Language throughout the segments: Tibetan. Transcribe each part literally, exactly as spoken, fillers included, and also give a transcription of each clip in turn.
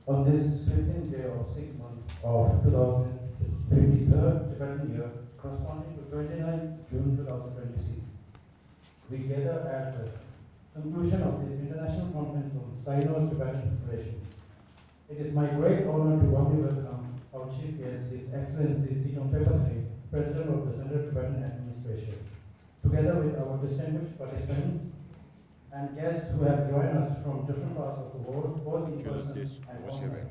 On this fifteenth day of sixth month of two thousand fifty-third Tibetan year, corresponding to twenty-ninth June two thousand twenty-six, we gather at the conclusion of this international conference on Sino-Tibetan relation. It is my great honor to warmly welcome our chief guest, His Excellency Sikyong Pepasri, President of the Central Tibetan Administration, together with our distinguished participants and guests who have joined us from different parts of the world, both in person and online.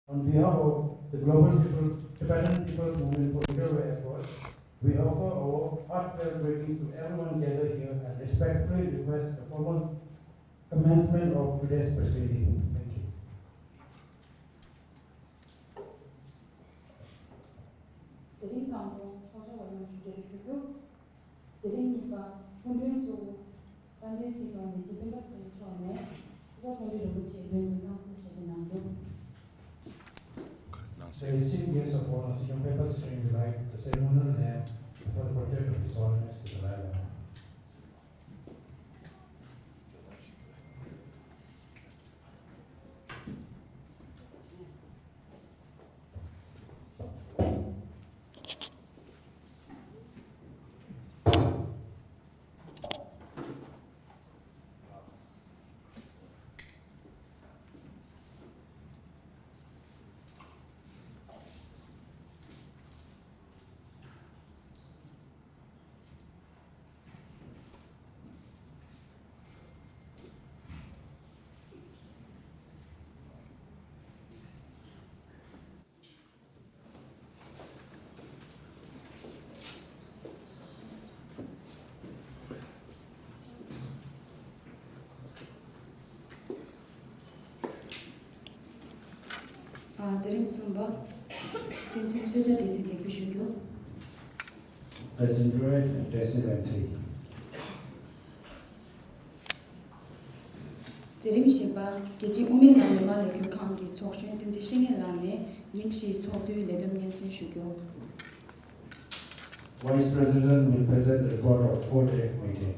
On behalf of the Global People, Tibetan People's Movement for Middle Way Accord, we offer our heartfelt greetings to everyone gathered here and respectfully request the formal commencement of today's proceeding. Thank you. དེ་རིང་དང་པོ་ཚོགས་བཅར་བ་ཡོངས་ཞུ་འབྲེལ་ཞུ་རྒྱུ། དེ་རིང་གཉིས་པ་སྐུ་མགྲོན་གཙོ་བོ་དཔལ་ལྡན་སྲིད་སྐྱོང་མི་རྗེ་སྤེན་པ་ཚེ་རིང་མཆོག་ནས་སྐུ་པར་མཐོང་གྲོལ་རིན་པོ་ཆེའི་མདུན་དུ་སྣང་གསལ་ཞལ་བཞེས་གནང་རྒྱུ། The esteemed guest of honor, Sikyong Pepasri, will light the ceremonial lamp before the project of His Holiness the Dalai Lama. ཨ། མཛད་རིམ་གསུམ་པ། རྟེན་གསུམ་གསོལ་ཇ་སྦྲེལ་ཟིན་འདེགས་འབུལ་ཞུ་རྒྱུ། Let's enjoy the blessing and drink. མཛད་རིམ་བཞི་པ། རྒྱལ་སྤྱིའི་དབུ་མའི་ལམ་མི་མང་ལས་འགུལ་ཁང་གི་ཚོགས་གཞོན་བསྟན་འཛིན་བཤེས་གཉེན་ལགས་ནས་ཉིན་བཞིའི་ཚོགས་འདུའི་ལས་བསྡོམས་སྙན་སེང་ཞུ་རྒྱུ། Vice President will present the report of four-day meeting.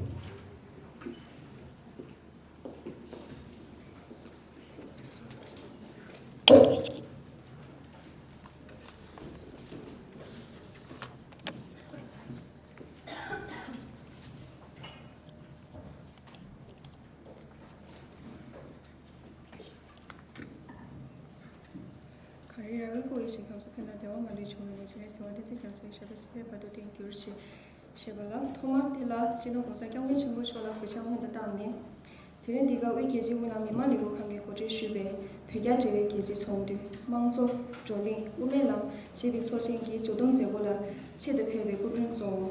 གངས་རི་ར་བས་བསྐོར་བའི་ཞིང་ཁམས་སུ། ཕན་དང་བདེ་བ་མ་ལུས་འབྱུང་བའི་གནས། སྤྱན་རས་གཟིགས་དབང་བསྟན་འཛིན་རྒྱ་མཚོ་ཡི། ཞབས་པད་སྲིད་པའི་བར་དུ་བརྟན་གྱུར་ཅིག་ཞེས་པ་ལ། ཐོག་མར་འདི་ལ་སྤྱི་ནོར་༸གོང་ས་༸སྐྱབས་མགོན་ཆེན་པོ་མཆོག་ལ་གུས་ཕྱག་སྔོན་དུ་བཏང་ནས། དེ་རིང་འདི་ག་དབུས་རྒྱལ་སྤྱིའི་དབུས་གླིང་མི་མང་ལས་འགུལ་ཁང་གིས་གོ་སྒྲིག་ཞུས་པའི་བོད་རྒྱ་འབྲེལ་བའི་རྒྱལ་སྤྱིའི་ཚོགས་འདུ། དམངས་གཙོ། བགྲོ་གླེང་། དབུ་མའི་ལམ་ཞེས་པའི་ཚོགས་ཆེན་གྱི་མཇུག་བསྡོམས་མཛད་སྒོ་ལ་ཆེད་དུ་ཕེབས་པའི་སྐུ་མགྲོན་གཙོ་བོ།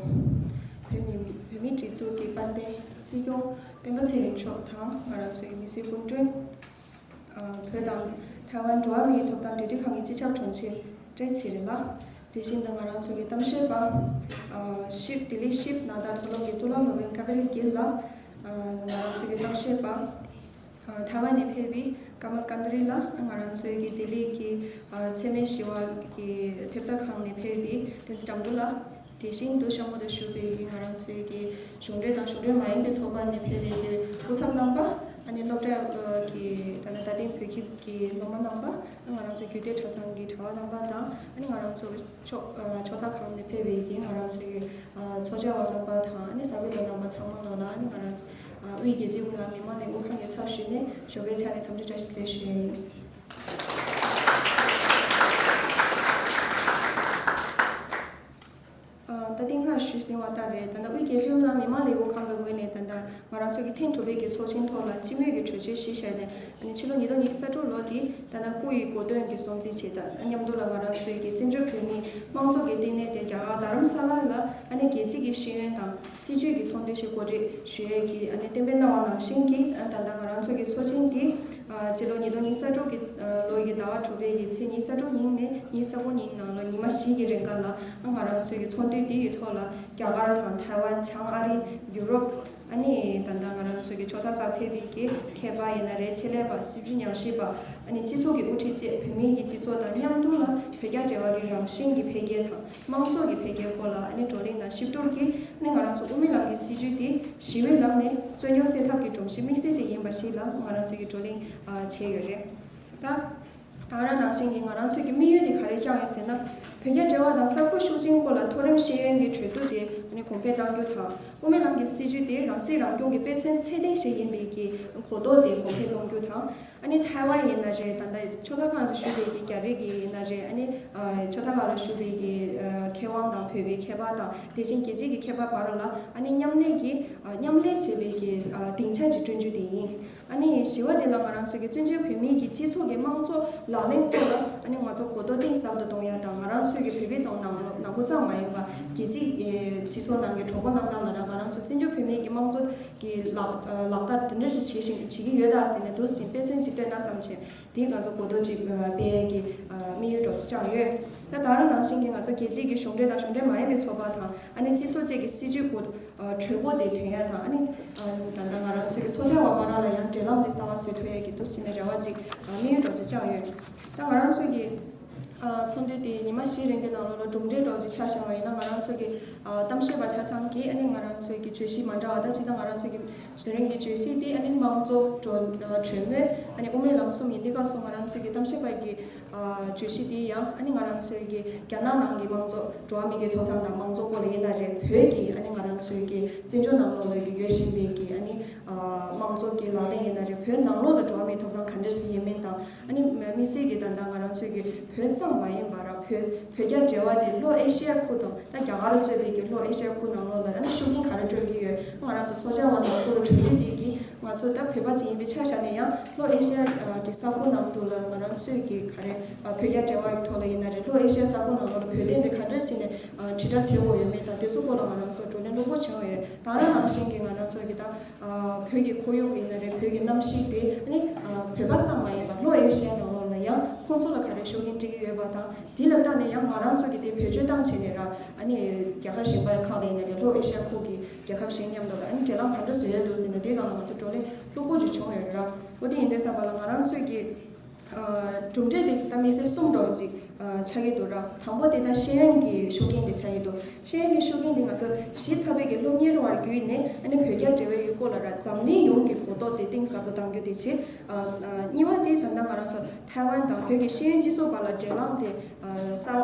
བོད་མི་བོད་མིའི་སྒྲིག་འཛུགས་ཀྱི་དཔལ་ལྡན་སྲིད་སྐྱོང་སྤེན་པ་ཚེ་རིང་མཆོག་དང་། ང་རང་ཚོའི་མི་སེར་སྐུ་མགྲོན། ཨ། བོད་དང་ཐའེ་ཝན་འགྲོ་བ་མིའི་ཐོབ་ཐང་འབྲེལ་མཐུད་ཁང་གི་སྤྱི་ཁྱབ་དྲུང་ཆེ་བཀྲས་ཚེ་རིང་ལགས། དེ་བཞིན་དུ་ང་རང་ཚོ་གི་གཏམ་བཤད་པ། ཨ། ཤིབ་ལྡི་ལི་ཤིབ་ནཱ་ད་མཐོ་སློབ་ཀྱི་གཙུག་ལག་སློབ་དཔོན་ཀ་བེ་རི་གིལ་ལགས། ཨ། ང་རང་ཚོ་གི་གཏམ་བཤད་པ། ཨ། ཐའེ་ཝན་ནས་ཕེབས་པའི་ཀརྨ་ཀན་དྷ་རི་ལགས། ང་རང་ཚོའི་གི་ལྡི་ལི་གི། ཨ། འཚེ་མེད་ཞི་བ་གི་ཐེབས་རྩ་ཁང་ནས་ཕེབས་པའི་བསྟན་འཛིན་དགྲ་འདུལ་ལགས། དེ་བཞིན་དུ་ཤ་མོ་དང་བཞུགས་པའི་ང་རང་ཚོའི་གི་གཞུང་འབྲེལ་དང་གཞུང་འབྲེལ་མ་ཡིན་པའི་ཚོགས་པ་ནས་ཕེབས་པའི་གི་སྐུ་ཚབ་རྣམ་པ། ཨ་ནི་སློབ་གྲྭ་གི་ད་ལྟ་རྡ་སྟེང་བོད་ཁྱིམ་གྱི་སློབ་མ་རྣམ་པ། ང་རང་ཚོའི་རྒྱུད་སྟོད་གྲྭ་ཚང་གི་གྲྭ་བ་རྣམ་པ་དང་། ཨ་ནི་ང་རང་ཚོ་གི་ཕྱོགས་ཕྱོགས་མཐའ་ཁག་ནས་ཕེབས་པའི་གི་ང་རང་ཚོའི་གི་ཚོགས་བཅར་བ་རྣམ་པ་དང་། ཨ་ནི་གསར་འགོད་པ་རྣམ་པ་ཚང་མ་ལོ་ལ། ཨ་ནི་ང་རང་ཚོ་དབུས་རྒྱལ་སྤྱིའི་དབུས་གླིང་མི་མང་ལས་འགུལ་ཁང་གི་ཚབ་ཞུས་ནས་ཞོགས་པའི་ཆ་ནས་འཚམས་འདྲི་བཀྲ་ཤིས་བདེ་ལེགས་ཞུ་ཡ་ཡིན། ཨ། ད་ཐེངས་སྔར་ཞུས་ཟིན་པ་ལྟར་རེད། ད་ལྟ་དབུས་རྒྱལ་སྤྱིའི་དབུས་གླིང་མི་མང་ལས་འགུལ་ཁང་གི་ངོས་ནས་ད་ལྟ་ང་རང་ཚོ་གི་ཐེངས་དྲུག་པའི་གི་ཚོགས་ཆེན་ཐོག་ལ་སྤྱི་མོས་ཀྱི་གྲོས་ཆོད་གཞི་བཞག་ནས། ཨ་ནི་ཕྱི་ལོ་ཉིས་སྟོང་ཉི་ཤུ་རྩ་དྲུག་ལོ་འདི་ད་ལྟ་སྐུ་ཡི་གོ་སྟོན་གྱི་སྲུང་བརྩི་བྱེད་ད་མཉམ་དུ་ལ་ང་རང་ཚོའི་གི་བཙན་བྱོལ་བོད་མིའི་དམངས་གཙོ་གི་བསྟི་གནས་དེ་རྒྱ་གར་རྡ་རམ་ས་ལ་ལ། ཨ་ནི་རྒྱལ་སྤྱི་གི་ཤེས་ཡོན་དང་སྲིད་བྱུས་ཀྱི་ཚོགས་འདུ་ཞིག་གོ་སྒྲིག་ཞུ་ཡས་ཀྱི། ཨ་ནི་གཏན་འབེབས་གནང་བ་ནང་བཞིན་གྱི། ཨ། ད་ལྟ་ང་རང་ཚོ་གི་ཚོགས་ཆེན་འདི། ཨ། སྤྱི་ལོ་ཉིས་སྟོང་ཉི་ཤུ་རྩ་དྲུག་གི། ཨ། ལོ་ཡི་ཟླ་བ་དྲུག་པའི་གི་ཚེས་ཉི་ཤུ་རྩ་དྲུག་ཉིན་ནས་ཉི་ཤུ་རྩ་དགུ་ཉིན་ནང་ལ་ཉི་མ་བཞི་གི་རིང་ག་ལ། ཨ། ང་རང་ཚོའི་གི་ཚོགས་འདུ་འདི་ཡི་ཐོག་ལ་རྒྱ་གར་དང་ཐའེ་ཝན། བྱང་ཨ་རི། ཡུ་རོབ། ཨ་ནི་ད་ལྟ་ང་རང་ཚོ་གི་ཕྱོགས་མཐའ་ཁག་ཕེབས་པའི་གི་མཁས་པ་ཡིན་ན་རེད། ཆེད་ལས་པ། སྲིད་བྱུས་ཉམས་ཞིབ་པ། ཨ་ནི་སྤྱི་ཚོགས་ཀྱི་དབུ་ཁྲིད་བཅས་བོད་མིའི་གི་སྤྱི་ཚོགས་དང་མཉམ་དུ་ལ་བོད་རྒྱ་འབྲེལ་བ་གི་རང་བཞིན་གྱི་འཕེལ་རྒྱས་དང་། དམངས་གཙོ་གི་འཕེལ་རྒྱས་སྐོར་ལ་ཨ་ནི་བགྲོ་གླེང་དང་ཞིབ་བསྡུར་གྱིས། ཨ་ནི་ང་རང་ཚོ་དབུ་མའི་ལམ་གྱི་སྲིད་བྱུས་དེ་ཞི་བའི་ལམ་ནས་རྩོད་རྙོག་སེལ་ཐབས་ཀྱི་སྒྲོམ་གཞི་དམིགས་བསལ་ཅིག་ཡིན་པ་ཞིག་ལ་ང་རང་ཚོས་ཀྱི་བགྲོ་གླེང་ཨ་བྱས་ཡོད་རེད། ད་ད་ག་རང་ནང་བཞིན་གྱི་ང་རང་ཚོས་ཀྱི་དམིགས་ཡུལ་དེ་ག་རེ་བཞག་ཡོད་ཟེར་ན། བོད་རྒྱ་འབྲེལ་བ་དང་ས་ཁུལ་ཤུགས་ཆེན་སྐོར་ལ་མཐོ་རིམ་ཤེས་ཡོན་གྱི་གྲོས་བསྡུར་དེ་ཨ་ནི་གོང་འཕེལ་གཏང་རྒྱུ་དང་། དབུ་མའི་ལམ་གྱི་སྲིད་བྱུས་དེ་རང་སྲིད་རང་སྐྱོང་གི་དཔེ་མཚོན་ཚད་ལྡན་ཞིག་ཡིན་པའི་གི་གོ་རྟོགས་དེ་གོང་འཕེལ་གཏོང་རྒྱུ་དང་། ཨ་ནི་ཐའེ་ཝན་ཡིན་ན་རེད། ད་ལྟ་ཕྱོགས་མཐའ་ཁག་ཏུ་བཞུགས་པའི་གི་རྒྱ་རིགས་ཀྱི་ཡིན་ན་རེད། ཨ་ནི་ཨ་ཕྱོགས་མཐའ་ཁག་ལ་བཞུགས་པའི་གི་ཨ་མཁས་དབང་དང་། བོད་པའི་མཁས་པ་དང་། དེ་བཞིན་རྒྱལ་སྤྱིའི་གི་མཁས་པ་བར་ལ་ཨ་ནི་མཉམ་ལས་ཀྱི་ཨ་མཉམ་ལས་བྱེད་པའི་གི་ཨ་སྡིངས་ཆ་ཅིག་བསྐྲུན་རྒྱུ་དེ་ཡིན། ཨ་ནི་བཞི་པ་དེ་ལ་ང་རང་ཚོ་གི་བཙན་བྱོལ་བོད་མིའི་གི་སྤྱི་ཚོགས་ཀྱི་དམངས་གཙོ་ལག་ལེན་སྐོར་ལ་ཨ་ནི་ང་ཚོ་གོ་རྟོགས་གཏིང་ཟབ་ཏུ་གཏོང་ཡ་དང་། ང་རང་ཚོའི་གི་བོད་པའི་ནང་ནང་ལོགས་ནང་ཁུལ་ཙམ་མ་ཡིན་པ་རྒྱལ་སྤྱིའི་ཨེ་སྤྱི་ཚོགས་ནང་གི་གྲོགས་པོ་རྣམས་དང་ལ་ར་ང་རང་ཚོ་བཙན་བྱོལ་བོད་མིའི་གི་དམངས་གཙོ་གི་ལག་ལག་བསྟར་དེ་འདྲ་ཞིག་བྱེད་བཞིན་བྱེད་ཀྱི་ཡོད་ད་ཟེར་ནས་འདུག་ཟིན་དཔེ་མཚོན་ཅིག་སྟོན་ན་བསམ་བྱས། དེ་ང་ཚོ་གོ་རྟོགས་ཅིག་སྤེལ་ཡས་ཀྱི་དམིགས་ཡུལ་འདྲ་བོ་ཅིག་བཅངས་ཡོད། ད་ད་རང་ནང་བཞིན་གྱི་ང་ཚོ་རྒྱལ་སྤྱིའི་གི་གཞུང་འབྲེལ་དང་གཞུང་འབྲེལ་མ་ཡིན་པའི་ཚོགས་པ་དང་། ཨ་ནི་སྤྱི་ཚོགས་བཅས་ཀྱི་སྲིད་ཇུས་གོ་གྲོས་འགོ་དེ་ཐོན་ཡ་དང་། ཨ་ནི་ད་ལྟ་ང་རང་ཚོའི་གི་ཚོགས་བཅར་བ་བར་ལ་ཡང་འབྲེལ་ལམ་ཅིག་གསར་པ་བཟོས་ཐུབ་ཡས་ཀྱི་འདུག་ཟིན་ནས་རེ་བ་ཅིག་དམིགས་ཡུལ་འདྲ་བོ་ཅིག་བཅངས་ཡོད། ད་ང་རང་ཚོའི་གི་ཚོགས་འདུ་དེ་ཉི་མ་བཞི་རིང་གི་ནང་ལོགས་ལ་གྲུབ་འབྲས་འདྲ་བོ་ཅིག་ཆ་བཞག་པ་ཡིན་ན། ང་རང་ཚོ་གི་གཏམ་བཤད་པ་ཆ་ཚང་གིས་ཨ་ནི་ང་རང་ཚོའི་གི་བརྗོད་གཞི་མ་འདྲ་བ་དང་། སྤྱིར་བཏང་ང་རང་ཚོའི་གི་དེ་རིང་གི་བརྗོད་གཞི་དེ་ཨ་ནི་དམངས་གཙོ། གྲོས་གྲོས་མོལ། ཨ་ནི་དབུ་མའི་ལམ་གསུམ་ཡིན། དེ་སྐབས་སུ་ང་རང་ཚོའི་གི་གཏམ་བཤད་པ་གི་བརྗོད་གཞི་དེ་ཡང་ཨ་ནི་ང་རང་ཚོའི་གི་རྒྱ་ནག་ནང་གི་དམངས་གཙོ། འགྲོ་བ་མི་གི་ཐོབ་ཐང་དང་དམངས་གཙོ་སྐོར་ལ་ཡིན་ན་རེད། བོད་ཀྱི་ཨ་ནི་ང་རང་ཚོའི་གི་བཙན་བྱོལ་ནང་ལོགས་ལ་གི་ཡོད་བཞིན་པའི་གི་ཨ་ནི་དམངས་གཙོ་གི་ལག་ལེན་ཡིན་ན་རེད། བོད་ནང་ལོགས་ལ་འགྲོ་བ་མིའི་ཐོབ་ཐང་ག་འདྲ་ཞིག་ཡིན་མིན་དང་། ཨ་ནི་དམིགས་བསལ་གྱི་ད་ལྟ་ང་རང་ཚོའི་གི་བོད་ཙམ་མ་ཡིན་པ་ར། བོད་བོད་རྒྱ་འབྲེལ་བ་དེ་ལྷོ་ཨེ་ཤི་ཡ་ཁུལ་དང་། ད་རྒྱ་གར་གཙོས་པའི་གི་ལྷོ་ཨེ་ཤི་ཡ་ཁུལ་ནང་ལོགས་ལ་ཨ་ནི་ཤུགས་རྐྱེན་ག་རེ་སྤྲོད་ཀྱི་ཡོད། ང་རང་ཚོ་ཚོགས་བཅར་བ་ནང་ཁུལ་ལ་གྲོས་བསྡུར་དེ་གི་ང་ཚོ་ད་བོད་པ་ཅིག་ཡིན་པའི་ཆ་བཞག་ནས་ཡང་ལྷོ་ཨེ་ཤི་ཡ་གི་ས་ཁུལ་ནང་དུ་ལ་ང་རང་ཚོས་གི་ག་རེ་བོད་རྒྱ་འབྲེལ་བ་ཡི་ཐོག་ལ་ཡིན་ན་རེད། ལྷོ་ཨེ་ཤི་ཡ་ས་ཁུལ་ནང་ལོགས་ལ་བོད་དོན་དེ་ག་འདྲ་བྱས་ནས་དྲིལ་བསྒྲགས་བྱེད་དགོས་ཡོད་མེད་དང་། དེ་ཚོ་སྐོར་ལ་ང་རང་ཚོ་བགྲོ་གླེང་རླབས་པོ་བྱུང་ཡོད་རེད། ད་རང་ནང་བཞིན་གི་ང་རང་ཚོ་གི་ད་བོད་ཀྱི་ཁོར་ཡུག་ཡིན་ན་རེད། བོད་ཀྱི་གནམ་གཤིས་དེ་ཨ་ནི་བོད་པ་ཙམ་མ་ཡིན་པ་ལྷོ་ཨེ་ཤི་ཡ་ནང་ལོགས་ལ་ཡང་ཁོང་ཚོ་ལ་ག་རེ་ཤུགས་རྐྱེན་སྤྲད་ཀྱི་ཡོད་པ་དང་། དེ་ལ་བལྟས་ནས་ཡང་ང་རང་ཚོ་གི་དེ་བེད་སྤྱོད་བཏང་བྱས་ནས་ར། ཨ་ནི་རྒྱལ་ཁབ་གཞན་པ་ཁག་ལ་ཡིན་ན་རེད། ལྷོ་ཨེ་ཤི་ཡ་ཁུལ་གྱི་རྒྱལ་ཁབ་གཞན་མཉམ་དུ་ལ་ཨ་ནི་འབྲེལ་ལམ་ག་འདྲ་བཟོ་ཡ་འདུག་ཟེར་ནས་དེའི་སྒང་ལ་ང་ཚོ་བགྲོ་གླེང་ལྷུག་པོ་ཅིག་བྱུང་ཡོད་རེད་ར། འོ་དེ་ཡིན་དུས་ཙམ་པ་ལ་ང་རང་ཚོས་ཀྱི་གྲུབ་འབྲས་དེ་ད་དམིགས་བསལ་གསུམ་འདྲ་བོ་ཅིག་ཆགས་ཀྱི་འདུག་ར། དང་པོ་དེ་ད་ཤེས་ཡོན་གྱི་ཤུགས་རྐྱེན་དེ་ཆགས་ཀྱི་འདུག་ཤེས་ཡོན་གྱི་ཤུགས་རྐྱེན་དེ་ང་ཚོ་གཞི་ཚགས་པའི་གི་སློབ་གཉེར་བར་བརྒྱུད་ནས་ཨ་ནི་བོད་རྒྱ་འབྲེལ་བའི་གི་སྐོར་ལ་ར་འཛམ་གླིང་ཡོངས་ཀྱི་གོ་རྟོགས་དེ་གཏིང་ཟབ་ཏུ་གཏང་རྒྱུ་དེ་བྱེད། གཉིས་པ་དེ་ད་ལྟ་ང་རང་ཚོ་ཐའེ་ཝན་དང་བོད་ཀྱི་ཤེས་ཡོན་སྤྱི་ཚོགས་བར་ལ་འབྲེལ་ལམ་དེ་སྲ་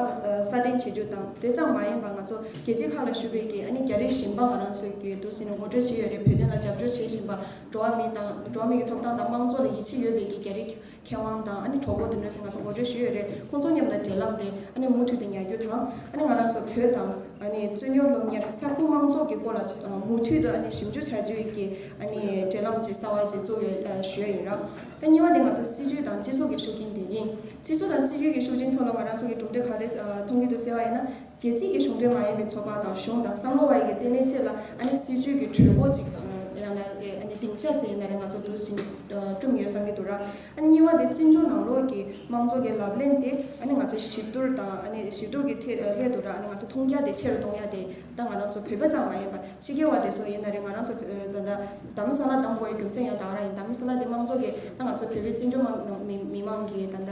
སྲ་བརྟན་བྱེད་རྒྱུ་དང་། དེ་ཙམ་མ་ཡིན་པ་ང་ཚོ་རྒྱལ་སྤྱི་ཁག་ལ་བཞུགས་པའི་གི་ཨ་ནི་རྒྱ་རིགས་གཞན་པ་ང་རང་ཚོའི་གི་འདུག་ཟེར་ནས་ངོ་སྤྲོད་བྱས་ཡོད་རེད། བོད་དོན་ལ་རྒྱབ་སྐྱོར་བྱེད་བཞིན་པ། འགྲོ་བ་མི་དང་འགྲོ་བ་མི་གི་ཐོབ་ཐང་དང་དམངས་གཙོ་ལ་ཡིད་ཆེས་ཡོད་པའི་གི་རྒྱ་རིགས་མཁས་དབང་དང་ཨ་ནི་གྲོགས་པོ་དེ་འདྲ་ཞིག་ང་ཚོ་ངོ་སྤྲོད་ཞུས་ཡོད་རེད། ཁོང་ཚོ་མཉམ་དུ་འབྲེལ་ལམ་དེ་ཨ་ནི་མུ་མཐུད་དུ་ཉར་རྒྱུ་དང་། ཨ་ནི་ང་རང་ཚོ་བོད་དང་ཨ་ནི་རྩོད་རྙོག་སློབ་གཉེར། ས་ཁུལ་དམངས་གཙོ་གི་སྐོར་ལ་མུ་མཐུད་དུ་ཨ་ནི་ཞིབ་འཇུག་བྱ་རྒྱུའི་གི་ཨ་ནི་འབྲེལ་ལམ་ཅིག་གསར་བ་ཅིག་བཙུགས་ཡོད་ཞུ་ཡ་ཡིན་ར། ད་གཉིས་པ་དེ་ང་ཚོ་སྲིད་ཇུས་དང་སྤྱི་ཚོགས་ཀྱི་ཤུགས་རྐྱེན་དེ་ཡིན། སྤྱི་ཚོགས་དང་སྲིད་ཇུས་ཀྱི་ཤུགས་རྐྱེན་ཐོག་ལ་ང་རང་ཚོ་གི་གྲུབ་འབྲས་ག་རེ་མཐོང་གི་འདུག་ཟེར་བ་ཡིན་ན། རྒྱལ་སྤྱིའི་གི་གཞུང་འབྲེལ་མ་ཡིན་པའི་ཚོགས་པ་དང་གཞུང་དང་བསམ་བློ་བ་ཡི་གི་ལྟེ་གནས་བཅས་ལ་ཨ་ནི་སྲིད་ཇུས་ཀྱི་གྲོས་འགོ་ཅིག་ཡང་ན་རེད། ཨ་ནི་སྡིངས་ཆ་ཟེར་ཡིན་ན་རེད། ང་ཚོ་འདུག་ཟིན་བསྐྲུན་ཡོད་བསམ་གྱི་འདུག་ར། ཨ་ནི་གཉིས་པ་དེ་བཙན་བྱོལ་ནང་ལོགས་ཀྱི་དམངས་གཙོ་གི་ལག་ལེན་དེ་ཨ་ནི་ང་ཚོ་ཞིབ་བསྡུར་དང་། ཨ་ནི་ཞིབ་བསྡུར་གྱི་ཐད་སླད་དུ་ར། ཨ་ནི་ང་ཚོ་མཐོང་རྒྱ་དེ་ཆེ་རུ་གཏོང་ཡ་དེ་ད་ང་རང་ཚོ་བོད་པ་ཙམ་མ་ཡིན་པ་ཕྱི་རྒྱལ་བ་དེ་ཚོ་ཡིན་ན་རེད། ང་རང་ཚོ་ད་ལྟ་རྡ་རམ་ས་ལ་བཏང་དགོས་ཡ་རྒྱུ་མཚན་ཡང་ད་ག་རང་ཡིན། རྡ་རམ་ས་ལ་དེ་དམངས་གཙོ་གི་ད་ང་ཚོ་བོད་པའི་བཙན་བྱོལ་དམངས་མི་མི་མང་གི་ད་ལྟ་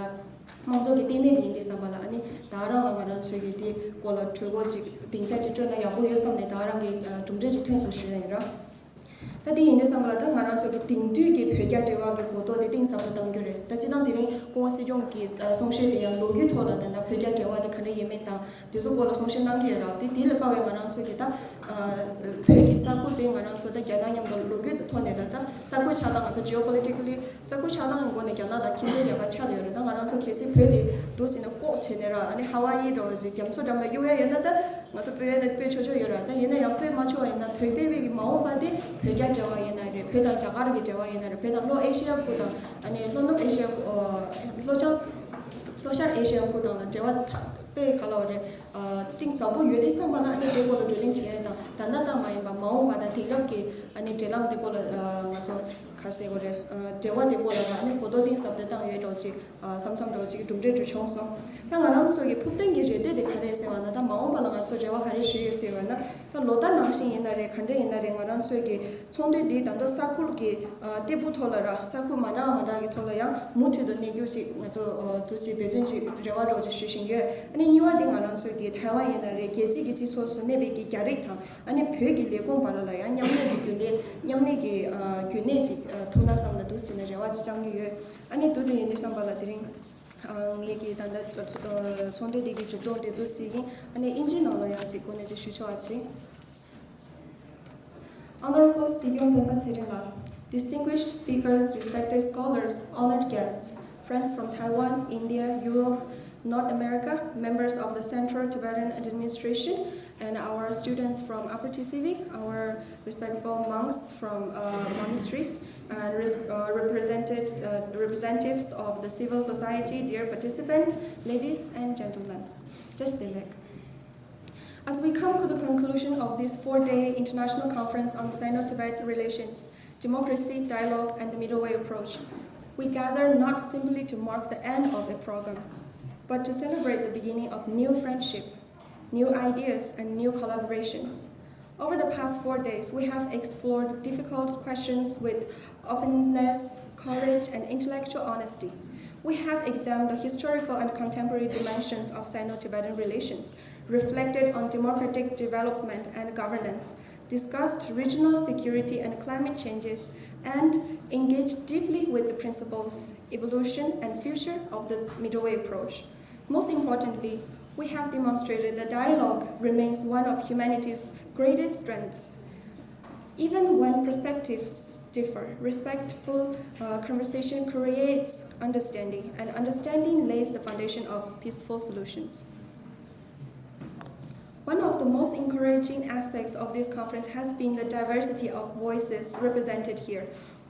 དམངས་གཙོ་གི་ལྟེ་གནས་དེ་ཡིན་དུས་ཙམ་པ་ལ། ཨ་ནི་ད་ག་རང་ལ་ང་རང་ཚོའི་གི་དེ་སྐོར་ལ་གྲོས་འགོ་ཅིག་སྡིངས་ཆ་ཅིག་བསྐྲུན་ན་ཡག་པོ་ཡོད་བསམ་ནས་ད་ག་རང་གི་གྲུབ་འབྲས་ཅིག་ཐོན་སོང་ཞུ་ཡ་ཡིན་ར། ད་དེ་ཡིན་དུས་ཙམ་པ་ལ་ད་ང་རང་ཚོ་གི་དེང་དུས་ཀྱི་བོད་རྒྱ་འབྲེལ་བ་གི་གོ་རྟོགས་དེ་གཏིང་ཟབ་ཏུ་གཏང་རྒྱུ་རེད། ད་སྤྱིར་བཏང་དེ་རིང་སྐུ་ངོ་སྲིད་སྐྱོང་གི་གསུང་བཤད་དེ་ཡང་ལོ་རྒྱུས་ཐོག་ལ་ད་ལྟ་བོད་རྒྱ་འབྲེལ་བ་དེ་ག་འདྲ་ཡིན་མིན་དང་། དེ་ཚོ་སྐོར་ལ་གསུང་བཤད་གནང་གི་ཡོད་ར། དེ་དེ་ལས་དཔག་པའི་ང་རང་ཚོ་གི་ད་བོད་ཀྱི་ས་ཁུལ་དེ་ང་རང་ཚོ་ད་རྒྱ་ནག་མཉམ་དུ་ལོ་རྒྱུས་ཀྱི་ཐོག་ནས་ར། ད་ས་ཁུལ་ཆགས་སྟངས་ང་ཚོ་ཇི་ཨོ་པོ་ལི་ཊི་ཀ་ལི་ས་ཁུལ་ཆགས་སྟངས་ཀྱི་སྒོ་ནས་རྒྱ་ནག་དང་ཁྱིམ་མཚེས་རྒྱལ་ཁབ་ཆགས་ཡོད་རེད། ད་ང་རང་ཚོ་གལ་སྲིད་བོད་དེ་འདུག་ཟེར་ནས་ལྐོག་བྱས་ནས་ར། ཨ་ནི་ཧ་ཝ་ཡི་འདྲ་བོ་ཞིག་རྒྱ་མཚོ་འགྲམ་ལ་གཡུག་ཡ་ཡོད་ན་ད་ང་ཚོ་སྤོ་ཡ་ནི་སྤོ་ཆོག་ཆོག་ཡོད་ར། ད་ཡིན་ན་ཡང་སྤོ་མ་ཆོག་པ་ཡིན་ན་བོད་པའི་གི་མ་འོངས་པ་དེ་བོད་རྒྱ་འབྲེལ་བ་ཡིན་ན་རེད། བོད་དང་རྒྱ་གར་གྱི་འབྲེལ་བ་ཡིན་ན་རེད། བོད་དང་ལྷོ་ཨེ་ཤི་ཡ་ཁུལ་དང་ཨ་ནི་ལྷོ་ནུབ་ཨེ་ཤི་ཡ་ཁུལ། ཨ་ལྷོ་བྱང་ལྷོ་ཤར་ཨེ་ཤི་ཡ་ཁུལ་དང་ལ་འབྲེལ་བ་ད་དཔེ་ག་ལ་བ་རེད། ཨ་གཏིང་ཟབ་པོ་ཡོད་དེ་བསམ་པ་ལ་ཨ་ནི་དེ་སྐོར་ལ་བགྲོ་གླེང་བྱེད་ཡ་དང་། ད་ལྟ་ཙམ་མ་ཡིན་པ་མ་འོངས་པ་དང་དེང་རབས་ཀྱི་ཨ་ནི་འབྲེལ་ལམ་དེ་སྐོར་ལ་ཨ་ང་ཚོ་ག་རེ་ཟེར་དགོས་རེད། ཨ་འབྲེལ་བ་དེ་སྐོར་ལ་ར་ཨ་ནི་གོ་རྟོགས་གཏིང་ཟབ་ཏུ་བཏང་ཡོད་འདྲ་བོ་ཅིག་ཨ་བསམ་བསམ་འདྲ་བོ་ཅིག་གི་གྲུབ་འབྲས་འདྲ་བྱུང་སོང་། ད་ང་རང་ཚོ་གི་ཕུགས་འདུན་གྱི་རེ་འདུན་དེ་ག་རེ་ཟེར་བ་ན། ད་མ་འོངས་པ་ལ་ང་ཚོ་རེ་བ་ག་རེ་ཞུས་ཡོད་ཟེར་ ཡོད་ན། ད་ལོ་ལྟར་ནང་བཞིན་ཡིན་ན་རེད། ག་འདྲ་ཡིན་ན་རེད། ང་རང་ཚོའི་གི་ཚོགས་འདུ་འདི་ད་ལྟ་ས་ཁུལ་གྱི་ཨ་སྟེགས་བུ་ཐོག་ལ་ར། ས་ཁུལ་མ་འདྲ་མ་འདྲ་གི་ཐོག་ལ་ཡང་མུ་མཐུད་དུ་གནས་རྒྱུ་ཞིག་ང་ཚོ་ཨ་འདུ་ཞིག་འབད་བརྩོན་ཅིག་རེ་བ་འདྲ་ཅིག་ཞུ་བཞིན་ཡོད། ཨ་ནི་གཉིས་པ་འདི་ང་རང་ཚོའི་གི་ཐའེ་ཝན་ཡིན་ན་རེད། རྒྱལ་སྤྱི་གི་སྤྱི་ཚོགས་སུ་གནས་པའི་གི་རྒྱ་རིགས་དང་། ཨ་ནི་བོད་ཀྱི་ལས་ཁུངས་བར་ལ་ཡང་མཉམ་གནས་ཀྱི་རྒྱུན་ལས། མཉམ་གནས་ཀྱི་ཨ་རྒྱུན་གནས་ཅིག་ཨ་ཐུབ་ན་བསམ་ལ་འདུག་ཟེར་ནས་རེ་བ་ཅིག་བཅང་གི་ཡོད། ཨ་ནི་དེ་འདྲ་ཡིན་དུས་ཙམ་པ་ལ་དེ་རིང་ཨ་ངེད་ཀྱིས་ད་ལྟ་ཚོགས་འདུ་འདི་གི་མཇུག་སྡོམ་དེ་ཚོ་ཞུས་ཡིན། ཨ་ནི་དབྱིན་ཇིའི་ནང་ལ་ཡང་ཅིག་གོ་གནས་ཅིག་ཞུ་ཆོག་པ་བྱེད། Honorable Sikyong Penpa Tshering la, distinguished speakers, respected scholars, honored guests, friends from Taiwan, India, Europe, North America, members of the Central Tibetan Administration, and our students from Upper Tishebe, our respectable monks from uh, monasteries, and res- uh, represented, uh, representatives of the civil society, dear participants, ladies and gentlemen. Just a minute. As we come to the conclusion of this four-day international conference on Sino-Tibetan relations, democracy, dialogue, and the Middle Way approach, we gather not simply to mark the end of a program, but to celebrate the beginning of new friendship, new ideas, and new collaborations. Over the past four days, we have explored difficult questions with openness, courage, and intellectual honesty. We have examined the historical and contemporary dimensions of Sino-Tibetan relations, reflected on democratic development and governance, discussed regional security and climate changes, and engaged deeply with the principles, evolution, and future of the Middle Way approach. Most importantly, we have demonstrated that dialogue remains one of humanity's greatest strengths. Even when perspectives differ, respectful uh, conversation creates understanding, and understanding lays the foundation of peaceful solutions. One of the most encouraging aspects of this conference has been the diversity of voices represented here.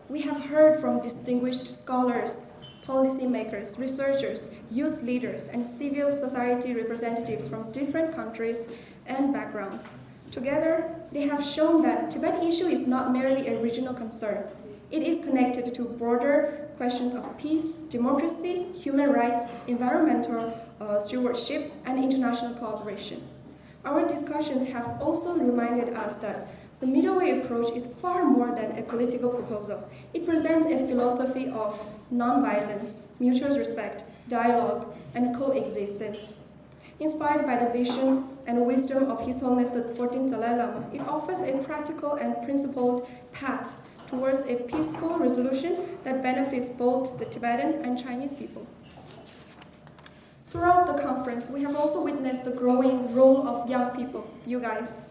We have heard from distinguished scholars, policymakers, researchers, youth leaders, and civil society representatives from different countries and backgrounds. Together, they have shown that Tibet issue is not merely a regional concern. It is connected to broader questions of peace, democracy, human rights, environmental uh, stewardship, and international cooperation. Our discussions have also reminded us that the Middle Way approach is far more than a political proposal. It presents a philosophy of non-violence, mutual respect, dialogue, and coexistence. Inspired by the vision and wisdom of His Holiness the fourteenth Dalai Lama, it offers a practical and principled path towards a peaceful resolution that benefits both the Tibetan and Chinese people. Throughout the conference, we have also witnessed the growing role of young people, you guys.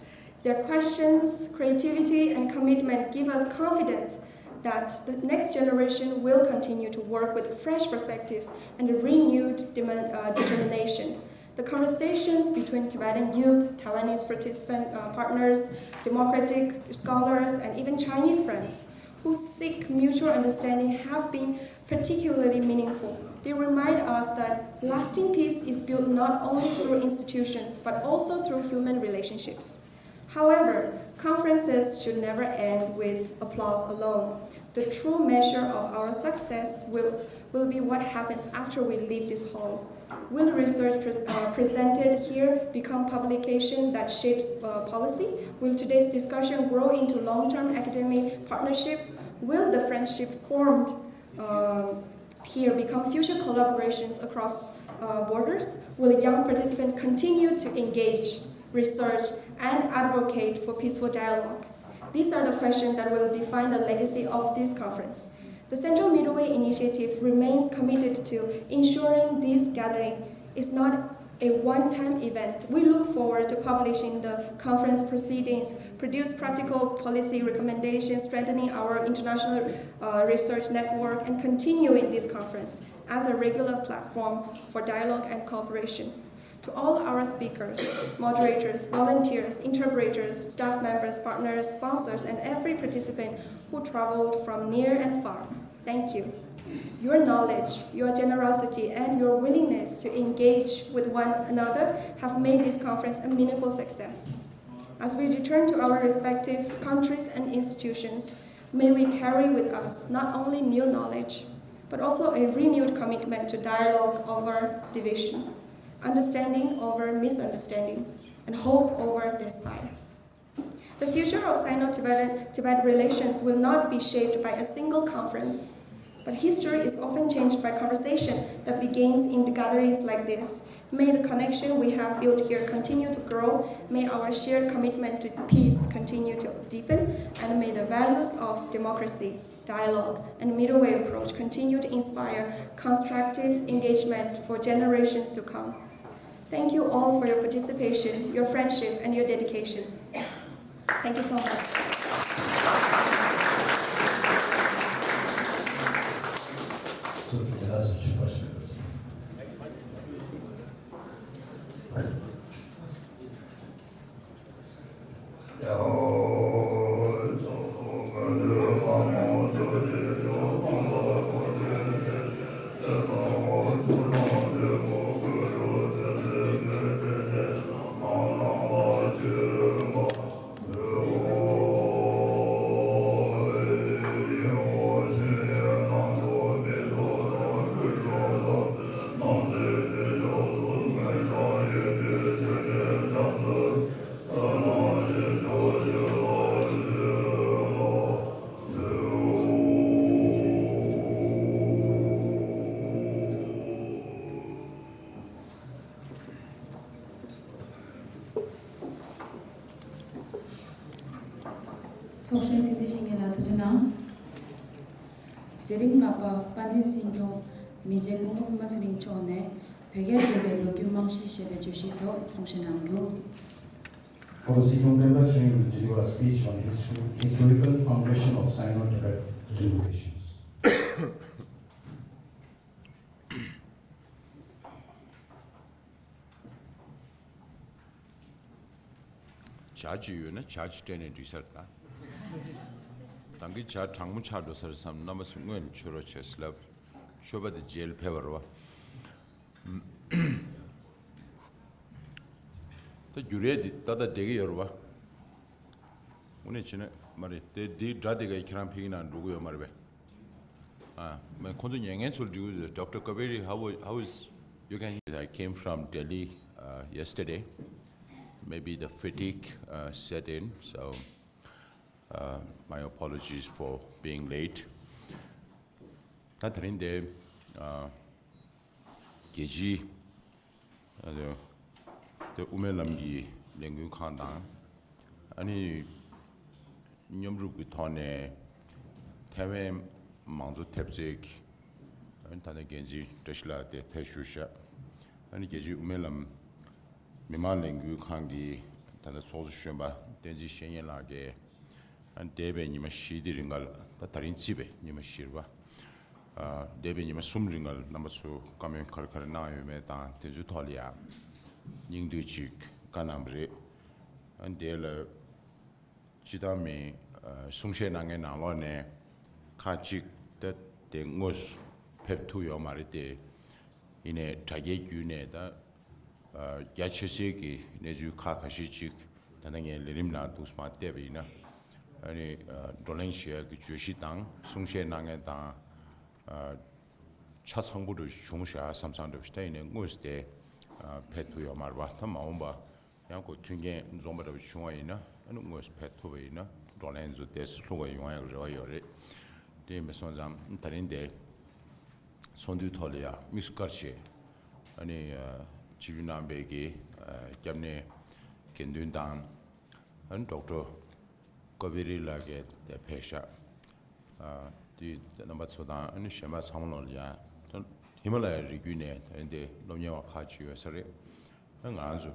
Their questions, creativity, and commitment give us confidence that the next generation will continue to work with fresh perspectives and renewed dem- uh, determination. The conversations between Tibetan youth, Taiwanese participant uh, partners, democratic scholars, and even Chinese friends who seek mutual understanding have been particularly meaningful. They remind us that lasting peace is built not only through institutions but also through human relationships. However, conferences should never end with applause alone. The true measure of our success will, will be what happens after we leave this hall. Will research pre- uh, presented here become publication that shapes uh, policy? Will today's discussion grow into long-term academic partnership? Will the friendship formed uh, here become future collaborations across uh, borders? Will young participants continue to engage, research, and advocate for peaceful dialogue? These are the questions that will define the legacy of this conference. The Central Middle Way Initiative remains committed to ensuring this gathering is not a one-time event. We look forward to publishing the conference proceedings, produce practical policy recommendations, strengthening our international uh, research network, and continuing this conference as a regular platform for dialogue and cooperation. To all our speakers, moderators, volunteers, interpreters, staff members, partners, sponsors, and every participant who traveled from near and far, thank you. Your knowledge, your generosity, and your willingness to engage with one another have made this conference a meaningful success. As we return to our respective countries and institutions, may we carry with us not only new knowledge, but also a renewed commitment to dialogue over division, understanding over misunderstanding, and hope over despair. The future of Sino-Tibetan Tibet relations will not be shaped by a single conference, but history is often changed by conversation that begins in the gatherings like this. May the connection we have built here continue to grow. May our shared commitment to peace continue to deepen, and may the values of democracy, dialogue, and middle way approach continue to inspire constructive engagement for generations to come. Thank you all for your participation, your friendship, and your dedication. Thank you so much. So, yeah, that's the two questions. ཚོགས་གཞོན་བསྟན་འཛིན་བཤེས་གཉེན་ལགས་ཐུགས་རྗེ་གནང་། མཛད་རིམ་ལྔ་པ་དཔལ་ལྡན་སྲིད་སྐྱོང་མི་རྗེ་མགོན་པོ་པདྨ་ཚེ་རིང་མཆོག་ནས་བོད་རྒྱར་འབྲེལ་བའི་ལོ་རྒྱུས་རྨང་གཞི་ཞེས་པའི་བརྗོད་གཞིའི་ཐོག་གསུང་བཤད་གནང་རྒྱུ། Our Senior Member Shri Deliver speech on history, historical foundation of Sino-Tibet relations. ཇ་ཅིག་ཡོད་ན་ཇ་ཅིག་སྤྲད་ནས་འགྲིག་ས་རེད་ད། ད་གིན་ཇ་གྲང་མོ་ཆགས་འགྲོ་ས་རེད་བསམ་རྣམ་པ་ཚོ་སྔོན་ནས་མཆོད་རོགས་བྱས་ཟེར་ལབ། མཆོད་པ་དེ་རྗེས་ལ་ཕེབས་པ་རེད་བ། ད་རྒྱུ་རེད་འདི་ཏག་ཏག་བསྡད་ཀྱི་ཡོད་རེད་བ། དངོས་གནས་བྱས་ན་མ་རེད་དེ་འདིའི་སྒྲ་དེ་ག་ཁྱེད་རང་ཕ་གི་ནང་འགྲོ་གི་ཡོད་མ་རེད་པས། ཨ། མ་ཁོང་ཚོ་ཉན་མཁན་ཚོར་འདྲི་གི་ཡོད། Doctor Kaveri, how, how is, you can hear? I came from Delhi uh, yesterday. Maybe the fatigue uh, set in, so uh, my apologies for being late. ད་དེ་རིང་དེ། ཨ། རྒྱལ་སྤྱིའི། ཨ། དེ་དབུ་མའི་ལམ་གྱི་ལས་འགུལ་ཁང་དང་། ཨ་ནི། མཉམ་རུབ་ཀྱི་ཐོག་ནས་ཐའེ་ཝན་མང་གཙོ་ཐེབས་རྩའི་གི། ཨ་ནི་ད་ལྟ་འགན་འཛིན་བཀྲ་ཤིས་ལགས་དེ་ཕེབས་བཞུགས་ཤག་ཨ་ནི་རྒྱལ་སྤྱིའི་དབུ་མའི་ལམ་མི་མང་ལས་འགུལ་ཁང་གི་ད་ལྟ་ཚོགས་གཙོ་གཞོན་པ་བསྟན་འཛིན་བཤེས་གཉེན་ལགས་ཀྱིས། ཨ་ནི་འདས་པའི་ཉི་མ་བཞི་དེ་རིང་ག་ལ་ད་ད་རིང་བརྩིས་པའི་ཉི་མ་བཞི་རེད་བ། ཨ། འདས་པའི་ཉི་མ་གསུམ་རིང་ག་ལ་རྣམ་པ་ཚོ་བཀའ་མོལ་ག་རེ་ག་རེ་གནང་ཡོད་མེད་དང་དེ་ཚོའི་ཐོག་ལ་ཡང་སྙིང་བསྡུས་ཅིག་བཀའ་གནང་བ་རེད། ཨ་ནི་དེ་ལ་སྤྱི་བཏང་མི་ཨ་གསུང་བཤད་གནང་མཁན་ནང་ལོགས་ནས་ཁག་ཅིག་ད་དེ་དངོས་སུ་ཕེབས་ཐུབ་ཡོད་མ་རེད་དེ། ཡིན་ནའི་དྲ་རྒྱའི་བརྒྱུད་ནས་ད། རྒྱ་ཆེ་ཤོས་ཀྱི་གནས་ཚུལ་ཁག་ཁ་ཤས་ཅིག་ད་ལྟ་ངས་ལས་རིམ་ནང་འདུག་སེ་མར་བལྟས་པ་ཡིན་ན། ཨ་ནི་བགྲོ་གླེང་བྱེད་ཡག་གི་བརྗོད་གཞི་དང་གསུང་བཤད་གནང་མཁན་དང་། ཆ་ཚང་པོ་འདྲ་བྱུང་བཞག་བསམ་བསམ་འདྲ་བྱུང་། ད་ཡིན་ནའི་དངོས་སུ་དེ་ཕེབས་ཐུབ་ཡོད་མ་རེད་བ། ད་མ་འོངས་པ་ཡང་ཁོ་མཐུན་རྐྱེན་འཛོམས་པ་འདྲ་བ་བྱུང་བ་ཡིན་ན། ཨ་ནི་དངོས་སུ་ཕེབས་ཐུབ་པ་ཡིན་ན་བགྲོ་གླེང་ཚོ་ཏོག་ཙམ་ལྷུག་པ་ཡོང་ཡག་རེ་བ་ཡོད་རེད། དེ་ཡིན་པ་སོང་ཙང་ད་རིང་དེ། ཚོགས་འདུའི་ཐོག་ལ་ཡང་དམིགས་སུ་བཀར་བྱས། ཨ་ནི་ཆིབས་བསྒྱུར་གནང་བའི་གི་སྐྱབས་གནས་དགེ་འདུན་དང་། ཨ་ནི་ཌོག་ཊར་ཀོ་བེ་རི་ལགས་ཀྱིས་དེ་ཕེབས་ཤག་དེ་རྣམ་པ་ཚོ་དང་ཨ་ནི་གཞན་པ་ཚང་མ་ལོག་ལ་ཡང་ཧི་མ་ལ་ཡའི་རི་རྒྱུད་ནས་དེ་འདི་སློབ་གཉེར་བ་ཁག་ཅིག་ཡོད་ས་རེད། ཨ་ང་རང་ཚོ་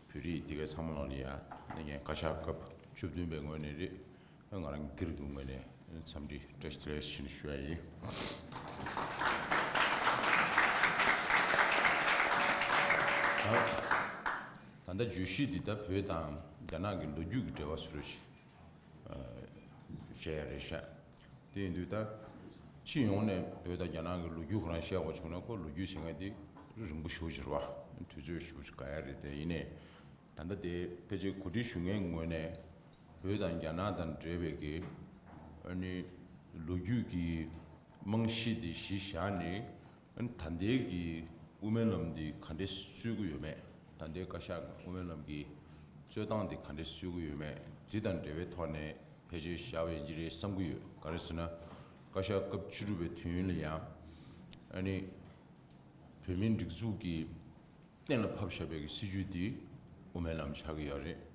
བོད་རིགས་དེ་གའི་ཚང་མ་ལོག་ལ་ཡང་ཨ་ནི་ངས་བཀའ་ཤག་སྐབས་བཅུ་བདུན་པའི་ངོས་ནས་རེད། ང་རང་སྒེར་གྱི་ངོས་ནས་འཚམས་འདྲི་བཀྲ་ཤིས་བདེ་ལེགས་ཞུ་ཞུ་ཡ་ཡིན། ད་ལྟ་བརྗོད་གཞི་འདི་ད་བོད་དང་རྒྱ་ནག་གི་ལོ་རྒྱུས་ཀྱི་འབྲེལ་བ་ཟེར་བ་ཞིག་བཤད་ཡ་རེད་ཤག་དེ་ཡིན་དུས་ད་ཕྱི་ཡོང་ནས་བོད་དང་རྒྱ་ནག་གི་ལོ་རྒྱུས་ཁོ་རང་བཤད་དགོས་བྱུང་ན་ཁོ་ལོ་རྒྱུས་ཟེར་མཁན་དེ་རིང་པོ་ཞེ་པོ་ཅིག་རེད་བ། དུས་ཚོད་ཞེ་པོ་ཅིག་འགོར་ཡ་རེད། དེ་ཡིན་ནའི། ད་ལྟ་དེ་ཕལ་ཆེར་གོ་སྒྲིག་ཞུ་མཁན་ངོས་ནས་བོད་དང་རྒྱ་ནག་དང་འབྲེལ་བའི་གི་ཨ་ནི་ལོ་རྒྱུས་ཀྱི་རྨང་གཞི་དེ་གཞི་བཞག་ནས། ཨ་ནི་ད་ལྟའི་གི་དབུ་མའི་ལམ་འདི་ག་འདྲས་བརྩི་གི་ཡོད་མེད། ད་ལྟའི་བཀའ་ཤག་གི་དབུ་མའི་ལམ་གྱི་རྩོད་སྟངས་དེ་ག་འདྲས་བཟོ་གི་ཡོད་མེད་དེ་དང་འབྲེལ་བའི་ཐོག་ནས་ཕལ་ཆེར་བཞག་པ་ཡིན་གྱི་རེད་བསམ་གྱི་ཡོད། ག་རེ་ཟེར་ན། བཀའ་ཤག་སྐབས་བཅུ་དྲུག་པའི་དུས་ཡུན་ལ་ཡང་ཨ་ནི་བོད་མིའི་སྒྲིག་འཛུགས་ཀྱི་གཏན་ལ་ཕབ་བཞག་པའི་སྲིད་ཇུས་འདི་དབུ་མའི་ལམ་ཆགས་ཀྱི་ཡོད་རེད།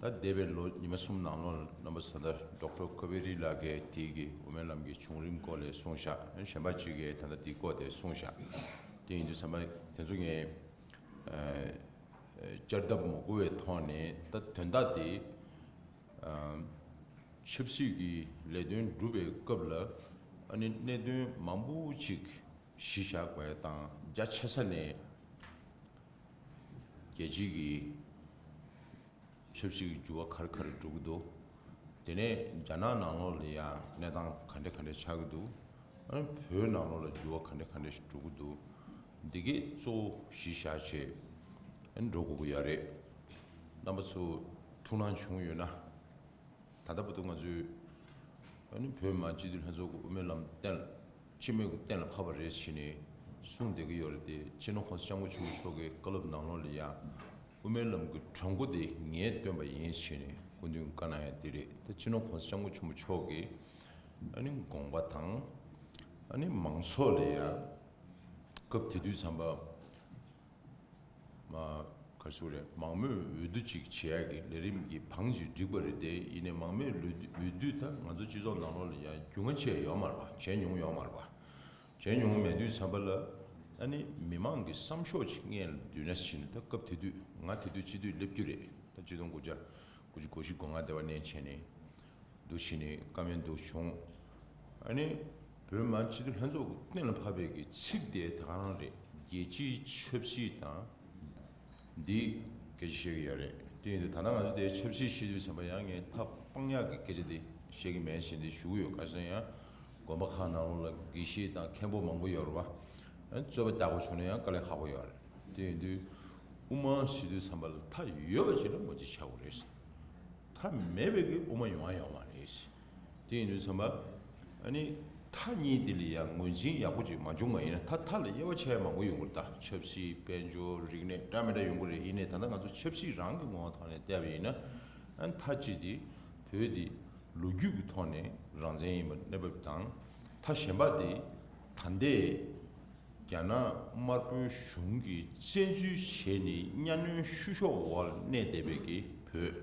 ད་འདས་པའི་ལོ་ཉི་མ་གསུམ་ནང་ལོགས་རྣམ་པ་ཚོ་ད་ལྟ་ཌོག་ཊར་ཀོ་བེ་རི་ལགས་ཀྱིས་དེའི་གི་དབུ་མའི་ལམ་གྱི་བྱུང་རིམ་སྐོར་ལས་གསུངས་བཞག་གཞན་པ་གཅིག་གིས་ད་ལྟ་དེའི་སྐོར་དེ་གསུངས་བཞག་དེ་ཡིན་དུས་ཙམ་པ་དེ་ཚོ་ངས་བསྐྱར་ལྡབ་མ་དགོས་པའི་ཐོག་ནས་ད་དོན་དག་དེ་ཆབ་སྲིད་ཀྱི་ལས་དོན་སྒྲུབ་པའི་སྐབས་ལ་ཨ་ནི་གནད་དོན་མང་པོ་ཅིག་གཞི་བཞག་དགོས་དང་རྒྱ་ཆེ་ས་ནས་རྒྱལ་སྤྱིའི་གི་ཆབ་སྲིད་ཀྱི་འགྱུར་བ་ག་རེ་ག་རེ་འགྲོ་གི་འདུག་དེ་ནས་རྒྱ་ནག་ནང་ལོགས་ལ་ཡང་གནས་སྟངས་ག་འདྲ་ག་འདྲ་ཆགས་ཀྱི་འདུག་ཨ་ནི་བོད་ནང་ལོགས་ལ་འགྱུར་བ་ག་འདྲ་ག་འདྲ་ཞིག་འགྲོ་གི་འདུག་འདི་གས་གཙོ་བོ་གཞི་བཞག་བྱས་ཨ་ནི་འགྲོ་དགོས་ཀྱི་ཡོད་རེད། རྣམ་པ་ཚོ་ཐུགས་སྣང་བྱུང་ཡོད་ན། ད་ལྟ་བར་དུ་ང་ཚོས་ཨ་ནི་བོད་མི་མང་སྤྱི་འཐུས་ལྷན་ཚོགས་ཀྱི་དབུ་མའི་ལམ་གཏན་ལ་སྤྱི་མོས་ཀྱི་གཏན་ལ་ཕབ་པ་རེད་ཟེར་ནས་གསུངས་བསྡད་ཀྱི་ཡོད་རེད་དེ། སྤྱི་ནོར་༸གོང་ས་༸སྐྱབས་མགོན་ཆེན་པོ་མཆོག་གི་བཀའ་སློབ་ནང་ལོགས་ལ་ཡང་དབུ་མའི་ལམ་གྱི་གྲོས་འགོ་དེ་ངས་བཏོན་པ་ཡིན་ཟེར་ནས་སྐུ་མདུན་བཀའ་གནང་ཡ་དེ་རེད། ད་སྤྱི་ནོར་༸གོང་ས་༸སྐྱབས་མགོན་ཆེན་པོ་མཆོག་གི་ཨ་ནི་དགོངས་པ་དང་ཨ་ནི་མང་ཚོགས་ལ་ཡང་སྐབས་དེ་དུས་ཙམ་པ། མ་ག་རེ་ཟེར་རེད། མང་མོས་འོས་བསྡུ་ཅིག་བྱེད་ཡག་གི་ལས་རིམ་གྱི་བང་ཅིག་བསྒྲིགས་པ་རེད་དེ། ཡིན་ནའི་མང་མོས་འོས་བསྡུ་འོས་བསྡུ་ད་ང་ཚོ་སྤྱི་ཚོགས་ནང་ལོགས་ལ་ཡང་རྒྱུས་མངའ་ཆེ་ཡོད་མ་རེད་པ། བྱས་མྱོང་ཡོད་མ་རེད་པ། བྱས་མྱོང་མེད་དུས་ཙམ་པ་ལ་ཨ་ནི་མི་མང་གི་བསམ་ཤོག་ཅིག་སྔོན་ལ་བསྡུས་ན་ཟེར་ནས། ད་སྐབས་དེ་དུས་ང་དེ་དུས་སྤྱི་འཐུས་སླེབས་རྒྱུ་རེད། ད་ཆིག་སྟོང་དགུ་བརྒྱ་དགུ་བཅུ་གོ་བཞི་གོ་ལྔ་དེ་བ་ནས་བྱས་ནས། འདུག་བྱས་ནས་བཀའ་མོལ་འདུག་བྱུང་། ཨ་ནི་བོད་མི་མང་སྤྱི་འཐུས་ལྷན་ཚོགས་ཀྱི་གཏན་ལ་ཕབ་པའི་གི་ཚིག་དེ་ད་ག་རང་རེད། རྒྱལ་སྤྱིའི་ཆབ་སྲིད་དང་འདི་སྐད་ཆ་བཤད་ཀྱི་ཡོད་རེད། དེ་ཡིན་དུས་ད་ལྟ་ང་ཚོ་དེ་ཆབ་སྲིད་བཤད་དུས་ཙམ་པ་ཡང་ངས་ཐག་སྤང་ཡག་གི་སྐད་ཆ་དེ་བཤད་ཀྱི་མེད་ཟེར་འདི་ཞུ་གི་ཡོད། ག་ཟེར་ཡང་དགོན་པ་ཁག་ནང་ལོགས་ལ་དགེ་བཤེས་དང་མཁན་པོ་མང་པོ་ཡོད་རེད་པ། ཨ་ནི་རྩོད་པ་རྒྱག་དགོས་བྱུང་ན་ཡང་དཀའ་ལས་ཁག་པོ་ཡོད་རེད། དེ་ཡིན་དུས་དབུ་མ་ཟེར་དུས་ཙམ་པ་ལ་མཐའ་ཡོད་པ་ཅིག་ལ་མ་གཅིག་ཆགས་དགོས་རེད། མཐའ་མེད་པའི་གི་དབུ་མ་ཡོང་ཡ་ཡོད་མ་རེད། དེ་ཡིན་དུས་ཙམ་པ། ཨ་ནི་མཐའ་གཉིས་དེ་ལ་ཡང་ངོས་འཛིན་ཡག་པོ་ཅིག་མ་བྱུང་བ་ཡིན་ན། ད་མཐའ་ལ་དབྱེ་བ་ཕྱེ་ཡ་མང་པོ་ཡོང་གི་རེད། ད་ཆབ་སྲིད་དཔལ་འབྱོར་རིག་གནས་འདྲ་མི་འདྲ་ཡོང་གི་རེད། ཡིན་ནའི་ད་ལྟ་ང་ཚོ་ཆབ་སྲིད་རང་གི་ངོ་བོ་ཐོག་ནས་བལྟས་པ་ཡིན་ན། ཨ་ནི་མཐའ་གཅིག་དེ་བོད་དེ་ལོ་རྒྱུས་ཀྱི་ཐོག་ནས་རང་བཙན་ཡིན་པ་གནས་བབ་དང་། མཐའ་གཞན་པ་དེ་ད་ལྟའི་རྒྱ་ནག་དམར་པོའི་གཞུང་གིས་བཙན་འཛུལ་བྱས་ནས་གཉའ་གནོན་བཤུ་གཞོག་འོག་ལ་གནས་བསྡད་པའི་གི་བོད།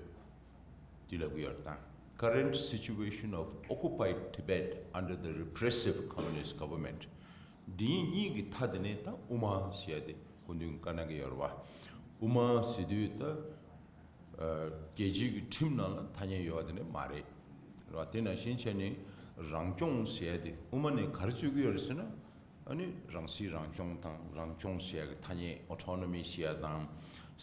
འདི་ལབ་ཀྱི་ཡོད་རེད་ད། Current situation of occupied Tibet under the repressive communist government. འདི་གཉིས་ཀྱི་མཐའ་དེ་ནས་ད་དབུ་མ་ཟེར་ཡ་དེ་སྐུ་མདུན་བཀའ་གནང་གི་ཡོད་རེད་པ། དབུ་མ་ཟེར་དུས་ད་ཨ་རྒྱལ་སྤྱིའི་གི་ཁྲིམས་ནང་ལ་ཐ་སྙད་ཡོད་པ་དེ་ནི་མ་རེད། རེད་པ། དེ་ནང་བཞིན་བྱས་ནས་རང་སྐྱོང་ཟེར་ཡ་དེ་དབུ་མ་ནས་ག་རེ་རྩོད་ཀྱི་ཡོད་རེད་ཟེར་ན། ཨ་ནི་རང་སྲིད་རང་སྐྱོང་དང་། རང་སྐྱོང་ཟེར་ཡ་གི་ཐ་སྙད་autonomy ཟེར་ཡ་དང་།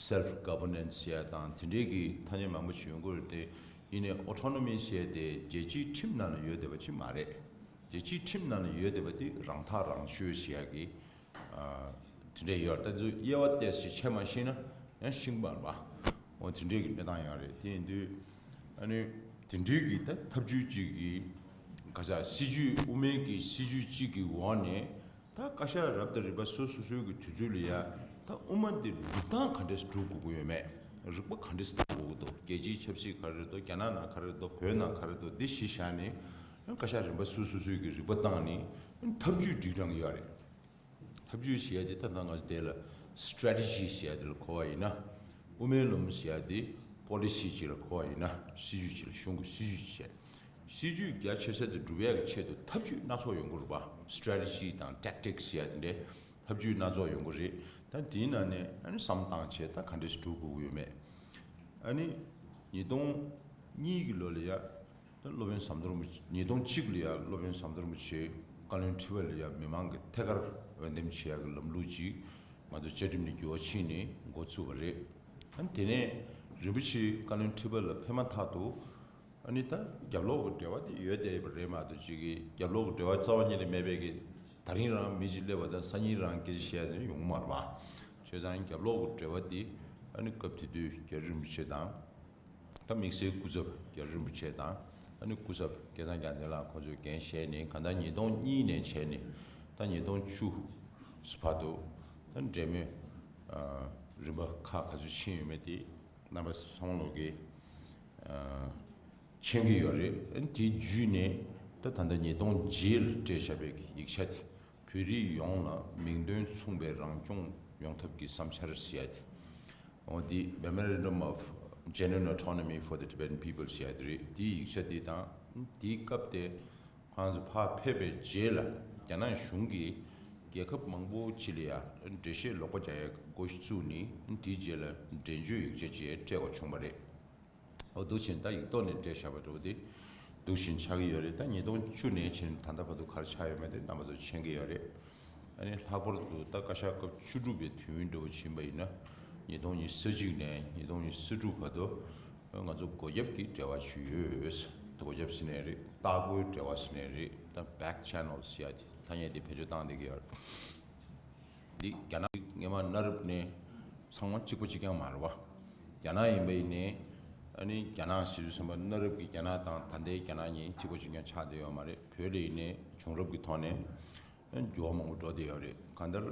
self governance ཟེར་ཡ་དང་། དེ་འདྲའི་གི་ཐ་སྙད་མང་པོ་ཞིག་ཡོང་གི་རེད་དེ། ཡིན་ནའི་autonomy ཟེར་ཡ་དེ་རྒྱལ་སྤྱིའི་ཁྲིམས་ནང་ལ་ཡོད་བསྡད་པ་ཅིག་མ་རེད། རྒྱལ་སྤྱིའི་ཁྲིམས་ནང་ལ་ཡོད་བསྡད་པ་དེ་རང་ཐག་རང་གཅོད་ཟེར་ཡ་གི་ཨ་དེ་འདྲ་ཡོད་རེད། ད་དེ་ཚོ་དབྱེ་བ་ཏོག་ཙམ་ཕྱེ་མ་ཤེས་ན་ཡང་ཤེས་ཀྱི་མ་རེད་པ། འོ་དེ་འདྲའི་གི་གནས་སྟངས་ཡོད་རེད། དེ་ཡིན་དུས་ཨ་ནི་དེ་འདྲའི་གི་ད་ཐབས་ཇུས་གཅིག་གི་ག་ས་སྲིད་ཇུས། དབུ་མའི་གི་སྲིད་ཇུས་གཅིག་གི་འོག་ནས་ད་བཀའ་ཤག་རབ་དང་རིམ་པ་སོ་སོ་སོའི་གི་དུས་ཚོད་ལ་ཡ་ད་དབུ་མ་འདི་སྒྲུབ་སྟངས་ག་འདྲས་སྒྲུབ་དགོས་ཀྱི་ཡོད་མེད། རིག་པ་ག་འདྲས་བཏང་དགོས་ཀྱི་འདུག་རྒྱལ་སྤྱིའི་ཆབ་སྲིད་ག་རེ་རེད་འདུག་རྒྱ་ནག་ནང་ག་རེ་རེད་འདུག་བོད་ནང་ག་རེ་འདུག་འདི་གཞི་བཞག་ནས་བཀའ་ཤག་རིམ་པ་སོ་སོ་སོའི་གི་རིག་པ་བཏང་ནས་ཐབས་ཇུས་སྒྲིག་སྟངས་ཡོད་རེད། ཐབས་ཇུས་ཟེར་ཡ་དེ་ད་ལྟ་ང་ཚོ་དེ་ལ་strategy ཟེར་ཡ་དེ་ལ་གོ་བ་ཡིན་ན། དབུ་མའི་ལམ་ཟེར་ཡ་དེ་policy ཅིག་ལ་གོ་བ་ཡིན་ན། སྲིད་ཇུས་ཅིག་ལ། གཞུང་གི་སྲིད་ཇུས་ཅིག་བྱས། སྲིད་ཇུས་རྒྱ་ཆེ་ས་དེ་སྒྲུབ་ཡ་གི་ཆེད་དུ་ཐབས་ཇུས་སྣ་ཚོགས་ཡོང་གི་རེད་པ། strategy དང་tactics ཟེར་ཡ་དེ་འདྲའི་ཐབས་ཇུས་སྣ་ཚོགས་ཡོང་གི་རེད། ད་དེའི་ནང་ནས་ཨ་ནི་བསམ་བཏང་བྱས་ད་ག་འདྲས་སྒྲུབ་དགོས་ཀྱི་ཡོད་མེད། ཨ་ནི་ཉིས་སྟོང་གཉིས་ཀྱི་ལོ་ལ་ཡ། ད་སློབ་དཔོན་ཟམ་གདོང་རིན་པོ་ཆེ། ཉིས་སྟོང་གཅིག་ལ་ཡ་སློབ་དཔོན་ཟམ་གདོང་རིན་པོ་ཆེ་བཀའ་བློན་ཁྲི་པ་ལ་ཡ་མི་མང་གི་ཐད་ཀར་འོས་འདེམས་བྱེད་ཡག་གི་ལམ་ལུགས་ཅིག་ང་ཚོ་བཅའ་ཁྲིམས་ནས་འགྱུར་བ་ཕྱིན་ནས་འགོ་བཙུགས་པ་རེད། ཨ་ནི་དེ་ནས་རིན་པོ་ཆེ་བཀའ་བློན་ཁྲི་པ་ལ་ཕེབས་མ་ཐག་ཏུ། ཨ་ནི་ད་རྒྱབ་ལོགས་ཀྱི་འབྲེལ་བ་དེ་ཡོད་བསྡད་པ་རེད་མ་གཏོགས། ཅིག་གི་རྒྱབ་ལོགས་ཀྱི་འབྲེལ་བ་རྩ་བ་ཉིད་ནས་མེད་པའི་གི་ད་རིང་རང་མི་གཅིག་སླེབས་པ་དང་སང་ཉིན་རང་སྐད་ཆ་བཤད་ཡ་དེ་ཡོང་མ་རེད་པ། བྱས་ཙང་རྒྱབ་ལོགས་ཀྱི་འབྲེལ་བ་དེ་ཨ་ནི་སྐབས་དེ་དུས་རྒྱ་རི་རིན་པོ་ཆེ་དང་། ད་དམིགས་བསལ་སྐུ་ཚབ་རྒྱ་རི་རིན་པོ་ཆེ་དང་། ཨ་ནི་སྐུ་ཚབ་སྐལ་བཟང་རྒྱལ་མཚན་ལགས་ཁོང་ཚོས་འགན་བཞེས་ནས། གང་ལྟར་ཉིས་སྟོང་གཉིས་ནས་བྱས་ནས་ད་ཉིས་སྟོང་བཅུ་བར་དུ་ད་འབྲེལ་མོལ་ཨ་ རིམ་པ་ཁག་ག་ཚོད་ཕྱིན་ཡོད་མེད་དེ་རྣམ་པ་ཚང་མ་ལོག་གིས་མཁྱེན་གྱི་ཡོད་རེད། དེ་བརྒྱུད་ནས་ད་ད་ལྟ་ཉིས་སྟོང་རྗེས་ལ་སྤྲད་བཞག་པའི་ཡིག་ཆ་དེ། བོད་རིགས་ཡོངས་ལ་མིང་དོན་མཚུངས་པའི་རང་སྐྱོང་ཡོང་ཐབས་ཀྱི་བསམ་འཆར་ཟེར་ཡ་དེ། འོ་འདི་Memorandum of Genuine Autonomy for the Tibetan People ཟེར་ཡ་དེ་རེད། དེའི་ཡིག་ཆ་འདི་དང་དེའི་སྐབས་དེ་ཁོང་ཚོ་ཕར་ཕེབས་པའི་རྗེས་ལ་རྒྱ་ནག་གཞུང་གིས་རྒྱལ་ཁབ་མང་པོ་ཅིག་ལ་ཡ་འགྲེལ་བཤད་ལོག་པ་རྒྱག་ཡ་འགོ་བཙུགས་ནས་དེའི་རྗེས་ལ་འགྲེལ་བརྗོད་ཡིག་ཆ་ཅིག་སྤྲད་དགོས་བྱུང་བ་རེད། འོ་འདུག་བཞིན་ད་ཡིག་ཐོག་ནས་སྤྲད་བཞག་པ་འདྲ་བོ་དེ་འདུག་བཞིན་ཆགས་ཀྱི་ཡོད་རེད། ད་ཉིས་སྟོང་བཅུ་ནས་ཕྱིན་ད་ལྟ་བར་དུ་ག་རེ་ཆགས་ཡོད་མེད་དེ་རྣམ་པ་ཚོ་མཁྱེན་གྱི་ཡོད་རེད། ཨ་ནི་ལྷག་པར་དུ་ད་བཀའ་ཤག་སྐབས་བཅུ་དྲུག་པའི་དུས་ཡུན་འདྲ་བོ་ཕྱིན་པ་ཡིན་ན་ཉིས་སྟོང་ཉི་ཤུ་རྩ་གཅིག་ནས་ཉིས་སྟོང་ཉི་ཤུ་རྩ་དྲུག་བར་དུ་ང་ཚོ་སྒོ་རྒྱབ་ཀྱི་འབྲེལ་བ་ཞུ་ཡོད། སྒོ་རྒྱབ་ཟེར་ནའི་རེད། ལྟ་སྐོར་འབྲེལ་བ་ཟེར་ནའི་རེད། ད་back channel ཟེར་ཡ་དེ་ཐ་སྙད་དེ་བེད་སྤྱོད་བཏང་བསྡད་ཀྱི་ཡོད་རེད། འདི་རྒྱ་ནག་སྔས་མ་གནའ་རབས་ནས་ཚང་མ་གཅིག་པ་གཅིག་རྐྱང་མ་རེད་བ། རྒྱ་ནག་ཡིན་པ་ཡིན་ནའི་ཨ་ནི་རྒྱ་ནག་ཟེར་དུས་ཙམ་པ་གནའ་རབས་ཀྱི་རྒྱ་ནག་དང་ད་ལྟའི་རྒྱ་ནག་གཉིས་གཅིག་པ་གཅིག་རྐྱང་ཆགས་བསྡད་ཡོད་མ་རེད། བོད་ལ་ཡིན་ནའི་བྱུང་རབས་ཀྱི་ཐོག་ནས་འགྱུར་བ་མང་པོ་འགྲོ་བསྡད་ཡོད་རེད། གང་ལྟར་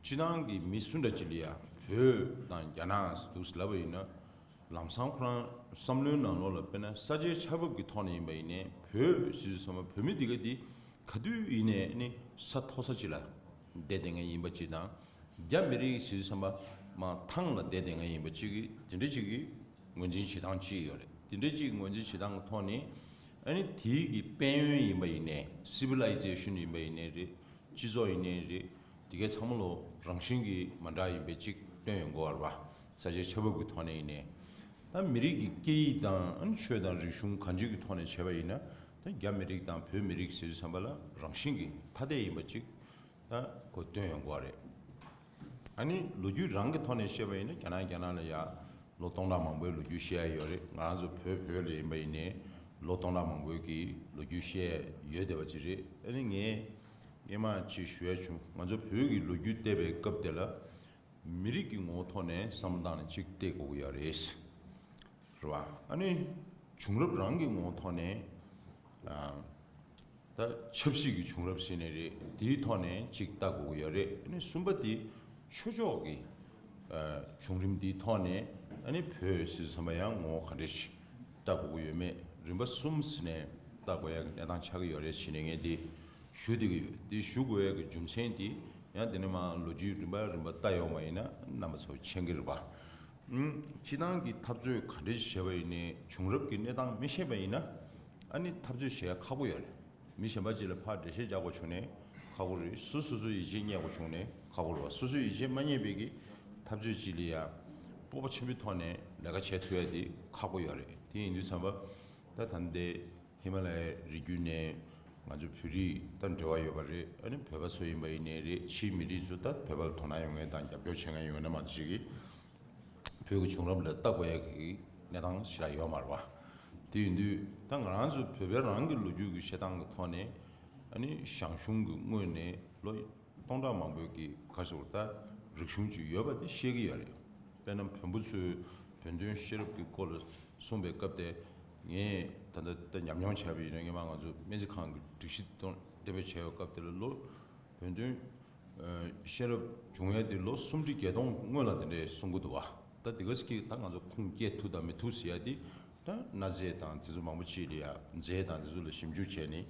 སྤྱི་བཏང་གི་མི་སུ་འདྲ་ཅིག་ལ་ཡ་བོད་དང་རྒྱ་ནག་འདུག་ལབ་པ་ཡིན་ན་ལམ་སང་ཁོ་རང་བསམ་བློའི་ནང་ལོགས་ལ་དཔེར་ན་ས་ཆའི་ཆ་བབ་ཀྱི་ཐོག་ནས་ཡིན་པ་ཡིན་ནའི་བོད་ཟེར་དུས་ཙམ་པ་བོད་མི་འདི་ག་འདི་ག་དུས་ཡིན་ནའི་ནི་ས་མཐོ་ས་ཅིག་ལ་བསྡད་བསྡད་མཁན་ཡིན་པ་ཅིག་དང་། རྒྱ་མི་རིགས་ཟེར་དུས་ཙམ་པ་མར་ཐང་ལ་བསྡད་བསྡད་མཁན་ཡིན་པ་ཅིག་གི་དེ་འདྲ་ཅིག་གི་ངོས་འཛིན་བྱེད་སྟངས་ཅིག་ཡོད་རེད། དེ་འདྲ་ཅིག་ངོས་འཛིན་བྱེད་སྟངས་ཀྱི་ཐོག་ནས་ཨ་ནི་དེའི་གི་དཔལ་ཡོན་ཡིན་པ་ཡིན་ནའི་སི་བི་ལའི་ཛེ་ཤན་ཡིན་པ་ཡིན་ནའི་རེད། སྤྱི་ཚོགས་ཡིན་ནའི་རེད། དེ་གའི་ཚང་མ་ལོ་རང་བཞིན་གྱིས་མ་འདྲ་ཡིན་པའི་ཅིག་སྟོན་ཡོང་གི་ཡོད་རེད་བ། ས་ཆའི་ཆ་བབ་ཀྱི་ཐོག་ནས་ཡིན་ནའི། ད་མི་རིགས་ཀྱི་སྐད་ཡིག་དང་ཨ་ནི་ཆོས་དང་རིག་གཞུང་གང་ཅིའི་ཐོག་ནས་བྱས་པ་ཡིན་ན་ད་རྒྱ་མི་རིགས་དང་བོད་མི་རིགས་ཟེར་དུས་ཙམ་པ་ལ་རང་བཞིན་གྱིས་ཐ་དད་ཡིན་པ་ཅིག་ད་གོ་སྟོན་ཡོང་གི་ཡོད་རེད། ཨ་ནི་ལོ་རྒྱུས་རང་གི་ཐོག་ནས་བཤད་པ་ཡིན་ན་རྒྱ་ནག་རྒྱ་ནག་ལ་ཡ་ལོ་སྟོང་ཕྲག་མང་པོའི་ལོ་རྒྱུས་བཤད་ཡ་ཡོད་རེད། ང་རང་ཚོ་བོད་བོད་ལ་ཡིན་པ་ཡིན་ནའི་ལོ་སྟོང་ཕྲག་མང་པོའི་གི་ལོ་རྒྱུས་བཤད་ཡ་ཡོད་བསྡད་པ་ཅིག་རེད། ཨ་ནི་ངས་སྔས་མ་ཅིག་ཞུ་ཡ་བྱུང་། ང་ཚོ་བོད་ཀྱི་ལོ་རྒྱུས་བལྟས་པའི་སྐབས་དེ་ལ་མི་རིགས་ཀྱི་ངོ་བོ་ཐོག་ནས་བསམ་བློ་བཏང་ནས་ཅིག་བལྟས་དགོས་ཀྱི་ཡོད་རེད། རེད་བ། ཨ་ནི་བྱུང་རབས་རང་གི་ངོ་བོ་ཐོག་ནས་ཨ། ད་ཆབ་སྲིད་ཀྱི་བྱུང་རབས་ཟེར་ནའི་རེད། དེའི་ཐོག་ནས་ཅིག་ལྟ་དགོས་ཀྱི་ཡོད་རེད། ཨ་ནི་གསུམ་པ་དེ་ཆོས་ཕྱོགས་ཀྱི་ཨ་བྱུང་རིམ་དེའི་ཐོག་ནས་ཨ་ནི་བོད་ཟེར་དུས་ཙམ་པ་ཡང་ངོ་བོ་ག་འདྲ་ཞིག་ལྟ་དགོས་ཀྱི་ཡོད་མེད་རིམ་པ་གསུམ་ཟེར་ནས་ལྟ་དགོས་ཡ་གི་གནས་སྟངས་ཆགས་ཀྱི་ཡོད་རེད་ཟེར་ནས་ངས་འདི་ཞུ་བསྡད་ཀྱི་ཡོད། འདི་ཞུ་དགོས་ཡ་གི་རྒྱུ་མཚན་དེ་ཡང་དེ་ནས་མར་ལོ་རྒྱུས་རིམ་པ་རིམ་པ་ལྟ་ཡོང་བ་ཡིན་ན་རྣམ་པ་ཚོ་མཁྱེན་གྱི་རེད་པ། ཨུམ། སྤྱི་བཏང་གི་འཐབ་རྩོད་ག་འདྲ་ཞིག་བྱས་པ་ཡིན་ནའི་བྱུང་རབས་ཀྱི་གནས་སྟངས་མི་ཤེས་པ་ཡིན་ན་ཨ་ནི་འཐབ་རྩོད་བྱེད་ཡ་ཁག་པོ་ཡོད་རེད། མི་གཞན་པ་ཅིག་ལ་ཕར་འགྲེལ་བཤད་རྒྱག་དགོས་བྱུང་ནའི་ཁག་པོ་རེད། སོ་སོ་སོའི་ཡིད་ཆེས་རྙེད་དགོས་བྱུང་ནའི་ཁག་པོ་རེད་བ། སོ་སོའི་ཡིད་ཆེས་མ་རྙེད་པའི་གི་འཐབ་རྩོད་ཅིག་ལ་ཡ་སྤོབས་པ་ཆེན་པོའི་ཐོག་ནས་ལས་ཀ་བྱེད་ཐུབ་ཡ་དེ་ཁག་པོ་ཡོད་རེད། དེ་ཡིན་དུས་ཙམ་པ་ད་ད་ལྟའི་ཧི་མ་ལ་ཡའི་རི་རྒྱུད་ནས་ང་ཚོ་བོད་རིགས་དང་འབྲེལ་བ་ཡོད་པ་རེད། ཨ་ནི་བོད་པ་ཚོ་ཡིན་པ་ཡིན་ནའི་རེད། ཕྱིའི་མི་རིགས་ཚོ་ད་བོད་པ་ལ་དོ་སྣང་ཡོང་མཁན་དང་རྒྱབ་སྐྱོར་བྱེད་མཁན་ཡོང་མཁན་མང་ཆེ་གིས་བོད་ཀྱི་བྱུང་རབས་ལ་ལྟ་དགོས་ཡ་གི་གནས་སྟངས་ཞེ་དྲག་ཡོད་མ་རེད་བ། དེ་ཡིན་དུས་ད་ང་རང་ཚོ་བོད་པའི་རང་གི་ལོ་རྒྱུས་ཀྱི་བཤད་སྟངས་ཀྱི་ཐོག་ནས་ཨ་ནི་ཞང་ཞུང་གི་སྔོན་ནས་ལོ་སྟོང་ཕྲག་མང་པོའི་གི་ག་རེ་ཟེར་དགོས་རེད། ད་རིག་གཞུང་ཅིག་ཡོད་པ་དེ་ཤེས་ཀྱི་ཡོད་རེད། དཔེར་ན་བོན་པོ་ཚོས་བོན་སྟོན་ཤེས་རབ་ཀྱི་སྐོར་ལ་གསུངས་པའི་སྐབས་དེ་ངས་ད་ལྟ་ད་ཉམས་མྱོང་བྱས་པ་ཡིན་ན་སྔོན་མ་ང་ཚོ་སྨན་རྩིས་ཁང་གི་སྒྲིག་གཞི་དང་གཏན་འབེབས་བྱས་པའི་སྐབས་དེ་ལ་ལོ་བོན་སྟོན་ཤེས་རབ་བྱུང་ཡས་དེ་ལོ་སུམ་ཁྲི་བརྒྱད་སྟོང་སྔོན་ལ་དེ་འདྲས་གསུང་གི་འདུག་བ། ད་དེ་ག་ཅིག་ད་ང་ཚོ་ཁུངས་སྐྱེལ་ཐུབ་དང་མི་ཐུབ་ཟེར་ཡ་དེ་ད་གནའ་རྫས་དང་དེ་ཚོ་མང་པོ་ཅིག་ལ་ཡ་རྫས་དང་དེ་ཚོ་ལ་ཞིབ་འཇུག་བྱས་ནས་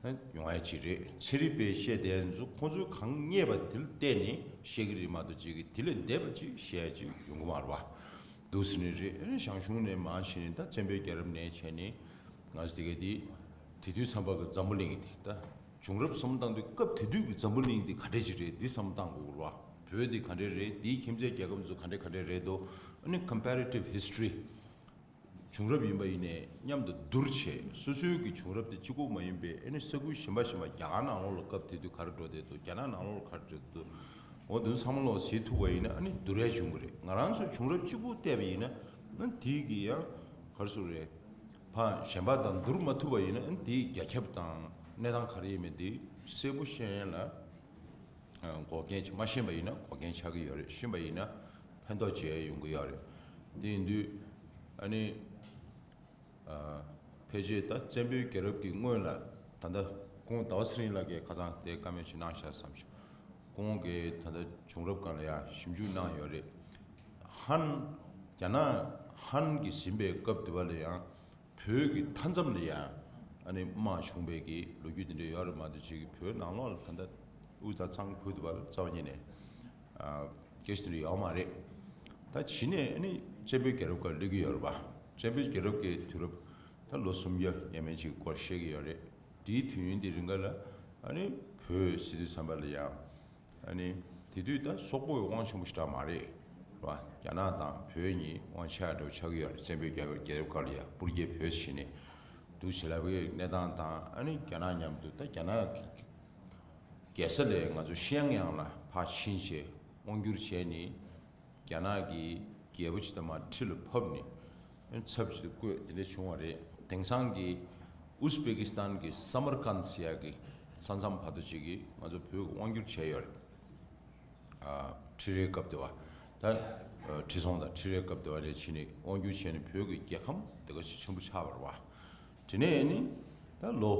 ད་ཡོང་ཡ་ཅིག་རེད། ཚན་རིག་པས་བཤད་བསྡད་ཚོ་ཁོང་ཚོས་གང་རྙེད་པ་དེ་ལ་བལྟས་ནས་བཤད་ཀྱི་རེད་མ་གཏོགས་ཅིག་གིས་དེ་ལས་འདས་པ་ཅིག་བཤད་ཡ་ཅིག་ཡོང་གི་མ་རེད་བ། འདུག་ཟེར་ནི་རེད། ཨ་ནི་ཞང་ཞུང་ནས་མར་བྱས་ནས་ད་བཙན་པོའི་རྒྱལ་རབས་ནས་བྱས་ནས་ང་ཚོ་དེ་ག་དེ་དེ་དུས་ཙམ་པ་གི་འཛམ་བུ་གླིང་དེ་ད་བྱུང་རབས་བསམ་བློ་བཏང་དུས་སྐབས་དེ་དུས་ཀྱི་འཛམ་བུ་གླིང་འདི་ག་འདྲས་ཅིག་རེད། འདི་བསམ་བློ་བཏང་དགོས་རེད་བ། བོད་འདི་ག་འདྲས་རེད། འདིའི་ཁྱིམ་མཚེས་རྒྱལ་ཁབ་ཚོ་ག་འདྲས་ག་འདྲས་རེད་འདུག་ཨ་ནི་comparative history བྱུང་རབས་ཡིན་པ་ཡིན་ནའི་མཉམ་དུ་བསྡུར་བྱས། སོ་སོའི་གི་བྱུང་རབས་དེ་གཅིག་པོ་མ་ཡིན་པའི་ཨ་ནི་ས་ཁུལ་གཞན་པ་གཞན་པ་རྒྱ་གར་ནང་ལོགས་ལ་སྐབས་དེ་དུས་ག་རེ་འགྲོ་བསྡད་འདུག་རྒྱ་ནག་ནང་ལོགས་ལ་ག་རེ་འགྲོ་བསྡད་འདུག་འོ་དེ་ཚོ་ཚང་མ་ལོག་གཟིགས་ཐུབ་པ་ཡིན་ན་ཨ་ནི་བསྡུར་ཡ་བྱུང་གི་རེད། ང་རང་ཚོ་བྱུང་རབས་གཅིག་པུ་བལྟས་པ་ཡིན་ན་ཨ་ནི་དེའི་གི་ཡང་ག་རེ་ཟེར་རེད། ཕ་གཞན་པ་དང་བསྡུར་མ་ཐུབ་པ་ཡིན་ན་ཨ་ནི་དེའི་རྒྱ་ཁྱབ་དང་གནས་སྟངས་ག་རེ་ཡིན་མིན་དེ་གསལ་པོ་ཤེས་ཡ་ལ་འགོག་རྐྱེན་ཅིག་མ་ཤེས་པ་ཡིན་ན་འགོག་རྐྱེན་ཆགས་ཀྱི་ཡོད་རེད། ཤེས་པ་ཡིན་ན་ཕན་ཐོགས་བྱེད་ཡ་ཡོང་གི་ཡོད་རེད། དེ་ཡིན་དུས་ཨ་ནི། ཕལ་ཆེར་ད་བཙན་པོའི་རྒྱལ་རབས་ཀྱི་སྔོན་ལ་ད་ལྟ་ཁོང་ཟླ་བ་ཚེ་རིང་ལགས་ཀྱིས་ཁ་སང་དེ་བཀའ་མོལ་ཅིག་གནང་ཤག་བསམ་བྱུང་། ཁོང་གིས་ད་ལྟ་བྱུང་རབས་སྒང་ལ་ཡ་ཞིབ་འཇུག་གནང་ཡོད་རེད། ཧན། རྒྱ་ནག་ཧན་གྱིས་ཟིན་པའི་སྐབས་དེ་བ་ལ་ཡང་བོད་ཀྱི་མཐའ་མཚམས་ལ་ཡང་ཨ་ནི་དམག་བྱུང་བའི་གི་ལོ་རྒྱུས་དེ་འདྲ་ཡོད་རེད་མ་གཏོགས་ཅིག་བོད་ནང་ལོགས་ལ་ད་ལྟ་དབུས་དང་གཙང་ཕུ་དེ་བ་ལ་རྩ་བ་ཉིད་ནས་ཨ་སྐད་ཆ་དེ་འདྲ་ཡོད་མ་རེད། ད་གཞི་ནས་ཨ་ནི་བཙན་པོའི་རྒྱལ་རབས་སྐབས་སླེབས་ཀྱི་ཡོད་རེད་པ། བཙན་པོའི་རྒྱལ་རབས་ཀྱི་དུས་རབས་ད་ལོ་སུམ་བརྒྱ་ཡས་མས་ཅིག་སྐོར་བཤད་ཀྱི་ཡོད་རེད། དེའི་དུས་ཡུན་དེ་རིང་ག་ལ་ཨ་ནི་བོད་ཟེར་དུས་ཙམ་པ་ལ་ཡང་ཨ་ནི་དེ་དུས་ད་སོག་པོའི་དབང་ཆེན་པོ་ཞེ་དྲག་མ་རེད་བ། རྒྱ་ནག་དང་བོད་གཉིས་དབང་ཆ་འདྲ་བོ་ཆགས་ཀྱི་ཡོད་རེད། བཙན་པོའི་རྒྱལ་རྒྱལ་རབས་སྐབས་ལ་ཡང་སྤུར་རྒྱལ་བོད་ཟེར་ནས་འདུག་བྱེད་ལབ་པའི་གནས་སྟངས་དང་ཨ་ནི་རྒྱ་ནག་མཉམ་དུ་ད་རྒྱ་ནག་རྒྱལ་ས་ལས་ང་ཚོ་ཤི་ཡང་ཡང་ལ་ཕར་ཕྱིན་བྱས་དབང་བསྒྱུར་བྱས་ནས། རྒྱ་ནག་གི་རྒྱལ་པོ་ཅིག་དང་མར་ཁྲི་ལ་ཕབ་ནས་ཚབ་ཅིག་ཏུ་བསྐོས་དེ་འདྲ་བྱུང་བ་རེད། དེང་སང་གི་ཨུ་སི་པེ་ཀི་སི་ཐན་གྱི་ས་མར་ཀན་ཟེར་ཡག་གི་ས་མཚམས་བར་དུ་ཅིག་གིས་ང་ཚོ་བོད་ཀྱི་དབང་བསྒྱུར་བྱས་ཡོད་རེད། ཨ་ཁྲི་རལ་སྐབས་དེ་བ་ད་ཨ་ཁྲི་སྲོང་དང་ཁྲི་རལ་སྐབས་དེ་བ་ནས་ཕྱིན་ནས་དབང་བསྒྱུར་བྱས་ནས་བོད་ཀྱི་རྒྱལ་ཁམས་དེ་ག་ཞིག་ཆེན་པོ་ཆགས་པ་རེད་བ། དེ་ནས་ནི་ད་ལོ་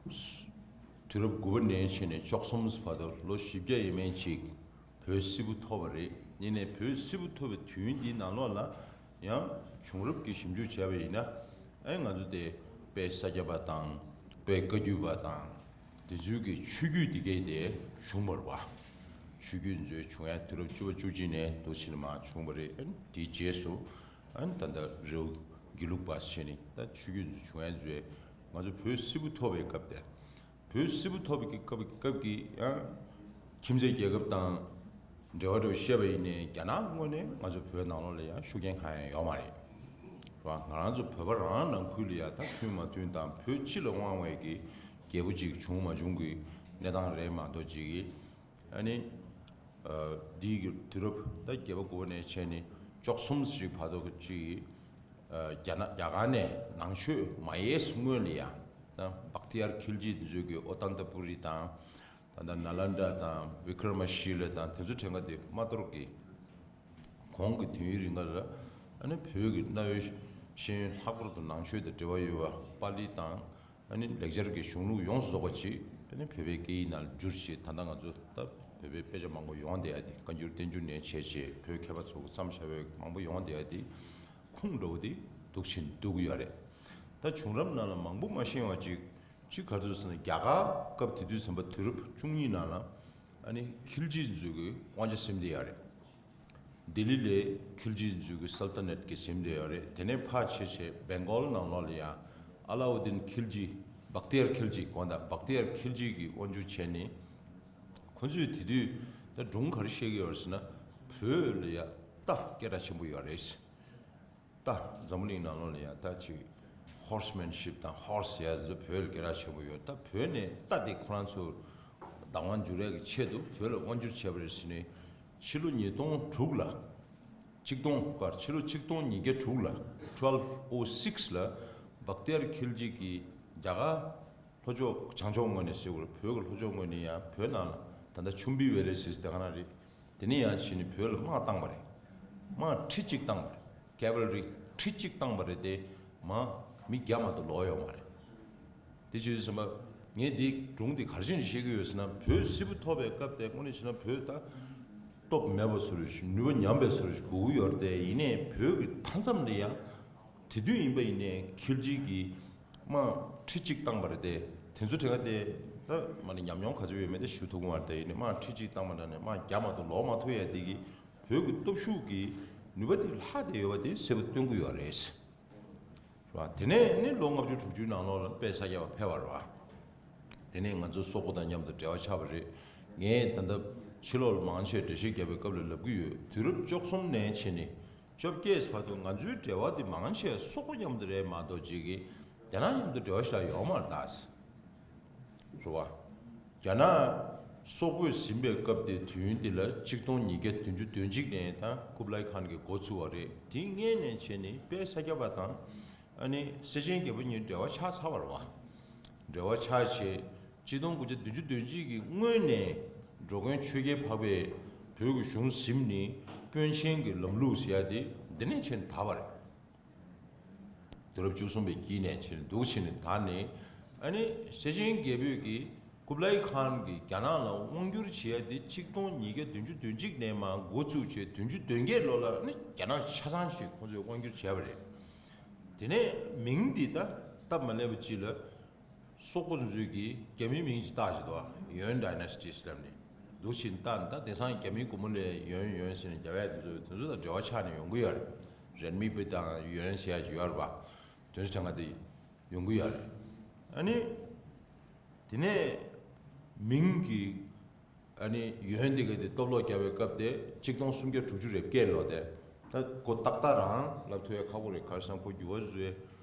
དུས་རབས་དགུ་པ་ནས་བྱས་ནས་བཅུ་གསུམ་བར་དུ་ལོ་བཞི་བརྒྱ་ཡས་མས་ཅིག་བོད་སིལ་བུ་ཐོབ་པ་རེད། ཡིན་ནའི་བོད་སིལ་བུ་ཐོབ་པའི་དུས་ཡུན་འདིའི་ནང་ལོགས་ལ་ཡང་བྱུང་རབས་ཀྱི་ཞིབ་འཇུག་བྱས་པ་ཡིན་ན། ཨེ་ང་ཚོ་དེ་དཔལ་ས་སྐྱ་པ་དང་དཔལ་བཀའ་བརྒྱུད་པ་དང་དེ་ཚོའི་གི་ཆོས་བརྒྱུད་འདི་གའི་དེ་བྱུང་བ་རེད་བ། ཆོས་བརྒྱུད་འདི་ཚོའི་བྱུང་ཡ་དུས་རབས་བཅུ་པ་བཅུ་གཅིག་ནས་འདུག་ཕྱིན་མ་བྱུང་བ་རེད། ཨེ་དེའི་རྗེས་སུ་ཨེ་ད་ལྟ་རེའུ་དགེ་ལུགས་པ་བྱས་ནས་ད་ཆོས་བརྒྱུད་འདི་ཚོ་བྱུང་ཡ་འདི་ཚོའི་ང་ཚོ་བོད་སིལ་བུ་ཐོབ་པའི་སྐབས་དེ། བོད་སིལ་བུ་ཐོབ་པའི་སྐབས་སྐབས་ཀྱི་ཡང་ཁྱིམ་མཚེས་རྒྱལ་ཁབ་དང་འབྲེལ་བ་འགྲོ་བཤད་པ་ཡིན་ནའི་རྒྱ་ནག་ངོས་ནས་ང་ཚོ་བོད་ནང་ལོགས་ལ་ཡང་ཤུགས་རྐྱེན་གང་ཡང་ཡོད་མ་རེད་བ། ང་རང་ཚོ་བོད་པ་རང་ནང་ཁུལ་ལ་ཡང་ད་མཐུན་མ་མཐུན་དང་བོད་སྤྱི་ལ་དབང་བའི་གི་རྒྱལ་པོ་ཅིག་བྱུང་མ་བྱུང་གི་གནས་སྟངས་རེད་མ་གཏོགས་ཅིག་གི་ཨ་ནི་འདི་གི་དུས་རབས་ད་བརྒྱད་པ་དགུ་པ་ནས་བྱས་ནས་བཅུ་གསུམ་ཞིག་བར་དུ་ཅིག་རྒྱ་ནག་རྒྱ་གར་ནས་ནང་ཆོས་མ་ཡལ་སྔོན་ལ་ཡང་ད་བཀྟི་ཡར་ཁིལ་ཇི་འདི་ཚོ་གི་ཨོ་ཏན་ཏ་པུ་རི་དང་ད་ལྟ་ནཱ་ལནྡ་དང་བི་ཀྲ་མ་ཤི་ལ་དང་དེ་ཚོ་གྲས་ཀ་དེ་མ་གཏོགས་ཀྱི་གོང་གི་དུས་ཡུན་རིང་ག་ལ་ཨ་ནི་བོད་ཀྱི་གནའ་བོའི་ཤེས་ཡོན་ལྷག་པར་དུ་ནང་ཆོས་དང་འབྲེལ་བ་ཡོད་པ་པཱ་ལི་དང་། ཨ་ནི་ལེགས་སྦྱར་གྱི་གཞུང་ལུགས་ཡོངས་སུ་རྫོགས་པ་ཅིག་ཨ་ནི་བོད་པའི་སྐད་ཡིག་ནང་བསྒྱུར་བྱས། ད་ལྟ་ང་ཚོ་ད་བོད་པའི་དཔེ་ཆ་མང་པོ་ཡོང་བསྡད་ཡ་དེ་བཀའ་འགྱུར་བསྟན་འགྱུར་ནས་བྱས་བྱས་བོད་མཁས་པ་ཚོ་གིས་བརྩམས་བཞག་པའི་མང་པོ་ཡོང་བསྡད་ཡ་དེ་ཁུངས་འདྲ་བོ་དེ་འདུག་ཕྱིན་འདུག་གི་ཡོད་རེད། ད་བྱུང་རབས་ནང་ལ་མང་པོ་མ་ཤེས་པ་ཅིག་ཅིག་ག་རེ་ཟེར་ན་རྒྱ་གར་སྐབས་དེ་དུས་ཙམ་པ་དུས་རབས་བཅུ་གཉིས་ནང་ལ་ཨ་ནི་ཁིལ་ཇི་ཚོ་གི་དབང་ཆ་ཟིན་བསྡད་ཡ་རེད། ལྡི་ལི་ལ་ཁིལ་ཇི་ཚོ་གི་སལ་ཏ་ནེཊ་གི་ཟིན་བསྡད་ཡོད་རེད། དེ་ནས་ཕར་ཆེ་ཆེ་བེང་གོལ་ནང་ལོགས་ལ་ཡང་ཨ་ལའུ་དིན་ཁིལ་ཇི། བཀྟི་ཡར་ཁིལ་ཇི་དགོངས་དག་བཀྟི་ཡར་ཁིལ་ཇི་གིས་དབང་བསྒྱུར་བྱས་ནས། ཁོ་ཚོས་དེ་དུས་ད་སྒྲུང་ག་རེ་བཤད་ཀྱི་ཡོད་རེད་ཟེར་ན། བོད་ལ་ཡ་རྟ་སྐད་གྲགས་ཆེན་པོ་ཡོད་རེད། རྟ་འཛམ་བུ་གླིང་ནང་ལོགས་ལ་ཡ་རྟ་ཅིག་ཧོར་སི་མེན་ཤིབ་དང་ཧོར་སི་ཡ་ཚོ་བོད་ལ་སྐད་གྲགས་ཆེན་པོ་ཡོད། ད་བོད་ནས་རྟ་དེ་ཁོ་རང་ཚོ་བདག་དབང་འཇུག་ཡས་ཀྱི་ཆེད་དུ་བོད་ལ་དབང་བསྒྱུར་བྱས་པ་རེད་ཟེར་ནས། ཕྱི་ལོ་ཉིས་སྟོང་དྲུག་ལ། ཆིག་སྟོང་ཀར་ཕྱི་ལོ་ཆིག་སྟོང་ཉིས་བརྒྱ་དྲུག་ལ། Twelve oh six ལ་བཀྟི་ཡར་ཁིལ་ཇི་གིས་རྒྱ་གར་ལྷོ་ཕྱོགས་བྱང་ཕྱོགས་ངོས་ནས་ཟེར་དགོས་རེད། བོད་ཀྱི་ལྷོ་ཕྱོགས་ངོས་ནས་ཡང་བོད་ནང་ལ་ད་ལྟ་ཆུམ་བི་ཝེ་ལེ་སི་ཟེར་དེ་ག་ན་རེད། དེ་ནས་ཡང་ཕྱིན་ནས་བོད་ལ་དམག་བཏང་བ་རེད། དམག་ཁྲི་གཅིག་བཏང་བ་རེད། ཀེ་ཝལ་རི་ཁྲི་གཅིག་བཏང་བ་རེད་དེ། མ་མི་བརྒྱ་མ་གཏོགས་ལོག་ཡོད་མ་རེད། དེ་ཅི་ཟེར་ན། ངས་འདི་སྒྲུང་འདི་ག་རེ་བྱས་ནས་བཤད་ཀྱི་ཡོད་ཟེར་ན། བོད་སིལ་བུ་ཐོབ་པའི་སྐབས་དེ་དངོས་གནས་བྱས་ན་བོད་ད་སྟོབས་མེད་པ་བཟོ་འདྲ་ཞིག་ནུས་པ་ཉམས་པའི་བཟོ་འདྲ་ཞིག་དགོས་ཀྱི་ཡོད་རེད་དེ། ཡིན་ནའི་བོད་ཀྱི་མཐའ་མཚམས་ལ་ཡང་དེ་དུས་ཡིན་པ་ཡིན་ནའི་ཁིལ་ཇི་གིས་དམག་ཁྲི་གཅིག་བཏང་བ་རེད་དེ། དེ་ཚོ་དྲན་ཁ་དེ་ད་མ་ནི་ཉམས་མྱོང་ག་ཚོད་ཡོད་མེད་དེ་ཞུ་ཐུབ་ཀྱི་མ་རེད་དེ། ཡིན་ནའི་དམག་ཁྲི་གཅིག་བཏང་བ་འདྲ་ནས་དམག་བརྒྱ་མ་གཏོགས་ལོག་མ་ཐུབ་ཡ་དེ་གིས་བོད་ཀྱི་སྟོབས་ཤུགས་ཀྱི་ནུས་པ་དེ་ལྷག་བསྡད་ཡོད་པ་དེ་གསལ་པོ་སྟོན་གྱི་ཡོད་རེད། རེད་བ། དེ་ནས་ནི་ལོ་ལྔ་བཅུ་དྲུག་ཅུའི་ནང་ལོགས་ལ་དཔལ་ས་སྐྱ་པ་ཕེབས་པ་རེད་བ། དེ་ནས་ང་ཚོ་སོག་པོ་དང་མཉམ་དུ་འབྲེལ་བ་ཆགས་པ་རེད། ངས་ད་ལྟ་ཕྱི་ལོགས་ལ་མང་ཆེ་འགྲེལ་བཤད་བརྒྱབ་པའི་སྐབས་ལ་ལབ་ཀྱི་ཡོད། དུས་རབས་བཅུ་གསུམ་ནས་བྱས་ནས་བཅོ་བརྒྱད་བར་དུ་ང་ཚོའི་འབྲེལ་བ་དེ་མང་ཆེ་སོག་པོ་མཉམ་དུ་རེད་མ་གཏོགས་ཅིག་གི་རྒྱ་ནག་མཉམ་དུ་འབྲེལ་བ་ཞིག་ཡོད་མ་རེད་ད། རེད་བ། རྒྱ་ནག་སོག་པོས་ཟིན་པའི་སྐབས་དེ་དུས་ཡུན་དེ་ལ་ཆིག་སྟོང་ཉིས་བརྒྱ་བདུན་ཅུ་དོན་གཅིག་ནས་ད་ཀུབ་ལའི་ཁཱན་གྱིས་འགོ་ཚུགས་པ་རེད། དེའི་སྔོན་ནས་བྱས་ནས་དཔལ་ས་སྐྱ་པ་དང་ཨ་ནི་སེ་ཆེན་རྒྱལ་པོ་གཉིས་འབྲེལ་བ་ཆགས་ཚར་བ་རེད་བ། འབྲེལ་བ་ཆགས་བྱས་ཆིག་སྟོང་དགུ་བརྒྱ་བདུན་ཅུ་དོན་གཅིག་གི་སྔོན་ནས་འགྲོ་མགོན་ཆོས་རྒྱལ་འཕགས་པས་བོད་ཀྱི་གཞུང་ཟིན་ནས་དཔོན་ཆེན་གྱི་ལམ་ལུགས་ཟེར་ཡ་དེ་འདི་ནས་བྱས་ནས་དར་བ་རེད། དུས་རབས་བཅུ་གསུམ་པའི་དཀྱིལ་ནས་ཕྱིན་འདུག་ཕྱིན་ནས་ད་ནི་ཨ་ནི་སེ་ཆེན་རྒྱལ་པོས་ཀྱིས་ ཀུབ་ལའི་ཁཱན་གྱིས་རྒྱ་ནག་ལ་དབང་བསྒྱུར་བྱས་ཏེ་གཅིག་སྟོང་ཉིས་བརྒྱ་བདུན་ཅུ་དོན་གཅིག་ནས་མར་འགོ་བཙུགས་བྱས་བདུན་ཅུ་དོན་བརྒྱད་ལོ་ལ་ནི་རྒྱ་ནག་ཆ་ཚང་ཞིག་ཁོང་ཚོས་དབང་བསྒྱུར་བྱས་པ་རེད། དེ་ནས་མིང་འདི་ད་སྟབས་མ་ལེགས་པ་ཅིག་ལ། སོག་པོ་ཚོས་ཀྱིས་རྒྱ་མིའི་མིང་ཅིག་བཏགས་ཀྱི་འདུག་ཡོན་ཌའི་ནེ་སི་ཊི་ཟེར་ནས་འདུག་ཕྱིན་བཏགས་ནས། ད་དེང་སང་རྒྱ་མིའི་སྒོར་མོ་ལས་ཡོན་ཡོན་ཟེར་ནས་རྒྱབ་ཡ་དེ་ཚོ་དེ་ཚོ་དང་འབྲེལ་བ་ཆགས་ནས་ཡོང་གི་ཡོད་རེད། རན་མི་པི་དང་ཡོན་ཟེར་ཡ་ཅིག་ཡོད་རེད་པ། དོན་ཚན་ག་དེ་ཡོང་གི་ཡོད་རེད། ཨ་ནི་དེ་ནས་མིང་གི་ཨ་ནི་ཡོན་དེ་ག་དེ་སྟོབས་ལོག་བརྒྱབ་པའི་སྐབས་དེ་གཅིག་སྟོང་སུམ་བརྒྱ་དྲུག་ཅུ་རེ་བརྒྱད་ལོ་དེ། ད་གོ་ཏག་ཏག་རང་ལབ་ཐུབ་ཡ་ཁག་པོ་རེད། ག་རེ་ཟེར་ན་ཁོ་འགྱུར་བ་བཟོས།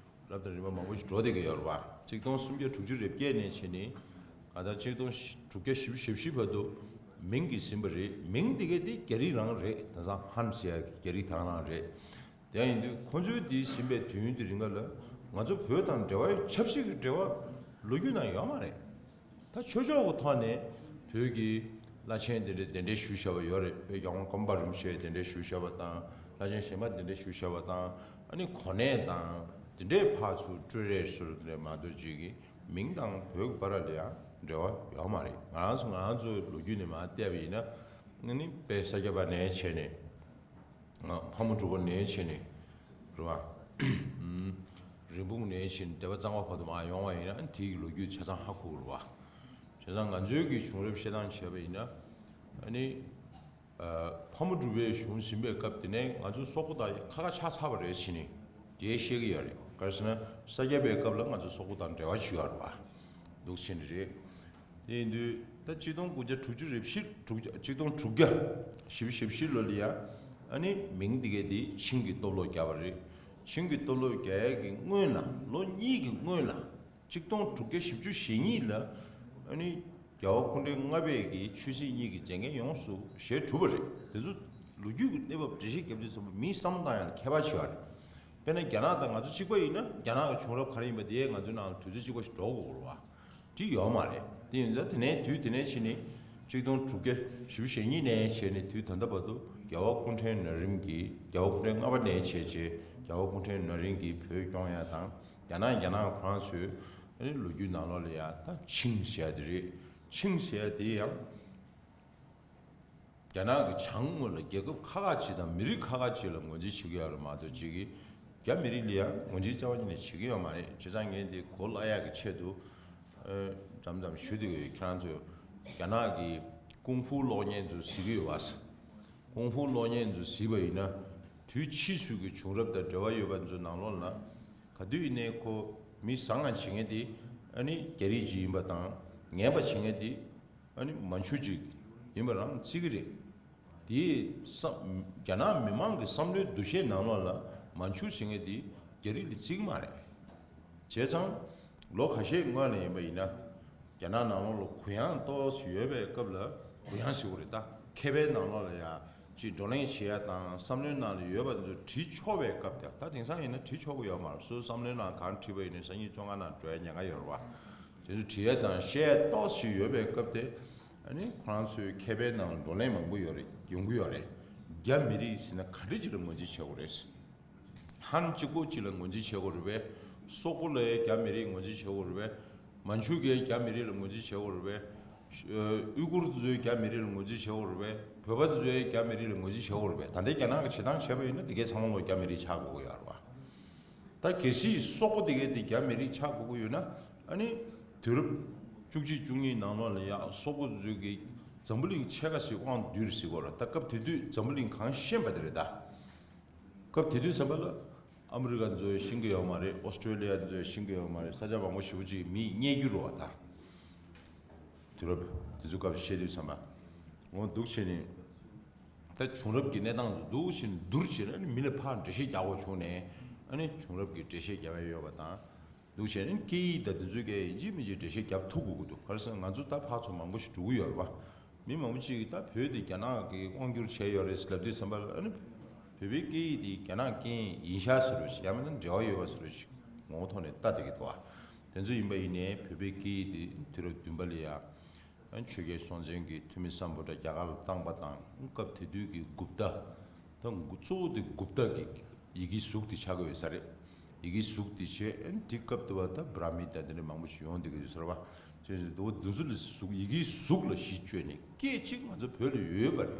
ལབ་དང་རིམ་པ་མང་པོ་ཞིག་འགྲོ་བསྡད་ཀྱི་ཡོད་རེད་པ། གཅིག་སྟོང་སུམ་བརྒྱ་དྲུག་ཅུ་རེ་བརྒྱད་ནས་བྱས་ནས་ད་ལྟ་གཅིག་སྟོང་དྲུག་བརྒྱ་བཞི་བཅུ་ཞེ་བཞི་བར་དུ་མིང་གིས་ཟིན་པ་རེད། མིང་འདི་ག་དེ་རྒྱ་རིགས་རང་རེད། དེང་སང་ཧན་ཟེར་ཡ་གི་རྒྱ་རིགས་དེ་རང་རེད། དེ་ཡིན་དུས་ཁོ་ཚོས་འདི་ཟིན་པའི་དུས་ཡུན་དེ་རིང་ག་ལ་ང་ཚོ་བོད་དང་འབྲེལ་བ་ཆབ་སྲིད་ཀྱི་འབྲེལ་བ་ལོ་རྒྱུས་ནང་ཡོད་མ་རེད། ད་ཆོས་ཕྱོགས་ཀྱི་ཐོག་ནས་བོད་ཀྱི་བླ་ཆེན་དེ་འདྲས་གདན་འདྲེན་ཞུས་བཞག་པ་ཡོད་རེད། དཔེ་རྒྱལ་དབང་ཀརྨ་པ་རིན་པོ་ཆེ་གདན་འདྲེན་ཞུས་བཞག་པ་དང་། བླ་ཆེན་གཞན་པ་གདན་འདྲེན་ཞུས་བཞག་པ་དང་། ཨ་ནི་གོ་གནས་དང་དེ་འདྲས་ཕར་ཚུར་སྤྲོད་རེས་ཟེར་དེ་འདྲས་མ་གཏོགས་ཅིག་གི་མིང་དང་བོད་ཀྱི་བར་ལ་ཡང་འབྲེལ་བ་ཡོད་མ་རེད། ང་རང་ཚོ་ང་རང་ཚོའི་ལོ་རྒྱུས་ནས་མར་བལྟས་པ་ཡིན་ན། ཨ་ནི་དཔེ་ས་སྐྱ་པ་ནས་བྱས་ནས། ཕག་མོ་གྲུ་པ་ནས་བྱས་ནས་རེད་བ། རིན་སྤུངས་ནས་བྱས་ནས་སྡེ་པ་གཙང་པ་བར་དུ་མར་ཡོང་བ་ཡིན་ན་དེའི་ལོ་རྒྱུས་ཆ་ཚང་ཧ་གོ་དགོས་རེད་བ། བྱས་ཙང་ང་ཚོའི་གི་བྱུང་རབས་བཤད་སྟངས་བྱས་པ་ཡིན་ན། ཨ་ནི་ཕག་མོ་གྲུ་པའི་གཞུང་ཟིན་པའི་སྐབས་དེ་ནས་ང་ཚོ་སོག་པོ་དང་ཁ་ཁ་ཆགས་ཚར་བ་རེད་བྱས་ནས་དེ་བཤད་ཀྱི་ཡོད་རེད། ག་རེ་ཟེར་ན་ས་སྐྱ་པའི་སྐབས་ལ་ང་ཚོ་སོག་པོ་དང་འབྲེལ་བ་ཞིག་ཡོད་རེད་བ། འདུག་བྱས་ནས་རེད། དེ་ཡིན་དུས་ད་གཅིག་སྟོང་དགུ་བརྒྱ་དྲུག་ཅུ་རེ་བཞི། དྲུག་བརྒྱ། གཅིག་སྟོང་དྲུག་བརྒྱ་བཞི་བཅུ་ཞེ་བཞི་ལོ་ལ་ཡ། ཨ་ནི་མིང་འདི་ག་དེ་ཆིང་གིས་སྟོབས་ལོག་བརྒྱབ་པ་རེད། ཆིང་གིས་སྟོབས་ལོག་བརྒྱབ་ཡ་གི་སྔོན་ལ་ལོ་གཉིས་ཀྱི་སྔོན་ལ་གཅིག་སྟོང་དྲུག་བརྒྱ་བཞི་བཅུ་ཞེ་གཉིས་ལ་ཨ་ནི་རྒྱལ་བ་སྐུ་ཕྲེང་ལྔ་པའི་གི་ཆོས་སྲིད་གཉིས་ཀྱི་མཛད་འགན་ཡོངས་སུ་བཞེས་གྲུབ་པ་རེད། དེ་ཚོ་ལོ་རྒྱུས་ཀྱི་གནས་བབ་འགྲེལ་བཤད་བརྒྱབ་དུས་ཙམ་པ་མིའི་བསམ་བློ་བཏང་ཡ་ལ་ཁྱད་པར་ཆེ་བ་རེད། དཔེར་ན་རྒྱ་ནག་དང་ང་ཚོ་གཅིག་པ་ཡིན་ན་རྒྱ་ནག་གི་བྱུང་རབས་ག་རེ་ཡིན་པ་དེ་ང་ཚོའི་ནང་ལ་དུས་ཚོད་གཅིག་པ་ཞིག་འགྲོ་དགོས་རེད་བ། དེ་ཡོད་མ་རེད། དེ་ཡིན་ཙང་དེ་ནས་དུས་དེ་ནས་ཕྱིན་ནས་གཅིག་སྟོང་དྲུག་བརྒྱ་བཞི་བཅུ་ཞེ་གཉིས་ནས་བྱས་ནས་དུས་ད་ལྟ་བར་དུ་རྒྱལ་བ་སྐུ་ཕྲེང་ན་རིམ་གྱིས། རྒྱལ་བ་སྐུ་ཕྲེང་ལྔ་པ་ནས་བྱས་བྱས་རྒྱལ་བ་སྐུ་ཕྲེང་ན་རིམ་གྱིས་བོད་སྐྱོང་ཡ་དང་། རྒྱ་ནག་རྒྱ་ནག་ཁོ་རང་ཚོའི་ལོ་རྒྱུས་ནང་ལོགས་ལ་ཡ་ད་ཆིང་ཟེར་ཡ་དེ་རེད། ཆིང་ཟེར་ཡ་དེ་ཡང་། རྒྱ་ནག་གི་བྱང་ངོས་ལ་རྒྱལ་ཁབ་ཁག་ཁག་ཅིག་དང་མི་རིགས་ཁག་ཁག་ཅིག་ལ་ངོས་འཛིན་བྱེད་ཀྱི་ཡོད་རེད་མ་གཏོགས་ཅིག་གིས་རྒྱ་མི་རིགས་ལ་ཡང་ངོས་འཛིན་རྩ་བ་ཉིད་ནས་བྱེད་ཀྱི་ཡོད་མ་རེད། བྱས་ཙང་ངས་འདི་གོ་བརླག་ཡག་གི་ཆེད་དུ་ཨ་མཚམས་མཚམས་ཞུ་བསྡད་ཀྱི་ཡོད། ཁྱེད་རང་ཚོས་རྒྱ་ནག་གི་ཀུང་ཧྥུ་གློག་བརྙན་ཚོ་གཟིགས་ཀྱི་ཡོད་པ། ཀུང་ཧྥུ་གློག་བརྙན་ཚོ་གཟིགས་པ་ཡིན་ན་དུས་ཕྱིས་སུ་གི་བྱུང་རབས་དང་འབྲེལ་བ་ཡོད་པ་ཚོའི་ནང་ལོགས་ལ་ག་དུས་ཡིན་ནའི་ཁོ་མི་བཟང་ང་བྱེད་མཁན་དེ་ཨ་ནི་རྒྱ་རིགས་ཅིག་ཡིན་པ་དང་ངན་པ་བྱེད་མཁན་དེ་ཨ་ནི་མན་ཆུ་ཅིག་ཡིན་པ་རང་བརྩི་གི་རེད། དེས་བསམ། རྒྱ་ནག་མི་མང་གི་བསམ་བློའི་འདུ་ཤེས་ནང་ལོགས་ལ་མན་ཆུ་ཟེར་མཁན་དེ་རྒྱ་རིགས་ལ་བརྩི་གི་མ་རེད། བྱས་ཙང་ལོ་ཁ་ཤས་སྔོན་ལ་ཡིན་པ་ཡིན་ན་རྒྱ་ནག་ནང་ལོགས་ལ་གུ་ཡངས་ཏོག་ཙམ་ཡོད་པའི་སྐབས་ལ། གུ་ཡངས་ཟེར་དགོས་རེད་ད། མཁས་པའི་ནང་ལོགས་ལ་ཡ་ཅིག་བགྲོ་གླེང་བྱེད་ཡ་དང་བསམ་བློའི་ནང་ལ་ཡོད་པ་དེ་ཚོ་བྲིས་ཆོག་པའི་སྐབས་དེ། ད་དེང་སང་ཡིན་ན་བྲིས་ཆོག་གི་ཡོད་མ་རེད། སོ་སོའི་བསམ་བློའི་ནང་གང་བྲིས་པ་ཡིན་ན་སང་ཉིན་བཙོན་ཁང་ནང་འགྲོ་ཡ་ཉེན་ཁ་ཡོད་རེད་བ། དེ་ཚོ་བྲིས་ཡ་དང་བཤད་ཡ་ཏོག་ཙམ་ཡོད་པའི་སྐབས་དེ། ཨ་ནི་ཁོ་རང་ཚོའི་མཁས་པའི་ནང་བགྲོ་གླེང་མང་པོ་ཡོད་རེད། ཡོང་གི་ཡོད་རེད། རྒྱ་མི་རིགས་ཟེར་ན་ག་འདྲ་ཅིག་ལ་ངོས་འཛིན་བྱེད་དགོས་རེད། ཧན་གཅིག་པོ་གཅིག་ལ་ངོས་འཛིན་བྱེད་དགོས་རེད་པས། སོག་པོ་ལ་རྒྱ་མི་རིགས་ངོས་འཛིན་བྱེད་དགོས་རེད་པས། མན་ཆུ་གིས་རྒྱ་མི་རིགས་ལ་ངོས་འཛིན་བྱེད་དགོས་རེད་པས། ཨུ་གུར་ཚོས་རྒྱ་མི་རིགས་ལ་ངོས་འཛིན་བྱེད་དགོས་རེད་པས། བོད་པ་ཚོས་རྒྱ་མི་རིགས་ལ་ངོས་འཛིན་བྱེད་དགོས་རེད་པས། ད་ལྟའི་རྒྱ་ནག་གི་བྱེད་སྟངས་བྱས་པ་ཡིན་ན་དེ་གའི་ཚང་མ་ལོ་རྒྱ་མི་རིགས་ཆགས་དགོས་ཀྱི་ཡོད་རེད་བ། ད་གལ་སྲིད་སོག་པོ་དེ་གའི་དེ་རྒྱ་མི་རིགས་ཆགས་དགོས་ཀྱི་ཡོད་ན། ཨ་ནི་དུས་རབས་བཅུ་གཅིག་བཅུ་གཉིས་ནང་ལོགས་ལ་ཡ་སོག་པོ་ཚོས་ཀྱིས་འཛམ་བུ་གླིང་ཕྱེད་ཀ་ཞིག་དབང་བསྡུས་ཟེར་གྱི་ཡོད་རེད། ད་སྐབས་དེ་དུས་འཛམ་བུ་གླིང་གང་ཤེས་པ་དེ་རེད་ད། སྐབས་དེ་དུས་ཙམ་པ་ལ་ཨ་མི་རི་ཀ་ཚོས་ཤེས་ཀྱི་ཡོད་མ་རེད། ཨོ་སི་ཀྲོ་ལི་ཡ་ཚོས་ཤེས་ཀྱི་ཡོད་མ་རེད། ས་ཆ་མང་པོ་ཞེ་པོ་ཅིག་མིས་རྙེད་རྒྱུ་རེད་བ་ད། དུས་རབས་དེ་ཚོ་སྐབས་བཤད་དུས་ཙམ་པ། འོ་འདུག་བྱས་ནས། ད་བྱུང་རབས་ཀྱི་གནས་སྟངས་ཚོ་འདུག་བྱས་ནས་བསྡུར་བྱས་ནས་ཨ་ནི་མི་ལ་ཕར་འགྲེལ་བཤད་རྒྱག་དགོས་བྱུང་ནས། ཨ་ནི་བྱུང་རབས་ཀྱི་འགྲེལ་བཤད་རྒྱག་ཡ་ཡོད་པ་དང་། འདུག་བྱས་ནས་སྐད་ཡིག་དང་དེ་ཚོའི་སྐད་ཡིན་གཅིག་མིན་གཅིག་འགྲེལ་བཤད་རྒྱབ་ཐུབ་དགོས་ཀྱི་འདུག་ག་རེ་ཟེར་ན་ང་ཚོ་ད་ཕར་ཚུར་མང་པོ་ཞིག་འགྲོ་གི་ཡོད་རེད་པ། མི་མང་པོ་ཅིག་གིས་ད་བོད་དེ་རྒྱ་ནག་གིས་དབང་བསྒྱུར་བྱས་ཡོད་རེད་ཟེར་ལབ་དུས་ཙམ་པ་ལ། ཨ་ནི་བོད་པའི་སྐད་ཡིག་དེ་རྒྱ་ནག་སྐད་ཡིན་ཤག་ཟེར་བ་ཞིག་ཡང་མིན་ན་འབྲེལ་བ་ཡོད་པ་ཟེར་བ་ཞིག་ངོ་བོ་ཐོག་ནས་ལྟ་བསྡད་ཀྱི་འདུག་བ། དེ་ཚོ་ཡིན་པ་ཡིན་ནའི་བོད་པའི་སྐད་ཡིག་དེ་དུས་རབས་བདུན་པ་ལ་ཡ། ཆོས་རྒྱལ་སྲོང་བཙན་གྱིས་ཐོན་མི་སམ་བྷོ་ཊ་རྒྱ་གར་ལ་བཏང་པ་དང་། སྐབས་དེ་དུས་ཀྱི་གུབ་ཏ། ད་གཙོ་བོ་དེ་གུབ་ཏ་གི་ཡི་གེའི་གཟུགས་དེ་ཆགས་ཀྱི་ཡོད་ས་རེད། ཡི་གེའི་གཟུགས་དེ་བྱས། ཨ་ནི་དེ་སྐབས་དུ་བ་ད་བྷྲ་མི་དང་དེ་འདྲ་མང་པོ་ཞིག་ཡོང་བསྡད་ཀྱི་ཡོད་ས་རེད་བ། ཅེས་འདུག་འདི་ཚོ་ལ་གཟུགས་ཡི་གེའི་གཟུགས་ལ་གཞི་བཅོལ་ནས་སྐད་ཅིག་ང་ཚོ་བོད་ལ་ཡོད་པ་རེད།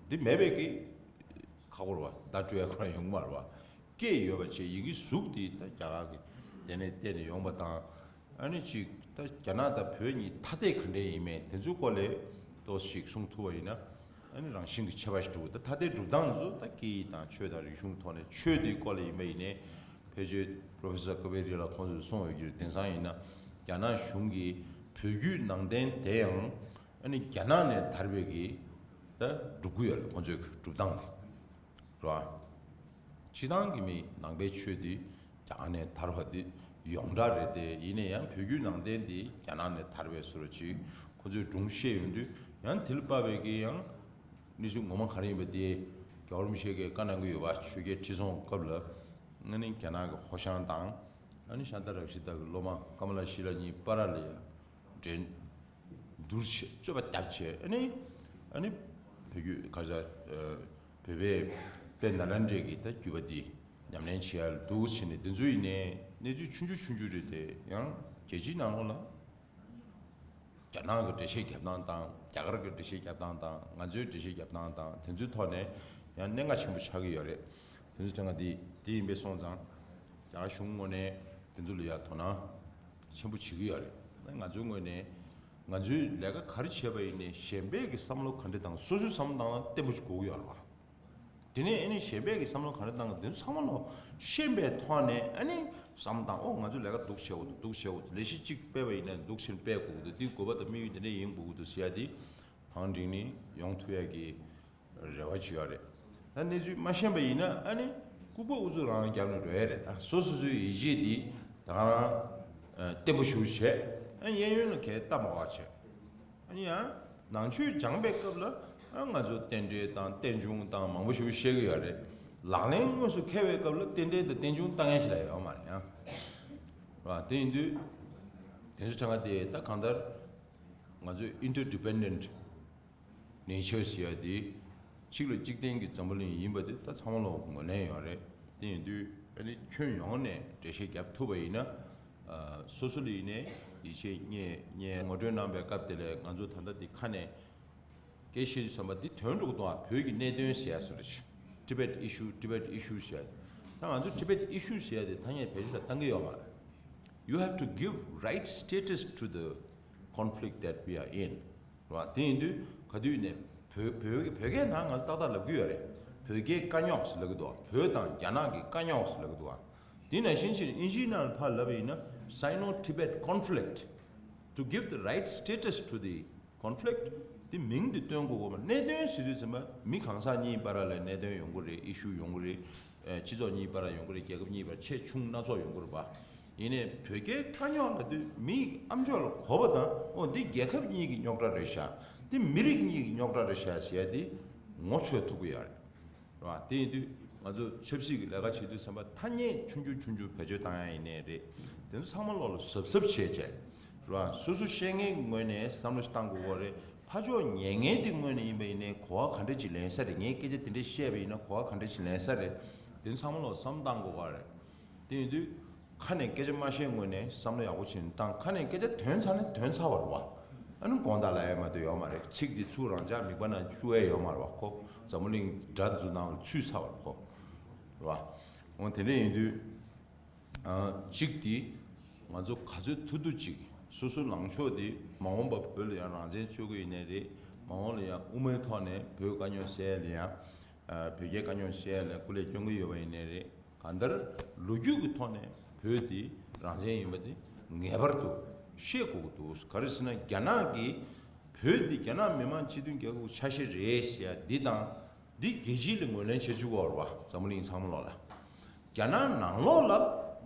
འདི་མེད་པའི་གི་ཁག་པོ་རེད་བ། བརྡ་སྤྲོད་ཡ་ཁོ་རང་ཡོང་གི་མ་རེད་བ། སྐད་ཡོད་པ་བྱས་ཡི་གེའི་གཟུགས་དེ་ད་རྒྱ་གར་གི་དེ་ནས་བལྟས་ནས་ཡོང་པ་དང་། ཨ་ནི་ཅིག་ད་རྒྱ་ནག་དང་བོད་གཉིས་ཐ་དད་ག་འདྲས་ཡིན་མིན་དེ་ཚོའི་སྐོར་ལས་ཏོག་ཙམ་ཞིག་གསུང་ཐུབ་པ་ཡིན་ན། ཨ་ནི་རང་བཞིན་གྱི་ཁྱད་པར་ཞིག་འགྲོ་གི། ད་ཐ་དད་སྒྲུབ་སྟངས་ཚོ་ད་སྐད་ཡིག་དང་ཆོས་དང་རིག་གཞུང་ཐོག་ནས། ཆོས་དེའི་སྐོར་ལ་ཡིན་པ་ཡིན་ནའི་ཕལ་ཆེར་པྲོ་ཕེ་སར་ཀ་བེ་རི་ལ་ཁོང་ཚོས་གསུངས་ཡོད་ཀྱི་རེད། དེང་སང་ཡིན་ན་རྒྱ་ནག་གཞུང་གིས་བོད་བརྒྱུད་ནང་བསྟན་དེ་ཡང་ཨ་ནི་རྒྱ་ནག་ནས་དར་བའི་གི་ད་སྒྲུབ་ཀྱི་ཡོད་རེད། ཁོང་ཚོའི་གི་སྒྲུབ་སྟངས་དེ་རེད་བ། སྤྱིར་བཏང་གི་མི་ནང་པའི་ཆོས་དེ་རྒྱ་གར་ནས་དར་བ་དེ་ཡོངས་གྲགས་རེད་དེ། ཡིན་ན་ཡང་བོད་བརྒྱུད་ནང་བསྟན་དེ་རྒྱ་ནག་ནས་དར་བའི་བཟོ་འདྲ་ཅིག་ཁོ་ཚོས་སྒྲུང་བཤད་ཡོང་དུས། ཡང་དེ་ལ་དཔག་པའི་གི་ཡང་གནས་ཚུལ་ངོ་མ་ག་རེ་ཡིན་པ་དེ་རྒྱལ་བ་རིན་པོ་ཆེ་གིས་བཀའ་གནང་གི་ཡོད་པ། ཆོས་རྒྱལ་ཁྲི་སྲོང་སྐབས་ལ་ཨ་ནི་རྒྱ་ནག་གི་ཧོ་ཤང་དང་། ཨ་ནི་ཤཱནྟ་རཀྵི་ཏ་གི་སློབ་མ་ཀ་མ་ལ་ཤི་ལ་གཉིས་བར་ལ་ཡ་འགྲན་བསྡུར་བྱས། རྩོད་པ་བརྒྱབ་བྱས། ཨ་ནི་ཨ་ནི་བོད་བརྒྱུད་ག་ས་བོད་པའི་དཔལ་ནཱ་ལེནྡྲའི་གི་ད་བརྒྱུད་པ་འདི་ཉམས་ལེན་བྱེད་ཡ་ལ་འདུག་བྱས་ནས། དེ་ཚོ་ཡིན་ནའི་གནས་ཚུལ་ཆུང་ཆུང་ཆུང་ཆུང་རེད་དེ། ཡང་རྒྱལ་སྤྱིའི་ནང་ལོགས་ལ་རྒྱ་ནག་གི་འགྲེལ་བཤད་རྒྱབ་སྟངས་དང་། རྒྱ་གར་གྱི་འགྲེལ་བཤད་རྒྱབ་སྟངས་དང་། ང་ཚོའི་འགྲེལ་བཤད་རྒྱབ་སྟངས་དང་། དེ་ཚོའི་ཐོག་ནས་ཡང་གནད་འགག་ཆེན་པོ་ཆགས་ཀྱི་ཡོད་རེད། དེ་ཚོ་དྲན་ག་འདི་དེ་ཡིན་པས་སོང་ཙང་། རྒྱ་གར་གཞུང་ངོས་ནས་དེ་ཚོ་ལ་ཡ་དོ་སྣང་ཆེན་པོ་བྱེད་ཀྱི་ཡོད་རེད། ང་ཚོའི་ངོས་ནས་ང་ཚོའི་ལས་ཀ་ག་རེ་བྱས་པ་ཡིན་ནའི་གཞན་པས་ཀྱི་བསམ་བློ་ག་འདྲ་བཏང་། སོ་སོའི་བསམ་བློ་བཏང་ན་བརྟན་པོ་ཞིག་དགོས་ཀྱི་ཡོད་རེད་བ། དེ་ནས་ཨ་ནི་གཞན་པས་ཀྱི་བསམ་བློ་ག་འདྲ་བཏང་གི། དེ་ཚོ་ཚང་མ་ལོ་ཤེས་པའི་ཐོག་ནས་ཨ་ནི་བསམ་བཏང་། ཨོ་ང་ཚོ་ལས་ཀ་འདུག་བྱེད་དགོས་འདུག་འདུག་བྱེད་དགོས་འདུག་ལས་གཞི་གཅིག་སྤེལ་བ་ཡིན་ན་འདུག་བྱེད་སྤེལ་དགོས་ཀྱི་འདུག་འདི་དགོས་པ་དང་དམིགས་ཡུལ་འདི་འདྲ་ཡིན་དགོས་ཀྱི་འདུག་ཟེར་ཡ་དེ་བང་སྒྲིག་ནས་ཡོང་ཐུབ་ཡ་གི་རེ་བ་བྱེད་ཡ་རེད། ད་གནས་ཚུལ་མ་ཤེས་པ་ཡིན་ན་ཨ་ནི་ལྐུགས་པ་ཨུ་ཚུགས་རང་རྒྱབ་ནས་འགྲོ་ཡ་རེད། ད་སོ་སོ་སོའི་ཡིད་ཆེས་འདི་ད་ག་རང་བརྟན་པོ་ཞིག་བྱས། ཨ་གཡས་གཡོན་ལ་གའི་ལྟ་མ་བ་བྱས། ཨ་ནི་ཡང་ནང་ཆོས་སྦྱངས་པའི་སྐབས་ལ་ཨ་ང་ཚོ་རྟེན་འབྲེལ་དང་རྟེན་འབྱུང་དང་མང་པོ་ཞིག་བཤད་ཀྱི་ཡོད་རེད། ལག་ལེན་དངོས་སུ་འཁེལ་བའི་སྐབས་ལ་རྟེན་འབྲེལ་དང་རྟེན་འབྱུང་ལྟ་མཁན་ཞིག་ལ་ཡོད་མ་རེད་ཡང་། རེད་བ། དེ་ཡིན་དུས་དེ་ཚོ་དྲན་ག་དེ་ད་གང་ལྟར་ང་ཚོས་ཨིན་ཊར་ཌི་པེན་ཌེན་ཊི་ནེ་ཅར་ཟེར་ཡ་དེ་གཅིག་ལ་གཅིག་བརྟེན་གྱི་འཛམ་བུ་གླིང་ཡིན་པ་དེ་ད་ཚང་མ་ལ་ངོས་ལེན་ཡོད་རེད། དེ་ཡིན་དུས་ཨ་ནི་ཁྱོན་ཡོངས་ནས་འགྲེལ་བཤད་རྒྱབ་ཐུབ་པ་ཡིན་ན། ཨ་སོ་སོ་ལ་ཡིན་ནའི་ཡིད་ཆེས་རྙེད་རྙེད། ངོ་སྤྲོད་གནང་བའི་སྐབས་དེ་ལ་ང་ཚོ་ད་ལྟ་འདི་ཁ་ནས་སྐད་ཆ་བཤད་དུས་ཙམ་པ་འདི་དོན་འགྲོ་གི་འདུག་ཨ། བོད་ཀྱི་གནད་དོན་ཟེར་ཡ་བཟོ་འདྲ་ཞིག Tibet issue, Tibet issue ཟེར་ཡ། ད་ང་ཚོ་Tibet issue ཟེར་ཡ་དེ་ཐ་སྙད་བེད་སྤྱོད་བཏང་གི་ཡོད་མ་རེད། You have to give right status to the conflict that we are in. རེད་བ། དེ་ཡིན་དུས་ག་དུས་ནས་བོད་བོད་བོད་སྐད་ནང་ང་ཏག་ཏག་ལབ་ཀྱི་ཡོད་རེད། བོད་རྒྱའི་དཀའ་རྙོག་ཟེར་ལབ་ཀྱི་འདུག་བོད་དང་རྒྱ་ནག་གི་དཀའ་རྙོག་ཟེར་ལབ་ཀྱི་འདུག་དེ་ནང་བཞིན་ཞིག་ཨིན་ཇིའི་ནང་ཕར་ལབ་པ་ཡིན་ན། Sino-Tibet conflict, to give the right status to the conflict. དེ་མིང་དེ་སྟོན་དགོས་དགོས་པ། གནད་དོན་ཟེར་དུས་ཙམ་པ་མི་གང་ཟག་གཉིས་བར་ལ་གནད་དོན་ཡོང་གི་རེད། ཨི་ཤུ་ཡོང་གི་རེད། ཨ་སྤྱི་ཚོགས་གཉིས་བར་ཡོང་གི་རེད། རྒྱལ་ཁབ་གཉིས་བར་ཆེ་ཆུང་སྣ་ཚོགས་ཡོང་གི་རེད་པ། ཡིན་ནའི་བོད་རྒྱའི་དཀའ་རྙོག་ལབ་དུས་མི་ཡི་ཨམ་ཅོག་ལ་གོ་བ་དང་། ཨོ་འདི་རྒྱལ་ཁབ་གཉིས་ཀྱི་རྙོག་དྲ་རེད་ཤག་འདི་མི་རིགས་གཉིས་ཀྱི་རྙོག་དྲ་རེད་ཤག་ཟེར་ཡ་འདི་ངོ་འཕྲོད་ཐུབ་ཀྱི་ཡོད་རེད། རེད་བ། དེ་ཡིན་དུས་ང་ཚོ་ཆབ་སྲིད་ཀྱི་ལས་ཀ་བྱེད་དུས་ཙམ་པ་ཐ་སྙད་ཆུང་ཆུང་ཆུང་ཆུང་བེད་སྤྱོད་བཏང་ཡ་ཡིན་ནའི་རེད། དེ་ཚོ་ཚང་མ་ལོག་ལ་གཟབ་གཟབ་བྱས་བྱས། རེད་བ། སོ་སོ་བཤད་མཁན་གྱི་ངོས་ནས་བསམ་བློ་ཞིག་བཏང་དགོས་ཀྱི་རེད། ཕར་ཕྱོགས་ཉན་མཁན་དེ་ངོས་ནས་ཡིན་པ་ཡིན་ནའི་གོ་བ་ག་འདྲ་ཅིག་ལེན་ས་རེད། ངས་སྐད་ཆ་དེ་འདྲ་བཤད་པ་ཡིན་ན་གོ་བ་ག་འདྲ་ཅིག་ལེན་ས་རེད། དེ་ཚོ་ཚང་མ་ལོག་བསམ་བཏང་དགོས་ཀྱི་རེད། དེ་ཡིན་དུས་ཁ་ནས་སྐད་ཆ་མ་བཤད་སྔོན་ནས་བསམ་བློ་ཡག་པོ་བྱས་ནས་བཏང་། ཁ་ནས་སྐད་ཆ་ཐོན་ཚར་ན་ཐོན་ཚར་བ་རེད་བ། ཨ་ནི་དགོངས་དག་ལབ་ཡ་མ་གཏོགས་ཡོད་མ་རེད། ཚིག་འདི་ཚུར་རང་འཇགས་མིད་པ་ནང་བཅུག་ཡ་ཡོད་མ་རེད་བ་ཁོ། འཛམ་བུ་གླིང་དགྲ་འདི་ཚོ་ནང་ལ་ཚུད་ཚར་བ་རེད་ཁོ། རེད་བ། འོ་དེ་འདྲ་ཡིན་དུས་ཨ་གཅིག་འདི་ང་ཚོ་ག་ཚོད་ཐུབ་ཐུབ་ཅིག་སོ་སོ་ལངས་ཕྱོགས་འདི་མ་འོངས་པ་བོད་ལ་ཡང་རང་བཙན་རྩོད་ཀྱི་ཡིན་ནའི་རེད། མ་འོངས་ལ་ཡང་དབུ་མའི་ཐོག་ནས་བོད་དཀའ་རྙོག་སེལ་ཡ་ལ་ཡང་ཨ་བོད་རྒྱའི་དཀའ་རྙོག་སེལ་ཡ་ལ་སྐུ་ལས་སྐྱོན་གྱི་ཡོད་པ་ཡིན་ནའི་རེད། གང་ལྟར་ལོ་རྒྱུས་ཀྱི་ཐོག་ནས་བོད་འདི་རང་བཙན་ཡིན་པ་འདི་ངེས་པར་དུ་ཤེས་དགོས་ཀྱི་འདུག་ག་རེ་ཟེར་ན་རྒྱ་ནག་གིས་བོད་འདི་རྒྱ་ནག་མི་དམངས་སྤྱི་མཐུན་རྒྱལ་ཁབ་ཆ་ཤས་རེད་ཟེར་ཡ་འདི་དང་། འདི་རྒྱལ་སྤྱི་ལ་ངོས་ལེན་བྱེད་བཅུག་གོ་རེད་བ། འཛམ་བུ་གླིང་ཚང་མ་ལོག་ལ། རྒྱ་ནག་ནང་ལོགས་ལ་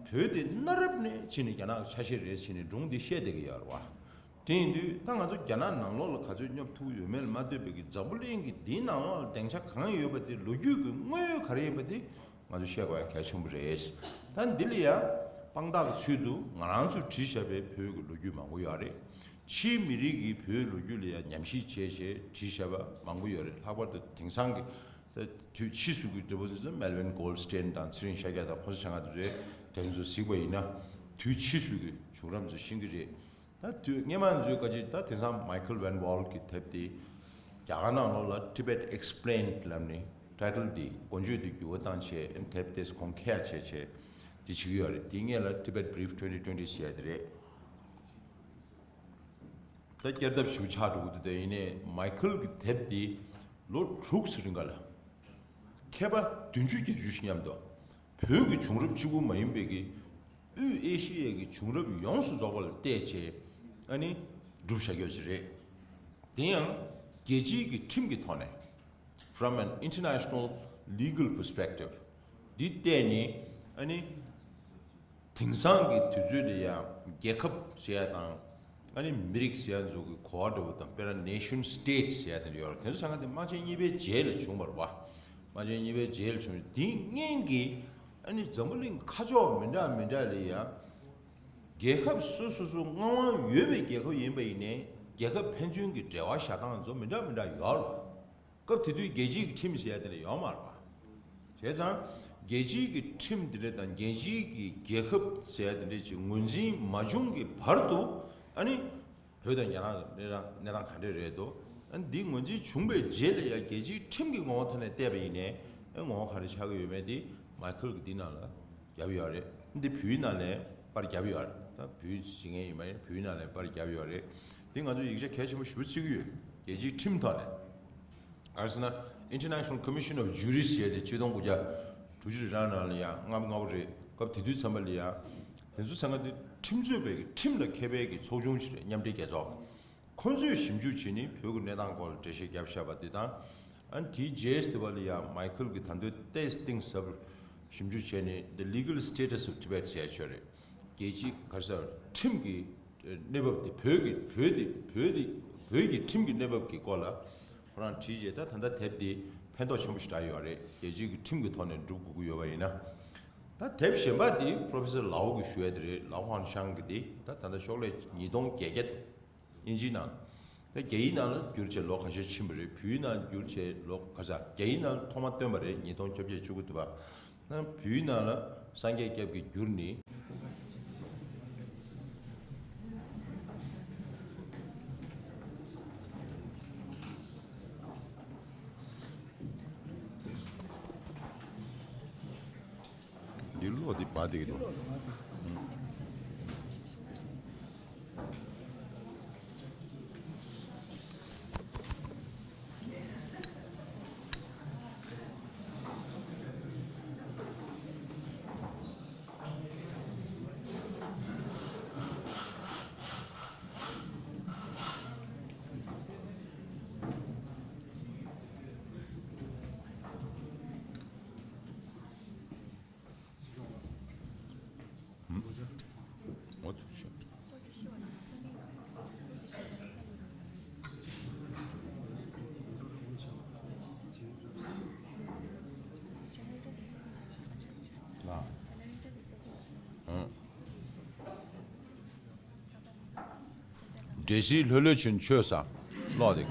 བོད་འདི་གནའ་རབས་ནས་ཕྱིན་ནས་རྒྱ་ནག་ཆ་ཤས་རེད་ཕྱིན་ནས་སྒྲུང་འདི་བཤད་བསྡད་ཀྱི་ཡོད་རེད་བ། དེ་ཡིན་དུས་ད་ང་ཚོ་རྒྱ་ནག་ནང་ལོགས་ལ་ག་ཚོད་སྙོབ་ཐུབ་ཡོད་མེད་ལ་མ་ལྟོས་པའི་གི་འཛམ་བུ་གླིང་གི་འདིའི་ནང་ལོགས་ལ་སྡིངས་ཆ་གང་ཡོད་པ་དེ་ལོ་རྒྱུས་ཀྱི་དངོས་ཡོད་ག་རེ་ཡིན་པ་དེ་ང་ཚོ་ཤེས་དགོས་ཡ་གལ་ཆེན་པོ་རེད། ད་འདི་ལ་ཡ་དཔང་རྟགས་ཀྱི་ཚུལ་དུ་ང་རང་ཚོས་བྲིས་བཞག་པའི་བོད་ཀྱི་ལོ་རྒྱུས་མང་པོ་ཡོད་རེད། ཕྱིའི་མི་རིགས་ཀྱིས་བོད་ལོ་རྒྱུས་ལ་ཡ་ཉམས་ཞིབ་བྱས་བྱས་བྲིས་བཞག་པ་མང་པོ་ཡོད་རེད། ལྷག་པར་དུ་དེང་སང་གི་ད་དུས་ཕྱིས་སུ་གི་འབྲས་བུ་ཚོ་Melvin Goldstein དང་ཚེ་རིང་ཤཱཀྱ་དང་ཁོང་ཚོ་བྱ་ང་དེ་ཚོའི་དེ་ཚོ་གཟིགས་པ་ཡིན་ན་དུས་ཕྱིས་སུ་གི་བྱུང་རབས་ཚོ་ཤེས་ཀྱི་རེད། ད་དུས་སྔས་མ་ཚོས་ག་ཅིག་ད་དེང་སང་མའི་ཁལ་ཝན་ཝོལ་གྱི་དེབ་དེ་རྒྱ་གར་ནང་ལོགས་ལ་Tibet Explained ལབ་ནས་ཊའི་ཊལ་དེ་མགོ་བརྗོད་དེ་འགྱུར་བ་བཏང་བྱས། ཨ་ནི་དེབ་དེ་གོང་ཁེ་ཡ་བྱས་བྱས་དེ་བྱེད་ཀྱི་ཡོད་རེད། དེ་སྔས་ལ་Tibet Brief twenty twenty ཟེར་ཡ་དེ་རེད། ད་བསྐྱར་ལྡབ་ཞིག་ཆགས་འགྲོ་གི་འདུག་དེ་ཡིན་ནའི་མའི་ཁལ་གྱི་དེབ་དེ་ལོ་དྲུག་ཙམ་རིང་ག་ལ་མཁས་པ་བདུན་ཅུ་བརྒྱད་ཅུ་ཞིག་མཉམ་དུ་བོད་ཀྱི་བྱུང་རབས་གཅིག་པུ་མ་ཡིན་པའི་གི་དབུས་ཨེ་ཤི་ཡའི་གི་བྱུང་རབས་ཡོངས་སུ་རྫོགས་པ་ལ་བལྟས་བྱས་ཨ་ནི་བསྒྲུབས་བཞག་ཡོད་ཅིག་རེད། དེ་ཡང་རྒྱལ་སྤྱིའི་གི་ཁྲིམས་ཀྱི་ཐོག་ནས། From an international legal perspective འདི་བལྟས་ནས་ཨ་ནི་དེང་སང་གི་དུས་ཚོད་ལ་ཡང་རྒྱལ་ཁབ་ཟེར་ཡ་དང་ཨ་ནི་མི་རིགས་ཟེར་ཡ་ཚོ་གི་གོ་བ་འདྲ་བོ་དང་། དཔེར་ན་nation state ཟེར་ཡ་དེ་འདྲ་ཡོད་རེད། དེ་ཚོ་ཚང་མ་དེ་དམག་ཆེན་གཉིས་པའི་རྗེས་ལ་བྱུང་བ་རེད་པ། དམག་ཆེན་གཉིས་པའི་རྗེས་ལ་བྱུང་། དེ་སྔོན་གྱི་ཨ་ནི་འཛམ་བུ་གླིང་ཁ་ཕྱོགས་མི་འདྲ་མི་འདྲ་ལ་ཡང་རྒྱལ་ཁབ་སོ་སོ་སོ་མངའ་དབང་ཡོད་པའི་རྒྱལ་ཁབ་ཡིན་པ་ཡིན་ནའི་རྒྱལ་ཁབ་ཕན་ཚུན་གྱི་འབྲེལ་བ་བཞག་སྟངས་ཚོ་མི་འདྲ་མི་འདྲ་ཡོད་རེད་པ། སྐབས་དེ་དུས་རྒྱལ་སྤྱིའི་ཁྲིམས་ཟེར་ཡ་དེ་འདྲ་ཡོད་མ་རེད་པ། བྱས་ཙང་རྒྱལ་སྤྱིའི་གི་ཁྲིམས་དེ་འདྲ་དང་རྒྱལ་སྤྱིའི་གི་རྒྱལ་ཁབ་ཟེར་ཡ་དེ་འདྲ་ཅིག་ངོས་འཛིན་མ་བྱུང་གི་བར་དུ་ཨ་ནི་བོད་དང་རྒྱ་ནག་གི་གནས་སྟངས་གནས་སྟངས་ག་འདྲ་རེད་འདུག་ཨ་ནི་འདི་ངོས་འཛིན་བྱུང་བའི་རྗེས་ལ་ཡང་རྒྱལ་སྤྱིའི་ཁྲིམས་ཀྱི་ངོ་བོ་ཐོག་ནས་བལྟས་པ་ཡིན་ནའི་ཨ་ངོ་བོ་ག་རེ་ཆགས་ཀྱི་ཡོད་མེད་འདི་མའི་ཁལ་གྱིས་འདི་ནང་ལ་བརྒྱབ་ཡོད་རེད། འདི་བོད་ནང་ལ་པར་བརྒྱབ་ཡོད་རེད། ད་བོད་ཟེར་མཁན་ཡིན་པ་ཡིན་བོད་ནང་ལ་པར་བརྒྱབ་ཡོད་རེད། འདི་ང་ཚོ་ཡིག་ཆ་གལ་ཆེན་པོ་ཞེ་པོ་བརྩི་གི་ཡོད། རྒྱལ་སྤྱིའི་ཁྲིམས་ཐོག་ནས། ག་རེ་ཟེར་ན་International Commission of Jurists ཟེར་ཡ་དེ་ཆིག་སྟོང་དགུ་བརྒྱ་དྲུག་ཅུ་རེ་གྲངས་ནང་ལ་ཡང་ལྔ་པ་ལྔ་པ་རེད། སྐབས་དེ་དུས་ཚང་མ་ལ་ཡང་དེ་ཚོ་ཚང་མ་དེ་ཁྲིམས་རྩོད་པའི་ཁྲིམས་ལ་མཁས་པའི་གི་ཚོགས་ཆུང་ཞིག་རེད། མཉམ་འབྲེལ་རྒྱལ་ཚོགས། ཁོང་ཚོས་ཞིབ་འཇུག་བྱས་ནས་བོད་ཀྱི་གནས་སྟངས་སྐོར་ལ་འགྲེལ་བཤད་བརྒྱབ་བཞག་པ་དེ་དང་། ཨ་ནི་དེའི་རྗེས་དེ་བ་ལ་ཡང་མའི་ཁལ་གྱིས་ད་དུང་ཏོག་ཙམ་གཏིང་ཟབ་ཞིབ་འཇུག་བྱས་ནས་The Legal Status of Tibet ཟེར་ཡ་ཅིག་ཡོད་རེད། རྒྱལ་སྤྱིའི་ག་རེ་ཟེར་ཁྲིམས་ཀྱི་གནས་བབ་དེ་བོད་ཀྱི་བོད་དེ་བོད་དེ་བོད་ཀྱི་ཁྲིམས་ཀྱི་གནས་བབ་ཀྱི་སྐོར་ལ་ཁོ་རང་བྲིས་རྗེས་ད་ད་ལྟ་དེབ་དེ་ཕན་ཐོགས་ཆེན་པོ་ཞིག་རག་ཡོད་རེད། རྒྱལ་སྤྱིའི་གི་ཁྲིམས་ཀྱི་ཐོག་ནས་སྒྲུབ་དགོས་ཀྱི་ཡོད་པ་ཡིན་ན། ད་དེབ་གཞན་པ་དེ་Professor Lau གིས་ཞུ་ཡ་དེ་རེད། Lau Hanshan གི་དེ་ད་ད་ལྟ་ཤོག་ལྷེ་ཉིས་སྟོང་བརྒྱད་བརྒྱད། དབྱིན་ཇིའི་ནང་། ད་རྒྱ་ཡིག་ནང་ལ་བསྒྱུར་བྱས་ལོ་ཁ་ཤས་ཕྱིན་པ་རེད། བོད་ཡིག་ནང་བསྒྱུར་བྱས་ལོ་ཁ་ཤས། རྒྱ་ཡིག་ནང་ཐོག་མ་བཏོན་པ་རེད། ཉིས་སྟོང་བཅོ་བརྒྱད་བཅུ་དགུ་དུ་བ། ད་བོད་ཡིག་ནང་ལ་སངས་རྒྱས་སྐྱབས་ཀྱིས་བསྒྱུར་ནས། འདི་ཀློག་འདི་བ་འདེགས་འདུག་འགྲེལ་བཤད་ལྷོད་ལྷོད་བྱོས། ཆོས་ས་ཀློག་དེ།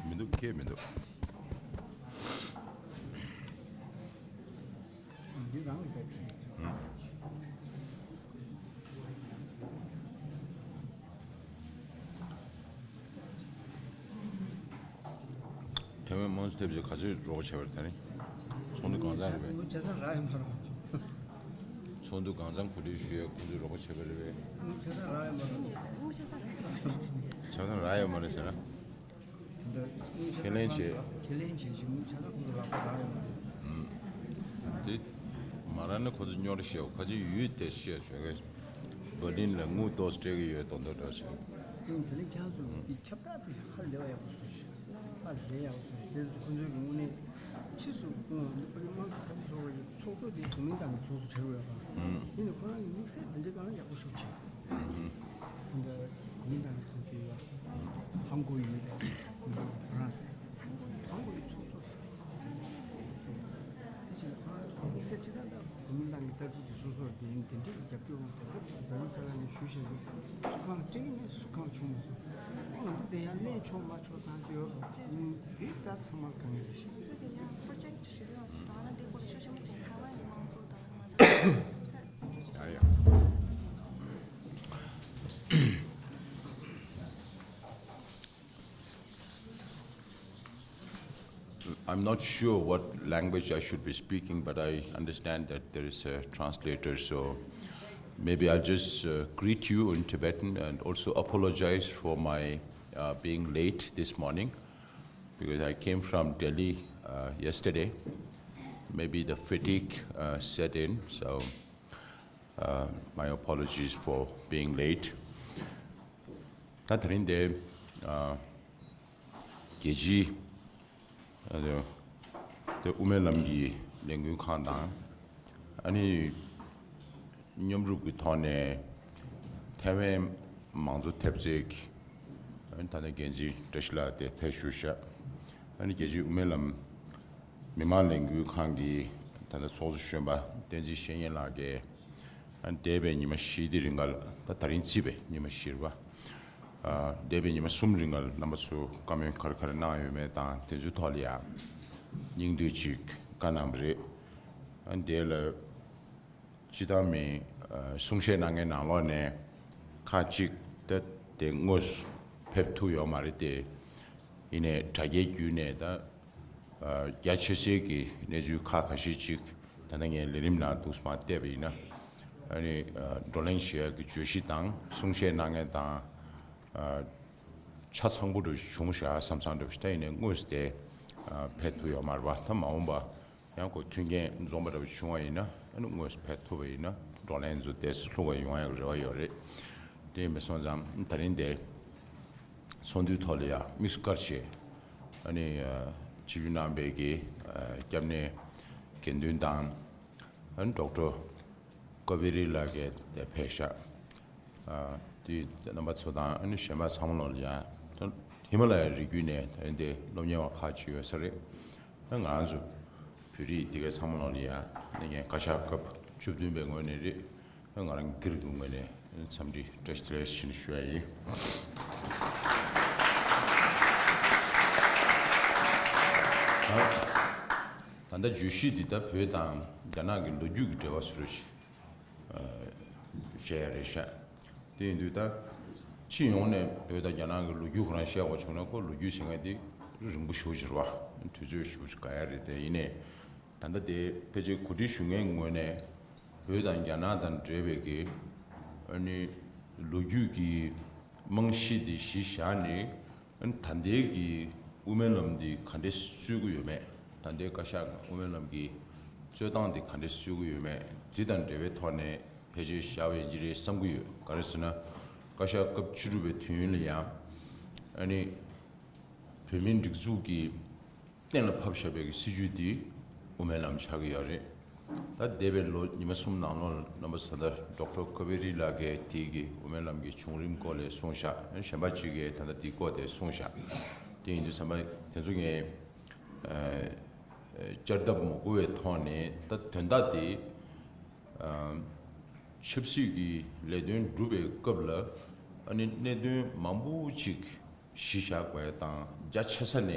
མི་འདུག་ཁྱད་མི་འདུག་ཐའེ་ཝན་དམངས་གཙོ་ཐེབས་ཆེ་ག་ཚོད་རོགས་བྱས་པ་རེད། ད་རིང་ཚོགས་འདུ་གང་ཚང་རེད་པས། ཚོགས་འདུ་གང་འཚམ་གོ་སྒྲིག་ཞུ་ཡས་ཁོང་ཚོས་རོགས་པ་བྱས་པ་རེད་པས། དངུལ་ཆ་ཚང་རག་ཡོད་མ་རེད། དངུལ་ཆ་ཚང་རག་ཡོད་མ་རེད། ཆ་ཚང་རག་ཡོད་མ་རེད་ཟེར་ན། ཁས་ལེན་བྱས། ཁས་ལེན་བྱས་ཀྱི་དངུལ་ཆ་ཚང་ཁོང་ཚོ་རག་པ་རག་ཡོད་མ་རེད། དེ་མ་རག་ན་ཁོ་ཚོ་རྙོག་དྲ་བཤད་ཁ་ཅིག་ཡུལ་དེ་བཤད་བྱས་ཀྱི་འབར་ལིན་ལ་དངུལ་ཏོག་ཙམ་སྤྲད་ཀྱི་ཡོད་མདོག་མདོག་འདྲ་བྱས། དེ་ནི་ཁྱེད་ཚོ་གི་ཁྱབ་བསྒྲགས་དེ་ཧ་ལས་པ་ཡག་པོ་བཟོས་ཤག་ཧ་ལས་ཡག་པོ་བཟོས་ཤག་དེ་ཚོ་ཁོ་ཚོའི་གི་དངོས་གནས་ཕྱིས་སུ་ཨ་ནི་ཨ་རིའི་དམངས་གཙོ་འཐབ་རྩོད་ཚོགས་པ་ཡི་ཚོགས་གཙོ་དེ་གོ་མིན་ཏང་གི་ཚོགས་གཙོ་གྲས་ཡོད་པ། ཨུམ། དེ་ནི་ཁོ་རང་གི་དམིགས་བསལ་དེ་འདྲའི་སྒང་ལ་ཡག་པོ་ཤུགས་ཆེ། ཨུམ། དེ་འདྲ་གོ་མིན་ཏང་གི་ཁོང་གི་ཡོད། ཧང་གོ་ཡིན་མིན་དེ་ཧང་གོ་ཡི་ཚོགས་གཙོ། དེ་བཞིན་ཁོ་རང་དམིགས་བསལ་སྤྱི་བཏང་དང་གོ་མིན་ཏང་གི་ལྟ་གྲུབ་དེ་སོ་སོར་དེ་ཡིན་དེ་འདྲའི་རྒྱབ་སྐྱོར་དེ་འདྲ་བོད་མི་ཚོ་ལ་ནས་ཞུ་བཞག་གི་སུ་གང་སྤྲད་ཀྱི་མེད། སུ་གང་བྱུང་མ་སོང་། ཁོང་ལ་དེ་ཡང་གནས་ཆོག་མ་ཆོག་དང་ཅི་ཡོད་རེད། དེ་ད་ཚང་མར་དཀའ་ངལ་རེད་ཤག་ང་ཚོ་གི་ཡང་པྲོ་ཇེཀ་ཞུ་གི་ཡོད་སོང་། ད་ང་འདི་སྐོར་ལ་ཤོག་ཤོག་མ་དྲན་ཐ་ཝན་གྱི་དམངས་གཙོ་དང་ང་ཚོ་ད་བཙན་བྱོལ་སྤྱི་ཡ་ཡ། ཚོགས་I'm not sure what language I should be speaking, but I understand that there is a translator, so maybe I'll just uh, greet you in Tibetan and also apologize for my uh, being late this morning because I came from Delhi uh, yesterday. Maybe the fatigue uh, set in, so uh, my apologies for being late. ད་དེ་རིང་འདི་ཨ་རྒྱལ་སྤྱིའི་ཨ་དེ་དབུ་མའི་ལམ་གྱི་ལས་འགུལ་ཁང་དང་ཨ་ནི་མཉམ་རུབ་ཀྱི་ཐོག་ནས་ཐའེ་ཝན་མང་གཙོ་ཐེབས་རྩའི་ཨ་ནི་ད་ལྟ་འགན་འཛིན་བཀྲ་ཤིས་ལགས་དེ་ཕེབས་བཞུགས་ཤག་ཨ་ནི་རྒྱལ་སྤྱིའི་དབུ་མའི་ལམ་མི་མང་ལས་འགུལ་ཁང་གི་ད་ལྟ་ཚོགས་གཙོ་གཞོན་པ་བསྟན་འཛིན་བཤེས་གཉེན་ལགས་ཀྱིས། ཨ་འདས་པའི་ཉི་མ་བཞི་དེ་རིང་ག་ལ་ད་ད་རིང་བརྩིས་པའི་ཉི་མ་བཞི་རེད་པ། ཨ་འདས་པའི་ཉི་མ་གསུམ་རིང་ག་ལ་རྣམ་པ་ཚོ་བཀའ་མོལ་ག་རེ་ག་རེ་གནང་ཡོད་མེད་དང་དེ་ཚོའི་ཐོག་ལ་ཡང་སྙིང་བསྡུས་ཅིག་བཀའ་གནང་བ་རེད། ཨ་འདས་ལ་སྤྱི་བཏང་མི་ཨ་གསུང་བཤད་གནང་མཁན་ནང་ལོགས་ནས་ཁག་ཅིག་ད་དེ་དངོས་སུ་ཕེབས་ཐུབ་ཡོད་མ་རེད་དེ། ཡིན་ནའི་དྲ་རྒྱའི་བརྒྱུད་ནས་ད། རྒྱ་ཆེ་སའི་གི་གནས་ཚུལ་ཁག་ཁ་ཤས་ཅིག་ད་ལྟ་ངའི་ལས་རིམ་ནང་འདུག་སེ་མར་བལྟས་པ་ཡིན་ན། ཨ་ནི་བགྲོ་གླེང་བྱེད་ཡག་གི་བརྗོད་གཞི་དང་གསུང་བཤད་གནང་མཁན་དང་། ཆ་ཚང་པོ་འདྲ་བྱུང་ཤག་བསམ་བསམ་འདྲ་ཞིག་ད་ཡིན་ནའི་དངོས་སུ་དེ་ཕེབས་ཐུབ་ཡོད་མ་རེད་པ། ད་མ་འོངས་པ་ཡང་ཁོ་མཐུན་རྐྱེན་འཛོམས་པ་འདྲ་བྱུང་བ་ཡིན་ན་ཨ་ནི་དངོས་སུ་ཕེབས་ཐུབ་པ་ཡིན་ན་བགྲོ་གླེང་ཚོ་དེ་ལྷུག་པ་ཡོང་ཡག་རེ་བ་ཡོད་རེད། དེ་མི་སོང་ཙང་ད་རིང་དེ། ཚོགས་འདུའི་ཐོག་ལ་ཡང་དམིགས་སུ་བཀར་བྱས་ཨ་ནི་ཆིབས་བསྒྱུར་གནང་བའི་གི་སྐྱབས་གནས་དགེ་འདུན་དང་ཨ་ནི་ཌོག་ཊར་ཀོ་བེ་རི་ལགས་ཀྱིས་དེ་ཕེབས་ཤག་དེ་རྣམ་པ་ཚོ་དང་ཨ་ནི་གཞན་པ་ཚང་མ་ལོག་ལ་ཡང་ཧི་མ་ལ་ཡའི་རི་རྒྱུད་ནས་ད་རིང་དེ་སློབ་གཉེར་བ་ཁག་ཅིག་ཡོད་ས་རེད། ཨ་ང་རང་ཚོ་བོད་རིགས་དེ་གའི་ཚང་མ་ལོག་ལ་ཡང་ཨ་ནི་ངས་བཀའ་ཤག་སྐབས་བཅུ་བདུན་པའི་ངོས་ནས་རེད། ང་རང་སྒེར་གྱི་ངོས་ནས་འཚམས་འདྲི་བཀྲ་ཤིས་བདེ་ལེགས་ཞུ་ཞུ་ཡ་ཡིན། ད་ལྟ་བརྗོད་གཞི་འདི་ད་བོད་དང་རྒྱ་ནག་གི་ལོ་རྒྱུས་ཀྱི་འབྲེལ་བ་ཟེར་རོ་ཞིག་བཤད་ཡ་རེད་ཤག་དེ་ཡིན་དུས་ད་སྤྱི་ཡོངས་ནས་བོད་དང་རྒྱ་ནག་གི་ལོ་རྒྱུས་ཁོ་རང་བཤད་དགོས་བྱུང་ན་ཁོ་ལོ་རྒྱུས་ཟེར་མཁན་དེ་རིང་པོ་ཞེ་པོ་ཅིག་རེད་བ། དུས་ཚོད་ཞེ་པོ་ཅིག་འགོར་ཡ་རེད། དེ་ཡིན་ནའི། ད་ལྟ་དེ་ཕལ་ཆེར་གོ་སྒྲིག་ཞུ་མཁན་ངོས་ནས་བོད་དང་རྒྱ་ནག་དང་འབྲེལ་བའི་གི་ཨ་ནི་ལོ་རྒྱུས་ཀྱི་རྨང་གཞི་དེ་གཞི་བཞག་ནས་ཨ་ནི་ད་ལྟའི་གི་དབུ་མའི་ལམ་འདི་ག་འདྲས་བརྩི་གི་ཡོད་མེད། ད་ལྟའི་བཀའ་ཤག་གི་དབུ་མའི་ལམ་གྱི་རྩོད་སྟངས་དེ་ག་འདྲས་བརྩི་གི་ཡོད་མེད། འདི་དང་འབྲེལ་བའི་ཐོག་ནས་ཕལ་ཆེར་བཞག་པ་ཡིན་གྱི་རེད་བསམ་གྱི་ཡོད། ག་རེ་ཟེར་ན་བཀའ་ཤག་སྐབས་བཅུ་དྲུག་པའི་དུས་ཡུན་ལ་ཡང་ཨ་ནི་བོད་མིའི་སྒྲིག་འཛུགས་ཀྱི་གཏན་ལ་ཕབ་བཞག་པའི་གི་སྲིད་ཇུས་འདི་དབུ་མའི་ལམ་ཆགས་ཀྱི་ཡོད་རེད། ད་འདས་པའི་ལོ་ཉི་མ་གསུམ་ནང་ལོགས་རྣམ་པ་ཚོ་ད་ལྟ་ཌོག་ཊར་ཀོ་བེ་རི་ལགས་ཀྱིས་དེའི་གི་དབུ་མའི་ལམ་གྱི་བྱུང་རིམ་སྐོར་ལ་གསུངས་ཤག་གཞན་པ་གཅིག་གིས་ད་ལྟ་དེའི་སྐོར་དེ་གསུངས་ཤག་དེ་ཡིན་དུས་ཙམ་པ་དེ་ཚོ་ངས་བསྐྱར་ལྡབ་མ་དགོས་པའི་ཐོག་ནས་ད་དོན་དག་དེ་ཆབ་སྲིད་ཀྱི་ལས་དོན་སྒྲུབ་པའི་སྐབས་ལ་ཨ་ནི་གནད་དོན་མང་པོ་ཅིག་གཞི་བཞག་པ་དང་རྒྱ་ཆེ་ས་ནས་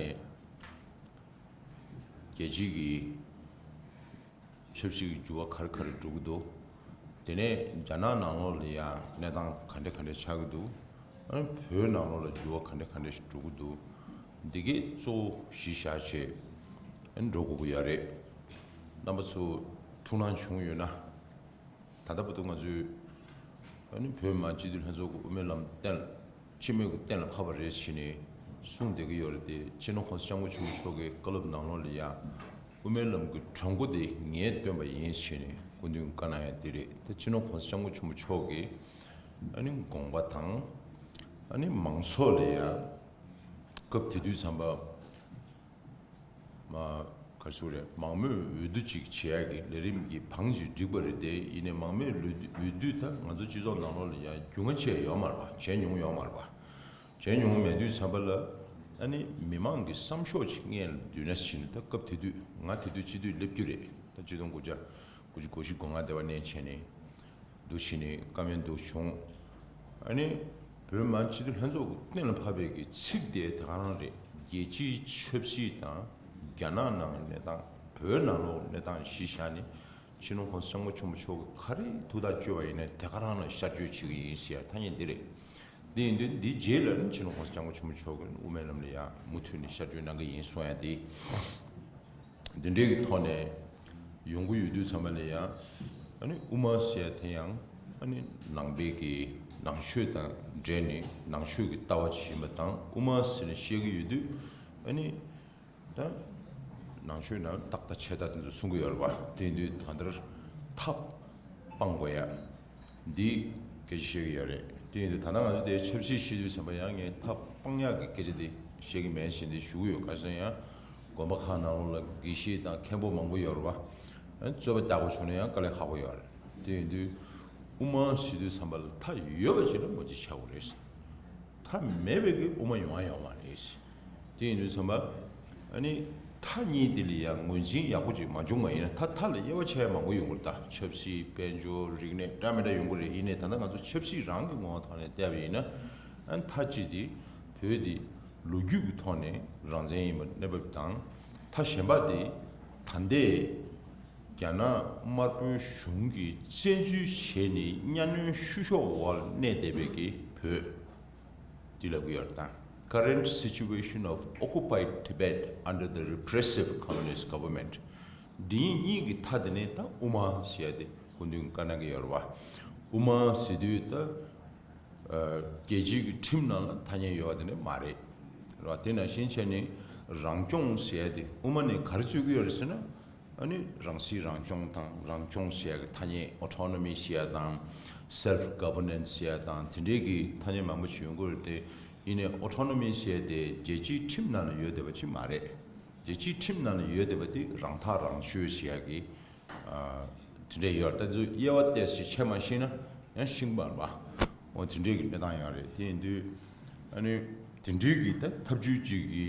རྒྱལ་སྤྱིའི་གི་ཆབ་སྲིད་ཀྱི་འགྱུར་བ་ག་རེ་ག་རེ་འགྲོ་གི་འདུག་དེ་ནས་རྒྱ་ནག་ནང་ལོགས་ལ་ཡང་གནས་སྟངས་ག་འདྲ་ག་འདྲ་ཆགས་ཀྱི་འདུག་ཨ་བོད་ནང་ལོགས་ལ་འགྱུར་བ་ག་འདྲ་ག་འདྲ་ཞིག་འགྲོ་གི་འདུག་འདི་གས་གཙོ་བོ་གཞི་བཞག་བྱས་ཨ་འགྲོ་དགོས་ཀྱི་ཡོད་རེད། རྣམ་པ་ཚོ་ཐུགས་སྣང་བྱུང་ཡོད་ན། ད་ལྟ་བར་དུ་ང་ཚོས་ཨ་ནི་བོད་མི་མང་སྤྱི་འཐུས་ལྷན་ཚོགས་ཀྱི་དབུ་མའི་ལམ་གཏན་ལ་སྤྱི་མོས་ཀྱིས་གཏན་ལ་ཕབ་པ་རེད་ཟེར་ནས་གསུངས་བསྡད་ཀྱི་ཡོད་རེད་དེ། སྤྱི་ནོར་༸གོང་ས་༸སྐྱབས་མགོན་ཆེན་པོ་མཆོག་གི་བཀའ་སློབ་ནང་ལོགས་ལ་ཡང་དབུ་མའི་ལམ་གྱི་གྲོས་འགོ་དེ་ངས་བཏོན་པ་ཡིན་ཟེར་ནས་སྐུ་མདུན་བཀའ་གནང་ཡ་དེ་རེད། ད་སྤྱི་ནོར་༸གོང་ས་༸སྐྱབས་མགོན་ཆེན་པོ་མཆོག་གི་ཨ་ནི་དགོངས་པ་དང་། ཨ་ནི་མང་ཚོགས་ལ་ཡང་སྐབས་དེ་དུས་ཙམ་པ། མ། ག་རེ་ཟེར་དགོས་རེད། མང་མོས་འོས་བསྡུ་ཅིག་བྱེད་ཡག་གི་ལས་རིམ་གྱི་བང་ཅིག་བསྒྲིགས་པ་རེད་དེ། ཡིན་ནའི་མང་མོས་འོས་བསྡུ་འོས་བསྡུ་ད་ང་ཚོ་སྤྱི་ཚོགས་ནང་ལོགས་ལ་ཡང་རྒྱུས་མངའ་བྱས་ཡོད་མ་རེད་པ། བྱས་མྱོང་ཡོད་མ་རེད་པ། བྱས་མྱོང་མེད་དུས་ཙམ་པ་ལ་ཨ་ནི་མི་མང་གི་བསམ་ཤོག་ཅིག་སྔོན་ལ་བསྡུས་ན་ཟེར་ནས། ད་སྐབས་དེ་དུས་ང་དེ་དུས་སྤྱི་འཐུས་སླེབས་རྒྱུ་རེད། ད་ཆིག་སྟོང་དགུ་བརྒྱ་དགུ་བཅུ་གོ་བཞི་གོ་ལྔ་དེ་བ་ནས་བྱས་ནས། འདུག་བྱས་ནས་བཀའ་མོལ་འདུག་བྱུང་། ཨ་ནི་བོད་མི་མང་སྤྱི་འཐུས་ལྷན་ཚོགས་ཀྱི་གཏན་ལ་ཕབ་པའི་གི་ཚིག་དེ་དེ་ག་རང་རེད། རྒྱལ་སྤྱིའི་ཆབ་སྲིད་དང་རྒྱ་ནག་ནང་གི་གནས་སྟངས། བོད་ནང་ལོགས་གནས་སྟངས་གཞི་བཞག་ནས་སྤྱི་ནོར་༸གོང་ས་༸སྐྱབས་མགོན་ཆེན་པོ་མཆོག་གིས་ག་རེ་ཐུགས་ཐག་གཅོད་པ་ཡིན་ན་དེ་ག་རང་ལ་ཤར་བསྐྱོད་བྱེད་ཀྱི་ཡིན་ཟེར་ཡ་ཐ་སྙད་འདི་རེད། འདི་ཡིན་དུས་འདིའི་རྗེས་ལ་ནི་སྤྱི་ནོར་༸གོང་ས་༸སྐྱབས་མགོན་ཆེན་པོ་མཆོག་གིས་དབུ་མའི་ལམ་ལ་ཡང་མུ་མཐུད་ནས་ཤར་བསྐྱོད་གནང་གི་ཡིན་གསུང་ཡ་དེ། འདི་འདྲའི་གི་ཐོག་ནས་ཡོང་གི་ཡོད་དུས་ཙམ་པ་ལ་ཡང་། ཨ་ནི་དབུ་མ་ཟེར་ཡ་དེ་ཡང་ཨ་ནི་ནང་པའི་གི་ནང་ཆོས་དང་འབྲེལ་ནས་ནང་ཆོས་ཀྱི་ལྟ་བ་ཅིག་ཡིན་པ་དང་། དབུ་མ་ཟེར་ནས་བཤད་ཀྱི་ཡོད་དུས་ཨ་ནི་ད་ནང་ཆོས་ནང་རྟག་ལྟ་ཆད་ལྟ་དེ་ཚོ་གསུང་གི་ཡོད་རེད་པ། དེ་ཡིན་དུས་ད་ལྟར་ཐབས་སྤང་དགོས་ཡ། འདི་སྐད་ཆ་བཤད་ཀྱི་ཡོད་རེད། དེ་ཡིན་དུས་ད་ལྟ་ང་ཚོ་དེ་ཆབ་སྲིད་བཤད་དུས་ཙམ་པ་ཡང་ངས་ཐབས་སྤང་ཡག་གི་སྐད་ཆ་དེ་བཤད་ཀྱི་མེད་ཟེར་འདི་ཞུ་གི་ཡོད། ག་རེ་ཟེར་ན་ཡང་དགོན་པ་ཁག་ནང་ལོགས་ལ་དགེ་བཤེས་དང་མཁན་པོ་མང་པོ་ཡོད་རེད་པ། རྩོད་པ་རྒྱག་དགོས་བྱུང་ན་ཡང་དཀའ་ལས་ཁག་པོ་ཡོད་རེད། དེ་ཡིན་དུས་དབུ་མ་ཟེར་དུས་ཙམ་པ་ལ་མཐའ་ཡོད་པ་ཅིག་ལ་ངོས་འཛིན་བྱ་དགོས་རེད། མཐའ་མེད་པའི་གི་དབུ་མ་ཡོང་བ་ཡོད་མ་རེད། དེ་ཡིན་དུས་ཙམ་པ། ཨ་ནི་མཐའ་གཉིས་དེ་ལ་ཡང་ངོས་འཛིན་ཡག་པོ་ཅིག་མ་བྱུང་བ་ཡིན་ན། ད་མཐའ་ལ་དབྱེ་བ་ཕྱེ་ཡ་མང་པོ་ཡོང་གི་རེད། ད་ཆབ་སྲིད། དཔལ་འབྱོར། རིག་གནས། འདྲ་མི་འདྲ་ཡོང་གི་རེད། ཡིན་ནའི་ད་ལྟ་ང་ཚོ་ཆབ་སྲིད་རང་གི་ངོ་བོ་ཐོག་ནས་བལྟས་པ་ཡིན་ན། ཨ་ནི་མཐའ་གཅིག་དེ་བོད་དེ་ལོ་རྒྱུས་ཀྱི་ཐོག་ནས་རང་བཙན་ཡིན་པ་གནས་བབ་དང་། མཐའ་གཞན་པ་དེ་ད་ལྟའི་རྒྱ་ནག་དམར་པོའི་གཞུང་གིས་བཙན་འཛུལ་བྱས་ནས་གཉའ་གནོན་བཤུ་གཞོག་འོག་ལ་གནས་བསྡད་པའི་གི་བོད། འདི་ལབ་ཀྱི་ཡོད་རེད། ད་Current situation of occupied Tibet under the repressive communist government། འདི་གཉིས་ཀྱི་མཐའ་དེ་ནས་ད་དབུ་མ་ཟེར་ཡ་དེ་སྐུ་མདུན་བཀའ་གནང་གི་ཡོད་རེད་པ། དབུ་མ་ཟེར་དུས་ད་ཨ་རྒྱལ་སྤྱིའི་གི་ཁྲིམས་ནང་ལ་ཐ་སྙད་ཡོད་པ་དེ་ནས་མ་རེད། རེད་པ། དེ་ནང་བཞིན་བྱས་ནས་རང་སྐྱོང་ཟེར་ཡ་དེ་དབུ་མ་ནས་ག་རེ་རྩོད་ཀྱི་ཡོད་རེད་ཟེར་ན། ཨ་ནི་རང་སྲིད་རང་སྐྱོང་དང་། རང་སྐྱོང་ཟེར་ཡ་གི་ཐ་སྙད། Autonomy་ཟེར་ཡ་དང་། Self Governance་ཟེར་ཡ་དང་། དེ་འདྲའི་གི་ཐ་སྙད་མང་པོ་ཞིག་ཡོང་གི་རེད་དེ། ཡིན་ནའི་Autonomy་ཟེར་ཡ་དེ་རྒྱལ་སྤྱིའི་ཁྲིམས་ནང་ལ་ཡོད་བསྡད་པ་ཅིག་མ་རེད། རྒྱལ་སྤྱིའི་ཁྲིམས་ནང་ལ་ཡོད་བསྡད་པ་དེ་རང་ཐག་རང་གཅོད་ཟེར་ཡ་གི་ཨ་དེ་འདྲ་ཡོད་རེད། ད་དེ་ཚོ་དབྱེ་བ་ཏོག་ཙམ་ཕྱེ་མ་ཤེས་ན་ཡང་ཤེས་ཀྱི་མ་རེད་པ། འོ་དེ་འདྲའི་གི་གནས་སྟངས་ཡོད་རེད། དེ་ཡིན་དུས་ཨ་ནི་དེ་འདྲའི་གི་ད་ཐབས་ཇུས་ཅིག་གི་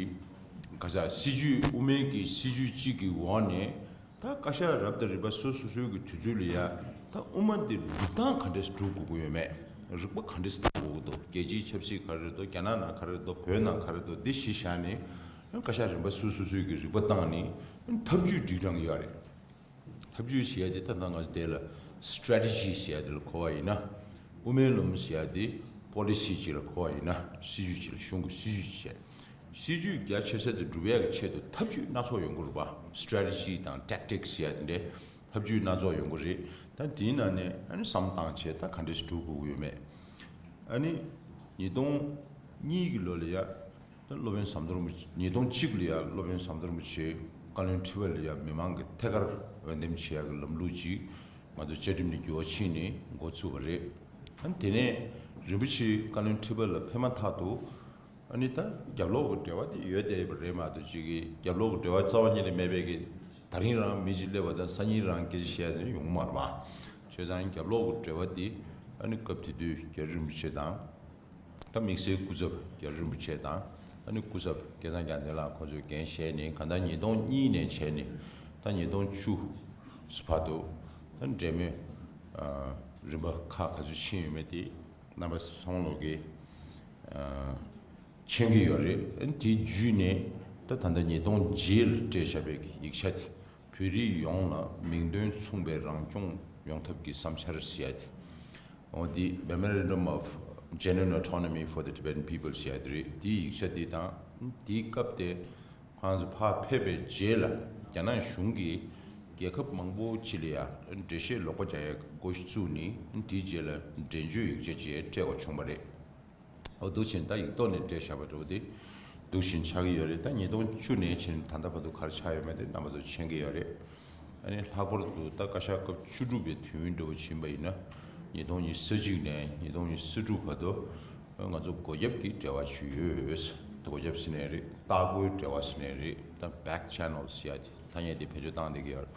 ག་ས་སྲིད་ཇུས། དབུ་མའི་གི་སྲིད་ཇུས་གཅིག་གི་འོག་ནས་ད་བཀའ་ཤག་རབ་དང་རིམ་པ་སོ་སོ་སོའི་གི་དུས་ཚོད་ལ་ཡ་ད་དབུ་མ་འདི་སྒྲུབ་སྟངས་ག་འདྲས་སྒྲུབ་དགོས་ཀྱི་ཡོད་མེད། རིག་པ་ག་འདྲས་བཏང་དགོས་ཀྱི་འདུག་རྒྱལ་སྤྱིའི་ཆབ་སྲིད་ག་རེ་རེད་འདུག་རྒྱ་ནག་ནང་ག་རེ་འདུག་བོད་ནང་ག་རེ་འདུག་འདི་གཞི་བཞག་ནས་བཀའ་ཤག་རིམ་པ་སོ་སོ་སོའི་གི་རིག་པ་བཏང་ནས་ཐབས་ཇུས་སྒྲིག་གྲངས་ཡོད་རེད། ཐབས་ཇུས་ཞེས་ཏེ་ད་ལྟ་ང་ཚོ་དེ་ལ་Strategy་ཞེས་དེ་ལ་གོ་བ་ཡིན་ན། དབུ་མའི་ལམ་ཞེས་ཏེ་Policy་ཅིག་ལ་གོ་བ་ཡིན་ན། སྲིད་ཇུས་ཅིག་ལ། གཞུང་གི་སྲིད་ཇུས་ཅིག་བྱས། སྲིད་ཇུས་རྒྱ་ཆེ་ས་དེ་སྒྲུབ་ཡག་གི་ཆེད་དུ་ཐབས་ཇུས་སྣ་ཚོགས་ཡོང་གི་རེད་པ། Strategy་དང་Tactics་ཞེས་དེ་འདྲའི་ཐབས་ཇུས་སྣ་ཚོགས་ཡོང་གི་རེད། ད་དེའི་ནང་ནས་ཨ་ནི་བསམ་བཏང་བྱས་ད་ག་འདྲས་སྒྲུབ་དགོས་ཀྱི་ཡོད་མེད། ཨ་ནི་ཉིས་སྟོང་གཉིས་ཀྱི་ལོ་ལ་ཡ། ད་སློབ་དཔོན་ཟམ་གདོང་རིན་པོ་ཆེ། ཉིས་སྟོང་གཅིག་ལ་ཡང་སློབ་དཔོན་ཟམ་གདོང་རིན་པོ་ཆེ་བཀའ་བློན་ཁྲི་པ་ལ་ཡང་མི་མང་གི་ཐད་ཀར་འོས་འདེམས་བྱེད་ཡག་གི་ལམ་ལུགས་ཅིག་ང་ཚོ་བཅའ་ཁྲིམས་ནས་འགྱུར་བ་ཕྱིན་ནས་འགོ་བཙུགས་པ་རེད། ཨ་ནི་དེ་ནས་རིན་པོ་ཆེ་བཀའ་བློན་ཁྲི་པ་ལ་ཕེབས་མ་ཐག་ཏུ། ཨ་ནི་ད་རྒྱབ་ལོགས་ཀྱི་འབྲེལ་བ་དེ་ཡོད་བསྡད་པ་རེད་མ་གཏོགས། ཅིག་གི་རྒྱབ་ལོགས་ཀྱི་འབྲེལ་བ་རྩ་བ་ཉིད་ནས་མེད་པའི་གི། ད་རིང་རང་མི་གཅིག་སླེབས་པ་དང་སང་ཉིན་རང་སྐད་ཆ་བཤད་ཡ་དེ་ཡོང་མ་རེད་པ། བྱས་ཙང་རྒྱབ་ལོགས་ཀྱི་འབྲེལ་བ་དེ་ཨ་ནི་སྐབས་དེ་དུས་རྒྱ་རི་རིན་པོ་ཆེ་དང་། ད་དམིགས་བསལ་སྐུ་ཚབ་རྒྱ་རི་རིན་པོ་ཆེ་དང་། ཨ་ནི་སྐུ་ཚབ་སྐལ་བཟང་རྒྱལ་མཚན་ལགས་ཁོང་ཚོས་འགན་བཞེས་ནས། གང་ལྟར་ཉིས་སྟོང་གཉིས་ནས་བྱས་ནས་ད་ཉིས་སྟོང་བཅུ་བར་དུ་ད་འབྲེལ་མོལ་ཨ་རིམ་པ་ཁག་ག་ཚོད་ཕྱིན་ཡོད་མེད་དེ་རྣམ་པ་ཚོ་ཚང་མ་ལོག་གིས་ཨ་མཁྱེན་གྱི་ཡོད་རེད། ཨ་ནི་དེ་བརྒྱུད་ནས་ད་ད་ལྟ་ཉིས་སྟོང་བརྒྱད་ལ་སྤྲད་བཞག་པའི་ཡིག་ཆ་དེ། བོད་རིགས་ཡོངས་ལ་མིང་དོན་མཚུངས་པའི་རང་སྐྱོང་ཡོང་ཐབས་ཀྱི་བསམ་འཆར་ཟེར་ཡ་དེ། འོ་དེ་Memorandum of Genuine Autonomy for the Tibetan People་ཟེར་ཡ་དེ་རེད། དེའི་ཡིག་ཆ་དེ་དང་། དེའི་སྐབས་དེ་ཁོང་ཚོ་ཕར་ཕེབས་པའི་རྗེས་ལ་རྒྱ་ནག་གཞུང་གིས་ རྒྱལ་ཁབ་མང་པོ་ཅིག་ལ་ཡང་འགྲེལ་བཤད་ལོག་པ་རྒྱག་ཡ་འགོ་བཙུགས་ནས། དེའི་རྗེས་ལ་འགྲེལ་བརྗོད་ཡིག་ཆ་ཅིག་སྤྲད་དགོས་བྱུང་བ་རེད། འོ་འདུག་བྱས་ད་ཡིག་ཐོག་ནས་སྤྲད་བཞག་པ་འདྲ་བོ་དེ་འདུག་བཞིན་ཆགས་ཀྱི་ཡོད་རེད། ད་ཉིས་སྟོང་བཅུ་ནས་བྱས་ནས་ད་ལྟ་བར་དུ་ག་རེ་ཆགས་ཡོད་མེད་དེ་རྣམ་པ་ཚོ་མཁྱེན་གྱི་ཡོད་རེད། ཨ་ནི་ལྷག་པར་དུ་ད་བཀའ་ཤག་སྐབས་བཅུ་དྲུག་པའི་དུས་ཡུན་འདྲ་བོ་ཕྱིན་པ་ཡིན་ན། ཉིས་སྟོང་ཉི་ཤུ་རྩ་གཅིག་ནས་ཉིས་སྟོང་ཉི་ཤུ་རྩ་དྲུག་བར་དུ་ང་ཚོ་སྒོ་རྒྱབ་ཀྱི་འབྲེལ་བ་ཞིག་ཡོད། སྒོ་རྒྱབ་ཟེར་ནའི་རེད། ལྟ་སྐོར་འབྲེལ་བ་ཟེར་ནའི་རེད། ད་back channels ཟེར་ཡ་དེ་ཐ་སྙད་དེ་བེད་སྤྱོད་བཏང་བསྡད་ཀྱི་ཡོད་རེད།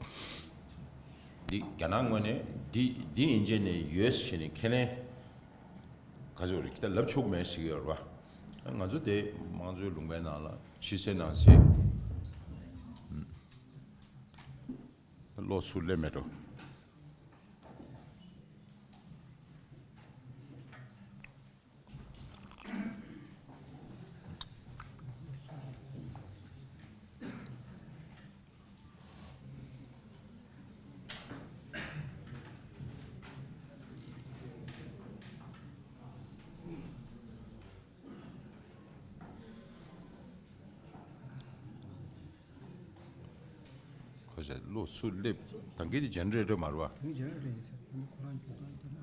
འདི་རྒྱ་ནག་ངོས་ནས་འདི་འདི་ཡན་ཆད་ནས་ཡོད་ཟེར་ནས་ཁས་ལེན་ག་ཚོད་རེད་ད་ལབ་ཆོག་མེད་ཟེར་གྱི་ཡོད་རེད་པ། ང་ཚོ་དེ་དམངས་གཙོའི་ལུང་པའི་ནང་ལ་ཕྱི་གསལ་ནང་གསལ། ཨུམ། བློ་ཚུར་སླེབས་མེད་འགྲོ། ཁོ་ཚོ་བློ་ཚུར་སླེབས། ད་གིན་དེ་ཇན་རེ་ཊར་མ་རེད་པ། དེ་ཇན་རེ་ཊར་ཡིན་ཟེར། ཁོ་རང་རྒྱུག་སྟངས་དེ་ན།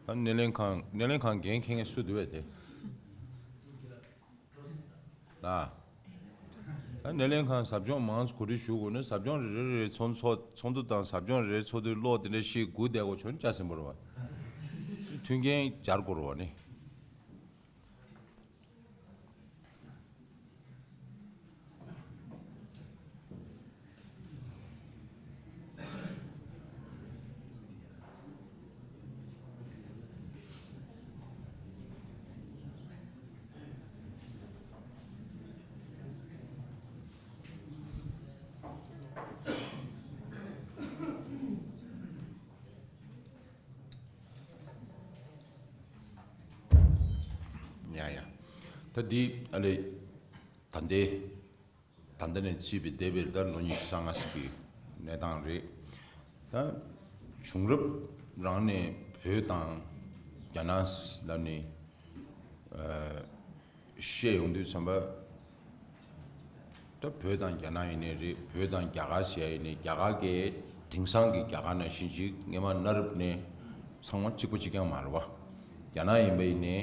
ད་སྣེ་ལེན་ཁང་སྣེ་ལེན་ཁང་འགན་འཁྱེར་མཁན་སུ་འདུག་པས་དེ། ལ། ད་སྣེ་ལེན་ཁང་ཟབ་སྦྱོང་མང་གོ་སྒྲིག་ཞུ་དགོས་ན། ཟབ་སྦྱོང་རེ་རེ་རེ་ཚོགས་ཚོགས་ཚོགས་འདུ་དང་ཟབ་སྦྱོང་རེ་རེ་ཚོགས་དུས་གློག་དེ་འདྲ་ཞིག་སྒུག་བསྡད་དགོས་བྱུང་ན་ཅག་ཟིན་པོ་རེད་པ། མཐུན་རྐྱེན་སྦྱར་དགོས་རེད་པ་ནི། ཡ་ཡ། ད་འདི་ཨ་ལེ། ད་འདི། ད་ལྟ་ནས་བརྩིས་པའི་འདས་པའི་ཟླ་ལོ་ཉི་ཤུ་རྩ་ལྔ་ཟིན་པའི་གནས་སྟངས་རེད། ད་བྱུང་རབས་རང་ནས་བོད་དང་རྒྱ་ནག་ལབ་ནས་ཨ་བཤད་ཡོང་དུས་ཙམ་པ། ད་བོད་དང་རྒྱ་ནག་ཡིན་ནའི་རེད། བོད་དང་རྒྱ་གར་ཟེར་ཡ་ཡིན་ནའི་རྒྱ་གར་གྱི་དེང་སང་གི་རྒྱ་གར་ནང་བཞིན་ཅིག་སྔོན་མ་གནའ་རབས་ནས་ཚང་མ་གཅིག་པ་གཅིག་རྐྱང་མ་རེད་པ། རྒྱ་ནག་ཡིན་པ་ཡིན་ནའི་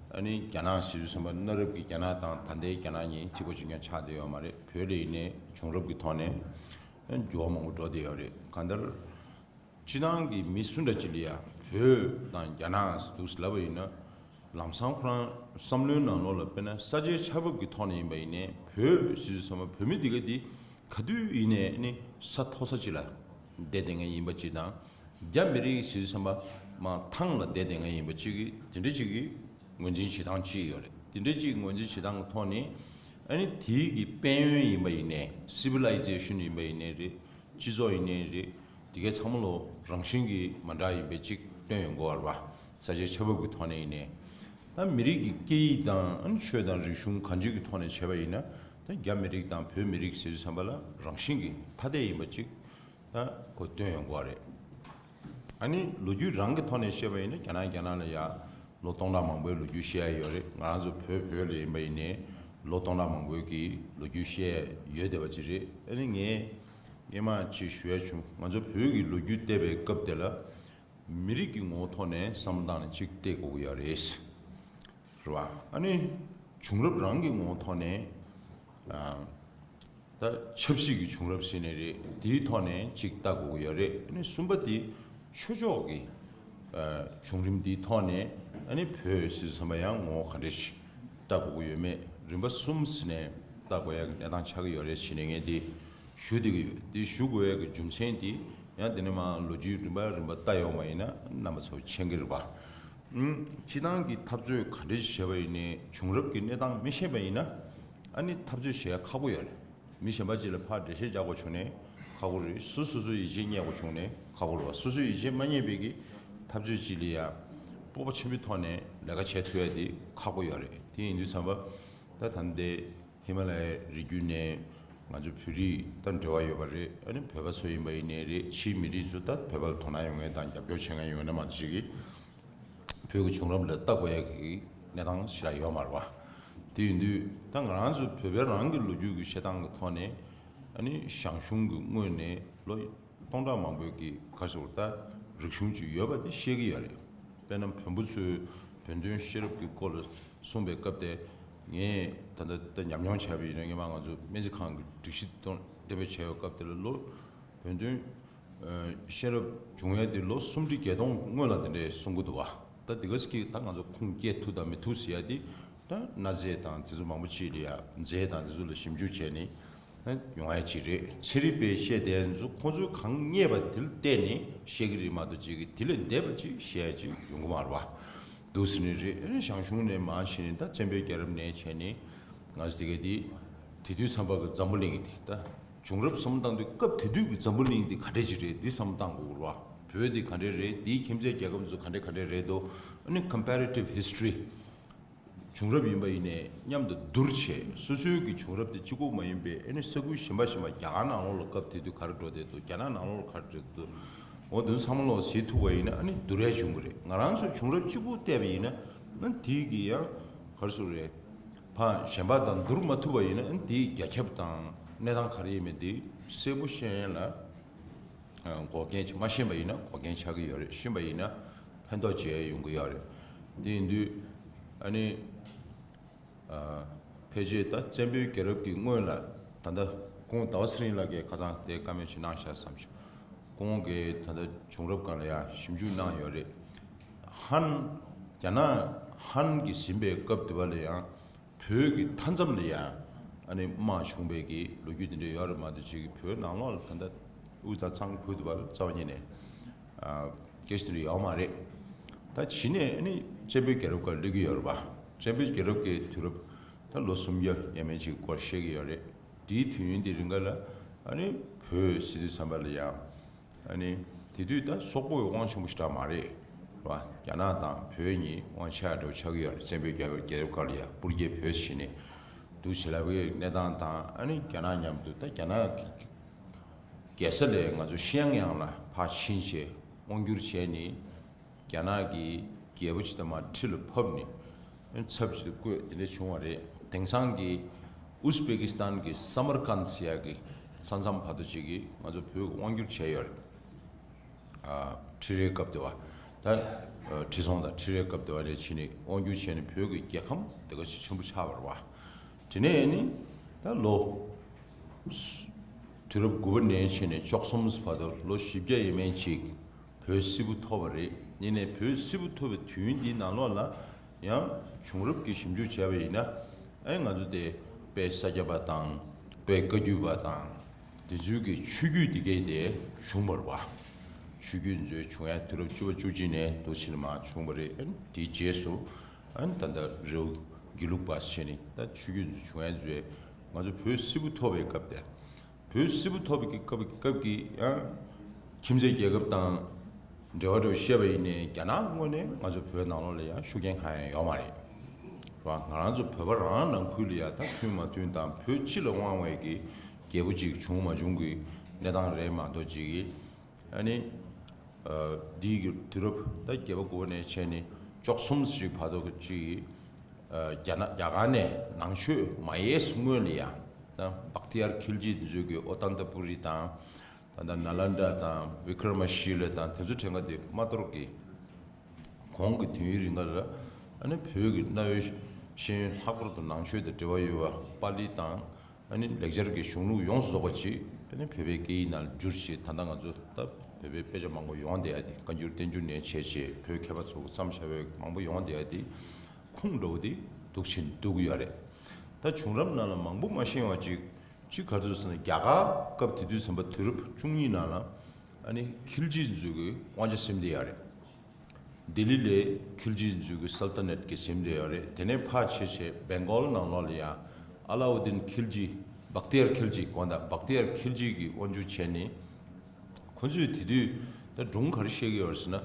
ཨ་ནི་རྒྱ་ནག་ཟེར་དུས་ཙམ་པ་གནའ་རབས་ཀྱི་རྒྱ་ནག་དང་ད་ལྟའི་རྒྱ་ནག་གཉིས་གཅིག་པ་གཅིག་རྐྱང་ཆགས་བསྡད་ཡོད་མ་རེད། བོད་ལ་ཡིན་ནའི་བྱུང་རབས་ཀྱི་ཐོག་ནས་འགྱུར་བ་མང་པོ་འགྲོ་བསྡད་ཡོད་རེད། གང་ལྟར། སྤྱིར་བཏང་གི་མི་སུ་འདྲ་ཅིག་ལ་ཡང་བོད་དང་རྒྱ་ནག་འདུག་ལབ་པ་ཡིན་ན། ལམ་སང་ཁོ་རང་བསམ་བློའི་ནང་ལོགས་ལ་དཔེར་ན་ས་ཆའི་ཆ་བབ་ཀྱི་ཐོག་ནས་ཡིན་པ་ཡིན་ནའི། བོད་ཟེར་དུས་ཙམ་པ་བོད་མི་འདི་ག་འདི་ག་དུས་ཡིན་ནའི་ནི་ས་མཐོ་ས་ཅིག་ལ་བསྡད་བསྡད་མཁན་ཡིན་པ་ཅིག་དང་། རྒྱ་མི་རིགས་ཟེར་དུས་ཙམ་པ་མར་ཐང་ལ་བསྡད་བསྡད་མཁན་ཡིན་པ་ཅིག་གི་དེ་འདྲ་ཅིག་གི་ངོས་འཛིན་བྱེད་སྟངས་ཅིག་ཡོད་རེད། དེ་འདྲ་ཅིག་ངོས་འཛིན་བྱེད་སྟངས་ཀྱི་ཐོག་ནས་ཨ་ནི་དེའི་གི་དཔལ་ཡོན་ཡིན་པ་ཡིན་ནའི། སི་ཝི་ལའི་ཛེ་ཤན་ཡིན་པ་ཡིན་ནའི་རེད། སྤྱི་ཚོགས་ཡིན་ནའི་རེད། དེ་གའི་ཚང་མ་ལོ་རང་བཞིན་གྱིས་མ་འདྲ་ཡིན་པའི་ཅིག་སྟོན་ཡོང་གི་ཡོད་རེད་པ། ས་ཆའི་ཆ་བབ་ཀྱི་ཐོག་ནས་ཡིན་ནའི། ད་མི་རིགས་ཀྱི་སྐད་ཡིག་དང་ཨ་ནི་ཆོས་དང་རིག་གཞུང་གང་ཅིའི་གི་ཐོག་ནས་བྱས་པ་ཡིན་ན། ད་རྒྱ་མི་རིགས་དང་བོད་མི་རིགས་ཟེར་དུས་ཙམ་པ་ལ་རང་བཞིན་གྱིས་ཐ་དད་ཡིན་པ་ཅིག་ད་ཁོ་སྟོན་ཡོང་གི་ཡོད་རེད། ཨ་ནི་ལོ་རྒྱུས་རང་གི་ཐོག་ནས་བཤད་པ་ཡིན་ན། རྒྱ་ནག་རྒྱ་ནག་ལ་ཡ་ལོ་སྟོང་ཕྲག་མང་པོའི་ལོ་རྒྱུས་བཤད་ཡ་ཡོད་རེད། ང་རང་ཚོ་བོད་བོད་ལ་ཡིན་པ་ཡིན་ནའི་ལོ་སྟོང་ཕྲག་མང་པོའི་གི་ལོ་རྒྱུས་བཤད་ཡ་ཡོད་བསྡད་པ་ཅིག་རེད། ཨ་ནི་ངས་སྔོན་མ་ཅིག་ཞུ་ཡ་བྱུང་། ང་ཚོ་བོད་ཀྱི་ལོ་རྒྱུས་བལྟས་པའི་སྐབས་དེ་ལ་མི་རིགས་ཀྱི་ངོ་བོ་ཐོག་ནས་བསམ་བློ་བཏང་ནས་ཅིག་བལྟ་དགོས་ཀྱི་ཡོད་རེད། རེད་བ། ཨ་ནི་བྱུང་རབས་རང་གི་ངོ་བོ་ཐོག་ནས། ཨ། ད་ཆབ་སྲིད་ཀྱི་བྱུང་རབས་ཟེར་ནའི་རེད། དེའི་ཐོག་ནས་ཅིག་བལྟ་དགོས་ཀྱི་ཡོད་རེད། ཨ་ནི་གསུམ་པ་དེ་ཆོས་ཕྱོགས་ཀྱི་ཨ་བྱུང་རིམ་དེའི་ཐོག་ནས། ཨ་ནི་བོད་ཟེར་དུས་ཙམ་པ་ཡང་ངོ་བོ་ག་འདྲ་ཞིག་བལྟ་དགོས་ཀྱི་ཡོད་མེད། རིམ་པ་གསུམ་ཟེར་ནས་བལྟ་དགོས་ཡ་གི་གནས་སྟངས་ཆགས་ཀྱི་ཡོད་རེད་ཟེར་ནས་ངས་དེ་ཞུ་བསྡད་ཀྱི་ཡོད། དེ་ཞུ་དགོས་ཡ་གི་རྒྱུ་མཚན་དེ་ཡང་དེ་ནས་མར་ལོ་རྒྱུས་རིམ་པ་རིམ་པ་བལྟ་ཡོང་བ་ཡིན་ན་རྣམ་པ་ཚོ་མཁྱེན་གྱི་རེད་པ། ཨུམ། སྤྱིར་བཏང་གི་འཐབ་རྩོད་ག་འདྲ་ཞིག་བྱས་པ་ཡིན་ནའི་བྱུང་རབས་ཀྱི་གནས་སྟངས་མི་ཤེས་པ་ཡིན་ན། ཨ་ནི་འཐབ་རྩོད་བྱེད་ཡ་ཁག་པོ་ཡོད་རེད། མི་གཞན་པ་ཅིག་ལ་ཕར་འགྲེལ་བཤད་རྒྱག་དགོས་བྱུང་ནའི་ཁག་པོ་རེད། སོ་སོ་སོའི་ཡིད་ཆེས་རྙེད་དགོས་བྱུང་ནའི་ཁག་པོ་རེད་བ། སོ་སོའི་ཡིད་ཆེས་མ་རྙེད་པའི་གི་འཐབ་རྩོད་ཅིག་ལ་ཡ་སྤོབས་པ་ཆེན་པོའི་ཐོག་ནས་ལས་ཀ་བྱེད་ཐུབ་ཡ་དེ་ཁག་པོ་ཡོད་རེད། དེ་ཡིན་དུས་ཙམ་པ་ད་ད་ལྟའི་ཧི་མ་ལ་ཡའི་རི་རྒྱུད་ནས་ང་ཚོ་བོད་རིགས་དང་འབྲེལ་བ་ཡོད་པ་རེད། ཨ་ནི་བོད་པ་ཚོ་ཡིན་པ་ཡིན་ནའི་རེད། ཕྱིའི་མི་རིགས་ཚོ་ད་བོད་པ་ལ་དོ་སྣང་ཡོད་མཁན་དང་རྒྱབ་སྐྱོར་བྱེད་མཁན་ཡོད་མཁན་མང་པོ་ཞིག་གིས་བོད་ཀྱི་བྱུང་རབས་ལ་ལྟ་དགོས་ཡ་གི་གནས་སྟངས་ཞེ་དྲག་ཡོད་མ་རེད་བ། དེ་ཡིན་དུས་ད་ང་རང་ཚོ་བོད་པའི་རང་གི་ལོ་རྒྱུས་ཀྱི་བཤད་སྟངས་ཀྱི་ཐོག་ནས་ཨ་ནི་ཞང་ཞུང་གི་སྔོན་ནས་ལོ་སྟོང་ཕྲག་མང་པོའི་གི་ག་ཟེར་ད་རིག་གཞུང་ཅིག་ཡོད་པ་དེ་ཤེས་ཀྱི་ཡོད་རེད། དཔེར་ན་བོན་པོ་ཚོས་བོན་སྟོན་ཤེས་རབ་ཀྱི་སྐོར་ལ་གསུངས་པའི་སྐབས་དེ་ངས་ད་ལྟ་ད་ཉམས་མྱོང་བྱས་པ་ཡིན་ན། སྔོན་མ་ང་ཚོ་སྨན་རྩིས་ཁང་གི་སྒྲིག་གཞི་དང་གཏན་འབེབས་བྱས་པའི་སྐབས་དེ་ལ་ལོ་བོན་སྟོན་ཤེས་རབ་བྱུང་ཡ་དེ་ལོ་སུམ་ཁྲི་བརྒྱད་སྟོང་སྔོན་ལ་དེ་འདྲས་གསུང་གི་འདུག་བ། ད་དེ་ག་ཅིག་ད་ང་ཚོ་ཁུངས་སྐྱེལ་ཐུབ་དང་མི་ཐུབ་ཟེར་ཡ་དེ་ད་གནའ་རྫས་དང་དེ་ཚོ་མང་པོ་ཅིག་ལ་ཡ་རྫས་དང་དེ་ཚོ་ལ་ཞིབ་འཇུག་བྱས་ནས་ད་ཡོང་ཡ་ཅིག་རེད། ཚན་རིག་པས་བཤད་བསྡད་ཚོ་ཁོང་ཚོས་གང་རྙེད་པ་དེ་ལ་བལྟས་ནས་བཤད་ཀྱི་རེད་མ་གཏོགས་ཅིག་གི་དེ་ལས་འདས་པ་ཅིག་བཤད་ཡ་ཅིག་ཡོང་གི་མ་རེད་བ། འདུག་ཟེར་ནི་རེད། ཨ་ནི་ཞང་ཞུང་ནས་མར་བྱས་ནས་ད་བཙན་པོའི་རྒྱལ་རབས་ནས་བྱས་ནས་ང་ཚོ་དེ་ག་དེ་དེ་དུས་ཙམ་པ་གི་འཛམ་བུ་གླིང་དེ་ད་བྱུང་རབས་བསམ་བློ་བཏང་དུས་སྐབས་དེ་དུས་ཀྱི་འཛམ་བུ་གླིང་དེ་ག་འདྲས་ཅིག་རེད་འདི་བསམ་བློ་བཏང་དགོས་རེད་བ། བོད་དེ་ག་འདྲས་རེད། དེའི་ཁྱིམ་མཚེས་རྒྱལ་ཁབ་ཚོ་ག་འདྲས་ག་འདྲས་རེད་འདུག་ཨ་ནི་comparative history བྱུང་རབས་ཡིན་པ་ཡིན་ནའི་མཉམ་དུ་བསྡུར་བྱས། སོ་སོའི་གི་བྱུང་རབས་དེ་གཅིག་པོ་མ་ཡིན་པའི་ཨ་ནི་ས་ཁུལ་གཞན་པ་གཞན་པ་རྒྱ་གར་ནང་ལོགས་ལ་སྐབས་དེ་དུས་ག་རེ་འགྲོ་བསྡད་འདུག་རྒྱ་ནག་ནང་ལོགས་ལ་ག་རེ་འགྲོ་བསྡད་འདུག་འོ་དེ་ཚོ་ཚང་མ་ལོག་གཟིགས་ཐུབ་པ་ཡིན་ན་ཨ་ནི་བསྡུར་ཡ་བྱུང་གི་རེད། ང་རང་ཚོ་བྱུང་རབས་གཅིག་པུ་བལྟས་པ་ཡིན་ན་ཨ་ནི་དེའི་གི་ཡང་ག་རེ་ཟེར་རེད། ཕ་གཞན་པ་དང་བསྡུར་མ་ཐུབ་པ་ཡིན་ན་ཨ་ནི་དེའི་རྒྱ་ཁྱབ་དང་གནས་སྟངས་ག་རེ་ཡིན་མིན་དེ་གསལ་པོ་ཤེས་ཡ་ལ་འགོག་རྐྱེན་ཅིག་མ་ཤེས་པ་ཡིན་ན་འགོག་རྐྱེན་ཆགས་ཀྱི་ཡོད་རེད། ཤེས་པ་ཡིན་ན་ཕན་ཐོགས་བྱེད་ཡ་ཡོང་གི་ཡོད་རེད། དེ་ཡིན་དུས་ཨ་ནི། ཕལ་ཆེར་ད་བཙན་པོའི་རྒྱལ་རབས་ཀྱི་སྔོན་ལ་ད་ལྟ་ཁོང་ཟླ་བ་ཚེ་རིང་ལགས་ཀྱིས་ཁ་སང་དེ་བཀའ་མོལ་ཅིག་གནང་ཤག་བསམ་བྱུང་། ཁོང་གིས་ད་ལྟ་བྱུང་རབས་སྒང་ལ་ཡང་ཞིབ་འཇུག་གནང་ཡོད་རེད། ཧན། རྒྱ་ནག་ཧན་གྱིས་ཟིན་པའི་སྐབས་དེ་བ་ལ་ཡང་བོད་ཀྱི་མཐའ་མཚམས་ལ་ཡང་ཨ་ནི་དམག་བྱུང་བའི་གི་ལོ་རྒྱུས་དེ་འདྲ་ཡོད་རེད་མ་གཏོགས་ཅིག་བོད་ནང་ལོགས་ལ་ད་ལྟ་དབུས་དང་གཙང་ཁུལ་དེ་བ་ལ་རྩ་བ་ཉིད་ནས། སྐད་ཆ་དེ་འདྲ་ཡོད་མ་རེད། ད་གཞི་ནས་ཨ་ནི་བཙན་པོའི་རྒྱལ་རབས་སྐབས་སླེབས་ཀྱི་ཡོད་རེད་པ། བཙན་པོའི་རྒྱལ་རབས་ཀྱི་དུས་རབས་ད་ལོ་སུམ་བརྒྱ་ཡས་མས་ཅིག་སྐོར་བཤད་ཀྱི་ཡོད་རེད། དེའི་དུས་ཡུན་དེ་རིང་ག་ལ་ཨ་ནི་བོད་སྲིད་དུས་ཙམ་པ་ལ་ཡང་ཨ་ནི་དེ་དུས་ད་སོག་པོ་ཡི་དབང་ཆེན་པོ་ཞེ་དྲག་མ་རེད་པ། རྒྱ་ནག་དང་བོད་གཉིས་དབང་ཆ་འདྲ་བོ་ཆགས་ཀྱི་ཡོད་རེད། བཙན་པོའི་རྒྱལ་རྒྱལ་རབས་སྐབས་ལ་ཡང་སྤུར་རྒྱལ་བོད་ཟེར་ནས་འདུག་བྱེད་ལབ་པའི་གནས་སྟངས་དང་ཨ་ནི་རྒྱ་ནག་མཉམ་དུ་ད་རྒྱ་ནག་གི་རྒྱལ་ས་ལས་ང་ཚོ་ཤེང་ཡང་ལ་ཕར་ཕྱིན་བྱས་དབང་བསྒྱུར་བྱས་ནས་རྒྱ་ནག་གི་རྒྱལ་པོ་ཅིག་དང་མར་ཁྲི་ལ་ཕབ་ནས་ཚབ་ཅིག་ཏུ་བསྐོས་དེ་འདྲ་བྱུང་བ་རེད། དེང་སང་གི་ཨུ་ཛི་པེ་ཀི་སི་ཐན་གྱི་སམ་མར་ཀན་ཟེར་ཡག་གི་ས་མཚམས་བར་དུ་ཅིག་གིས་ང་ཚོ་བོད་ཀྱི་དབང་བསྒྱུར་བྱས་ཡོད་རེད། ཁྲི་རལ་སྐབས་དེ་བ་ད་ཁྲི་སྲོང་དང་ཁྲི་རལ་སྐབས་དེ་བ་ནས་ཕྱིན་ནས་དབང་བསྒྱུར་བྱས་ནས་བོད་ཀྱི་རྒྱལ་ཁམས་དེ་ག་ཞིག་ཆེན་པོ་ཆགས་པ་རེད་བ། དེ་ནས་ནི་ད་ལོ་དུས་རབས་དགུ་པ་ནས་བྱས་ནས་བཅུ་གསུམ་བར་དུ་ལོ་བཞི་བརྒྱ་ཡས་མས་ཅིག་བོད་སིལ་བུ་ཐོབ་པ་རེད། ཡིན་ནའི་བོད་སིལ་བུ་ཐོབ་པའི་དུས་ཡུན་འདིའི་ནང་ལོགས་ལ་ཡང་བྱུང་རབས་ཀྱི་ཞིབ་འཇུག་བྱས་པ་ཡིན་ན་ཨེ་ང་ཚོ་དེ་དཔལ་ས་སྐྱ་པ་དང་དཔལ་བཀའ་བརྒྱུད་པ་དང་དེ་ཚོའི་གི་ཆོས་བརྒྱུད་འདི་གའི་དེ་བྱུང་བ་རེད་བ། ཆོས་བརྒྱུད་འདི་ཚོའི་བྱུང་ཡ་དུས་རབས་བཅུ་པ་བཅུ་གཅིག་ནས་འདུག་ཕྱིན་མ་བྱུང་བ་རེད། ཨེ་དེའི་རྗེས་སུ་ཨ་ནི་ད་ལྟ་རེའུ་དགེ་ལུགས་པ་བྱས་ནས་ད་ཆོས་བརྒྱུད་འདི་བྱུང་ཡ་ཚོས་ང་ཚོ་བོད་སིལ་བུ་ཐོབ་པའི་སྐབས་དེ། བོད་སིལ་བུ་ཐོབ་པའི་སྐབས་སྐབས་ཀྱི་ཡང་ཁྱིམ་མཚེས་རྒྱལ་ཁབ་དང་འབྲེལ་བ་འགྲོ་བཤད་པ་ཡིན་ནའི་རྒྱ་ནག་ངོས་ནས་ང་ཚོ་བོད་ནང་ལོགས་ལ་ཡང་ཤུགས་རྐྱེན་གང་ཡང་ཡོད་མ་རེད། རེད་བ། ང་རང་ཚོ་བོད་པ་རང་ནང་ཁུལ་ལ་ཡང་ད་མཐུན་མ་མཐུན་དང་བོད་སྤྱི་ལ་དབང་བའི་གི་རྒྱལ་པོ་ཅིག་བྱུང་མ་བྱུང་གི་གནས་སྟངས་རེད་མ་གཏོགས་ཅིག་གི་ཨ་ནི། འདིའི་གི་དུས་རབས་ད་བརྒྱད་པ་དགུ་པ་ནས་བྱས་ནས་བཅུ་གསུམ་ཞིག་བར་དུ་ཅིག་རྒྱ་ནག་རྒྱ་གར་ནས་ནང་ཆོས་མ་ཡལ་སྔོན་ལ་ཡང་ད་བཀྟི་ཡར་ཁིལ་ཇི་འཛུལ་གི་ཨོ་ཏན་ཏ་པུ་རི་དང་ད་ལྟ་ནཱ་ལནྡ་དང་བི་ཀྲ་མ་ཤི་ལ་དང་དེ་ཚོ་དྲན་ག་དེ་མ་གཏོགས་ཀི་གོང་གི་དུས་ཡུན་རིང་ག་ལ་ཨ་ནི་བོད་ཀྱི་གནའ་བོའི་ཤེས་ཡོན་ལྷག་པར་དུ་ནང་ཆོས་དང་འབྲེལ་བ་ཡོད་པ་པཱ་ལི་དང་། ཨ་ནི་ལེགས་སྦྱར་གྱི་གཞུང་ལུགས་ཡོངས་སུ་རྫོགས་པ་ཅིག་ཨ་ནི་བོད་པའི་སྐད་ཡིག་ནང་བསྒྱུར་བྱས། ད་ལྟ་ང་ཚོ་ད་བོད་པའི་དཔེ་ཆ་མང་པོ་ཡོང་བསྡད་ཡ་དེ་བཀའ་འགྱུར་བསྟན་འགྱུར་ནས་བྱས་བྱས་བོད་མཁས་པ་ཚོ་གིས་བརྩམས་བཞག་པའི་མང་པོ་ཡོང་བསྡད་ཡ་དེ་ཁུངས་འདྲ་བོ་དེ་འདུག་ཕྱིན་འདུག་གི་ཡོད་རེད། ད་བྱུང་རབས་ནང་ལ་མང་པོ་མ་ཤེས་པ་ཅིག་ཅིག་ག་རེ་ཟེར་ན་རྒྱ་གར་སྐབས་དེ་དུས་ཙམ་པ་དུས་རབས་བཅུ་གཉིས་ནང་ལ་ཨ་ནི་ཁིལ་ཇི་འཛུལ་གི་དབང་ཆ་ཟིན་བསྡད་ཡ་རེད། ལྡི་ལི་ལ་ཁིལ་ཇི་འཛུལ་གི་སལ་ཏ་ནེཊ་གི་ཟིན་བསྡད་ཡོད་རེད། དེ་ནས་ཕར་ཆེ་ཆེ་བེང་གོལ་ནང་ལོགས་ལ་ཡང་ཨ་ལའུ་ཌིན་ཁིལ་ཇི། བཀྟི་ཡར་ཁིལ་ཇི་དགོངས་དག་བཀྟི་ཡར་ཁིལ་ཇི་གི་དབང་སྒྱུར་བྱས་ནས། ཁོ་ཚོས་དེ་དུས་ད་སྒྲུང་ག་རེ་བཤད་ཀྱི་ཡོད་རེད་ཟེར་ན།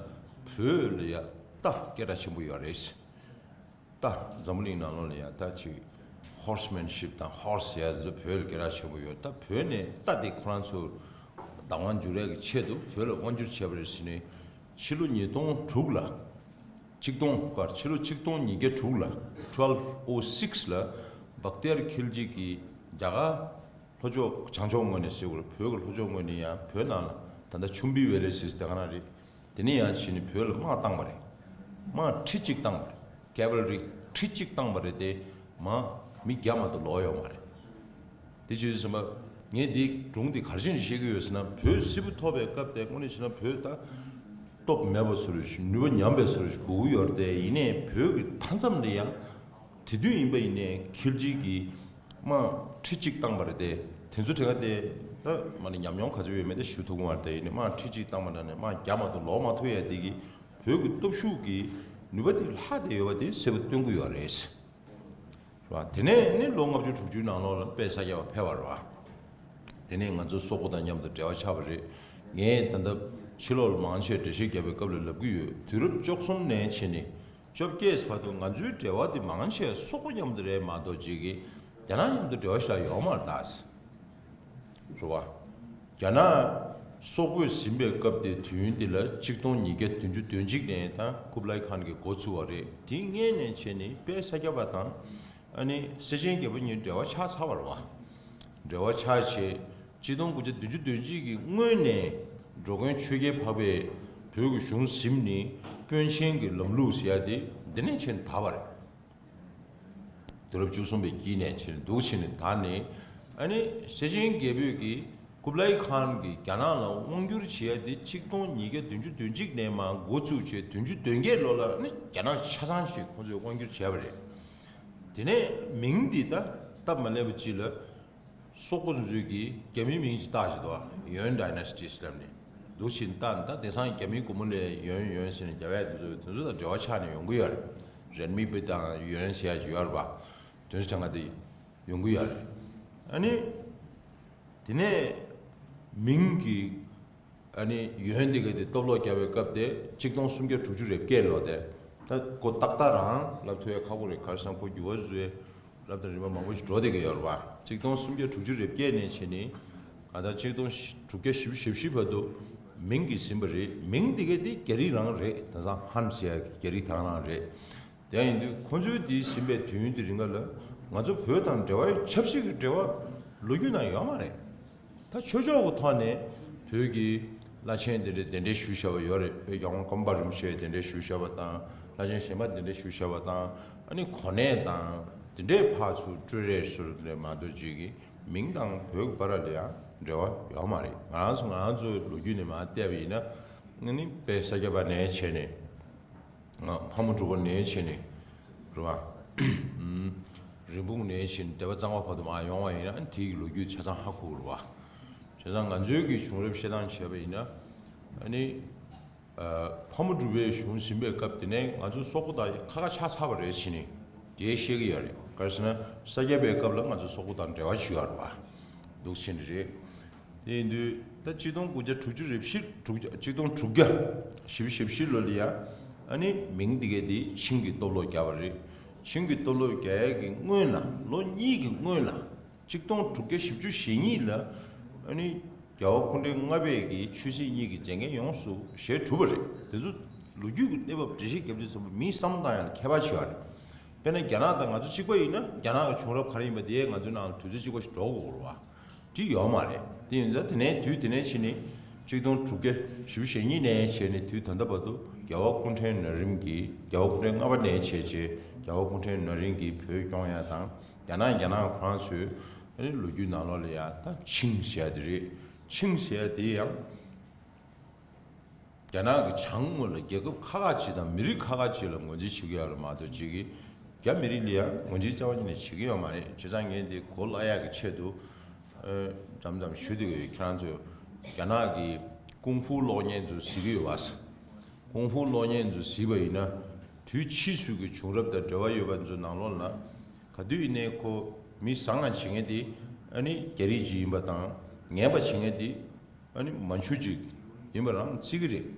བོད་ལ་ཡང་རྟ་སྐད་གྲགས་ཆེན་པོ་ཡོད་རེད། རྟ་འཛམ་བུ་གླིང་ནང་ལོགས་ལ་ཡང་རྟ་ཅིག་ཧོར་སི་མེན་ཤིབ་དང་ཧོར་སི་ཡ་ཚོ་བོད་ལ་སྐད་གྲགས་ཆེན་པོ་ཡོད། ད་བོད་ནས་རྟ་དེ་ཁོ་རང་ཚོ་བདག་དབང་འགྱུར་ཡག་གི་ཆེད་དུ་བོད་ལ་དབང་བསྒྱུར་བྱས་པ་རེད་ཟེར་ནས། ཕྱི་ལོ་ཉིས་སྟོང་དྲུག་ལ། ཆིག་སྟོང་ཀར་ཕྱི་ལོ་ཆིག་སྟོང་ཉིས་བརྒྱ་དྲུག་ལ། Twelve oh six ལ་ བག་ཏེར་ཁིལ་ཇི་གིས་རྒྱ་གར་ལྷོ་ཕྱོགས་བྱང་ཕྱོགས་ངོས་ནས་ཟེར་དགོས་རེད། བོད་ཀྱི་ལྷོ་ཕྱོགས་ངོས་ནས་ཡང་བོད་ནང་ལ་ད་ལྟ་ཆུམ་བི་ཝེ་ལེ་སིས་དེ་ག་ན་རེད། དེ་ནས་ཡང་ཕྱིན་ནས་བོད་ལ་དམག་བཏང་བ་རེད། དམག་ཁྲི་གཅིག་བཏང་བ་རེད། ཀེ་ཝལ་རི་ཁྲི་གཅིག་བཏང་བ་རེད་དེ། མ་མི་བརྒྱ་མ་གཏོགས་ལོག་ཡོད་མ་རེད། དེ་བྱས་ཙང་ངས་འདི་སྒྲུང་འདི་ག་རེ་བྱས་ནས་བཤད་ཀྱི་ཡོད་ཟེར་ན། བོད་སིལ་བུ་ཐོབ་པའི་སྐབས་དེ་དངོས་གནས་བྱས་ན་བོད་ད་སྟོབས་མེད་པ་བཟོ་འདྲ་ཞིག་ནུས་པ་ཉམས་པའི་བཟོ་འདྲ་ཞིག་དགོས་ཀྱི་ཡོད་རེད་དེ། ཡིན་ནའི་བོད་ཀྱི་མཐའ་མཚམས་ལ་ཡང་དེ་དུས་ཡིན་པ་ཡིན་ནའི་ཁིལ་ཇི་གིས་དམག་ཁྲི་གཅིག་བཏང་བ་རེད་དེ། དེ་ཚོ་དྲན་ག་དེ་ད་མ་ནི་ཉམས་མྱོང་ག་ཚོད་ཡོད་མེད་དེ་ཞུ་ཐུབ་ཀྱི་མ་རེད་དེ། ཡིན་ནའི་དམག་ཁྲི་གཅིག་བཏང་བ་འདྲ་ནས་དམག་བརྒྱ་མ་གཏོགས་ལོག་མ་ཐུབ་ཡ་དེ་གིས་བོད་ཀྱི་སྟོབས་ཤུགས་ཀྱི་ནུས་པ་དེ་ལྷག་བསྡད་ཡོད་པ་དེ་གསལ་པོ་སྟོན་གྱི་ཡོད་རེད། རེད་བ། དེ་ནས་ནི་ལོ་ལྔ་བཅུ་དྲུག་ཅུའི་ནང་ལོགས་ལ་དཔལ་ས་སྐྱ་པ་ཕེབས་པ་རེད་བ། དེ་ནས་ང་ཚོ་སོག་པོ་དང་མཉམ་དུ་འབྲེལ་བ་ཆགས་པ་རེད། ངས་ད་ལྟ་ཕྱི་ལོགས་ལ་མང་ཆེ་འགྲེལ་བཤད་བརྒྱབ་པའི་སྐབས་ལ་ལབ་ཀྱི་ཡོད། དུས་རབས་བཅུ་གསུམ་ནས་བྱས་ནས་བཅོ་བརྒྱད་བར་དུ་ང་ཚོའི་འབྲེལ་བ་དེ་མང་ཆེ་སོག་པོ་མཉམ་དུ་རེད་མ་གཏོགས་ཅིག་གིས་རྒྱ་ནག་མཉམ་དུ་འབྲེལ་བ་ཞིག་ལ་ཡོད་མ་རེད་ད། རེད་བ། རྒྱ་ནག་སོག་པོས་ཟིན་པའི་སྐབས་དེ་དུས་ཡུན་དེ་ལ་གཅིག་སྟོང་ཉིས་བརྒྱ་བདུན་ཅུ་དོན་གཅིག་ནས་ད་ཀུབ་ལའི་ཁཱན་གྱིས་འགོ་ཚུགས་པ་རེད། དེའི་སྔོན་ནས་བྱས་ནས་དཔལ་ས་སྐྱ་པ་དང་ཨ་ནི་སེ་ཆེན་རྒྱལ་པོ་གཉིས་འབྲེལ་བ་ཆགས་ཚར་བ་རེད་བ། འབྲེལ་བ་ཆགས་བྱས་གཅིག་སྟོང་དགུ་བརྒྱ་བདུན་ཅུ་དོན་གཅིག་གི་སྔོན་ནས་འགྲོ་མགོན་ཆོས་རྒྱལ་འཕགས་པས་བོད་ཀྱི་གཞུང་ཟིན་ནས་དཔོན་ཆེན་གྱི་ལམ་ལུགས་ཟེར་ཡ་དེ་འདི་ནས་བྱས་ནས་དར་བ་རེད། དུས་རབས་བཅུ་གསུམ་པའི་དཀྱིལ་ནས་ཕྱིན་འདུག་ཕྱིན་ནས་ད་ནི་ཨ་ནི་སེ་ཆེན་རྒྱལ་པོས་ཀྱིས་ཀུབ་ལའི་ཁཱན་གྱིས་རྒྱ་ནག་ལ་དབང་བསྒྱུར་བྱས་ཏེ་གཅིག་སྟོང་ཉིས་བརྒྱ་བདུན་ཅུ་དོན་གཅིག་ནས་མར་འགོ་བཙུགས་བྱས་བདུན་ཅུ་དོན་བརྒྱད་ལོ་ལ་ནི་རྒྱ་ནག་ཆ་ཚང་ཞིག་ཁོང་ཚོས་དབང་བསྒྱུར་བྱས་པ་རེད། དེ་ནས་མིང་འདི་ད་སྟབས་མ་ལེགས་པ་ཅིག་ལ། སོག་པོ་ཚོས་ཀྱིས་རྒྱ་མིའི་མིང་ཅིག་བཏགས་ཤིག་འདུག་ཡོན་ཌའི་ནེ་སི་ཏི་ལབ་ནས་འདུག་ཕྱིན་ད་ད་དེང་སང་རྒྱ་མིའི་སྒོར་མོ་ལས་ཡོན་ཡོན་ཟེར་ནས་རྒྱ་བལ་དེ་ཚོ་དེ་ཚོ་དང་འབྲེལ་བ་ཆགས་ནས་ཡོང་གི་ཡོད་རེད། རན་མི་པི་དང་ཡོན་ཟེར་ཡ་ཅིག་ཡོད་རེད་པ། དེ་ཚོ་གྲངས་ཀ་དེ་ཡོང་གི་ཡོད་རེད། ཨ་ནི་དེ་ནས་མིང་གི་ཨ་ནི་ཡོན་འདི་ག་དེ་སྟོབས་ལོག་བརྒྱབ་པའི་སྐབས་དེ་གཅིག་སྟོང་སུམ་བརྒྱ་དྲུག་ཅུ་རེ་བརྒྱད་ལོ་དེ། ད་ཁོ་ཏག་ཏག་རང་ལབ་ཐུབ་ཡ་ཁག་པོ་རེད། ག་རེ་ཟེར་ན་ཁོ་འགྱུར་བ་བཟོས་ལབ་དང་རིམ་པ་མང་པོ་ཞིག་འགྲོ་བསྡད་ཀྱི་ཡོད་རེད་པ། གཅིག་སྟོང་སུམ་བརྒྱ་དྲུག་ཅུ་རེ་བརྒྱད་ནས་བྱས་ནས་ད་ལྟ་གཅིག་སྟོང་དྲུག་བརྒྱ་བཞི་བཅུ་ཞེ་བཞི་བར་དུ་མིང་གིས་ཟིན་པ་རེད། མིང་འདི་ག་དེ་རྒྱ་རིགས་རང་རེད། དེང་སང་ཧན་ཟེར་ཡ་རྒྱ་རིགས་དེ་རང་རེད། དེ་ཡིན་དུས་ཁོ་ཚོའི་དེའི་ཟིན་པའི་དུས་ཡུན་དེ་རིང་ག་ལ་ང་ཚོ་བོད་དང་འབྲེལ་བ་ཆབ་སྲིད་ཀྱི་འབྲེལ་བ་ལོ་རྒྱུས་ནང་ཡོད་མ་རེད། ད་ཆོས་ཕྱོགས་ཀྱི་ཐོག་ནས་བོད་ཀྱི་བླ་ཆེན་དེ་འདྲས་གདན་འདྲེན་ཞུས་བཞག་པ་ཡོད་རེད། བོད་རྒྱལ་དབང་ཀརྨ་པ་རིན་པོ་ཆེ་གདན་འདྲེན་ཞུས་བཞག་པ་དང་། བླ་ཆེན་གཞན་པ་གདན་འདྲེན་ཞུས་བཞག་པ་དང་། ཨ་ནི་གོ་གནས་དང་དེ་འདྲས་ཕར་ཚུར་སྤྲོད་རེས་ཟེར་དེ་འདྲས་མ་གཏོགས་ཅིག་གི་མིང་དང་བོད་ཀྱི་བར་ལ་ཡང་འབྲེལ་བ་ཡོད་མ་རེད། ང་རང་ཚོ་ང་རང་ཚོའི་ལོ་རྒྱུས་ནས་མར་བལྟས་པ་ཡིན་ན། ཨ་ནི་དཔལ་ས་སྐྱ་པ་ནས་བྱས་ནས། ཕག་མོ་གྲུ་པ་ནས་བྱས་ནས་རེད་བ། རིན་སྤུངས་ནས་བྱས་ནས་སྡེ་པ་གཙང་པ་བར་དུ་མར་ཡོང་བ་ཡིན་ན། ཨ་ནི་དེའི་ལོ་རྒྱུས་ཆ་ཚང་ཧ་གོ་གི་རེད་བ། བྱས་ཙང་ང་ཚོའི་གི་བྱུང་རབས་བཤད་སྟངས་བྱས་པ་ཡིན་ན། ཨ་ནི་ཕག་མོ་གྲུ་པའི་གཞུང་ཟིན་པའི་སྐབས་དེ་ནས་ང་ཚོ་སོག་པོ་དང་ཁ་ཁ་ཆགས་ཚར་བ་རེད་བྱས་ནས་དེ་བཤད་གི་ཡོད་རེད། ག་རེ་ཟེར་ན་ས་སྐྱ་པའི་སྐབས་ལ་ང་ཚོ་སོག་པོ་དང་འབྲེལ་བ་བྱེད་ཡོད་རེད་བ། འདུག་བྱས་ནས་རེད། དེ་ཡིན་དུས་ད་གཅིག་སྟོང་དགུ་བརྒྱ་དྲུག་ཅུ་རེ་བཞི་དྲུག་བརྒྱ་གཅིག་སྟོང་དྲུག་བརྒྱ་བཞི་བཅུ་ཞེ་བཞི་ལོ་ལ་ཡ། ཨ་ནི་མིང་འདི་གས་འདི་ཆིང་གི་སྟོབས་ལོག་བརྒྱབ་པ་རེད། ཆིང་གི་སྟོབས་ལོག་བརྒྱབ་ཡས་ཀྱི་སྔོན་ལ་ལོ་གཉིས་ཀྱི་སྔོན་ལ་གཅིག་སྟོང་དྲུག་བརྒྱ་བཞི་བཅུ་ཞེ་གཉིས་ལ་ཨ་ནི་རྒྱལ་བ་སྐུ་ཕྲེང་ལྔ་པས་ཀྱི་ཆོས་སྲིད་གཉིས་ཀྱི་མཛད་འགན་ཡོངས་སུ་བཞེས་གྲུབ་པ་རེད། དེ་ཚོ་ལོ་རྒྱུས་ཀྱི་གནས་བབ་འགྲེལ་བཤད་བརྒྱབ་དུས་ཙམ་པ་མིའི་བསམ་བློ་བཏང་ཡག་ལ་ཁྱད་པར་ཆེ་བ་རེད། དཔེར་ན་རྒྱ་ནག་དང་ང་ཚོ་གཅིག་པ་ཡིན་ན་རྒྱ་ནག་གི་བྱུང་རབས་ག་རེ་ཡིན་པ་དེ་ང་ཚོའི་ནང་ལ་དུས་ཚོད་གཅིག་པ་ཞིག་འགྲོ་དགོས་རེད་བ། དེ་ཡོད་མ་རེད། དེ་ཡིན་ཙང་དེ་ནས་དུས་དེ་ནས་ཕྱིན་ནས་གཅིག་སྟོང་དྲུག་བརྒྱ་བཞི་བཅུ་ཞེ་གཉིས་ནས་བྱས་ནས་དུས་ད་ལྟ་བར་དུ་རྒྱལ་བ་སྐུ་ཕྲེང་ན་རིམ་གྱིས། རྒྱལ་བ་སྐུ་ཕྲེང་ལྔ་པ་ནས་བྱས་རྗེས་རྒྱལ་བ་སྐུ་ཕྲེང་ན་རིམ་གྱིས་བོད་སྐྱོང་ཡ་དང་། རྒྱ་ནག་རྒྱ་ནག་ཁོ་རང་ཚོའི་ལོ་རྒྱུས་ནང་ལོགས་ལ་ཡ་ད་ཆིང་ཟེར་ཡ་དེ་རེད། ཆིང་ཟེར་ཡ་དེ་ཡང་རྒྱ་ནག་གི་བྱང་ངོས་ལ་རྒྱལ་ཁབ་ཁག་ཁག་ཅིག་དང་མི་རིགས་ཁག་ཁག་ཅིག་ལ་ངོས་འཛིན་བྱེད་ཀྱི་ཡོད་རེད་མ་གཏོགས་ཅིག་གིས་རྒྱ་མི་རིགས་ལ་ཡང་ངོས་འཛིན་རྩ་བ་ཉིད་ནས་བྱེད་ཀྱི་ཡོད་མ་རེད། བྱས་ཙང་ངས་འདི་གོ་སླ་ཡག་གི་ཆེད་དུ་ཨ་མཚམས་མཚམས་ཞུ་བསྡད་ཀྱི་ཡོད། ཁྱེད་རང་ཚོས་རྒྱ་ནག་གི་ཀུང་ཧྥུ་གློག་བརྙན་ཚོ་གཟིགས་ཀྱི་ཡོད་པ། ཀུང་ཧྥུ་གློག་བརྙན་ཚོ་གཟིགས་པ་ཡིན་ན་དུས་ཕྱིས་སུ་གི་བྱུང་རབས་དང་འབྲེལ་བ་ཡོད་པ་ཚོའི་ནང་ལོགས་ལ་ག་དུས་ཡིན་ནའི་ཁོ་མི་བཟང་ང་བྱེད་མཁན་དེ་ཨ་ནི་རྒྱ་རིགས་ཅིག་ཡིན་པ་དང་། ངན་པ་བྱེད་མཁན་དེ་ཨ་ནི་མན་ཆུ་ཅིག་ཡིན་པ་རང་བརྩི་གི་རེད།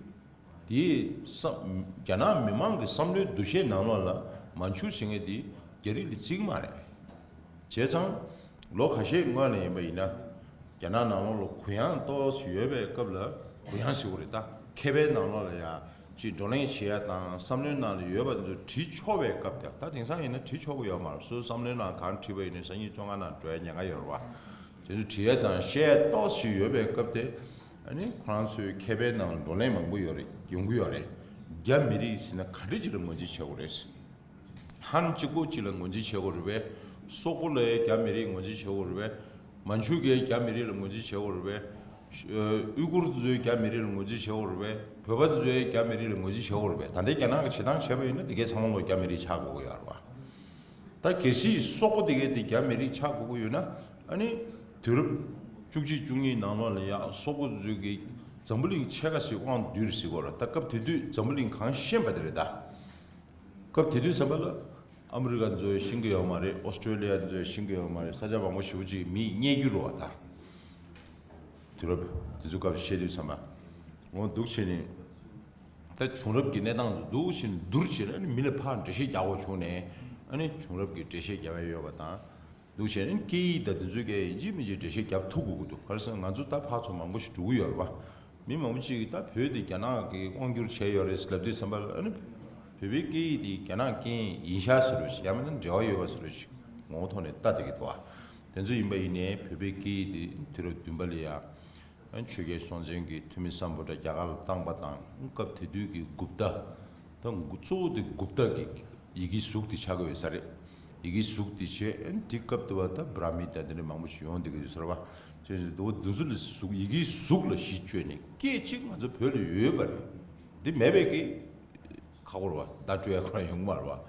དེའི་བསམ་རྒྱ་ནག་མི་མང་གི་བསམ་བློའི་འདུ་ཤེས་ནང་ལོགས་ལ་མན་ཆུ་ཟེར་མཁན་དེ་རྒྱ་རིགས་ལ་བརྩི་གི་མ་རེད། བྱས་ཙང་ལོ་ཁ་ཤས་སྔོན་ལ་ཡིན་པ་ཡིན་ན་རྒྱ་ནག་ནང་ལོགས་ལ་གུ་ཡངས་ཏོག་ཙམ་ཡོད་པའི་སྐབས་ལ། གུ་ཡངས་ཟེར་དགོས་རེད་ད། མཁས་པའི་ནང་ལོགས་ལ་ཡ་ ཅིག་བགྲོ་གླེང་བྱེད་ཡ་དང་བསམ་བློའི་ནང་ལ་ཡོད་པ་དེ་ཚོ་བྲིས་ཆོག་པའི་སྐབས་དེ། ད་དེང་སང་ཡིན་ན་བྲིས་ཆོག་གི་ཡོད་མ་རེད། སོ་སོ་བསམ་བློའི་ནང་གང་བྲིས་པ་ཡིན་ན་སང་ཉིན་བཙོན་ཁང་ནང་འགྲོ་ཡ་ཉེན་ཁ་ཡོད་རེད་བ། དེ་ཚོ་བྲིས་ཡ་དང་བཤད་ཡ་ཏོག་ཙམ་ཡོད་པའི་སྐབས་དེ། ཨ་ནི་ཁོ་རང་ཚོའི་མཁས་པའི་ནང་བགྲོ་གླེང་མང་པོ་ཡོད་རེད། ཡོང་གི་ཡོད་རེད། རྒྱ་མི་རིགས་ཟེར་ན་ག་འདྲ་ཅིག་ལ་ངོས་འཛིན་བྱེད་དགོས་རེད། ཧན་གཅིག་པོ་གཅིག་ལ་ངོས་འཛིན་བྱེད་དགོས་རེད་པས། སོག་པོ་ལ་རྒྱ་མི་རིགས་ངོས་འཛིན་བྱེད་དགོས་རེད་པས། མན་ཇུ་གིས་རྒྱ་མི་རིགས་ལ་ངོས་འཛིན་བྱེད་དགོས་རེད་པས། ཨུ་གུར་དེ་ཚོས་རྒྱ་མི་རིགས་ལ་ངོས་འཛིན་བྱེད་དགོས་རེད་པས། བོད་པ་དེ་ཚོས་རྒྱ་མི་རིགས་ལ་ངོས་འཛིན་བྱེད་དགོས་རེད་པས། ད་ལྟའི་རྒྱ་ནག་གིས་བྱེད་སྟངས་བྱས་པ་ཡིན་ན་དེ་གའི་ཚང་མ་ལོ་རྒྱ་མི་རིགས་ཆགས་དགོས་ཀྱི་ཡོད་རེད་པ། ད་གལ་སྲིད་སོག་པོ་དེ་གའི་དེ་རྒྱ་མི་རིགས་ཆགས་དགོས་ཀྱི་ཡོད་ན། ཨ་ནི་དུས་རབས་བཅུ་གཅིག་བཅུ་གཉིས་ནང་ལོགས་ལ་ཡ་སོག་པོ་དེ་ཚོས་ཀྱིས་འཛམ་བུ་གླིང་ཕྱེད་ཀ་ཞིག་དབང་བསྡུས་རེད་ཟེར་གྱི་ཡོད་རེད། ད་སྐབས་དེ་དུས་འཛམ་བུ་གླིང་གང་ཤེས་པ་དེ་རེད་ད། སྐབས་དེ་དུས་ཙམ་པ་ལ་ཨ་མི་རི་ཀ་ཚོས་ཤེས་ཀྱི་ཡོད་མ་རེད། ཨོ་སི་ཀྲོ་ལི་ཡ་ཚོས་ཤེས་ཀྱི་ཡོད་མ་རེད། ས་ཆ་མང་པོ་ཞེ་པོ་ཅིག་མིས་རྙེད་རྒྱུ་རེད་བ་ད། དུས་རབས་དེ་ཚོ་སྐབས་བཤད་དུས་ཙམ་པ། འོ་འདུག་བྱས་ནས་ད་བྱུང་རབས་ཀྱི་གནས་སྟངས་ཚོ་འདུག་བྱས་ནས་བསྡུར་བྱས་ནས་ཨ་ནི་མི་ལ་ཕར་འགྲེལ་བཤད་རྒྱག་དགོས་བྱུང་ནས། ཨ་ནི་བྱུང་རབས་ཀྱི་འགྲེལ་བཤད་རྒྱག་ཡ་ཡོད་པ་དང་། འདུག་བྱས་ནས་སྐད་ཡིག་དང་དེ་ཚོའི་སྐད་ཡིན་གཅིག་མིན་གཅིག་འགྲེལ་བཤད་རྒྱབ་ཐུབ་དགོས་ཀྱི་འདུག་ག་རེ་ཟེར་ན་ང་ཚོ་ད་ཕར་ཚུར་མང་པོ་ཞིག་འགྲོ་གི་ཡོད་རེད་པ། མི་མང་པོ་ཅིག་གིས་ད་བོད་དེ་རྒྱ་ནག་གིས་དབང་བསྒྱུར་བྱས་ཡོད་རེད་ལབ་དུས་ཙམ་པ་ལ། ཨ་ནི་བོད་པའི་སྐད་ཡིག་དེ་རྒྱ་ནག་སྐད་ཡིན་ཤག་ཟེར་བ་ཞིག་ཡང་མིན་ན་འབྲེལ་བ་ཡོད་པ་ཟེར་བ་ཞིག་ངོ་བོ་ཐོག་ནས་ལྟ་བསྡད་ཀྱི་འདུག་བ། དེ་ཚོ་ཡིན་པ་ཡིན་ནའི་བོད་པའི་སྐད་ཡིག་དེ་དུས་རབས་བདུན་པ་ལ་ཡ། ཆོས་རྒྱལ་སྲོང་བཙན་གྱིས་ཐུ་མི་སམ་བྷོ་ཊ་རྒྱ་གར་ལ་བཏང་པ་དང་། སྐབས་དེ་དུས་ཀྱི་གུབ་ཏ། ད་གཙོ་བོ་དེ་གུབ་ཏ་གི་ཡི་གེའི་གཟུགས་དེ་ཆགས་ཀྱི་ཡོད་ས་རེད། ཡི་གེའི་གཟུགས་དེ་བྱས། ཨ་ནི་དེ་སྐབས་དུ་བ་ད་བྷྲ་མི་དང་དེ་འདྲ་མང་པོ་ཞིག་ཡོང་བསྡད་ཀྱི་ཡོད་ས་རེད་བ། བྱས་ཙང་དུ་བ་འདི་ཚོ་ལ་གཟུགས། ཡི་གེའི་གཟུགས་ལ་གཞི་བཅོལ་ནས་སྐད་ཅིག་ང་ཚོ་བོད་ལ་ཡོད་པ་རེད། འདི་མེད་པའི་གི་ཁག་པོ་རེད་བ། བརྡ་སྤྲོད་ཡ་ཁོ་རང་ཡོང་གི་མ་རེད་བ།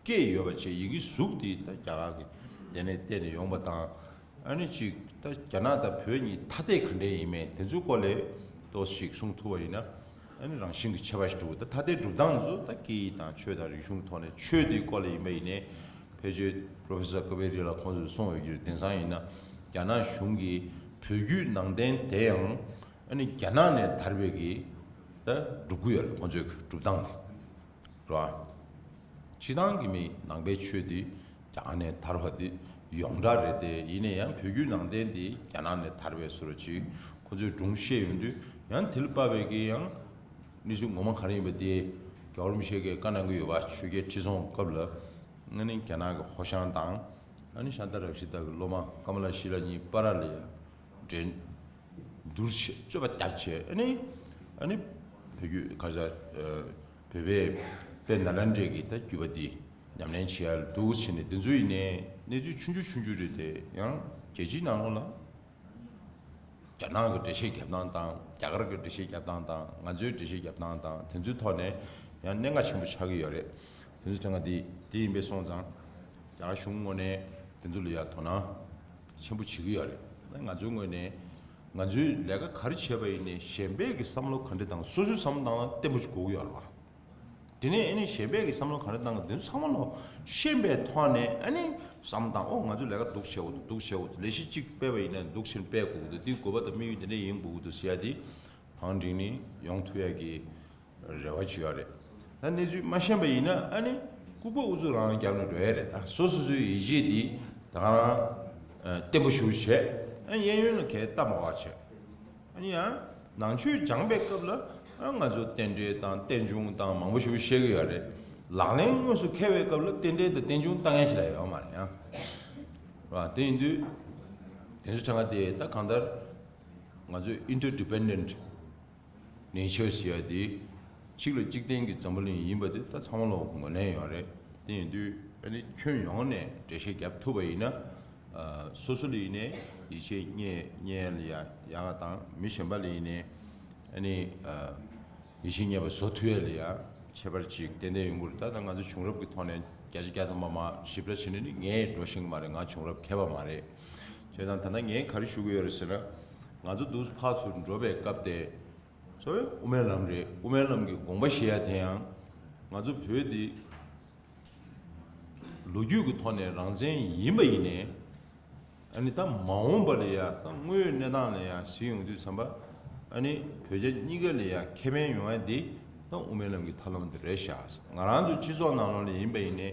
སྐད་ཡོད་པ་བྱས། ཡི་གེའི་གཟུགས་དེ་ད་རྒྱ་གར་གྱི་དེ་ནས་བལྟས་ནས་ཡོང་པ་དང་། ཨ་ནི་ཅིག་ད་རྒྱ་ནག་དང་བོད་གཉིས་ཐ་དད་ག་འདྲས་ཡིན་མིན་དེ་ཚོའི་སྐོར་ལ་ཏོག་ཙམ་ཞིག་གསུང་ཐུབ་པ་ཡིན་ན། ཨ་ནི་རང་བཞིན་གྱི་ཁྱད་པར་ཞིག་འགྲོ་གི་འདུག་ད་ལྟའི་སྒྲུབ་སྟངས་ཚོ་ད་སྐད་ཡིག་དང་ཆོས་དང་རིག་གཞུང་གི་ཐོག་ནས། ཆོས་དེའི་སྐོར་ལ་ཡིན་པ་ཡིན་ནའི་ཕལ་ཆེར་པོ་རོ་ཕེ་སར་ཀ་བེ་རི་ལགས་ཁོང་ཚོས་གསུངས་ཡོད་ཀྱི་རེད། དེང་སང་ཡིན་ན་རྒྱ་ནག་གཞུང་གིས་བོད་བརྒྱུད་ནང་བསྟན་དེ་ཡང་ཨ་ནི་རྒྱ་ནག་ནས་དར་བའི་གི་ད་སྒྲུབ་ཀྱི་ཡོད་རེད། ཁོང་ཚོའི་གི་སྒྲུབ་སྟངས་དེ། རེད་བ། སྤྱིར་བཏང་གི་མི་ནང་པའི་ཆོས་འདི་རྒྱ་གར་ནས་དར་བ་འདི་ཡོངས་གྲགས་རེད་དེ། ཡིན་ན་ཡང་བོད་བརྒྱུད་ནང་བསྟན་འདི་རྒྱ་ནག་ནས་དར་བའི་བཟོ་འདྲ་ཅིག་ཁོ་ཚོས་སྒྲུང་བཤད་ཡོང་དུས། ཡང་དེ་ལ་དཔག་པའི་གི་ཡང་གནས་ཚུལ་ངོ་མ་ག་རེ་ཡིན་པ་དེ་རྒྱལ་བ་རིན་པོ་ཆེ་གིས་བཀའ་གནང་གི་ཡོད་པ། ཆོས་རྒྱལ་ཁྲི་སྲོང་སྐབས་ལ་ཨ་ནི་རྒྱ་ནག་གི་ཧོ་ཤང་དང་། ཨ་ནི་ཤཱནྟ་རཀྵི་ཏ་གི་སློབ་མ་ཀ་མ་ལ་ཤཱི་ལ་གཉིས་པར་ལ་ཡ་འགྲན་བསྡུར་བྱས། རྩོད་པ་བརྒྱབ་བྱས། ཨ་ནི་ཨ་ནི་བོད་བརྒྱུད་ག་རེ་ཟེར། བོད་པའི་དཔལ་ནཱ་ལེནྡྲའི་གི་ད་བརྒྱུད་པ་འདི་ཉམས་ལེན་བྱེད་ཡ་ལ་འདུག་བྱས་ནས། དེ་ཚོ་ཡིན་ནའི་གནས་ཚུལ་ཆུང་ཆུང་ཆུང་ཆུང་རེད་དེ། ཡང་རྒྱལ་སྤྱིའི་ནང་ལོགས་ལ་རྒྱ་ནག་གི་འགྲེལ་བཤད་རྒྱབ་སྟངས་དང་། རྒྱ་གར་གྱི་འགྲེལ་བཤད་རྒྱབ་སྟངས་དང་། ང་ཚོའི་འགྲེལ་བཤད་རྒྱབ་སྟངས་དང་། དེ་ཚོའི་ཐོག་ནས་ཡང་གནད་འགག་ཆེན་པོ་ཆགས་ཀྱི་ཡོད་རེད། དེ་ཚོ་དྲན་ག་དེ་དེ་ཡིན་པས་སོང་ཙང་རྒྱ་གར་གཞུང་ངོས་ནས་དེ་ཚོ་ལ་ཡ་དོ་སྣང་ཆེན་པོ་བྱེད་ཀྱི་ཡོད་རེད། ང་ཚོའི་ངོས་ནས། ང་ཚོས་ལས་ཀ་ག་རེ་བྱས་པ་ཡིན་ནའི་གཞན་པའི་གི་བསམ་བློ་ག་འདྲ་བཏང་། སོ་སོའི་བསམ་བློ་བཏང་ན་བརྟན་པོ་ཞིག་དགོས་ཀྱི་ཡོད་རེད་བ། དེ་ནས་ཨ་ནི་གཞན་པའི་གི་བསམ་བློ་ག་འདྲ་བཏང་གི་འདུག་ཚང་མ་ལོ་ཤེས་པའི་ཐོག་ནས་ཨ་ནི་བསམ་བཏང་། ཨོ་ང་ཚོ་ལས་ཀ་འདུག་བྱེད་དགོས་འདུག་འདུག་བྱེད་དགོས་འདུག་ལས་གཞི་གཅིག་སྤེལ་བ་ཡིན་ན་འདུག་བྱས་ནས་སྤེལ་དགོས་ཀྱི་འདུག་འདིའི་དགོས་པ་དང་དམིགས་ཡུལ་འདི་འདྲ་ཡིན་དགོས་ཀྱི་འདུག་ཟེར་ཡ་དེ་བང་སྒྲིག་ནས་ཡོང་ཐུབ་ཡ་གི་རེ་བ་བྱེད་ཡ་རེད། ད་གནས་ཚུལ་མ་ཤེས་པ་ཡིན་ན་ཨ་ནི་ལྐུགས་པ་ཨུ་ཚུགས་རང་རྒྱབ་ནས་འགྲོ་ཡ་རེད། ད་སོ་སོ་སོའི་ཡིད་ཆེས་འདི་ད་ག་རང་བརྟན་པོ་ཞིག་བྱས། ཨ་གཡས་གཡོན་ལ་གས་ལྟ་མ་བ་བྱས། ཨ་ནི་ཡང་ནང་ཆོས་སྦྱངས་པའི་སྐབས་ལ་ཨ་ང་ཚོ་རྟེན་འབྲེལ་དང་རྟེན་འབྱུང་དང་མང་པོ་ཞིག་བཤད་ཀྱི་ཡོད་རེད། ལག་ལེན་དངོས་སུ་འཁེལ་བའི་སྐབས་ལ་རྟེན་འབྲེལ་དང་རྟེན་འབྱུང་ལྟ་མཁན་ཞིག་ལ་ཡོད་མ་རེད་ཡང་། རེད་བ། དེ་ཡིན་དུས་དེ་ཚོ་དྲན་ག་དེ་ད་གང་ལྟར་ང་ཚོས་ཨིན་ཊར་ཌི་པེན་ཌེན་ཊི་ནེ་ཅར་ཟེར་ཡ་དེ། གཅིག་ལ་གཅིག་བརྟེན་གྱི་འཛམ་བུ་གླིང་ཡིན་པ་དེ་ད་ཚང་མ་ལོག་ངོས་ལེན་ཡོད་རེད། དེ་ཡིན་དུས་ཨ་ནི་ཁྱོན་ཡོངས་ནས་འགྲེལ་བཤད་རྒྱབ་ཐུབ་པ་ཡིན་ན། ཨ་སོ་སོ་ལ་ཡིན་ནའི་ཡིད་ཆེས་རྙེད་རྙེད་ལ་ཡ་ཡག་དང་། མི་གཞན་པ་ལ་ཡིན་ནའི་ཨ་ནི་ཨ་ཡིད་ཆེས་རྙེད་པ་བཟོ་ཐུབ་ཡ་ལ་ཡ་ཁྱད་པར་ཅིག་ཏན་ཏན་ཡོང་གི་རེད། ད་ད་ང་ཚོ་བྱུང་རབས་ཀྱི་ཐོག་ནས་བརྒྱ་ཆ་བརྒྱ་ཐམ་པ་མར་ཞིབ་ཕྲ་བྱས་ནས་ནི་ངས་འགྲོ་ཤེས་ཀྱི་མ་རེད། ང་བྱུང་རབས་མཁས་པ་མ་རེད། བྱས་ཙང་ད་ལྟ་ངས་ག་རེ་ཞུ་གི་ཡོད་རེད་ཟེར་ན། ང་ཚོ་འདུག་ཕར་ཚུར་འགྲོ་བའི་སྐབས་དེ། གཙོ་བོ་དབུ་མའི་ལམ་རེད། དབུ་མའི་ལམ་གྱི་དགོངས་པ་བཞེས་ཡ་དེ་ཡང་ང་ཚོ་བོད་འདི་ལོ་རྒྱུས་ཀྱི་ཐོག་ནས་རང་བཙན་ཡིན་པ་ཡིན་ནའི། ཨ་ནི་ད་མ་འོངས་པ་ལ་ཡ་ད་དངོས་ཡོད་གནས་སྟངས་ལ་ཡ་གཟིགས་ཡོང་དུས་ཙམ་པ། ཨ་ནི་བོད་རྒྱ་གཉིས་ཀ་ལ་ཡ་ཁེ་ཕན་ཡོང་ཡ་འདི་ད་དབུ་མའི་ལམ་གྱི་ཐབས་ལམ་དེ་རེད་ཤག་ང་རང་ཚོ་སྤྱི་ཚོགས་ནང་ལོགས་ལ་ཡིན་པ་ཡིན་ནའི་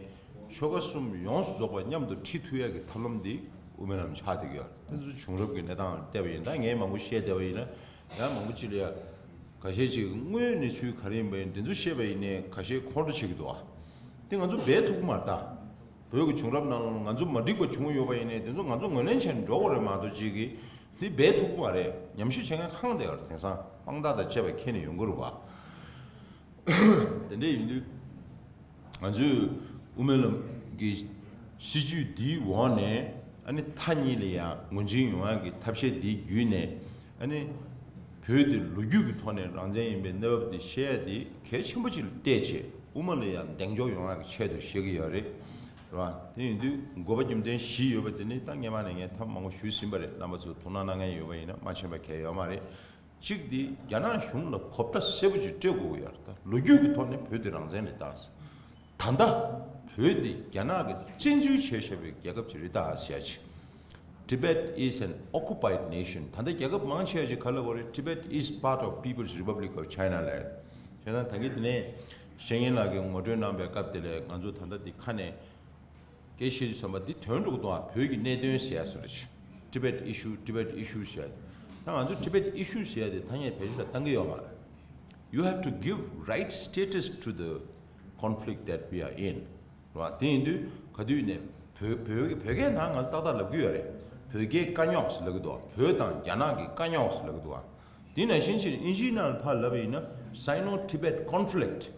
ཆོལ་ཁ་གསུམ་ཡོངས་སུ་རྫོགས་པ་མཉམ་དུ་ཁྲིད་ཐུབ་ཡ་གི་ཐབས་ལམ་འདི་དབུ་མའི་ལམ་ཆགས་བསྡད་ཀྱི་ཡོད་རེད། ད་ཚོ་བྱུང་རབས་ཀྱི་གནས་སྟངས་ལ་བལྟས་པ་ཡིན་ན། ད་ངས་མང་པོ་བཤད་བསྡད་པ་ཡིན་ན་ཡང་མང་པོ་ཅིག་ལ་ཡ་ ཁ་ཤས་ཅིག་དངོས་ཡོད་གནས་ཚུལ་ག་རེ་ཡིན་པ་ཡིན་དེ་ཚོ་བཤད་པ་ཡིན་ནའི་ཁ་ཤས་ཁོང་ཁྲོ་བྱེད་ཀྱི་འདུག་ཨ། དེ་ང་ཚོ་འབད་ཐུབ་ཀྱི་མ་རེད་ད། བོད་ཀྱི་བྱུང་རབས་ནང་ལ་ང་ཚོ་མ་འགྲིག་པ་བྱུང་ཡོད་པ་ཡིན་ནའི་དེ་ཚོ་ང་ཚོ་ངོས་ལེན་བྱས་ནས་འགྲོ་དགོས་རེད་མ་གཏོགས་ཅིག་གིས་འདི་འབད་ཐུབ་ཀྱི་མ་རེད། ཉམས་ཞིབ་བྱེད་མཁན་ཁག་འདུག་ཨ། དེང་སང་དཔང་རྟགས་དང་བཅས་པ་འཁྱེར་ནས་ཡོང་གི་རེད་བ། དེ་འདྲ་ཡིན་དུས། ང་ཚོས་དབུ་མའི་ལམ་གྱི་སྲིད་བྱུས་འདིའི་འོག་ནས་ཨ་ནི་མཐའ་གཉིས་ལ་ཡང་ངོས་འཛིན་ཡོང་ཡག་གི་ཐབས་ཤེས་འདི་བརྒྱུད་ནས་ཨ་ནི་བོད་དེ་ལོ་རྒྱུས་ཀྱི་ཐོག་ནས་རང་བཙན་ཡིན་པའི་གནས་བབ་འདི་བཤད་ཡག་འདི་གལ་ཆེན་པོ་ཅིག་ལ་བལྟས་བྱས་དབུ་མ་ལ་ཡང་གདེང་འཇོག་ཡོང་ཡག་གི་ཆེད་དུ་བཤད་ཀྱི་ཡོད་རེད། རེད་བ། དེ་ཡིན་དུས་དགོས་པ་རྒྱུ་མཚན་བཞི་ཡོད་པ་དེ་ནི་ད་སྔས་མ་ནས་ངས་ཐེངས་མང་པོ་ཞུས་ཟིན་པ་རེད། རྣམ་པ་ཚོས་དོ་སྣང་གནང་མཁན་ཡོད་པ་ཡིན་ན་མ་མཁྱེན་པ་གང་ཡང་ཡོད་མ་རེད། གཅིག་དེ་རྒྱ་ནག་གཞུང་ལ་གོ་བརྡ་གསལ་པོ་ཅིག་སྤྲད་དགོས་ཀྱི་ཡོད་རེད། ད་ལོ་རྒྱུས་ཀྱི་ཐོག་ནས་བོད་དེ་རང་བཙན་རེད་ད། ད་ལྟ་བོད་དེ་རྒྱ་ནག་གིས་བཙན་འཛུལ་བྱས་བཞག་པའི་རྒྱལ་ཁབ་ཅིག་རེད་ད་ཟེར་ཡ་ཅིག Tibet is an occupied nation. ད་ལྟ་རྒྱལ་ཁབ་མང་ཆེ་བ་ཅིག་ག་ལབ་དགོས་རེད། Tibet is part of People's Republic of China ལབ། བྱས་ཙང་ད་གིན་དེ་ནས་ཤེས་ཡོན་ལགས་ཀྱིས་ངོ་སྤྲོད་གནང་པའི་སྐབས་དེ་ལས་ང་ཚོ་ད་ལྟ་འདི་ཁ་ནས་སྐད་ཆ་བཤད་དུས་ཙམ་པ་འདི་དོན་འགྲུབ་དང་བོད་ཀྱི་གནད་དོན་ཟེར་ཡ་བཟོ་རེད། Tibet issue, Tibet issue ཟེར་ཡ། ད་ང་ཚོ་Tibet issue ཟེར་ཡ་དེ་ཐ་སྙད་བེད་སྤྱོད་ལ་བཏང་གི་ཡོད་མ་རེད། You have to give right status to the conflict that we are in. རེད་བ། དེ་ཡིན་དུས་ག་དུས་ནས་བོད་བོད་བོད་སྐད་ནང་ང་ཏག་ཏག་ལབ་ཀྱི་ཡོད་རེད། བོད་རྒྱའི་དཀའ་རྙོག་ཟེར་ལབ་ཀྱི་འདུག་བོད་དང་རྒྱ་ནག་གི་དཀའ་རྙོག་ཟེར་ལབ་ཀྱི་འདུག་དེ་ནང་བཞིན་ཕྱིར་ཨིན་ཇིའི་ནང་ལ་ཕར་ལབ་པ་ཡིན་ན། Sino-Tibet conflict,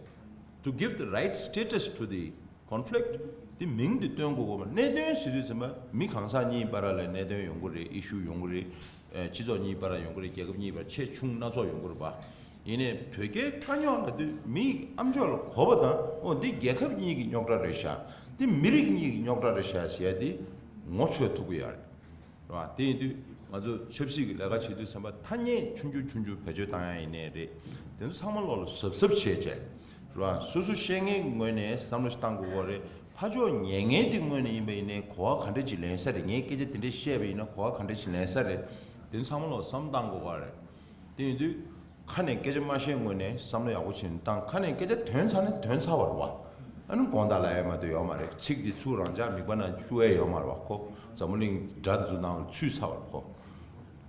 to give the right status to the conflict. དེ་མིང་དེ་སྟོན་དགོས་དགོས་པ། གནད་དོན་ཟེར་དུས་ཙམ་པ་མི་གང་ཟག་གཉིས་བར་ལ་གནད་དོན་ཡོང་གི་རེད། issue ཡོང་གི་རེད། ཨ་སྤྱི་ཚོགས་གཉིས་བར་ཡོང་གི་རེད། རྒྱལ་ཁབ་གཉིས་བར་ཆེ་ཆུང་སྣ་ཚོགས་ཡོང་གི་རེད་པ། ཡིན་ནའི་བོད་རྒྱའི་དཀའ་རྙོག་ལབ་དུས་མིའི་ཨ་མཆོག་ལ་གོ་བ་དང་། ཨོ་འདི་རྒྱལ་ཁབ་གཉིས་ཀྱི་རྙོག་དྲ་རེད་ཤག་འདི་མི་རིགས་གཉིས་ཀྱི་རྙོག་དྲ་རེད་ཤག་ཟེར་ཡ་འདི་ངོ་འཕྲོད་ཐུབ་ཀྱི་ཡོད་རེད། རེད་བ། དེ་ཡིན་དུས་ང་ཚོ་ཆབ་སྲིད་ཀྱི་ལས་ཀ་བྱེད་དུས་ཙམ་པ་ཐ་སྙད་ཆུང་ཆུང་ཆུང་ཆུང་བེད་སྤྱོད་བཏང་ཡ་ཡིན་ནའི་རེད། དེ་ཚོ་ཚང་མ་ལོག་ལ་གཟབ་གཟབ་བྱས་བྱས། རེད་བ། སོ་སོ་བཤད་མཁན་གྱི་ངོས་ནས་བསམ་བློ་ཞིག་བཏང་དགོས་ཀྱི་རེད། ཕར་ཕྱོགས་ཉན་མཁན་དེ་ངོས་ནས་ཡིན་པ་ཡིན་ནའི་གོ་བ་ག་འདྲ་ཅིག་ལེན་ས་རེད། ངས་སྐད་ཆ་དེ་འདྲ་བཤད་པ་ཡིན་ན་གོ་བ་ག་འདྲ་ཅིག་ལེན་ས་རེད། དེ་ཚོ་ཚང་མ་ལོག་བསམ་བཏང་དགོས་ཀྱི་རེད། དེ་ཡིན་དུས་ཁ་ནས་སྐད་ཆ་མ་བཤད་སྔོན་ནས་བསམ་བློ་ཡག་པོ་བྱས་ནས་བཏང་། ཁ་ནས་སྐད་ཆ་ཐོན་ཚར་ན་ཐོན་ཚར་བ་རེད་བ། ཨ་ནི་དགོངས་དག་ལབ་ཡ་མ་གཏོགས་ཡོད་མ་རེད། ཚིག་འདི་ཚུར་རང་འཇགས་མིད་པ་ནང་བཅུག་ཡ་ཡོད་མ་རེད་བ་ཁོ། འཛམ་བུ་གླིང་དགྲ་འདི་ཚོ་ནང་ལ་ཚུད་ཚར་བ་རེད་ཁོ།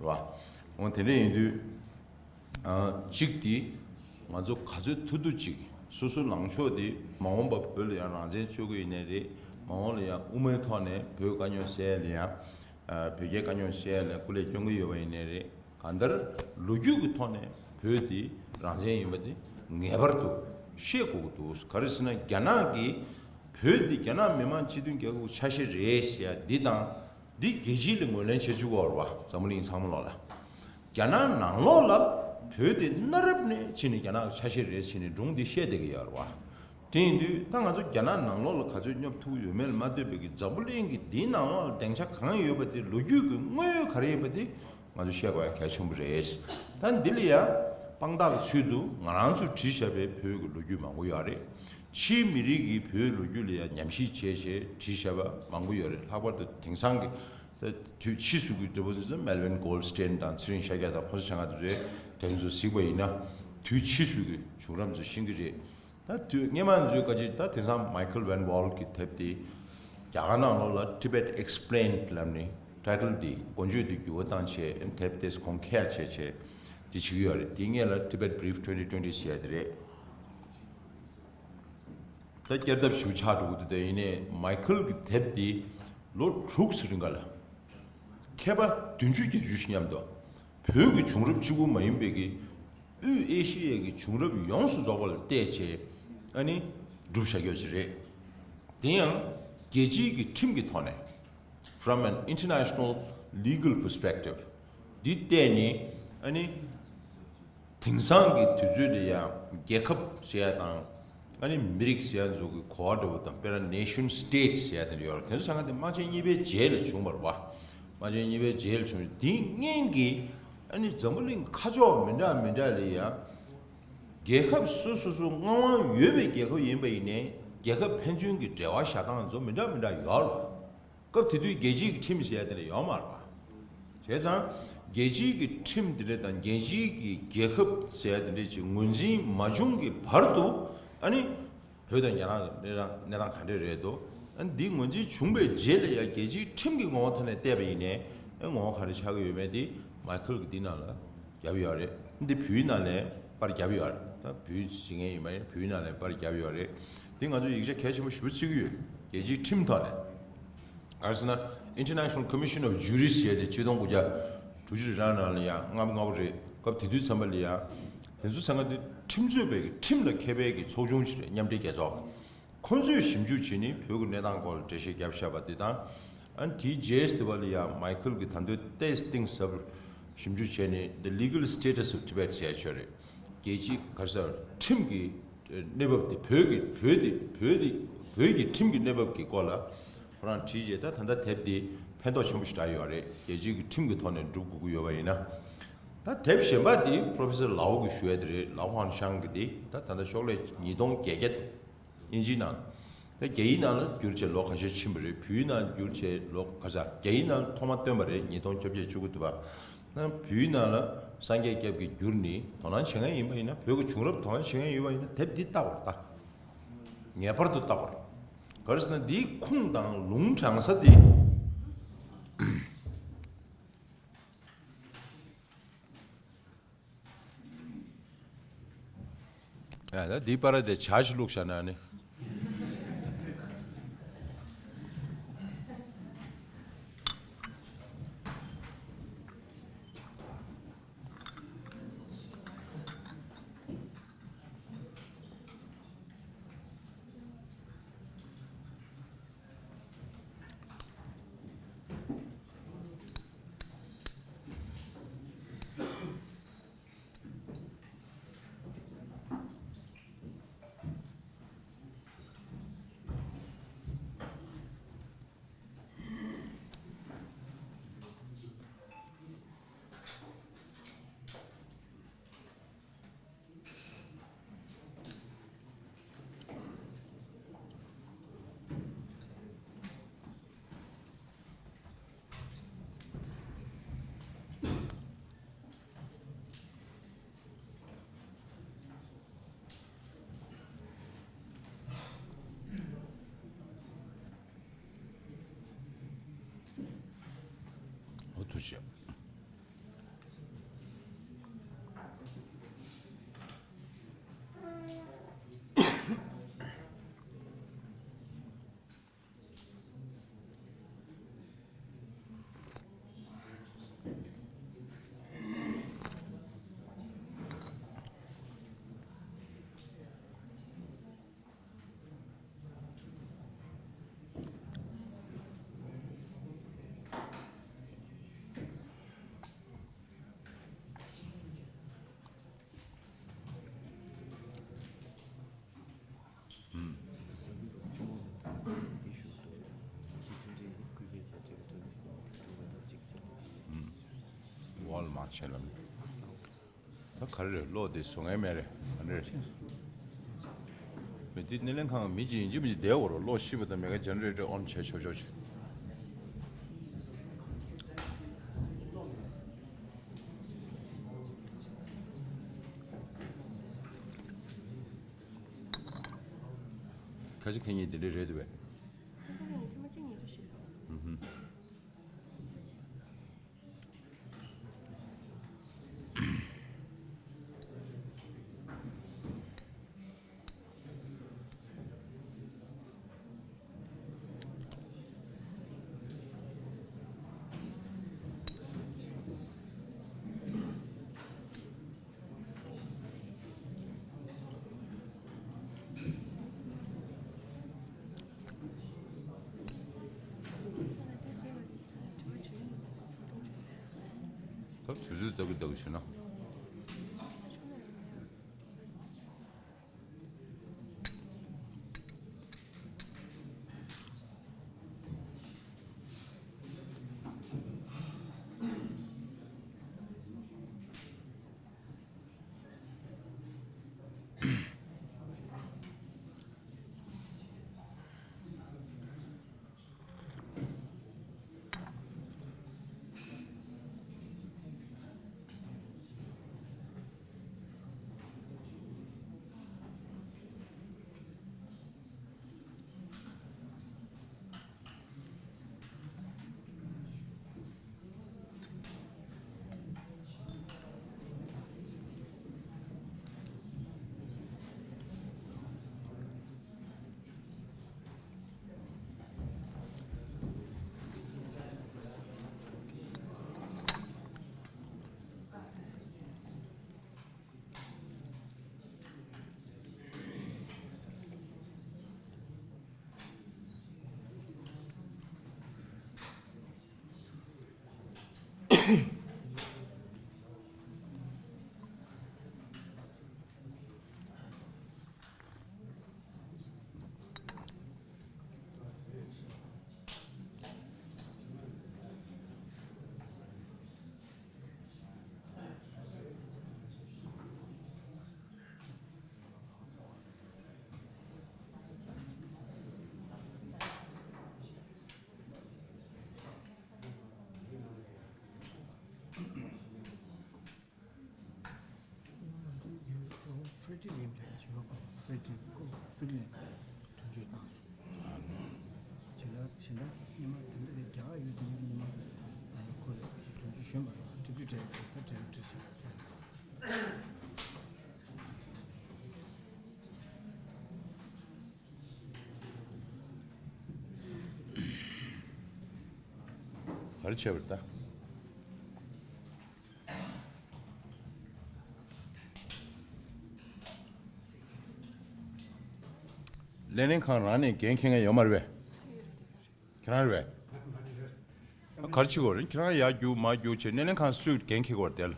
རེད་བ། འོ་དེ་འདྲ་ཡིན་དུས། ཨ་གཅིག་དེ་ང་ཚོ་ག་ཚོད་ཐུབ་ཐུབ་ཅིག་སོ་སོ་ལངས་ཕྱོགས་དེ་མ་འོངས་པ་བོད་ལ་ཡང་རང་བཙན་རྩོད་ཀྱི་ཡིན་ནའི་རེད། མ་འོངས་ལ་ཡང་དབུ་མའི་ཐོག་ནས་བོད་དཀའ་རྙོག་སེལ་ཡ་ལ་ཡང་། ཨ་བོད་རྒྱའི་དཀའ་རྙོག་སེལ་ཡ་ལ་སྐུ་ལས་སྐྱོན་གྱི་ཡོད་པ་ཡིན་ནའི་རེད། གང་ལྟར་ལོ་རྒྱུས་ཀྱི་ཐོག་ནས་བོད་དེ་རང་བཙན་ཡིན་པ་དེ་ངེས་པར་དུ་ཤེས་དགོས་ཀྱི་འདུག་ག་རེ་ཟེར་ན་རྒྱ་ནག་གིས་བོད་འདི་རྒྱ་ནག་མི་དམངས་སྤྱི་མཐུན་རྒྱལ་ཁབ་ཆ་ཤས་རེད་ཟེར་ཡ་འདི་དང་། འདི་རྒྱལ་སྤྱི་ལ་ངོས་ལེན་བྱེད་བཅུག་གི་ཡོད་རེད་བ། འཛམ་བུ་གླིང་ཚང་མ་ལོག་ལ། རྒྱ་ནག་ནང་ལོགས་ལ་བོད་དེ་གནའ་རབས་ནས་ཕྱིན་ནས་རྒྱ་ནག་གི་ཆ་ཤས་རེད་ཟེར་ནས་སྒྲུང་འདི་བཤད་བསྡད་ཀྱི་ཡོད་རེད་བ། དེ་ཡིན་དུས་ད་ང་ཚོ་རྒྱ་ནག་ནང་ལོགས་ལ་ག་ཚོད་སྙོབ་ཐུབ་ཀྱི་ཡོད་མེད་ལ་མ་ལྟོས་པའི་གི་འཛམ་བུ་གླིང་གི་འདིའི་ནང་ལོགས་ལ་སྡིངས་ཆ་གང་ཡོད་པ་དེ་ལོ་རྒྱུས་ཀྱི་དངོས་ཡོད་ག་རེ་ཡིན་པ་དེ་ང་ཚོ་ཤེས་དགོས་ཡ་གལ་ཆེན་པོ་རེད། ད་འདི་ལ་ཡ་དཔང་རྟགས་ཀྱི་ཚུལ་དུ་ང་རང་ཚོས་བྲིས་བཞག་པའི་བོད་ཀྱི་ལོ་རྒྱུས་མང་པོ་ཡོད་རེད། ཕྱིའི་མི་རིགས་ཀྱིས་བོད་ལོ་རྒྱུས་ལ་ཡ་ཉམས་ཞིབ་བྱས་བྱས་བྲིས་བཞག་པ་མང་པོ་ཡོད་རེད། ལྷག་པར་དུ་དེང་སང་གི་ད་དུས་ཕྱིས་སུ་གི་འབྲི་པོ་ཚོ་Melvin Goldstein དང་ཚེ་རིང་ཤཱཀྱ་དང་ཁོང་ཚོ་ཆ་ང་དེ་ཚོས་དེ་ཚོ་གཟིགས་པ་ཡིན་ན་དུས་ཕྱིས་སུ་གི་བྱུང་རབས་ཚོ་ཤེས་ཀྱི་རེད། ད་དུས་སྔས་མ་ཚོས་བཀའ་སྤྱི་ད་དེང་སང་Michael Van Wall གི་དེབ་དེ་རྒྱ་གར་ནང་ལོགས་ལ་Tibet Explained ལབ་ནས་title དེ་མགོ་བརྗོད་དེ་འགྱུར་བ་བཏང་བྱས་དེབ་དེ་གོང་ཁྱེར་བྱས་བྱས་དེ་བྱེད་ཀྱི་ཡོད་རེད། དེ་སྔས་ལ་Tibet Brief twenty twenty ཟེར་ཡ་དེ་རེད། ད་བསྐྱར་ལྡབ་ཞིག་ཆགས་འགྲོ་གི་འདུག་དེ་ཡིན་ནའི་Michael གི་དེབ་དེ་ལོ་དྲུག་ཙམ་རིང་ག་ལ་མཁས་པ་བདུན་ཅུ་བརྒྱད་ཅུ་ཞིག་མཉམ་དུ་བོད་ཀྱི་བྱུང་རབས་གཅིག་པུ་མ་ཡིན་པའི་གི་དབུས་ཨེ་ཤི་ཡའི་གི་བྱུང་རབས་ཡོངས་སུ་རྫོགས་པ་ལ་བལྟས་བྱས་ཨ་ནི་སྒྲུབ་བྱ་རྒྱུ་ཅིག་རེད། དེ་ཡང་རྒྱལ་སྤྱིའི་གི་ཁྲིམས་ཀྱི་ཐོག་ནས། From an international legal perspective འདི་བལྟས་ནས་ཨ་ནི་དེང་སང་གི་དུས་ཚོད་ལ་ཡང་རྒྱལ་ཁབ་ཟེར་ཡ་དང་ཨ་ནི་མི་རིགས་ཟེར་ཡ་ཚོ་གི་གོ་བ་འདྲ་བོ་དང་། དཔེར་ན་nation state ཟེར་ཡ་དེ་འདྲ་ཡོད་རེད། དེ་ཚོ་ཆ་ང་དེ་དམག་ཆེན་གཉིས་པའི་རྗེས་ལ་བྱུང་བ་རེད་བ། དམག་ཆེན་གཉིས་པའི་རྗེས་ལ་བྱུང་། དེའི་སྔོན་གྱི་ཨ་ནི་འཛམ་བུ་གླིང་ཁ་ཕྱོགས་མི་འདྲ་མི་འདྲ་ལ་ཡང་རྒྱལ་ཁབ་སོ་སོ་སོ་མངའ་དབང་ཡོད་པའི་རྒྱལ་ཁབ་ཡིན་པ་ཡིན་ནའི་རྒྱལ་ཁབ་ཕན་ཚུན་གྱི་འབྲེལ་བ་བཞག་སྟངས་ཚོ་མི་འདྲ་མི་འདྲ་ཡོད་རེད་བ། སྐབས་དེ་དུས་རྒྱལ་སྤྱིའི་ཁྲིམས་ཟེར་ཡ་དེ་འདྲ་ཡོད་མ་རེད་པ། བྱས་ཙང་རྒྱལ་སྤྱིའི་གི་ཁྲིམས་དེ་འདྲ་དང་རྒྱལ་སྤྱིའི་གི་རྒྱལ་ཁབ་ཟེར་ཡ་དེ་འདྲ་ཅིག་ངོས་འཛིན་མ་བྱུང་གི་བར་དུ་ཨ་ནི་བོད་དང་རྒྱ་ནག་གི་གནས་སྟངས་གནས་སྟངས་ག་འདྲ་རེད་འདུག་ཨ་ནི་འདི་ངོས་འཛིན་བྱུང་བའི་རྗེས་ལ་ཡ་རྒྱལ་སྤྱིའི་ཁྲིམས་ཀྱི་ངོ་བོ་ཐོག་ནས་བལྟས་པ་ཡིན་ནའི་ཨ་ངོ་བོ་ག་འདྲ་ཆགས་ཀྱི་ཡོད་མེད་དེ་མའི་ཁལ་གི་འདི་ནང་ལ་བརྒྱབ་ཡོད་རེད། འདི་བོད་ནང་ལ་ པར་བརྒྱབ་ཡོད་རེད། ད་བོད་ཀྱི་ངས་ཡིན་པ་ཡིན་བོད་ནང་ལ་པར་བརྒྱབ་ཡོད་རེད། འདི་ང་ཚོ་ཡིག་ཆ་གལ་ཆེན་པོ་ཞེ་པོ་བརྩི་གི་ཡོད། རྒྱལ་སྤྱིའི་ཁྲིམས་ཐོག་ནས། ག་རེ་ཟེར་ན། International Commission of Jurists ཞེས་དེ་ཆིག་སྟོང་དགུ་བརྒྱ་དྲུག་ཅུ་རེ་གྲངས་ནང་ལ་ཡང་ལྔ་བཅུ་ལྔ་བཅུ་རེད། སྐབས་དེ་དུས་ཙམ་པ་ལ་ཡང་། དེ་ཚོ་ཚང་མ་དེ་ཁྲིམས་རྩོད་པའི་ཁྲིམས་ལ་མཁས་པའི་གི་ཚོགས་ཆུང་ཞིག་རེད། མཉམ་འབྲེལ་རྒྱལ་ཚོགས། ཁོ་ཚོས་ཞིབ་འཇུག་བྱས་ནས་བོད་ཀྱི་གནས་སྟངས་སྐོར་ལ་འགྲེལ་བཤད་བརྒྱབ་བཞག་པ་དེ་དང་། ཨ་ནི་དེའི་རྗེས་དེ་བ་ལ་ཡང་མའི་ཁལ་གྱིས་ད་དུང་ཏོག་ཙམ་གཏིང་ཟབ་ཞིབ་འཇུག་བྱས་ནས་The Legal Status of Tibet ཟེར་ཡ་ཅིག་ཡོད་རེད། རྒྱལ་སྤྱིའི་ག་རེ་ཟེར་ཁྲིམས་ཀྱི་གནས་བབ་དེ་བོད་ཀྱི་བོད་དེ་བོད་དེ་བོད་ཀྱི་ཁྲིམས་ཀྱི་གནས་བབ་ཀྱི་སྐོར་ལ་ཁོ་རང་བྲིས་རྗེས་ད་ད་ལྟ་དེབ་དེ་ཕན་ཐོགས་ཆེན་པོ་ཞིག་རག་ཡོད་རེད། རྒྱལ་སྤྱིའི་གི་ཁྲིམས་ཀྱི་ཐོག་ནས་སྒྲུབ་དགོས་ཀྱི་ཡོད་པ་ཡིན་ན། ད་དེབ་གཞན་པ་དེ་Professor Lau གིས་ཞུ་ཡ་དེ་རེད། Lau Hanshan གི་དེ་ད་ད་ལྟ་ཤོག་ལྷེ་ཉིས་སྟོང་བརྒྱད་བརྒྱད། དབྱིན་ཇིའི་ནང་། ད་རྒྱ་ཡིག་ནང་ལ་བསྒྱུར་བྱས་ལོ་ཁ་ཤས་ཕྱིན་པ་རེད། བོད་ཡིག་ནང་བསྒྱུར་བྱས་ལོ་ཁ་ཤས། རྒྱ་ཡིག་ནང་ཐོག་མ་བཏོན་པ་རེད། ཉིས་སྟོང་བཅོ་བརྒྱད་བཅུ་དགུ་དུ་བ། ད་བོད་ཡིག་ནང་ལ་སངས་རྒྱས་སྐྱབས་ཀྱིས་བསྒྱུར་ནས་དོ་སྣང་བྱེད་མཁན་ཡིན་པ་ཡིན་ན། བོད་ཀྱི་བྱུང་རབས་དོ་སྣང་བྱེད་མཁན་ཡོད་པ་ཡིན་ན་དེབ་འདི་ལྟ་དགོས་རེད། ད་ངེས་པར་དུ་ལྟ་དགོས་རེད། ག་རེ་ཟེར་ན་འདིའི་ཁུངས་དང་ལུང་དྲངས་ས་དེ། ཡ་ད་འདིའི་པར་དེ་ཇ་ཞིག་བླུགས་བཞག་ན་ནི། ཨོ་ཐུགས་རྗེ་ཆེ། ཝོལ་མ་ཆེ་ལམ། ད་ག་རེ་རེད། གློག་དེ་བཟོ་མཁན་མེད་རེད། ག་རེ་རེད། མི་དེ་སྣེ་ལེན་ཁང་མི་གཅིག་ཡིན་གཅིག་མིན་གཅིག་བསྡད་དགོས་རེད། གློག་ཤི་བ་དང་མེད་མཁན་ཇེ་ནེ་རེ་ཊར་ཨོན་བྱས་ཆོག་ཆོག་ཅིག་ཁ་ཤས་ཁེ་ཉིན་དེ་འདྲ་རེད་འདུག་པས། ཁ་ཤས་ཁེ་ཉིན་ཐེངས་མ་གཅིག་ཉིས་ཚེ་ཤི་སོང་། ཨུ་ཧུམ། ད་དུས་ཚོད་ལྟ་གི་ལྟ་གི་བྱས་ན། ཕྲེ་ཏི་ལེམ་དེ་ཞུ་བ་ཕྲེ་ཏི་ཀོ་ཕྲེ་ཏི་ལེམ་དོན་གཅོད་བཏང་སོང་། བྱས་ན་གཞན་དག་ཉི་མ་དེ་འདྲ་རེད། རྒྱ་གར་ཡུལ་དེ་ཉི་མ་ཁོ་དོན་གཅོད་གཞོན་པ་དང་ཌི་པུ་ཊི་ཌའི་རེག་ཊར་ཌའི་རེག་ཊར་ཞིག་བྱས། ག་རེ་བྱས་པ་རེད་ད། ལས་ལེན་ཁང་རང་ནས་འགན་འཁྱེར་མཁན་ཡོད་མ་རེད་པས། ཁྱེད་རང་རེད་པས། ག་རེ་བྱེད་དགོས་རེད། ཁྱེད་རང་ཡར་རྒྱུག་མར་རྒྱུག་བྱས། ལས་ལེན་ཁང་སུས་འགན་འཁྱེར་དགོས་རེད་དེ་ལ།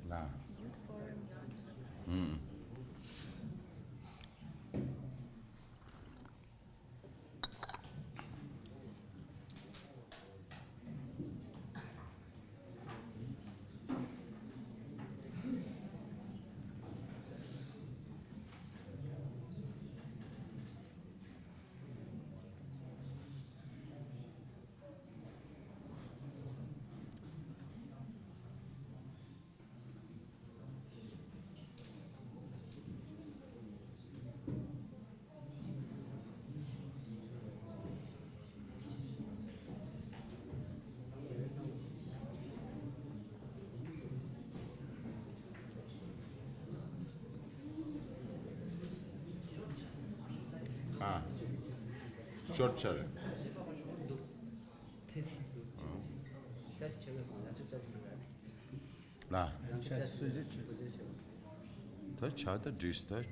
ལ། ཨ། ཤོར་ཆ་རེད། ལ། ད་བྱ་ད་འགྲིག་ད།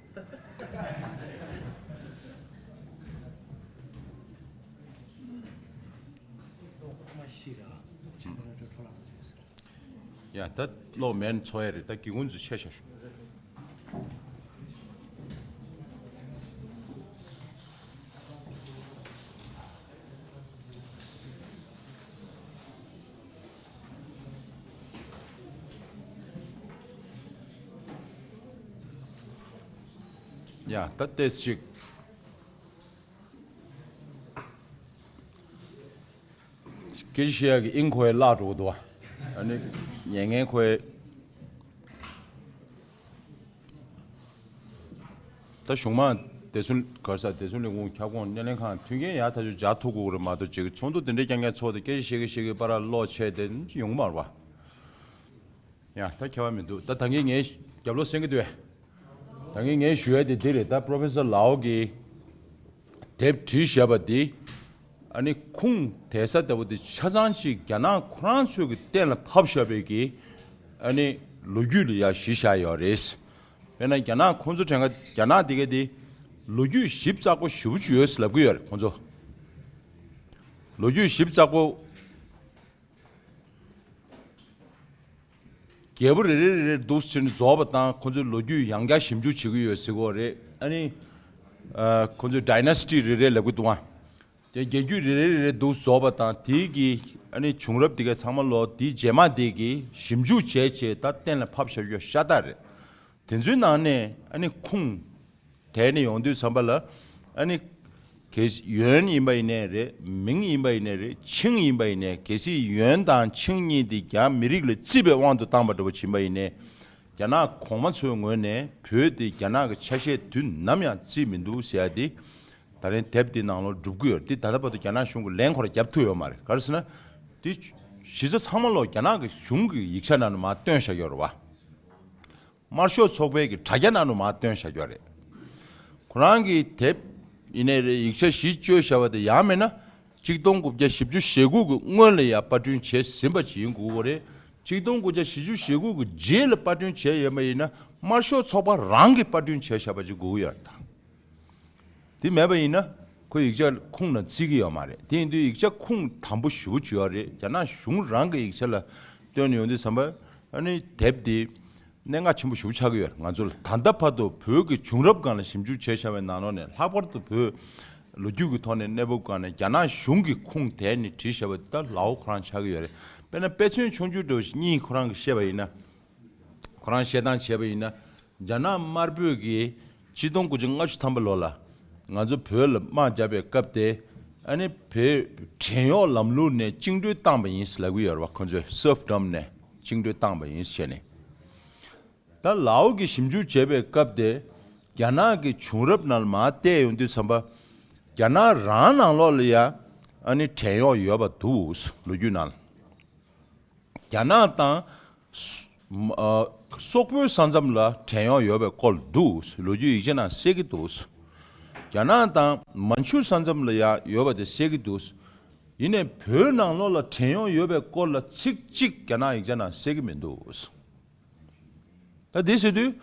ཡ་ད་གློག་མེད་ན་ཚོ་ཡ་རེད། ད་སྒེའུ་ཁུང་ཚོ་ཕྱེ་ཤག་ཡ་ད་ཏེས་ཅིག་སྐད་ཆ་བཤད་ཡག་གི་དབྱིངས་ཁོའི་བརླག་འགྲོ་གི་འདུག་བ། ཨ་ནི་ཉན་མཁན་ཁོའི། ད་གཞུང་མང་བདེ་སྲུང་ག་རེ་ཟེར། བདེ་སྲུང་ལས་ཁུངས་ཁྱབ་ཁོངས་སྣེ་ལེན་ཁང་མཐུན་རྐྱེན་ཡག་ཐག་ཆོད་སྦྱར་ཐུབ་དགོས་ཀྱི་རེད་མ་གཏོགས། ཅིག་ཚོགས་འདུ་དེ་འདྲའི་རྐྱང་རྐྱང་ཚོགས་ཏེ་སྐད་ཆ་བཤད་ཀྱི་བཤད་ཀྱི་བར་ལ་གློག་ཆད་དེ་ཡོང་གི་མ་རེད་བ། ཡ་ད་ཁྱད་པར་མི་འདུག་ད་ད་གིན་ངས་རྒྱབ་ལོགས་གསན་གྱི་འདུག་གས། ད་གིན་ངས་ཞུ་ཡ་དེ་འདི་རེད། ད་Professor Lau གིས་དེབ་བྲིས་བཞག་པ་འདི། ཨ་ནི་ཁུངས་དེ་ས་ལྟ་བུ་དེ་ཆ་ཚང་ཅིག་རྒྱ་ནག་ཁོ་རང་ཚོས་ཀྱི་གཏན་ལ་ཕབ་བཞག་པའི་གི་ཨ་ནི་ལོ་རྒྱུས་ལ་ཡ་གཞི་བཞག་ཡོད་རེད། དཔེར་ན་རྒྱ་ནག་ཁོང་ཚོ་གྲས་ཀ་རྒྱ་ནག་དེ་ག་དེ་ལོ་རྒྱུས་ཞིབ་ཚགས་པོ་ཞེ་པོ་ཅིག་ཡོད་ཟེར་ལབ་ཀྱི་ཡོད་རེད་ཁོང་ཚོ། ལོ་རྒྱུས་ཞིབ་ཚགས་པོ། རྒྱལ་པོ་རེ་རེ་རེ་རེ་འདུག་ཟེར་ནས་རྫོགས་པ་དང་ཁོ་ཚོའི་ལོ་རྒྱུས་ཡང་བསྐྱར་ཞིབ་འཇུག་བྱེད་ཀྱི་ཡོད་ཟེར་གྱི་ཡོད་རེད། ཨ་ནི་ཨ་ཁོ་ཚོའི་ཌའི་ནེ་སི་ཊི་རེ་རེ་ལབ་ཀྱི་འདུག་ཨ། དེ་རྒྱལ་རྒྱུད་རེ་རེ་རེ་རེ་འདུག་རྫོགས་པ་དང་དེའི་གི་ཨ་ནི་བྱུང་རབས་དེ་ག་ཚང་མ་ལོ་དེའི་རྗེས་མ་དེ་གི་ཞིབ་འཇུག་བྱས་བྱས་ད་གཏན་ལ་ཕབ་བཞག་ཡོད་ཤ་སྟག་རེད། དེ་ཚོའི་ནང་ནས་ཨ་ནི་ཁུངས་དེད་ནས་ཡོང་དུས་ཙམ་པ་ལ་ཨ་ནི་གལ་སྲིད་ཡོན་ཡིན་པ་ཡིན་ནའི་རེད། མིང་ཡིན་པ་ཡིན་ནའི་རེད། ཆིང་ཡིན་པ་ཡིན་ནའི་གལ་སྲིད་ཡོན་དང་ཆིང་གཉིས་དེ་རྒྱ་མི་རིགས་ལ་བརྩིས་པའི་དབང་དུ་བཏང་པ་འདྲ་པོ་ཕྱིན་པ་ཡིན་ནའི་རྒྱ་ནག་གོང་མ་ཚོའི་ངོས་ནས་བོད་དེ་རྒྱ་ནག་གི་ཆ་ཤས་དུས་ནམ་ཡང་བརྩིས་མི་འདུག་ཟེར་ཡ་དེ། ད་རིང་དེབ་འདི་ནང་ལོགས་སྒྲུབ་ཀྱི་ཡོད་རེད། འདི་ད་ལྟ་བར་དུ་རྒྱ་ནག་གཞུང་གིས་ལན་ཁོ་རང་བརྒྱབ་ཐུབ་ཡོད་མ་རེད། ག་རེ་ཟེར་ན། འདི་གཞི་རྩ་ཚང་མ་ལོག་རྒྱ་ནག་གི་གཞུང་གི་ཡིག་ཆ་ནང་ནས་མར་བཏོན་བཞག་ཡོད་རེད་བ། དམར་ཤོག་ཚོགས་པའི་གི་དྲ་རྒྱ་ནང་ནས་མར་བཏོན་བཞག་ཡོད་རེད། ཁོ་རང་གི་དེབ་ཡིན་ནའི་རེད། ཡིག་ཆ་གཞི་བཅོལ་བཞག་པ་དེ་ཡང་མིན་ན། གཅིག་སྟོང་དགུ་བརྒྱ་བཞི་བཅུ་ཞེ་དགུ་གི་སྔོན་ལ་ཡང་པར་སྐྲུན་བྱས་ཟིན་པ་ཅིག་ཡིན་དགོས་ཀྱི་རེད། གཅིག་སྟོང་དགུ་བརྒྱ་བཞི་བཅུ་ཞེ་དགུ་གི་རྗེས་ལ་པར་སྐྲུན་བྱས་ཡོད་པ་ཡིན་ན། དམར་ཤོག་ཚོགས་པ་རང་གིས་པར་སྐྲུན་བྱས་བཞག་པ་ཅིག་དགོས་ཀྱི་ཡོད་རེད་ད། དེ་མེད་པ་ཡིན་ན་ཁོ་ཡིག་ཆ་ཁུངས་ནང་བརྩི་གི་ཡོད་མ་རེད། དེ་ཡིན་དུས་ཡིག་ཆ་ཁུངས་དམ་པོ་ཞེ་པོ་ཅིག་ཡོད་རེད། རྒྱ་ནག་གཞུང་རང་གི་ཡིག་ཆ་ལ་བཏོན་ནས་ཡོང་དུས་ཙམ་པ། ཨ་ནི་དེབ་དེ་གནད་འགག་ཆེན་པོ་ཞེ་པོ་ཆགས་ཀྱི་ཡོད་རེད། ང་ཚོ་ལ་ད་ལྟ་བར་དུ་བོད་ཀྱི་བྱུང་རབས་སྒང་ལ་ཞིབ་འཇུག་བྱས་བཞག་པའི་ནང་ལོགས་ནས། ལྷག་པར་དུ་བོད་ལོ་རྒྱུས་ཀྱི་ཐོག་ནས་གནས་བབ་སྒང་ནས་རྒྱ་ནག་གཞུང་གི་ཁུངས་དེད་ནས་བྲིས་བཞག་པ་དེ་ད་ལའོ་ཁོ་རང་ཆགས་ཀྱི་ཡོད་རེད། དཔེར་ན་དཔེ་མཚོན་ཆུང་ཆུང་འདྲ་བོ་ཞིག་གཉིས་ཁོ་རང་གིས་བཤད་པ་ཡིན་ན། ཁོ་རང་བཤད་སྟངས་བྱས་པ་ཡིན་ན། རྒྱ་ནག་དམར་པོས་ཀྱིས་ཆིག་སྟོང་དགུ་བརྒྱ་ལྔ་བཅུ་ཐམ་པ་ལོ་ལ་ང་ཚོ་བོད་ལ་དམག་བརྒྱབ་པའི་སྐབས་དེ། ཨ་ནི་བོད་བྲན་གཡོག་ལམ་ལུགས་ནས་བཅིངས་འགྲོལ་བཏང་བ་ཡིན་ཟེར་ལབ་ཀྱི་ཡོད་རེད་བ། ཁོ་ཚོས་serfdom་ནས་བཅིངས་འགྲོལ་བཏང་བ་ཡིན་ཟེར་བྱས་ནས། ད་ལའོ་གིས་ཞིབ་འཇུག་བྱས་པའི་སྐབས་དེ། རྒྱ་ནག་གི་བྱུང་རབས་ནང་ལ་མར་བལྟས་ཡོང་དུས་ཙམ་པ། རྒྱ་ནག་རང་ནང་ལོགས་ལ་ཡ་ཨ་ནི་བྲན་གཡོག་ཡོད་པ་འདུག་ལོ་རྒྱུས་ནང་ལ། རྒྱ་ནག་དང་། ཨ། སོག་པོའི་ས་མཚམས་ལ་བྲན་གཡོག་ཡོད་པའི་སྐོར་འདུག་ལོ་རྒྱུས་ཡིག་ཆ་ནང་གསལ་གྱི་འདུག་རྒྱ་ནག་དང་མན་ཆུ་ས་མཚམས་ལ་ཡང་ཡོད་པ་དེ་གསལ་གྱི་འདུག་ཡིན་ནའི་བོད་ནང་ལོགས་ལ་བྲན་གཡོག་ཡོད་པའི་སྐོར་ལ་ཚིག་གཅིག་རྒྱ་ནག་ཡིག་ཆ་ནང་གསལ་གྱི་མི་འདུག་ད་དེ་ཟེར་དུས།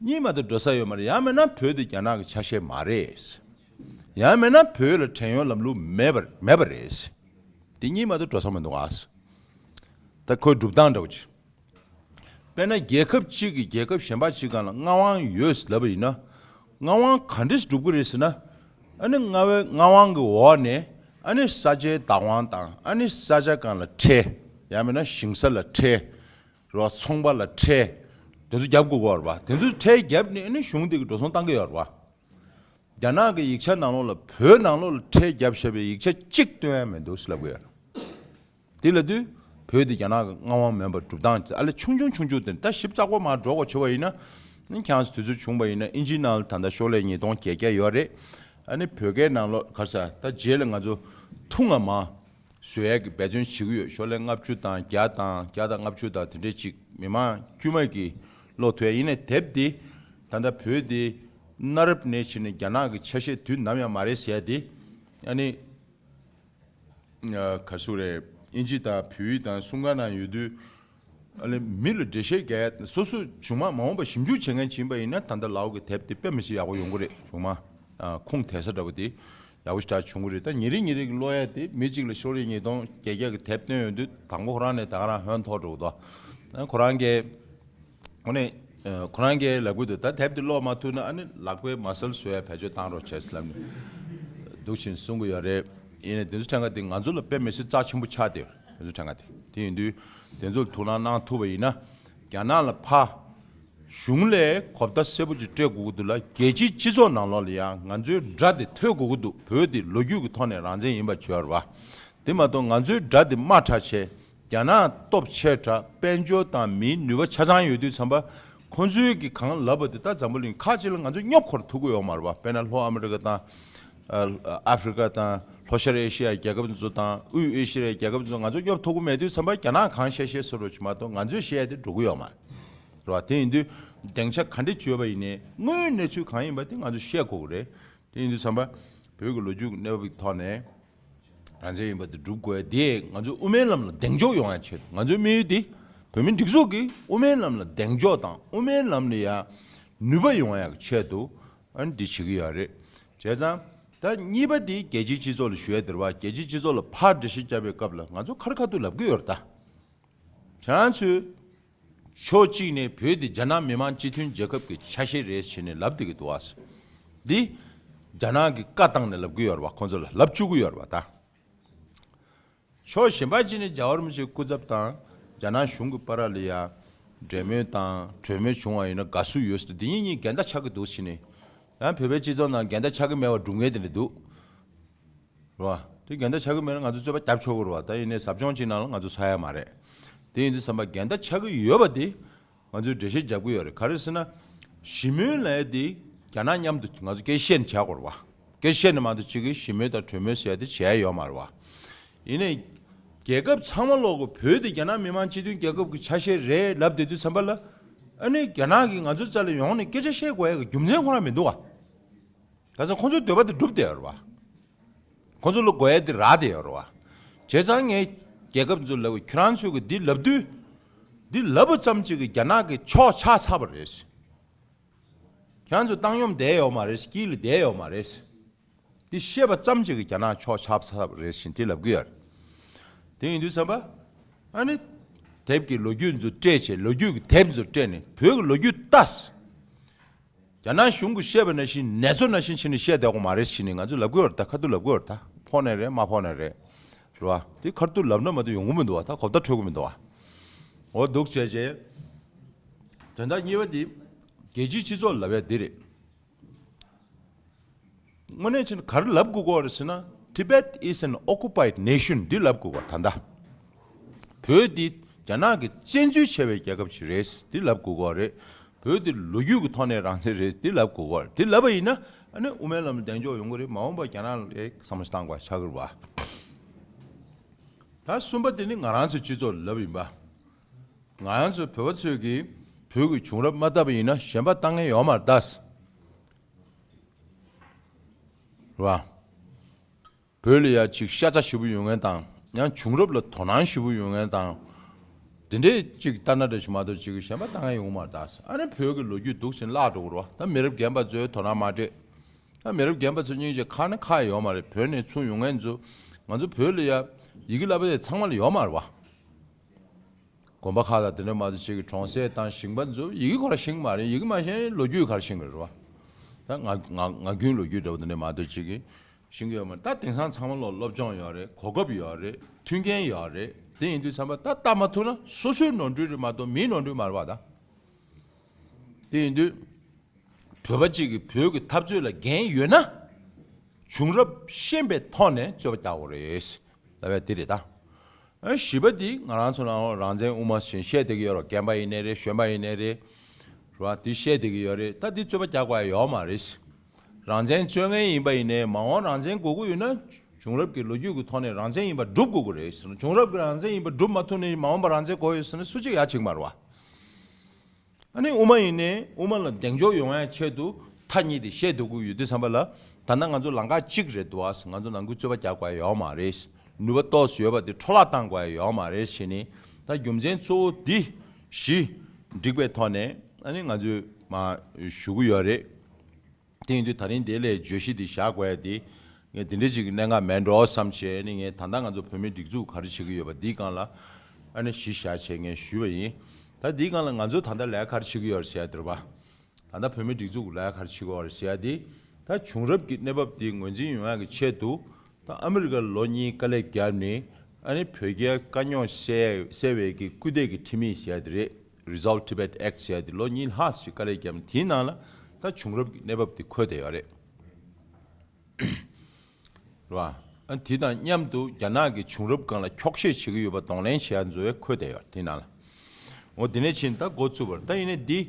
གཉིས་མ་གཏོགས་འགྲོ་ས་ཡོད་མ་རེད། ཡང་མིན་ན་བོད་དེ་རྒྱ་ནག་གི་ཆ་ཤས་མ་རེད། ཡང་མིན་ན་བོད་ལ་བྲན་གཡོག་ལམ་ལུགས་མེད་པ་མེད་པ་རེད། དེ་གཉིས་མ་གཏོགས་འགྲོ་ས་མི་འདུག་ཨ། ད་ཁོའི་སྒྲུབ་སྟངས་འདྲ་བོ་ཅིག་དཔེར་ན་རྒྱལ་ཁབ་གཅིག་གིས་རྒྱལ་ཁབ་གཞན་པ་གཅིག་སྒང་ལ་མངའ་དབང་ཡོད་ལབ་པ་ཡིན་ན། མངའ་དབང་ག་འདྲས་སྒྲུབ་ཀྱི་རེད་ཟེར་ན། ཨ་ནི་མངའ་བའི་མངའ་དབང་གི་འོག་ནས། ཨ་ནི་ས་ཆའི་བདག་དབང་དང་། ཨ་ནི་ས་ཆ་སྒང་ལ་ཁྲལ། ཡང་མིན་ན་ཞིང་ས་ལ་ཁྲལ། རོ། ཚོང་པ་ལ་ཁྲལ། དེ་ཚོ་རྒྱབ་དགོས་ཀྱི་ཡོད་རེད་བ། དེ་ཚོ་ཁྲལ་བརྒྱབ་ནས་ཨ་ནི་གཞུང་དེ་གི་འགྲོ་སོང་བཏང་གི་ཡོད་རེད་བ། རྒྱ་ནག་གི་ཡིག་ཆ་ནང་ལོགས་ལ་བོད་ནང་ལོགས་ལ་ཁྲལ་བརྒྱབ་བཞག་པའི་ཡིག་ཆ་གཅིག་སྟོན་ཡ་མི་འདུག་ཟེར་ལབ་ཀྱི་ཡོད་རེད། དེ་ལབ་དུས་བོད་དེ་རྒྱ་ནག་གི་མངའ་དབང་མིན་པར་སྒྲུབ་སྟངས་ཨ་ལས་ཆུང་ཆུང་ཆུང་ཆུང་དེ། ད་ཞིབ་ཚགས་པོ་མར་འགྲོ་དགོས་བྱུང་བ་ཡིན་ན། ནི་ཁྱེད་རང་ཚོ་དུས་ཚོད་བྱུང་བ་ཡིན་ན་ཨིན་ཇིའི་ནང་ལ་ད་ལྟ་ཤོག་ལྷེ་ཉིས་སྟོང་བརྒྱད་བརྒྱ་ཡོད་རེད། ཨ་ནི་བོད་སྐད་ནང་ལོགས་ག་རེ་ཟེར། ད་རྗེས་ལ་ང་ཚོ་ཐུང་ངུ་མར་བཟོ་ཡས་ཀྱི་འབད་བརྩོན་བྱེད་ཀྱི་ཡོད། ཤོག་ལྷེ་ལྔ་བཅུ་དང་བརྒྱ་དང་བརྒྱ་དང་ལྔ་བཅུ་དང་དེ་འདྲས་ཅིག་མི་མང་དཀྱུས་མ་གི་ཀློག་ཐུབ་ཡ། ཡིན་ནའི་དེབ་འདི་ད་ལྟ་བོད་འདི་གནའ་རབས་ནས་བྱས་ནས་རྒྱ་ནག་གི་ཆ་ཤས་དུས་ནམ་ཡང་མ་རེད་ཟེར་ཡ་འདི། ཨ་ནི། ཨ། ག་རེ་ཟེར་དགོས་རེད། ཨིན་ཇི་དང་བོད་ཡིག་དང་གསུམ་ཀ་ནང་ཡོད་དུས། ཨ་ལས་མི་ལ་འགྲེལ་བཤད་རྒྱག་ཡ། སོ་སོ་གཞུག་མ་མ་འོངས་པ་ཞིབ་འཇུག་བྱེད་མཁན་ཅིག་ཡིན་པ་ཡིན་ན། ད་ལྟ་ལའོ་གི་དེབ་དེ་དཔེ་མི་སྲིད་ཡག་པོ་ཡོང་གི་རེད། གཞུག་མ། ཨ། ཁུངས་དེད་ས་འདྲ་བོ་དེ་ཡག་པོ་ཞེ་དྲག་བྱུང་གི་རེད། ད་ཉིན་རེ་ཉིན་རེ་གི་ཀློག་ཡ་དེ། མི་གཅིག་ལ་ཤོག་ལྷེ་ཉིས་སྟོང་བརྒྱད་བརྒྱ་གི་དེབ་བཏོན་ཡོང་དུས། དང་པོ་ཁོ་རང་ནས་ད་ག་རང་ཧོན་ཐོར་འགྲོ་གི་འདུག་ཨ། ཁོ་རང་གིས། ཨ་ནི། ཨ། ཁོ་རང་གིས་ལབ་ཀྱི་འདུག་ད་དེབ་དེ་ཀློག་མ་ཐུབ་ན་ཨ་ནི་ལག་པའི་མ་སལ་བཟོ་ཡ་བེད་སྤྱོད་བཏང་རོགས་བྱས་ལབ་ནས་འདུག་བཞིན་གསུང་གི་ཡོད་རེད། ཡིན་ནའི་དེ་ཚོ་ཕྲན་ག་དེ་ང་ཚོ་ལ་དཔེ་མི་སྲིད་རྩ་ཆེན་པོ་ཆགས་བསྡད་ཡོད། དེ་ཚོ་ཕྲན་ག་དེ། དེ་ཡིན་དུས་དེ་ཚོ་ལ་ཐུགས་སྣང་གནང་ཐུབ་པ་ཡིན་ན། རྒྱ་ནག་ལ་ཕར་གཞུང་ལས་གོ་བརྡ་གསལ་པོ་ཅིག་སྤྲད་དགོས་ཀྱི་འདུག་ལ། རྒྱལ་སྤྱིའི་སྤྱི་ཚོགས་ནང་ལོགས་ལ་ཡང་ང་ཚོའི་སྒྲ་དེ་ཐོས་དགོས་ཀྱི་འདུག་བོད་དེ་ལོ་རྒྱུས་ཀྱི་ཐོག་ནས་རང་བཙན་ཡིན་པ་བརྗོད་པ། དེ་མ་གཏོགས་ང་ཚོའི་སྒྲ་དེ་དམའ་དྲགས་བྱས། རྒྱ་ནག་སྟོབས་ཆེ་དྲགས། དཔལ་འབྱོར་དང་མིའི་ནུས་པ་ཆ་ཚང་ཡོད་དུས་ཙམ་པ། ཁོང་ཚོས་ཀྱིས་གང་ལབ་པ་དེ། ད་འཛམ་བུ་གླིང་ཁག་ཅིག་ལ་ང་ཚོ་སྙོབ་ཁོ་རང་ཐུབ་ཀྱི་ཡོད་མ་རེད་བ། དཔེར་ན་ལྷོ་ཨ་མི་རི་ཀ་དང་། ཨ། ཨ་ཧྥི་རི་ཀ་དང་། ལྷོ་ཤར་ཨེ་ཤི་ཡའི་རྒྱལ་ཁབ་ཚོ་དང་། དབུས་ཨེ་ཤི་ཡའི་རྒྱལ་ཁབ་ཚོ་ང་ཚོ་སྙོབ་ཐུབ་ཀྱི་མེད་དུས་ཙམ་པ། རྒྱ་ནག་གང་བཤད་བཤད་བཟོ་འདྲ་བྱེད་མ་གཏོགས་ང་ཚོས་བཤད་ཡ་དེ་འགྲོ་གི་ཡོད་མ་རེད་བ། དེ་ཡིན་དུས་སྡིངས་ཆ་ག་འདྲ་ཅིག་ཡོད་པ་ཡིན་ནའི་དངོས་ཡོད་གནས་ཚུལ་གང་ཡིན་པ་དེ་ང་ཚོས་བཤད་དགོས་ཀྱི་རེད། དེ་ཡིན་དུས་ཙམ་པ་བོད་ཀྱི་ལོ་རྒྱུས་ཀྱི་གནས་བབ་ཀྱི་ཐོག་ནས། རང་བཙན་ཡིན་པ་དེ་སྒྲུབ་དགོས་ཡ་དེ། ང་ཚོའི་དབུ་མའི་ལམ་ལ་གདེང་འཇོག་ཡོང་ཡ་ཆེད། ང་ཚོའི་དམིགས་ཡུལ་དེ་བོད་མིའི་སྒྲིག་འཛུགས་ཀྱིས་དབུ་མའི་ལམ་ལ་གདེང་འཇོག་དང་། དབུ་མའི་ལམ་ལ་ཡ་ནུས་པ་ཡོང་ཡ་གི་ཆེད་དུ། ཨ་ནི་འདི་བྱེད་ཀྱི་ཡོད་རེད། བྱས་ཙང་ད་གཉིས་པ་དེ་རྒྱལ་སྤྱིའི་སྤྱི་ཚོགས་ལ་ཞུ་ཡ་དེ་རེད་བ། རྒྱལ་སྤྱིའི་སྤྱི་ཚོགས་ལ་ཕར་འགྲེལ་བཤད་བརྒྱབ་པའི་སྐབས་ལ་ང་ཚོ་ཁ་རི་ཁ་ཐུག་ལབ་ཀྱི་ཡོད་རེད་ད། ཁྱེད་རང་ཚོས་ཕྱོགས་གཅིག་ནས་བོད་འདི་རྒྱ་ནག་མི་དམངས་སྤྱི་མཐུན་རྒྱལ་ཁབ་ཀྱི་ཆ་ཤས་རེད་ཟེར་ནས་ལབ་བསྡད་ཀྱི་འདུག་ཨ། འདི་རྒྱ་ནག་གིས་བཀའ་བཏང་ནས་ལབ་ཀྱི་ཡོད་རེད་བ། ཁོང་ཚོ་ལ་ལབ་བཅུག་གི་ཡོད་རེད་བ་ད། ཕྱོགས་གཞན་པ་གཅིག་ནས་རྒྱལ་བ་རིན་པོ་ཆེའི་སྐུ་ཚབ་དང་རྒྱ་ནག་གཞུང་གི་བར་ལ་ཡ་འབྲེལ་མོལ་དང་གྲོས་མོལ་བྱུང་བ་ཡིན་ན་དགའ་བསུ་ཡོད་ཟེར། འདི་གཉིས་གཉིས་འགལ་ཟླ་ཆགས་ཀྱི་འདུག་ཟེར་ནས། ཡང་བོད་པའི་སྤྱི་ཚོགས་ནང་འགལ་ཟླ་ཆགས་ཀྱི་མེད་པ་སྒྲུབ་མཁན་དེ་འདྲ་འདུག་རེད་བ། དེ་འགལ་ཟླ་ཆགས་ཀྱི་མེད་ན་ང་ཚོས་རྩོད་པ་རྒྱབ་ཆོག་གི་རེད་བ། ད་ཡིན་ནའི་ཟབ་སྦྱོང་ཅིག་ནང་ལ་ང་ཚོ་ཚར་ཡ་མ་རེད། དེ་ཡིན་དུས་ཙམ་པ་འགལ་ཟླ་ཆགས་ཀྱི་ཡོད་པ་དེ་ང་ཚོས་འགྲེལ་བཤད་རྒྱབ་ཀྱི་ཡོད་རེད། ག་རེ་ཟེར་ན། ཞི་མོལ་ལབ་ཡ་དེ་རྒྱ་ནག་མཉམ་དུ་ང་ཚོ་སྐད་བཤད་ནས་བྱ་དགོས་རེད་བ། སྐད་ཆ་བཤད་ནས་མ་གཏོགས་གཅིག་གིས་ཞི་མོལ་དང་གྲོས་མོལ་ཟེར་ཡ་དེ་བྱས་ཡོད་མ་རེད་བ། ཡིན་ནའི་རྒྱལ་ཁབ་ཚང་མ་ལོག་གི་བོད་དེ་རྒྱ་ནག་མི་དམངས་སྤྱི་མཐུན་རྒྱལ་ཁབ་ཀྱི་ཆ་ཤས་རེད་ལབ་བསྡད་དུས་ཙམ་པ་ལ། ཨ་ནི་རྒྱ་ནག་གིས་ང་ཚོའི་རྩ་ལ་ཡོང་ནས་སྐད་ཆ་བཤད་དགོས་ཡ་གི་རྒྱུ་མཚན་ཁོ་རང་མི་འདུག་བ། ག་ཚོད་ཁོ་ཚོའི་འདོད་པ་དེ་འགྲུབ་བསྡད་ཡོད་རེད་བ། ཁོ་ཚོ་ལ་དགོས་ཡ་དེ་རག་བསྡད་ཡོད་རེད་བ། བྱས་ཙང་ངས་རྒྱལ་ཁབ་ཚོ་ལབ་ཁྱོད་རང་ཚོས་གི་འདི་ལབ་དུས། འདི་ལབ་པ་ཙམ་གཅིག་གིས་རྒྱ་ནག་གི་ཕྱོགས་ཆགས་ཚར་བ་རེད། ཁྱེད་རང་ཚོ་བཏང་སྙོམས་བསྡད་ཡོད་མ་རེད། དཀྱིལ་ལ་བསྡད་ཡོད་མ་རེད། འདི་བཤད་པ་ཙམ་གཅིག་གིས་རྒྱ་ནག་ཕྱོགས་ཆགས་ཚར་བ་རེད་ཟེར་འདི་ལབ་གི་ཡོད་རེད། དེ་ཡིན་དུས་ཙམ་པ། ཨ་ནི། དེབ་ཀྱི་ལོ་རྒྱུས་ཚོ་སྤྲད་བྱས་ལོ་རྒྱུས་ཀྱི་དེབ་ཚོ་སྤྲད་ནས་བོད་ཀྱི་ལོ་རྒྱུས་ལྟ། རྒྱ་ནག་གཞུང་གིས་བཤད་པ་ནང་བཞིན་ནེ་ཙོ་ནང་བཞིན་བྱས་ནས་བཤད་བསྡད་དགོས་མ་རེད་ཟེར་ནས་ང་ཚོས་ལབ་གི་ཡོད་རེད་ད། ཁ་ཐུག་ལབ་གི་ཡོད་རེད་ད། ཕོག་ནའི་རེད་མ་ཕོག་ནའི་རེད། རེད་བ། དེ་ཁ་ཐུག་ལབ་ན་མ་གཏོགས་ཡོང་གི་མི་འདུག་བ། ད་གོ་བརྡ་འཕྲོད་གི་མི་འདུག་བ། འོ་འདུག་བྱས་བྱས། དོན་དག་གཉིས་པ་དེ། རྒྱལ་སྤྱིའི་སྤྱི་ཚོགས་ལབ་ཡ་དེ་རེད། དངོས་གནས་བྱས་ན་ག་རེ་ལབ་དགོས་ཀྱི་ཡོད་རེད་ཟེར་ན། Tibet is an occupied nation འདི་ལབ་དགོས་ཀྱི་ཡོད་རེད་ད་ལྟ། བོད་འདི་རྒྱ་ནག་གིས་བཙན་འཛུལ་བྱས་པའི་རྒྱལ་ཁབ་ཅིག་རེད་འདི་ལབ་དགོས་ཀྱི་ཡོད་རེད། བོད་འདི་ལོ་རྒྱུས་ཀྱི་ཐོག་ནས་རང་བཙན་རེད་འདི་ལབ་དགོས་ཀྱི་ཡོད་རེད། འདི་ལབ་པ་ཡིན་ན་ཨ་ནི་དབུ་མའི་ལམ་ལ་གདེང་འཇོག་ཡོང་གི་རེད། མ་འོངས་པར་རྒྱ་ནག་ལ་བསམ་བློ་བཏང་དགོས་ཆགས་ཀྱི་རེད་བ། ད་གསུམ་པ་དེ་ནི་ང་རང་ཚོའི་སྤྱི་ཚོགས་ལབ་ཡིན་པ། ང་རང་ཚོ་བོད་པ་ཚོས་ཀྱིས་བོད་ཀྱི་བྱུང་རབས་མ་བལྟས་པ་ཡིན་ན་གཞན་པ་ལྟ་མཁན་ཡོད་མ་རེད་ད། རེད་བ། བོད་ལ་ཡ་ཅིག་ཤ་ཚ་ཞེ་པོ་ཡོད་མཁན་དང་ཡང་བྱུང་རབས་ལ་དོ་སྣང་ཞེ་པོ་ཡོད་མཁན་དང་། དེ་འདྲས་ཅིག་ལྟ་ན་འདྲ་ཞིག་མ་གཏོགས་ཅིག་གཞན་པ་ལྟ་མཁན་ཡོང་མ་རེད་ད། ཨ་ནི་བོད་ཀྱི་ལོ་རྒྱུས་འདུག་ཟིན་བརླག་འགྲོ་གི་རེད་བ། ད་མི་རབས་རྒན་པ་ཚོས་དོ་སྣང་མ་སྤྲད། ད་མི་རབས་རྒན་པ་ཚོ་སྙིང་རྗེ་ཁ་ནི་ཁ་ཡོད་མ་རེད། བོད་ནས་ཚུར་ཡོང་མཁན་ཚོ་ང་ཚོ་བོད་ལ་ཡ་ཡི་གེ་བསླབ་པ་དེ་ཚང་མ་ལ་ཡོད་མ་རེད་བ། དགོན་པ་ཁག་དང་དེ་འདྲ་མ་གཏོགས་ཅིག་གི་གྲོང་གསེབ་དང་ཞིང་པ་ཚོ་ཡི་གེ་ཁོ་ར་ཤེས་ཀྱི་མ་རེད། ཡི་གེ་མ་ཤེས་ལོ་རྒྱུས་ག་རེ་ཤེས་ཀྱི་རེད་བ། ད་ང་ང་ང་རྒྱུན་ལོ་རྒྱུས་འདྲ་བོ་དེ་འདྲ་མ་གཏོགས་ཅིག་གི་ཤེས་ཀྱི་ཡོད་མ་རེད། ད་དེང་སང་ཚང་མ་ལོ་སློབ་སྦྱོང་ཡོད་རེད། གོ་སྐབས་ཡོད་རེད། མཐུན་རྐྱེན་ཡོད་རེད། དེ་ཡིན་དུས་ཙམ་པ་ད་ལྟ་མ་ཐུབ་ན་སོ་སོའི་ནོར་འཁྲུལ་རེད་མ་གཏོགས་མིའི་ནོར་འཁྲུལ་མ་རེད་བ་ད། དེ་ཡིན་དུས། བོད་པ་གཅིག་གིས་བོད་ཀྱི་འཐབ་རྩོད་ལ་འགན་ཡོད་ན། བྱུང་རབས་ཤེས་པའི་ཐོག་ནས་རྩོད་པ་རྒྱག་དགོས་རེད། ལབ་ཡ་དེ་རེད་ད། ཨ་བཞི་པ་འདི་ང་རང་ཚོ་ནང་རང་བཙན་དབུ་མ་ཞེས་བཤད་བསྡད་ཀྱི་ཡོད་རེད། རྒན་པ་ཡིན་ནའི་རེད། གཞོན་པ་ཡིན་ནའི་རེད། རེད་བ། འདི་བཤད་བསྡད་ཀྱི་ཡོད་རེད། ད་འདི་རྩོད་པ་རྒྱག་དགོས་ཡ་ཡོད་མ་རེད། རང་བཙན་རྩོད་མཁན་ཡིན་པ་ཡིན་ནའི་མ་འོངས་རང་བཙན་དགོས་ཀྱི་ཡོད་ན། བྱུང་རབས་ཀྱི་ལོ་རྒྱུས་ཀྱི་ཐོག་ནས་རང་བཙན་ཡིན་པ་སྒྲུབ་དགོས་ཀྱི་རེད་ཟེར་ན། བྱུང་རབས་ཀྱི་རང་བཙན་ཡིན་པ་སྒྲུབ་མ་ཐུབ་ནའི་མ་འོངས་པ་རང་བཙན་དགོས་ཡོད་ཟེར་ན་སུ་གཅིག་ཡ་བྱེད་ཀྱི་མ་རེད་བ། ཨ་ནི་དབུ་མ་ཡིན་ནའི་དབུ་མ་ལ་གདེང་འཇོག་ཡོང་ཡ་ཆེད་དུ་མཐའ་གཉིས་དེ་བཤད་འདུག་གི་ཡོད་དུས་ཙམ་པ་ལ། ད་ལྟ་ང་ཚོ་ལམ་ཁ་གཅིག་རེད་འདུག་ཨ། ང་ཚོ་ནང་ཁུལ་རྩོད་པ་རྒྱག་དགོས་ཡ་ཡོད་མ་རེད། ནུས་པ་ཏོག་ཙམ་ཡོད་པ་དེ་འཕྲོ་བརླག་བཏང་དགོས་ཡ་ཡོད་མ་རེད་ཞེས་ནི། ད་རྒྱུ་མཚན་གཙོ་བོ་འདི་བཞི་འགྲིག་པའི་ཐོག་ནས་ཨ་ནི་ང་ཚོས་མ་ཞུ་གི་ཡོད་རེད། དེ་ཡིན་དུས་ད་རིང་དེ་ལས་བརྗོད་གཞི་འདི་བཞག་དགོས་ཡ་དེ། ངས་དེ་འདྲ་ཅིག་གི་གནད་འགག་མེད་འགྲོ་བསམ་བྱས་ནི། ངས་ད་ལྟ་ང་ཚོ་བོད་མིའི་སྒྲིག་འཛུགས་ག་རེ་བྱེད་ཀྱི་ཡོད་པ་འདིའི་སྒང་ལ་ཨ་ནི་གཞི་བཞག་བྱས་ངས་ཞུས་པ་ཡིན། ད་འདིའི་སྒང་ལ་ང་ཚོ་ད་ལྟ་ལས་ཀ་ག་རེ་བྱེད་ཀྱི་ཡོད་རེད་ཟེར་ཡ་དེ་རེད་པ། ད་ལྟ་བོད་མིའི་སྒྲིག་འཛུགས་ལས་ཀ་ག་རེ་བྱེད་ཀྱི་ཡོད་རེད་ཟེར་ཡ་དེ། ད་བྱུང་རབས་ཀྱི་གནས་བབ་འདི་ངོས་འཛིན་ཡོང་ཡ་གི་ཆེད་དུ། ད་ཨ་མི་རི་ཀར་ལོ་གཉིས་དཀའ་ལས་བརྒྱབ་ནས་ཨ་ནི་བོད་རྒྱའི་དཀའ་རྙོག་སེལ་སེལ་བའི་གི་སྐུལ་འདེད་ཀྱི་ཁྲིམས་ཡིག་ཟེར་ཡ་དེ་རེད། Resolve Tibet Act ཟེར་ཡ་དེ་ལོ་གཉིས་ལྷག་ཅིག་དཀའ་ལས་བརྒྱབ་ནས་དེའི་ནང་ལ་ད་བྱུང་རབས་ཀྱི་གནས་བབ་དེ་འཁོད་བསྡད་ཡོད་རེད། རེད་བ། ཨ་དེ་དང་མཉམ་དུ་རྒྱ་ནག་གི་བྱུང་རབས་སྒང་ལ་འཁྱོག་བཤད་བྱེད་ཀྱི་ཡོད་པ་གདོང་ལེན་བྱེད་ཡ་འཛོལ་བའི་འཁོད་བསྡད་ཡོད་དེ་ནང་ལ། འོ་དེ་ནས་ཕྱིན་ད་འགོ་བཙུགས་པར་ད་ཡིན་ནའི་འདི།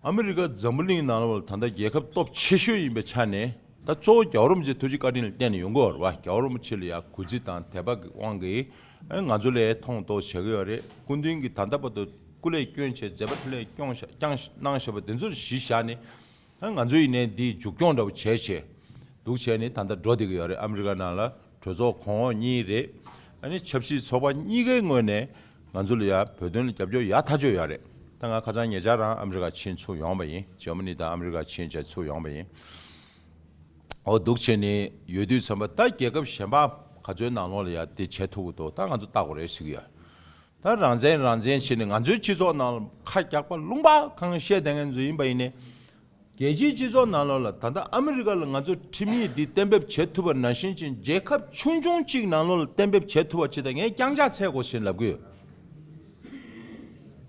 ཨ་མི་རི་ཀ་འཛམ་བུ་གླིང་ནང་ལ་ད་ལྟ་རྒྱལ་ཁབ་སྟོབས་ཆེ་ཤོས་ཡིན་པའི་ཆ་ནས་ད་གཙོ་བོ་རྒྱལ་བ་རིན་པོ་ཆེ་ཐུགས་རྗེ་བཀའ་དྲིན་ལ་བརྟེན་ནས་ཡོང་གི་ཡོད་རེད་བ། རྒྱལ་བ་རིན་པོ་ཆེ་ལ་ཡ་གུས་བརྩི་དང་དད་པ་གི་དབང་གིས་ཨ་ང་ཚོ་ལ་མཐོང་རྟོགས་བྱེད་ཀྱི་ཡོད་རེད། སྐུ་མདུན་གྱིས་ད་ལྟ་བར་དུ་སྐུ་ལས་བསྐྱོན་བྱས་མཛད་པ་འཕྲིན་ལས་སྐྱོང་བཞག་བསྐྱངས་གནང་བཞག་པ་དེ་ཚོར་གཞི་བཞག་ནས། ཨ་ང་ཚོ་ཡིན་ནའི་འདིའི་མཇུག་སྐྱོང་འདྲ་བོ་བྱས་བྱས། འདུག་བྱས་ནས་ད་ལྟ་འགྲོ་བསྡད་ཀྱི་ཡོད་རེད། ཨ་མི་རི་ཀ་ནང་ལ་གྲོས་ཚོགས་གོང་འོག་གཉིས་རེད། ཨ་ནི་ཆབ་སྲིད་ཚོགས་པ་གཉིས་ཀའི་ངོས་ནས་ང་ཚོ་ལ་ཡ་བོད་དོན་ལ་རྒྱབ་སྐྱོར་ཡག་ཐག་ཆོད་ཡོད་རེད། ད་ང་ཁ་སང་ཉེ་ཆར་རང་ཨ་མི་རི་ཀ་ཕྱིན་ཚུར་ཡོང་བ་ཡིན། འཇར་མ་ནི་དང་ཨ་མི་རི་ཀ་ཕྱིན་བྱས་ཚུར་ཡོང་བ་ཡིན། འོ་འདུག་བྱས་ནས་ཡོད་དུས་ཙམ་པ་ད་རྒྱལ་ཁབ་གཞན་པ་ག་ཚོད་ནང་ལོགས་ལ་ཡ་དེ་བྱེད་ཐུབ་ཀྱི་འདུག་ད་ང་ཚོ་ལྟ་དགོས་རེད་ཟེར་གྱི་ཡོད། ད་རང་བཙན་རང་བཙན་བྱས་ནས་ང་ཚོའི་སྤྱི་ཚོགས་ནང་ལ་ཁ་རྒྱག་པ་ལུང་པ་གང་བཤད་བསྡད་མཁན་ཚོ་ཡིན་པ་ཡིན་ནའི། རྒྱལ་སྤྱིའི་སྤྱི་ཚོགས་ནང་ལོགས་ལ་ད་ལྟ་ཨ་མི་རི་ཀ་ལ་ང་ཚོ་ཁྲིམས་ཡིག་འདི་གཏན་འབེབས་བྱེད་ཐུབ་པ་ནང་བཞིན་ཅིག་རྒྱལ་ཁབ་ཆུང་ཆུང་གཅིག་ནང་ལོགས་ལ་གཏན་འབེབས་བྱེད་ཐུབ་པ་ཅིག་ད་ངས་རྐྱང་ཕྱག་འཚལ་དགོས་ཞེས་ལབ་ཀྱི་ཡོད།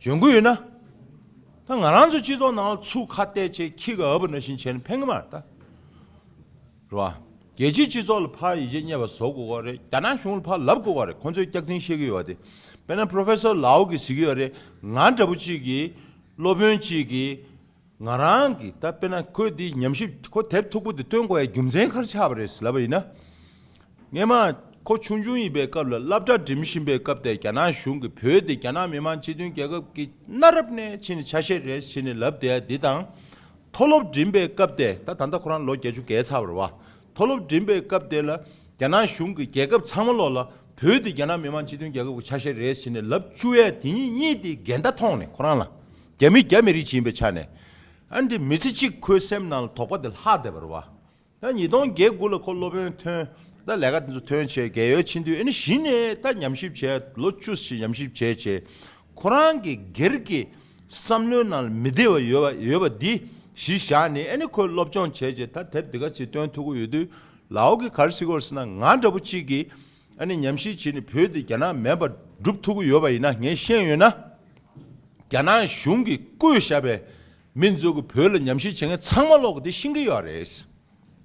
འཇོན་གྱི་ཡོད་ན། ད་ང་རང་ཚོ་སྤྱི་ཚོགས་ནང་ལ་ཚུར་ཁ་གཏད་བྱས་ཁྱི་ག་ཨ་བ་ནང་བཞིན་བྱས་ནས་ཕན་གྱི་མ་རེད་ད། རེད་བ། རྒྱལ་སྤྱིའི་སྤྱི་ཚོགས་ལ་ཕར་ཡིད་ཆེས་རྙེད་པ་བཟོ་དགོས་པ་རེད། རྒྱ་ནག་གཞུང་ལ་ཕར་ལབ་དགོས་པ་རེད། ཁོང་ཚོས་སྐྱག་རྫུན་བཤད་ཀྱི་ཡོད་པ་དེ། དཔེར་ན་Professor Lau གིས་ཟེར་གྱི་ཡོད་རེད། ང་འདྲ་པོ་གཅིག་གིས་སློབ་དཔོན་གཅིག་གིས་ ང་རང་གིས་ད་དཔེར་ན་ཁོས་འདི་ཉམས་ཞིབ་ཁོ་དེབ་མཐུག་པོ་འདི་བཏོན་དགོས་ཡ་རྒྱུ་མཚན་ག་རེ་ཆགས་པ་རེད་ལབ་པ་ཡིན་ན། སྔས་མ་ཁོ་ཆུང་ཆུང་ཡིན་པའི་སྐབས་ལ་སློབ་གྲྭ་འགྲིམ་བཞིན་པའི་སྐབས་དེ་རྒྱ་ནག་གཞུང་གིས་བོད་དེ་རྒྱ་ནག་མི་དམངས་སྤྱི་མཐུན་རྒྱལ་ཁབ་ཀྱི་གནའ་རབས་ནས་ཕྱིན་ནས་ཆ་ཤས་རེད་ཟེར་ནས་ལབ་བསྡད་ཡ་འདི་དང་། མཐོ་སློབ་འགྲིམ་པའི་སྐབས་དེ་ད་ད་ལྟ་ཁོ་རང་ལོ་བརྒྱད་ཅུ་བརྒལ་ཚར་བ་རེད་བ། མཐོ་སློབ་འགྲིམ་པའི་སྐབས་དེ་ལ་རྒྱ་ནག་གཞུང་གིས་རྒྱལ་ཁབ་ཚང་མ་ལོག་ལ་བོད་དེ་རྒྱ་ནག་མི་དམངས་སྤྱི་མཐུན་རྒྱལ་ཁབ་ཀྱི་ཆ་ཤས་རེད་ཟེར་ནས་ལབ་བཅུག་ཡ་དེ་གཉིས་གཉིས་དེ་འགལ་ཟླ་མཐོང་ནས་ཁོ་རང་ལ། རྒྱ་མི་རྒྱ་མི་རིགས་ཡིན་པའི་ཆ་ནས། ཨ་འདི་མི་ཚེ་གཅིག་ཁོའི་སེམས་ནང་ལ་དོགས་པ་དེ་ལྷག་བསྡད་པ་རེད་བ། ད་ཉིས་སྟོང་བརྒྱད་དགུ་ལ་ཁོ་སློབ་དཔོན་ཐོན། ད་ལས་ཀ་དེ་ཚོ་ཐོན་བྱས་རྒས་ཡོལ་ཕྱིན་དུས་ཨ་ནི་གཞི་ནས་ད་ཉམས་ཞིབ་བྱས་ལོ་བཅུ་ཞིག་ཉམས་ཞིབ་བྱས་བྱས། ཁོ་རང་གི་སྒེར་གྱི་བསམ་བློའི་ནང་ལ་མི་བདེ་བ་ཡོད་པ་ཡོད་པ་འདི་གཞི་བཞག་ནས་ཨ་ནི་ཁོས་སློབ་སྦྱོང་བྱས་བྱས་ད་དེབ་འདི་ག་ཚོད་བཏོན་ཐུབ་ཀྱི་ཡོད་དུས། ལའོ་གི་ག་རེ་ཟེར་གྱི་ཡོད་རེད་ཟེར་ན་ང་འདྲ་པོ་གཅིག་གིས་ཨ་ནི་ཉམས་ཞིབ་བྱས་ནས་བོད་འདི་རྒྱ་ནག་མེད་པར་སྒྲུབ་ཐུབ་ཀྱི་ཡོད་པ་ཡིན་ན་ངས་ཤེས་ཡོད་ན། རྒྱ་ནག་གཞུང་གིས་བསྐོས་བཞག་པའི་མི་ཚོ་གིས་བོད་ལ་ཉམས་ཞིབ་བྱེད་མཁན་ཚང་མ་ལོག་གི་དེ་ཤེས་ཀྱི་ཡོད་རེད།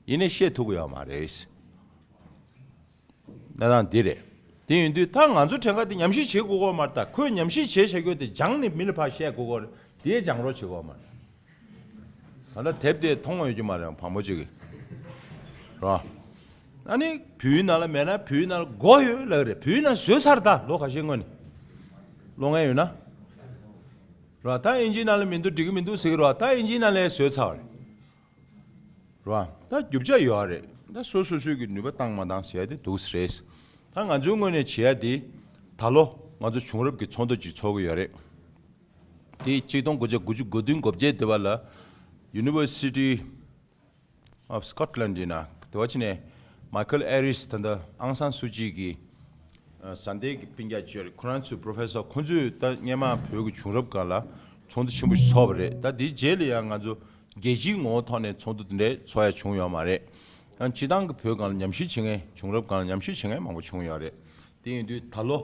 ཡིན་ནའི་བཤད་ཐུབ་ཀྱི་ཡོད་མ་རེད། གནས་སྟངས་འདི་རེད། དེ་ཡིན་དུས་ད་ང་ཚོ་གྲངས་ཀ་དེ་ཉམས་ཞིབ་བྱེད་དགོས་ཀྱི་མ་རེད། ད་ཁོས་ཉམས་ཞིབ་བྱས་བྱ་རྒྱུ་དེ་སྦྱངས་ནས་མི་ལ་ཕར་བཤད་དགོས་ཀྱི་རེད། དེ་སྦྱང་རོགས་བྱེད་དགོས་མ་རེད། ད་ལྟ་དེབ་དེ་མཐོང་བ་ཡོད་ཀྱི་མ་རེད་བང་པོ་གཅིག་གིས། རོ། ཨ་ནི་བོད་ཡིག་ནང་ལ་མེད་ན་བོད་ཡིག་ནང་ལ་དགོས་ཡོད་ལབ་རེད། བོད་ཡིག་ནང་བཟོས་ཚར་ད་ལོ་ཁ་ཤས་སྔོན་ནས། ཀློག་མཁན་ཡོད་ན། རོ། ད་ཨིན་ཇིའི་ནང་ལ་མི་འདུག་འགྲིག་གི་མི་འདུག་ཟེར་གི་རོ། ད་ཨིན་ཇིའི་ནང་ལ་བཟོས་ཚར་བ་རེད། རོ། ད་རྒྱུ་ཆ་ཡོད་རེད། ད་སོ་སོ་སོའི་གི་ནུས་པ་བཏང་མ་བཏང་ཟེར་ཡ་དེ་འདུག་སེ་རེད། ད་ང་ཚོའི་ངོས་ནས་བྱེད་ཡ་དེ། ད་ལོ་ང་ཚོ་བྱུང་རབས་ཀྱི་ཚོགས་འདུ་ཅིག་ཚོགས་ཀྱི་ཡོད་རེད། དེ་གཅིག་སྟོང་དགུ་བརྒྱ་དགུ་བཅུ་གོ་བདུན་གོ་བརྒྱད་དེ་བ་ལ། University of Scotland ཡིན་ན་དེ་བ་ཕྱི་ནས་མའི་ཁལ་ཨེ་རིས་ད་ལྟ་ཨང་སང་སུ་ཅི་གི་ཨ་བཟའ་ཟླའི་གི་སྤུན་ཀྱག་ཅིག་ཡོད་རེད། ཁོ་རང་ཚོའི་པོ་རོ་ཕེ་སར་ཁོ་ཚོས་ད་སྔས་མ་བོད་ཀྱི་བྱུང་རབས་སྒང་ལ་ཚོགས་འདུ་ཆེན་པོ་ཞིག་ཚོགས་པ་རེད། ད་དེའི་རྗེས་ལ་ཡང་ང་ཚོ་རྒྱལ་སྤྱིའི་ངོ་བོ་ཐོག་ནས་ཚོགས་འདུ་དེ་འདྲའི་ཚོགས་ཡ་བྱུང་ཡོད་མ་རེད། ཡང་སྤྱིར་བཏང་གི་བོད་སྒང་ལ་ཉམས་ཞིབ་བྱེད་མཁན་བྱུང་རབས་སྒང་ལ་ཉམས་ཞིབ་བྱེད་མཁན་མང་པོ་བྱུང་ཡོད་རེད། དེ་ཡིན་དུས་ད་ལོ་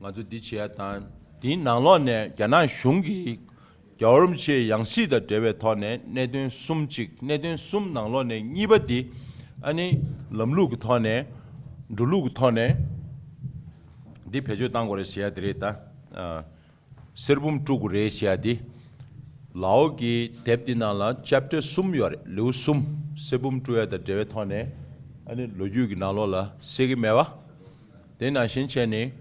ང་ཚོ་འདི་བྱེད་ཡ་དང་། དེའི་ནང་ལོགས་ནས་རྒྱ་ནག་གཞུང་གིས་རྒྱལ་བ་རིན་པོ་ཆེའི་ཡང་སྲིད་དང་འབྲེལ་བའི་ཐོག་ནས་གནད་དོན་གསུམ་གཅིག་གནད་དོན་གསུམ་ནང་ལོགས་ནས་གཉིས་པ་འདི་ཨ་ནི་ལམ་ལུགས་ཀྱི་ཐོག་ནས་འགྲོ་ལུགས་ཀྱི་ཐོག་ནས་འདི་བེད་སྤྱོད་བཏང་དགོས་རེད་ཟེར་ཡ་དེ་རེད་ད། ཨ། གསེར་བུམ་དཀྲུག་དགོས་རེད་ཟེར་ཡ་དེ། ལའོ་གི་དེབ་འདི་ནང་ལ་ཅེབ་ཊར་གསུམ་ཡོད་རེད། ལེའུ་གསུམ། གསེར་བུམ་དཀྲུག་ཡ་དང་འབྲེལ་བའི་ཐོག་ནས་ཨ་ནི་ལོ་རྒྱུས་ཀྱི་ནང་ལོགས་ལ་གསལ་གྱི་མེད་པ། དེ་ནང་བཞིན་བྱས་ནས་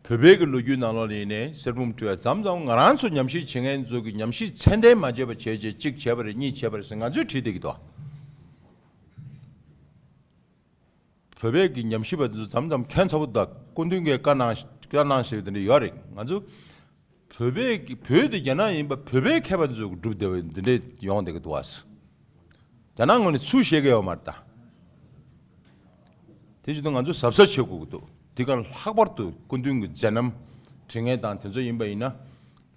བོད་པའི་གི་ལོ་རྒྱུས་ནང་ལོགས་ལ་ཡིན་ནའི་གསེར་བུམ་དཀྲུག་ཡ་མཚམས་མཚམས་ང་རང་ཚོ་ཉམས་ཞིབ་བྱེད་མཁན་ཚོ་གི་ཉམས་ཞིབ་ཚད་ལྡན་མ་བྱས་པ་བྱས་བྱས་གཅིག་བྱས་པ་རེད་གཉིས་བྱས་པ་རེད་ཟེར་ང་ཚོས་བྲིས་བསྡད་ཀྱི་འདུག་བོད་པའི་གི་ཉམས་ཞིབ་པ་ཚོ་མཚམས་མཚམས་ཁྱད་མཚར་པོ་དང་སྐུ་མདུན་གྱི་བཀའ་གནང་བཀའ་གནང་ཞེས་དེ་འདྲ་ཡོད་རེད། ང་ཚོ་བོད་པའི་གི་བོད་དེ་རྒྱ་ནག་ཡིན་པ་བོད་པའི་མཁས་པ་ཚོས་སྒྲུབ་བསྡད་པ་འདི་འདྲས་ཡོང་བསྡད་ཀྱི་འདུག་བ། རྒྱ་ནག་ངོས་ནས་ཚུར་བཤད་ཀྱི་ཡོད་མ་རེད་ད། དེ་བཞིན་དུ་ང་ཚོ་གཟབ་གཟབ་བྱེད་དགོས་ཀྱི་འདུག་དེ་ག་ལྷག་པར་དུ་སྐུ་མདུན་གྱི་མཛད་རྣམ་བྲི་མཁན་དང་དེ་ཚོ་ཡིན་པ་ཡིན་ན།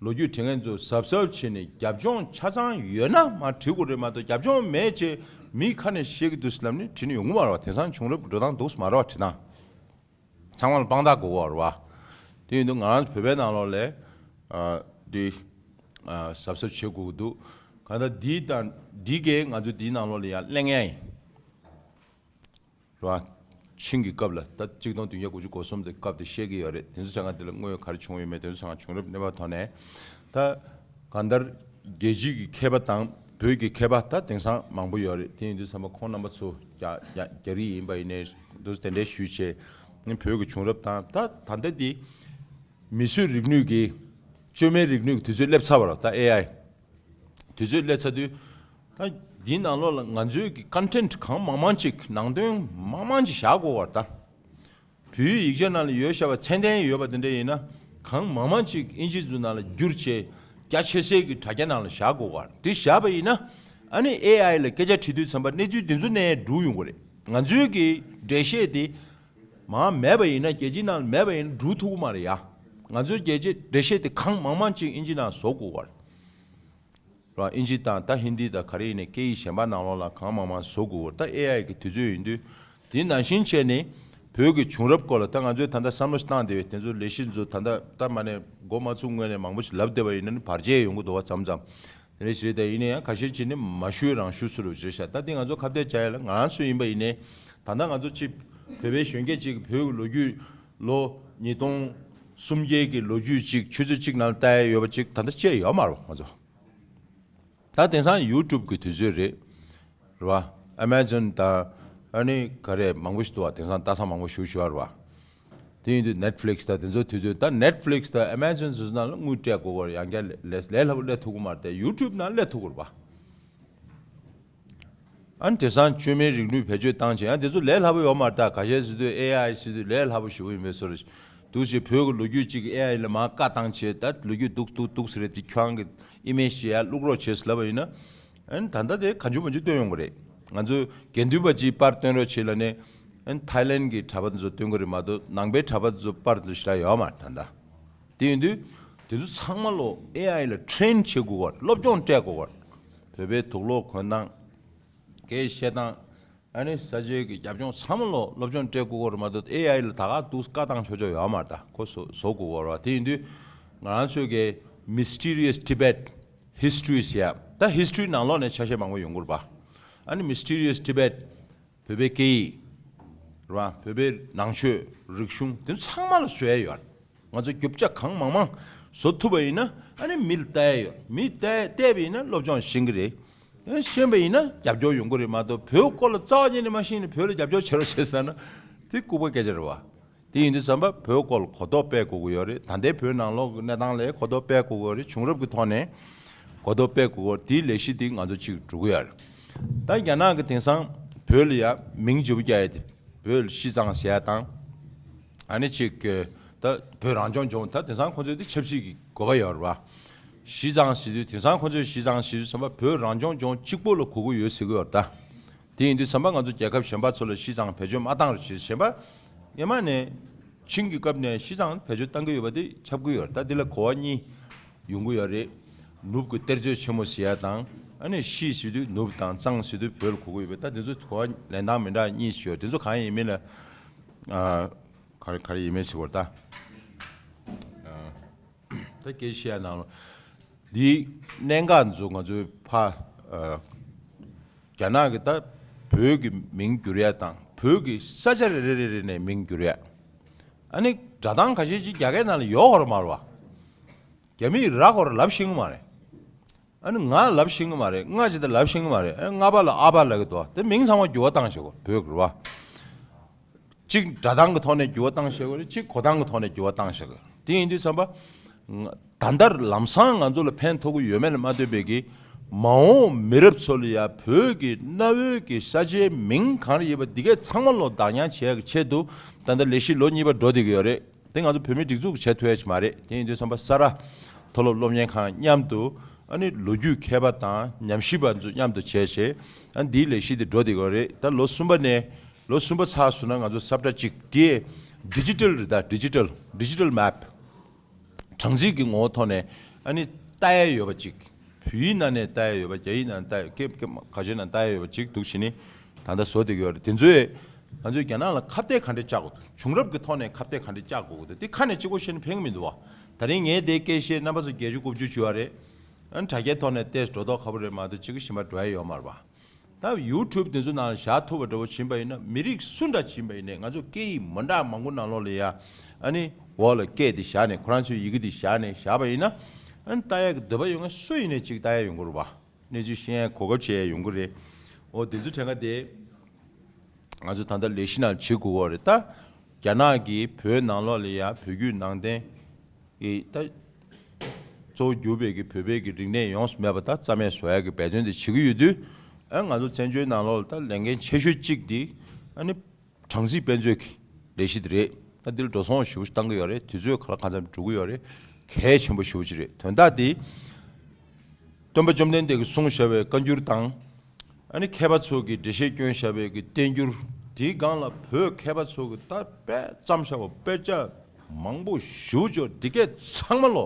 ལོ་རྒྱུས་བྲི་མཁན་ཚོ་གཟབ་གཟབ་བྱས་ནས་རྒྱབ་ལྗོངས་ཆ་ཚང་ཡོད་ན་མར་བྲི་དགོས་རེད་མ་གཏོགས་རྒྱབ་ལྗོངས་མེད་ཅེས་མིའི་ཁ་ནས་བཤད་ཀྱི་འདུག་ཟེར་ལབ་ནས་བྲིས་ནས་ཡོང་གི་མ་རེད་བ། དེང་སང་བྱུང་རབས་ཀྱི་འགྲོ་སྟངས་འདུག་སེ་མ་རེད་བ་བྲིས་སྟངས། ཚང་མ་ལ་དཔང་རྟགས་དགོས་ཀྱི་ཡོད་རེད་བ། དེ་ཡིན་དུས་ང་རང་ཚོ་བོད་པའི་ནང་ལོགས་ལ་ཨ་འདི་ཨ་གཟབ་གཟབ་བྱེད་དགོས་ཀྱི་འདུག་གང་ལྟར་འདི་དང་འདི་གས་ང་ཚོ་འདིའི་ནང་ལོགས་ལ་ཡང་གླེང་ཡ་ཡིན། རེད་བ། ཆིང་གི་སྐབས་ལ་ད་གཅིག་སྟོང་བདུན་བརྒྱ་དགུ་བཅུ་གོ་གསུམ་དེ་སྐབས་དེ་བཤད་ཀྱི་ཡོད་རེད། དེ་ཚོ་ཆ་ཚང་དེ་ལ་དངོས་ཡོད་ག་རེ་བྱུང་ཡོད་མེད་དེ་ཚོ་ཆ་ཚང་བྱུང་རབས་གནས་བབ་ཐོག་ནས། ད་གང་ལྟར་རྒྱལ་སྤྱིའི་གི་མཁས་པ་དང་བོད་ཀྱི་མཁས་པ་ད་དེང་སང་མང་པོ་ཡོད་རེད། དེ་ཡིན་དུས་ཚང་མ་ཁོང་རྣམ་པ་ཚོ་རྒྱ་རྒྱ་རྒྱ་རིགས་ཡིན་པ་ཡིན་ནའི་འདུག་དེ་འདྲའི་ཞུས་བྱས་ནི་བོད་ཀྱི་བྱུང་རབས་དང་ད་ད་ལྟ་དེ་མིས་བཟོས་རིག་ནུས་ཀྱི་བཅོས་མའི་རིག་ནུས་ཀྱི་དུས་ཚོད་སླེབས་ཚར་བ་ལ་ད་ཨེ་ཨའི། དུས་ཚོད་སླེབས་ཚར་དུས། ད་འདིའི་ནང་ལོགས་ལ་ང་ཚོའི་གི་ཀོན་ཊེན་ཊི་གང་མང་མང་ཅིག་ནང་དོན་མང་མང་ཅིག་བཞག་དགོས་པ་རེད་ད། བོད་ཡིག་ཆ་ནང་ལ་ཡོད་བཞག་པ་ཚད་ལྡན་ཡོད་པ་དེ་འདྲ་ཡིན་ན་གང་མང་མང་ཅིག་ཨིན་ཇི་ཚོ་ནང་ལ་བསྒྱུར་བྱས་རྒྱ་ཆེ་སའི་གི་དྲ་རྒྱ་ནང་ལ་བཞག་དགོས་པ་རེད། དེ་བཞག་པ་ཡིན་ན་ཨ་ནི་ཨེ་ཨའི་ལ་སྐད་ཆ་དྲིས་དུས་ཙམ་པ་གནས་ཚུལ་འདི་ཚོ་ནས་སྒྲུག་ཡོང་གི་རེད། ང་ཚོའི་གི་འགྲེལ་བཤད་དེ་མང་མེད་པ་ཡིན་ན་རྒྱལ་སྤྱིའི་ནང་ལ་མེད་པ་ཡིན་ན་སྒྲུག་ཐུབ་ཀྱི་མ་རེད་ཡ། ང་ཚོའི་རྒྱལ་སྤྱིའི་འགྲེལ་བཤད་དེ་གང་མང་མང་ཅིག་ཨིན་ཇི་ནང་བཟོ་དགོས་པ་རེད། ར། ཨིན་ཇི་དང་ད་ཧིན་དི་དང་ག་རེ་ཡིན་ནའི་སྐད་ཡིག་གཞན་པ་ནང་ལོགས་ལ་གང་མང་མང་བཟོ་དགོས་ད་ཨེ་ཨའི་གི་དུས་ཚོད་ཡིན་དུས། དེ་ནང་བཞིན་བྱས་ནས་བོད་ཀྱི་བྱུང་རབས་སྐོར་ལ་ད་ང་ཚོས་ད་ལྟ་བསམ་བློ་བཏང་བསྡད་པའི་དེ་ཚོ་ལས་གཞི་ཚོ་ད་ལྟ་ད་མ་ནས་འགོ་མ་ཚུགས་སྔོན་ནས་མང་པོ་ཞིག་ལབ་བསྡད་པ་ཡིན་ན་ནི་བར་ཆད་ཡོང་གི་འདུག་བ་མཚམས་མཚམས། དེ་འདྲ་ཞིག་རེད། ད་ཡིན་ན་ཡང་ཁ་ཤས་ཅིག་ནི་མ་ཞུས་རང་ཞུ་སུ་རུ་བྱེད་ཤག་ད་དེ་ང་ཚོ་ཁ་གཏད་བྱ་ཡ་ལ་ང་རང་ཚོ་ཡིན་པ་ཡིན་ནའི་ད་ལྟ་ང་ཚོ་ཅིག་བོད་པའི་གཞོན་སྐྱེས་ཅིག་བོད་ཀྱི་ལོ་རྒྱུས་ལོ་ཉིས་སྟོང་སུམ་བརྒྱའི་གི་ལོ་རྒྱུས་ཅིག་ཆུ་ཚོད་གཅིག་ནང་ལ་ལྟ་ཡ་ཡོད་པ་ཅིག་ད་ལྟ་བཅད་ཡོད་མ་རེད་བ་ང་ཚོ། ད་དེང་སང་ཡུ་ཊུབ་གི་དུས་ཚོད་རེད། རེད་བ། ཨེ་མ་ཛོན་དང་། ཨ་ནི་ག་རེ་མང་པོ་ཞིག་འདུག་བ། དེང་སང་སྟག་ཚང་མང་པོ་ཞིག་ཞུ་བ་རེད་བ། དེ་ཡིན་དུས་ནེཊ་ཕི་ལིག་སི་དང་དེ་ཚོ་དུས་ཚོད། ད་ནེཊ་ཕི་ལིག་སི་དང་ཨེ་མ་ཛོན་ཚོ་ནང་ལ་དངུལ་སྤྲད་དགོས་ཀྱི་རེད། ཡང་བསྐྱར་ལས་ལས་སླ་པོ་སླེབས་ཐུབ་ཀྱི་མ་རེད། དེ་ཡུ་ཊུབ་ནང་སླེབས་ཐུབ་ཀྱི་རེད་བ། ཨ་ནི་དེང་སང་བཅོས་མའི་རིག་ནུས་བེད་སྤྱོད་བཏང་བྱས་ཡང་དེ་ཚོ་ལས་སླ་པོ་ཡོད་མ་རེད། ད་ཁ་ཤས་ཟེར་དུས་ཨེ་ཨའི་ཟེར་དུས་ལས་སླ་པོ་ཞེ་པོ་ཡིན་པའི་བཟོ་འདྲ་འདུག་བྱས། བོད་ཀྱི་ལོ་རྒྱུས་གཅིག་ཨེ་ཨའི་ལ་མར་བཀའ་བཏང་བྱས། ད་ལོ་རྒྱུས་འདུག་འདུག་འདུག་ཟེར་རེད། དེ་ཁྱོད་རང་གི་ཨི་མེ་ཇི་ཞིག་ཡར་བླུག་རོགས་བྱས་ཟེར་ལབ་པ་ཡིན་ན། ཨ་ནི་ད་ལྟ་དེ་གང་བྱུང་མང་བྱུང་སྟོན་ཡོང་གི་རེད། ང་ཚོ་དགེ་འདུན་པ་གཅིག་པར་སྟོན་རོགས་བྱེད་ལབ་ནས། ཨ་ནི་ཐའི་ལན་གྱི་གྲྭ་པ་ཚོ་སྟོན་གི་རེད་མ་གཏོགས་ནང་པའི་གྲྭ་པ་ཚོ་པར་དེ་ཞེ་དྲག་ཡོད་མ་རེད་ད་ལྟ། དེ་ཡིན་དུས་དེ་ཚོ་ཚང་མ་ལོ་ཨེ་ཨའི་ལ་ཊེན་བྱེད་དགོས་པ། སློབ་སྦྱོང་སྤྲད་དགོས་པ། བོད་པའི་དུག་སློག་གོན་སྟངས། སྐད་བཤད་སྟངས། ཨ་ནི་ས་ཆའི་གི་རྒྱབ་ལྗོངས་ཚང་མ་ལོ་སློབ་སྦྱོང་སྤྲད་དགོས་ཀྱི་རེད་མ་གཏོགས་ཨེ་ཨའི་ལ་ད་ག་འདུག་བཀའ་བཏང་ཆོག་ཆོག་ཡོད་མ་རེད། ད་ཁོ་བཟོ་བཟོ་དགོས་ཀྱི་རེད་བ། དེ་ཡིན་དུས་ང་རང་ཚོའི་གི་Mysterious Tibet History ཟེར་ཡ། ད་ཧིས་ཊོ་རི་ནང་ལོགས་ནས་ཆ་ཤས་མང་པོ་ཡོང་གི་རེད་པ། ཨ་ནི་Mysterious Tibet བོད་པའི་སྐད་ཡིག་རེད་བ། བོད་པའི་ནང་ཆོས་རིག་གཞུང་དེ་ཚང་མ་ལ་བཟོ་ཡ་ཡོད་རེད། ང་ཚོ་རྒྱུ་ཆ་གང་མང་མང་བཟོ་ཐུབ་པ་ཡིན་ན། ཨ་ནི་མི་ལ་ལྟ་ཡ་ཡོད། མི་ལྟ་ཡ་བལྟས་པ་ཡིན་ན་སློབ་སྦྱོང་ཤེས་ཀྱི་རེད། ཨ་ཤེས་པ་ཡིན་ན་རྒྱབ་སྐྱོར་ཡོང་གི་རེད་མ་གཏོགས་བོད་སྐོར་ལ་རྩ་བ་ཉིད་ནས་མ་ཤེས་ནས་བོད་ལ་རྒྱབ་སྐྱོར་བྱེད་རོགས་བྱེད་ཟེར་ན་དེ་ལྐུགས་པ་སྐད་ཆ་རེད་བ། དེ་ཡིན་དུས་ཙམ་པ་བོད་སྐོར་ལ་གོ་རྟོགས་སྤེལ་དགོས་ཀྱི་ཡོད་རེད། ད་ལྟའི་བོད་ནང་ལོགས་ཀྱི་གནས་སྟངས་ལ་གོ་རྟོགས་སྤེལ་དགོས་ཀྱི་ཡོད་རེད། བྱུང་རབས་ཀྱི་ཐོག་ནས་གོ་རྟོགས་སྤེལ་དགོས་ཀྱི་ཡོད་རེད། དེའི་ལས་གཞི་དེ་ང་ཚོ་གཅིག་འགྲོ་གི་ཡོད་རེད། ད་རྒྱ་ནག་གི་དེང་སང་བོད་ལ་ཡ་མིང་བརྗེ་པོ་རྒྱག་ཡ་དེ་བོད་ལ་ཤིས་ཙང་ཟེར་ཡ་དང་། ཨ་ནི་གཅིག་ད་བོད་རང་སྐྱོང་ལྗོངས། ད་དེང་སང་ཁོ་ཚོའི་དེ་ཆབ་སྲིད་ཀྱི་དགོས་པ་ཡོད་རེད་བ། ཤིས་ཙང་ཟེར་དུས་དེང་སང་ཁོ་ཚོས་ཤིས་ཙང་ཟེར་དུས་ཙམ་པ་བོད་རང་སྐྱོང་ལྗོངས་གཅིག་པོ་ལ་གོ་གི་ཡོད་ཟེར་གི་ཡོད་རེད་ད། དེ་ཡིན་དུས་ཙམ་པ་ང་ཚོ་རྒྱལ་ཁབ་གཞན་པ་ཚོ་ལ་ཤིས་ཙང་བེད་སྤྱོད་མ་བཏང་རོགས་བྱེད། གཞན་པ་སྔོན་མ་ནས་ཆིང་གི་སྐབས་ནས་ཤིས་ཙང་བེད་སྤྱོད་བཏང་གི་ཡོད་པ་དེ་ཁྱབ་ཀྱི་ཡོད་རེད། ད་འདི་ལ་གོ་བ་གཉིས་ཡོང་གི་ཡོད་རེད། ནུབ་ཀྱི་གཏེར་མཛོད་ཆེན་མོ་ཟེར་ཡ་དང་། ཨ་ནི་ཤིས་ཟེར་དུས་ནུབ་དང་ཙང་ཟེར་དུས་བོད་ལ་གོ་གི་ཡོད་པས། ད་འདི་ཚོ་གོ་བ་ལེན་སྟངས་མི་འདྲ་གཉིས་ཤིག་ཡོད། འདི་ཚོ་གང་ཡིན་མིན་ལ། ཨ། ག་རེ་ག་རེ་ཡིན་མིན་ཟེར་བར་ད། ཨ། ད་སྐད་བཤད་ནང་ལ། འདིའི་གནད་འགག་ཚོ་ང་ཚོའི་ཕ། ཨ། རྒྱ་ནག་གི་ད་བོད་ཀྱི་མིང་བསྒྱུར་ཡ་དང་བོད་ཀྱི་ས་ཆ་རེ་རེ་རེ་རེ་ནས་མིང་བསྒྱུར་ཡ། ཨ་ནི་སྒྲ་གདངས་ཁ་ཤས་ཅིག་རྒྱ་སྐད་ནང་ལ་ཡོད་ཧོར་མ་རེད་བ། རྒྱ་མིས་ར་ཧོར་ལབ་ཤེས་ཀྱི་མ་རེད། ཨ་ནི་ང་ལབ་ཤེས་ཀྱི་མ་རེད། ང་ཅི་ད་ལབ་ཤེས་ཀྱི་མ་རེད། ཨ་ང་པ་ལ་ཨ་པ་ལབ་ཀྱི་འདུག་དེ་མིང་ཚང་མ་འགྱུར་བ་བཏང་བཞག་གོ་བོད་ཀྱི་རེད་བ། གཅིག་སྒྲ་གདངས་ཀྱི་ཐོག་ནས་འགྱུར་བ་བཏང་བཞག་གོ་རེད། གཅིག་གོ་སྟངས་ཀྱི་ཐོག་ནས་འགྱུར་བ་བཏང་བཞག་གོ། དེ་ཡིན་དུས་ཙམ་པ། ང་ད་ལྟར་ལམ་སང་ང་ཚོ་ལ་ཕན་ཐོགས་ཀྱི་ཡོད་མེད་ལ་མ་ལྟོས་པའི་གི། མ་འོངས་མི་རབས་ཚོ་ལ་ཡ་བོད་ཀྱི་གནའ་བོའི་གི་ས་ཆའི་མིང་གང་རེ་ཡོད་པ་འདི་གས་ཚང་མ་ལོ་བདག་ཉར་བྱེད་ཡ་གི་ཆེད་དུ་ད་ལྟ་ལས་གཞི་ལོ་གཉིས་པ་འགྲོ་བསྡད་ཀྱི་ཡོད་རེད། དེ་ང་ཚོ་བོད་མིའི་སྒྲིག་འཛུགས་ཀྱིས་བྱེད་ཐུབ་ཡ་ཅིག་མ་རེད། དེ་ཡིན་དུས་ཙམ་པ་ས་རཱ་མཐོ་སློབ་སློབ་གཉེར་ཁང་མཉམ་དུ། ཨ་ནི་ལོ་རྒྱུས་མཁས་པ་དང་ཉམས་ཞིབ་པ་ཚོ་མཉམ་དུ་བྱས་བྱས། ཨ་ནི་འདིའི་ལས་གཞི་དེ་འགྲོ་བསྡད་ཀྱི་ཡོད་རེད། ད་ལོ་གསུམ་པ་ནས་ལོ་གསུམ་པ་ཚར་སོང་ན་ང་ཚོ་ས་བཀྲ་གཅིག་དེ་ཌི་ཇི་ཊལ་རེད། ད་ཌི་ཇི་ཊལ་ཌི་ཇི་ཊལ་མེབ། གྲངས་རྩིས་ཀྱི་ངོ་བོ་ཐོག་ནས་ཨ་ནི་ལྟ་ཡ་ཡོད་པ་གཅིག་བོད་ཡིག་ནང་ནས་ལྟ་ཡ་ཡོད་པ། རྒྱ་ཡིག་ནང་ལྟ་ཡ། སྐད་སྐད་ཁ་ཤས་ནང་ལྟ་ཡ་ཡོད་པ་གཅིག་འདུག་བྱས་ནས་ད་ལྟ་བཟོ་བསྡད་ཀྱི་ཡོད་རེད། དེ་ཚོས་ང་ཚོས་རྒྱ་ནག་ལ་ཁ་གཏད་ག་འདྲས་བཅག་དགོས་འདུག་བྱུང་རབས་ཀྱི་ཐོག་ནས་ཁ་གཏད་ག་འདྲས་བཅག་དགོས་ཀྱི་འདུག་དེ་ཁ་ནས་གཅིག་པོ་བཤད་ན་ཕན་གྱི་མི་འདུག་བ། ད་རིང་ངས་དེ་སྐད་བཤད་རྣམ་པ་ཚོ་བརྒྱད་ཅུ་དགུ་བཅུ་བྱུང་བ་རེད། ཨ་ནི་དྲ་རྒྱའི་ཐོག་ནས་ཏོག་ཙམ་འགྲོ་མདོག་ཁ་པོ་རེད་མ་གཏོགས་གཅིག་གི་གཞན་པ་འགྲོ་ཡ་ཡོད་མ་རེད་པ། ད་ཡུ་ཊུབ་དེ་ཚོ་ནང་ལ་བཞག་ཐུབ་པ་འདྲ་བོ་ཕྱིན་པ་ཡིན་ན། མི་རིགས་སུ་འདྲ་ཕྱིན་པ་ཡིན་ནའི་ང་ཚོ་སྐད་ཡིག་མི་འདྲ་མང་པོ་ནང་ལོགས་ལ་ཡ། ཨ་ནི་འོག་ལ་སྐད་དེ་བཞག་ནས། ཁོ་རང་ཚོའི་ཡི་གེ་དེ་བཞག་ནས་བཞག་པ་ཡིན་ན། ཨ་ནི་ལྟ་ཡ་གི་འདོད་པ་ཡོད་མཁན་སུ་ཡིན་ནའི་གཅིག་ལྟ་ཡ་ཡོང་གི་རེད་པ། གནས་ཚུལ་ཤེས་ཡ་གོ་སྐབས་བྱེད་ཡ་ཡོང་གི་རེད། འོ་དེ་ཚོ་དྲན་ག་དེ། ང་ཚོ་ད་ལྟ་ལས་གཞི་ནང་བྱེད་དགོས་པ་རེད་ད། རྒྱ་ནག་གིས་བོད་ནང་ལོགས་ལ་ཡ་བོད་བརྒྱུད་ནང་བསྟན་གྱི་ད་གཙོ་བོ་གྱུར་པའི་གི་བོད་པའི་གི་རིག་གནས་ཡོངས་སུ་མེད་པ་ད་རྩ་མེད་བཟོ་ཡ་གི་འབད་བརྩོན་དེ་བྱེད་ཀྱི་ཡོད་དུས། ཨ་ང་ཚོ་བཙན་བྱོལ་ནང་ལོགས་ལ་ད་ལས་འགན་ཆེ་ཤོས་གཅིག་དེ་ཨ་ནི་གྲངས་རྩིས་དཔེ་མཛོད་ཀྱི་ལས་གཞི་དེ་རེད། ད་འདིར་འགྲོ་སོང་ཞེ་པོ་ཞིག་བཏང་གི་ཡོད་རེད། དུས་ཚོད་ག་ལ་གང་འཚམ་འགྲོ་གི་ཡོད་རེད། གལ་ཆེན་པོ་ཞེ་པོ་ཅིག་རེད། དོན་དག་དེ། སྟོན་པ་བཅོམ་ལྡན་འདས་ཀྱིས་གསུངས་བཞག་པའི་བཀའ་འགྱུར་དང་། ཨ་ནི་མཁས་པ་ཚོ་གིས་འགྲེལ་བཤད་བསྐྱོན་བཞག་པའི་གི་བསྟན་འགྱུར། དེའི་སྒང་ལ་བོད་མཁས་པ་ཚོ་གིས་ད་དཔེ་བརྩམས་བཞག་པ་དཔེ་ཆ་མང་པོ་ཞེ་པོ་ཅིག་ཡོད། འདི་གས་ཚང་མ་ལོ་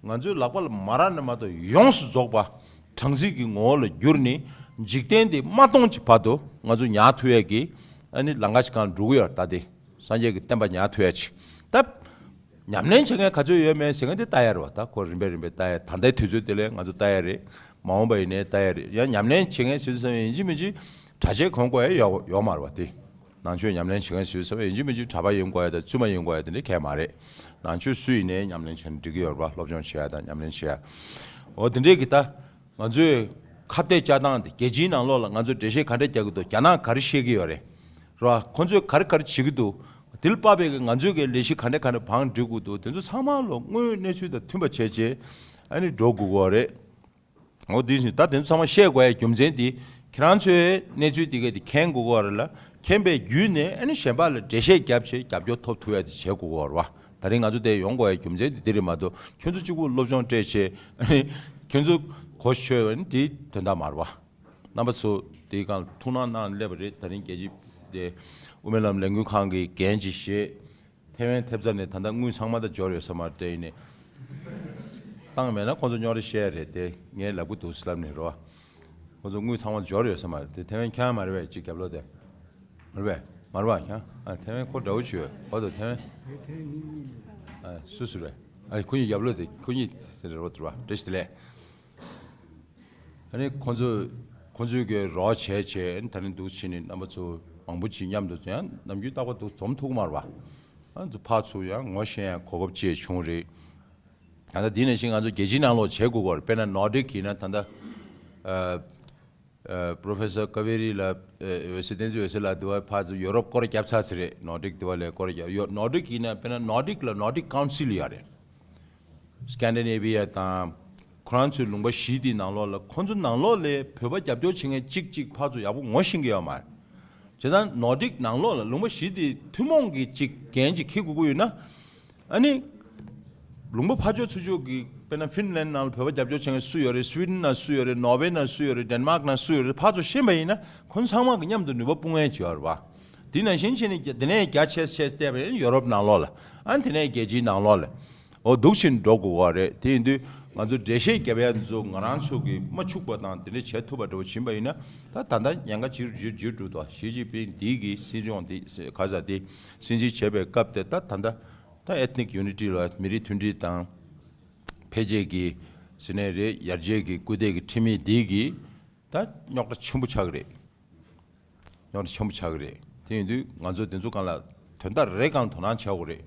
ང་ཚོའི་ལག་པ་ལ་མ་རག་ནས་མ་གཏོགས་ཡོངས་སུ་རྫོགས་པ་གྲངས་རྩིས་ཀྱི་ངོ་བོ་ལ་བསྒྱུར་ནས། འཇིག་རྟེན་འདི་མ་སྟོངས་ཀྱི་བར་དུ་ང་ཚོ་ཉར་ཐུབ་ཡས་ཀྱི་ཨ་ནི་ལམ་ཁ་ཞིག་སྒང་འགྲོ་གི་ཡོད་རེད། ད་དེ་སངས་རྒྱས་ཀྱི་བསྟན་པ་ཉར་ཐུབ་ཡས་ཅིག་ད་ཉམས་ལེན་བྱེད་མཁན་ག་ཚོད་ཡོད་མེད་ཟེར་མཁན་དེ་ལྟ་ཡ་རེད་བ། ད་ཁོ་རིམ་པས་རིམ་པས་ལྟ་ཡ། ད་ལྟའི་དུས་ཚོད་དེ་ལས་ང་ཚོ་ལྟ་ཡ་རེད། མ་འོངས་པ་ཡིན་ནའི་ལྟ་ཡ་རེད། ཡང་ཉམས་ལེན་བྱེད་མཁན་ཟེར་དུས་ཙམ་ཡིན་གཅིག་མིན་གཅིག་གྲྭ་ཆས་གོན་དགོས་ཡ་ཡོད་ཡོད་མ་རེད་བ། དེ་ནང་ཆོས་ཉམས་ལེན་བྱེད་མཁན་ཟེར་དུས་ཙམ་ཡིན་གཅིག་མིན་གཅིག་གྲྭ་པ་ཡིན་དགོས་ཡ་དང་བཙུན་མ་ཡིན་དགོས་ཡ་དེ་འདྲ་གང་ཡང་མ་རེད། ནང་ཆོས་སུ་ཡིན་ནའི་ཉམས་ལེན་བྱས་ན་འགྲིག་གི་ཡོད་རེད་བ། སློབ་སྦྱོང་བྱེད་ཡ་དང་ཉམས་ལེན་བྱེད་ཡ། འོ་དེ་འདྲའི་གི་ད། ང་ཚོས་ཁ་གཏད་བཅའ་སྟངས་དེ་རྒྱལ་སྤྱིའི་ནང་ལོགས་ལ་ང་ཚོས་འགྲེལ་བཤད་ག་འདྲ་རྒྱག་གི་འདུག་རྒྱ་ནག་ག་རེ་བཤད་ཀྱི་ཡོད་རེད། རེད་བ། ཁོ་ཚོས་ག་རེ་ག་རེ་བྱེད་ཀྱི་འདུག་དེ་ལ་དཔག་པའི་ང་ཚོས་ཀྱི་ལས་གཞི་ག་འདྲ་ག་འདྲ་བང་སྒྲིག་དགོས་འདུག་དེ་ཚོ་ཚང་མ་ལོ་དངོས་ཡོད་གནས་ཚུལ་དང་མཐུན་པ་བྱས་བྱས་ཨ་ནི་འགྲོ་དགོས་ཀྱི་ཡོད་རེད། འོ་དེ་བཞིན་ད་དེ་ཚོ་ཚང་མ་བཤད་དགོས་ཡའི་རྒྱུ་མཚན་དེ་ཁྱེད་རང་ཚོས་གནས་ཚུལ་དེ་ག་དེ་མཁྱེན་དགོས་ཀྱི་ཡོད་རེད་ལ། མཁྱེན་པའི་བརྒྱུད་ནས་ཨ་ནི་གཞན་པ་ལ་འགྲེལ་བཤད་བརྒྱབ་བྱས་རྒྱབ་སྐྱོར་ཐོབ་ཐུབ་ཡ་དེ་བྱེད་དགོས་ཀྱི་ཡོད་རེད་བ། ད་རིང་ང་ཚོ་དེ་ཡོང་དགོས་ཡའི་རྒྱུ་མཚན་དེ་དེ་རེད་མ་གཏོགས་ཁྱོད་ཚོ་གཅིག་པུ་སློབ་སྦྱོང་སྤྲད་བྱས་ཨ་ནི་ཁྱོད་ཚོ་གོ་ཤོད་ཨ་ནི་དེ་དོན་དག་མ་རེད་བ། རྣམ་པ་ཚོ་དེའི་སྒང་ལ་ཐུགས་སྣང་གནང་སླེབས་པ་རེད། ད་རིང་རྒྱལ་སྤྱི་དེ་དབུ་མའི་ལམ་ལས་འགུལ་ཁང་གི་འགན་ཅིག་བཞེས། ཐེ་ཝན་ཐེབས་རྩ་ནས་ད་ལྟ་དངུལ་ཚང་མ་ད་འབྱོར་ཡོད་ས་མ་རེད་དེ་ཡིན་ནའི། བཏང་མེད་ན་ཁོང་ཚོ་རྙོག་དྲ་བཤད་རེད་དེ་ངས་ལབ་གི་འདུག་ཟེར་ལབ་ནས་རོ། ཁོང་ཚོ་དངུལ་ཚང་མ་འབྱོར་ཡོད་ས་མ་རེད་དེ་ཐེ་ཝན་ཁྱང་མ་རེད་པས་ཅིག་རྒྱབ་ལོགས་དེ། མ་རེད་པས་མ་རེད་པ་ཁྱང་ཨ་ཐེ་ཝན་ཁོ་འདྲ་བོ་བྱོས་ཨོ་དོ་ཐེ་ཝན། ཨ་སུ་སུ་རེད། ཨ་ཁོ་གཉིས་རྒྱབ་ལོགས་དེ་ཁོ་གཉིས་ཟེར་རེད་རོ་དེ་ར་བ་བཀྲ་ཤིས་བདེ་ལེགས། ཨ་ནི་ཁོང་ཚོས་ཁོང་ཚོས་ཀྱི་རོགས་བྱས་བྱས་ད་ནི་འདུག་ཕྱིན་ནས་རྣམ་པ་ཚོ་མང་པོ་ཅིག་མཉམ་དུ་ཡང་ནམ་རྒྱུན་རྟག་པར་འདུག་འཛོམས་ཐུབ་ཀྱི་མ་རེད་པ། ཨ་ནི་ཕར་ཚུར་ཡང་ངོ་ཤེས་ཡང་གོ་སྐབས་ཅིག་བྱུང་རེད། ད་ལྟ་འདི་ནང་བཞིན་ང་ཚོ་རྒྱལ་སྤྱིའི་ནང་ལོགས་བྱེད་དགོས་ཀྱི་རེད། དཔེར་ན་ནོར་ཌིག་ཡིན་ན་ད་ལྟ་ཨ་ཨ་Professor Kaveri ལགས་ཨ་འོད་ཟེར་བསྟན་འཛིན་འོད་ཟེར་ལགས་འདི་བ་ཕར་ཚུར་ཡོ་རོབ་སྐོར་རྒྱབ་ཚར་ཚར་རེད། ནོར་ཌིག་འདི་བ་ལ་སྐོར་རྒྱབ་ཡོ་ནོར་ཌིག་ཡིན་ན་དཔེར་ན་ནོར་ཌིག་ལ་Nordic Council ཡོད་རེད། སི་ཀན་ཌི་ནེ་བི་ཡ་དང་ཁོ་རང་ཚོའི་ལུང་པ་བཞི་དེའི་ནང་ལོགས་ལ་ཁོ་ཚོ་ནང་ལོགས་ལ་བོད་པ་རྒྱབ་སྐྱོར་བྱེད་མཁན་གཅིག་གཅིག་ཕར་ཚུར་ཡག་པོ་ངོ་ཤེས་ཀྱི་ཡོད་མ་རེད། བྱས་ཙང་ནོར་ཌིག་ནང་ལོགས་ལ་ལུང་པ་བཞི་དེའི་ཐུན་མོང་གི་གཅིག་འགན་ཅིག་འཁྱེར་དགོས་ཀྱི་ཡོད་ན། ཨ་ནི། ལུང་པ་ཕར་ཕྱོགས་ཚུར་ཕྱོགས་ཀྱི་དཔེར་ན་ཧྥིན་ལན་ནང་ལ་བོད་པ་རྒྱབ་སྐྱོར་བྱེད་མཁན་སུ་ཡོད་རེད། སི་ཝི་ཌེན་ནང་སུ་ཡོད་རེད། ནོར་ཝེ་ནང་སུ་ཡོད་རེད། ཌེན་མཱག་ནང་སུ་ཡོད་རེད། ཕར་ཚུར་ཤེས་པ་ཡིན་ན་ཁོང་ཚང་མ་གི་མཉམ་དུ་ནུས་པ་སྤུངས་མཁན་ཅིག་ཡོད་རེད་བ། དེ་ནང་བཞིན་བྱས་ནས་དེ་ནས་རྒྱ་ཆེ་ཆེ་བལྟས་པ་ཡིན་ཡོ་རོབ་ནང་ལོགས་ལ། ཨ་ནི་དེ་ནས་རྒྱལ་སྤྱིའི་ནང་ལོགས་ལ། འོ་འདུག་བཞིན་འགྲོ་དགོས་པ་རེད། དེ་ཡིན་དུས་ང་ཚོ་འགྲེལ་བཤད་རྒྱབ་ཡ་འདི་ཚོ་ང་རང་ཚོ་གིས་མ་འཕྱུགས་པ་དང་དེ་འདྲ་བྱས་ཐུབ་པ་འདྲ་བོ་ཕྱིན་པ་ཡིན་ན་ད་ད་ལྟ་ཉེན་ཁ་ཇེ་ཇེ་ཇེ་སྡུག་འདུག་ཞི་ཅིན་ཕིང་འདི་གི་སྲིད་སྐྱོང་འདི་ག་ས་འདི་སྲིད་འཛིན་བྱས་པའི་སྐབས་དེ་ད་ད་ལྟ་ད་ethnic unity ལ་མི་རིགས་མཐུན་སྒྲིལ་དང་འཕེལ་རྒྱས་ཀྱི་ཟེར་ནའི་རེད། ཡར་རྒྱས་ཀྱི་སྐུལ་འདེད་ཀྱི་ཁྲིམས་ཡིག་འདི་གིས་ད་རྙོག་དྲ་ཆེན་པོ་ཆགས་ཀྱི་རེད། རྙོག་དྲ་ཆེན་པོ་ཆགས་ཀྱི་རེད། དེ་ཡིན་དུས་ང་ཚོ་དེ་ཚོ་སྒང་ལ་དོན་དག་རེ་སྒང་དོ་སྣང་བྱ་དགོས་རེད།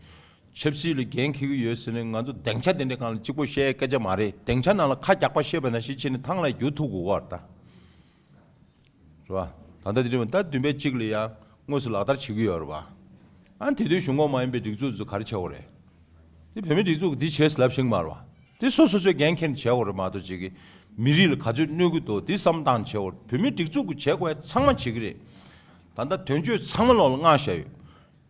ཆབ་སྲིད་ལ་འགན་འཁྱེར་གྱི་ཡོད་ཟེར་ནས་ང་ཚོ་སྡིངས་ཆ་དེ་འདྲའི་སྒང་ལ་གཅིག་པོ་བཤད་སྐད་ཆ་མ་རེད། སྡིངས་ཆ་ནང་ལ་ཁ་རྒྱག་པ་བཤད་པ་ནང་བཞིན་བྱས་ནས་ཐང་ལ་བསྒྱུར་ཐུབ་དགོས་པ་རེད་ད། རེད་བ། ད་ལྟ་དེ་འདྲ་མིན་ད་བདུན་པའི་གཅིག་ལ་ཡང་དངོས་སུ་ལག་བསྟར་བྱེད་ཀྱི་ཡོད་རེད་བ། ཨ་ནི་དེ་དུས་གཞུང་ཁོངས་མ་ཡིན་པའི་སྒྲིག་འཛུགས་ཚོ་ག་རེ་བྱེད་དགོས་རེད། དེ་བོད་མིའི་སྒྲིག་འཛུགས་ཀྱིས་འདི་བྱས་ཟེར་ལབ་ཤེས་ཀྱི་མ་རེད་བ། དེ་སོ་སོ་སོས་འགན་འཁྱེར་ནས་བྱེད་དགོས་རེད་མ་གཏོགས་ཅིག་གིས་མི་རིགས་ལ་ག་ཚོད་གནོད་ཀྱི་འདུག་དེ་བསམ་བློ་བཏང་ནས་བྱེད་དགོས་རེད། བོད་མིའི་སྒྲིག་འཛུགས་ཀྱིས་བྱེད་དགོས་ཡ་ཚང་མ་བྱེད་ཀྱི་རེད། ད་ལྟ་དོན་གཅོད་ཚང་མ་ལོག་ལ་མངགས་བཞག་ཡོད།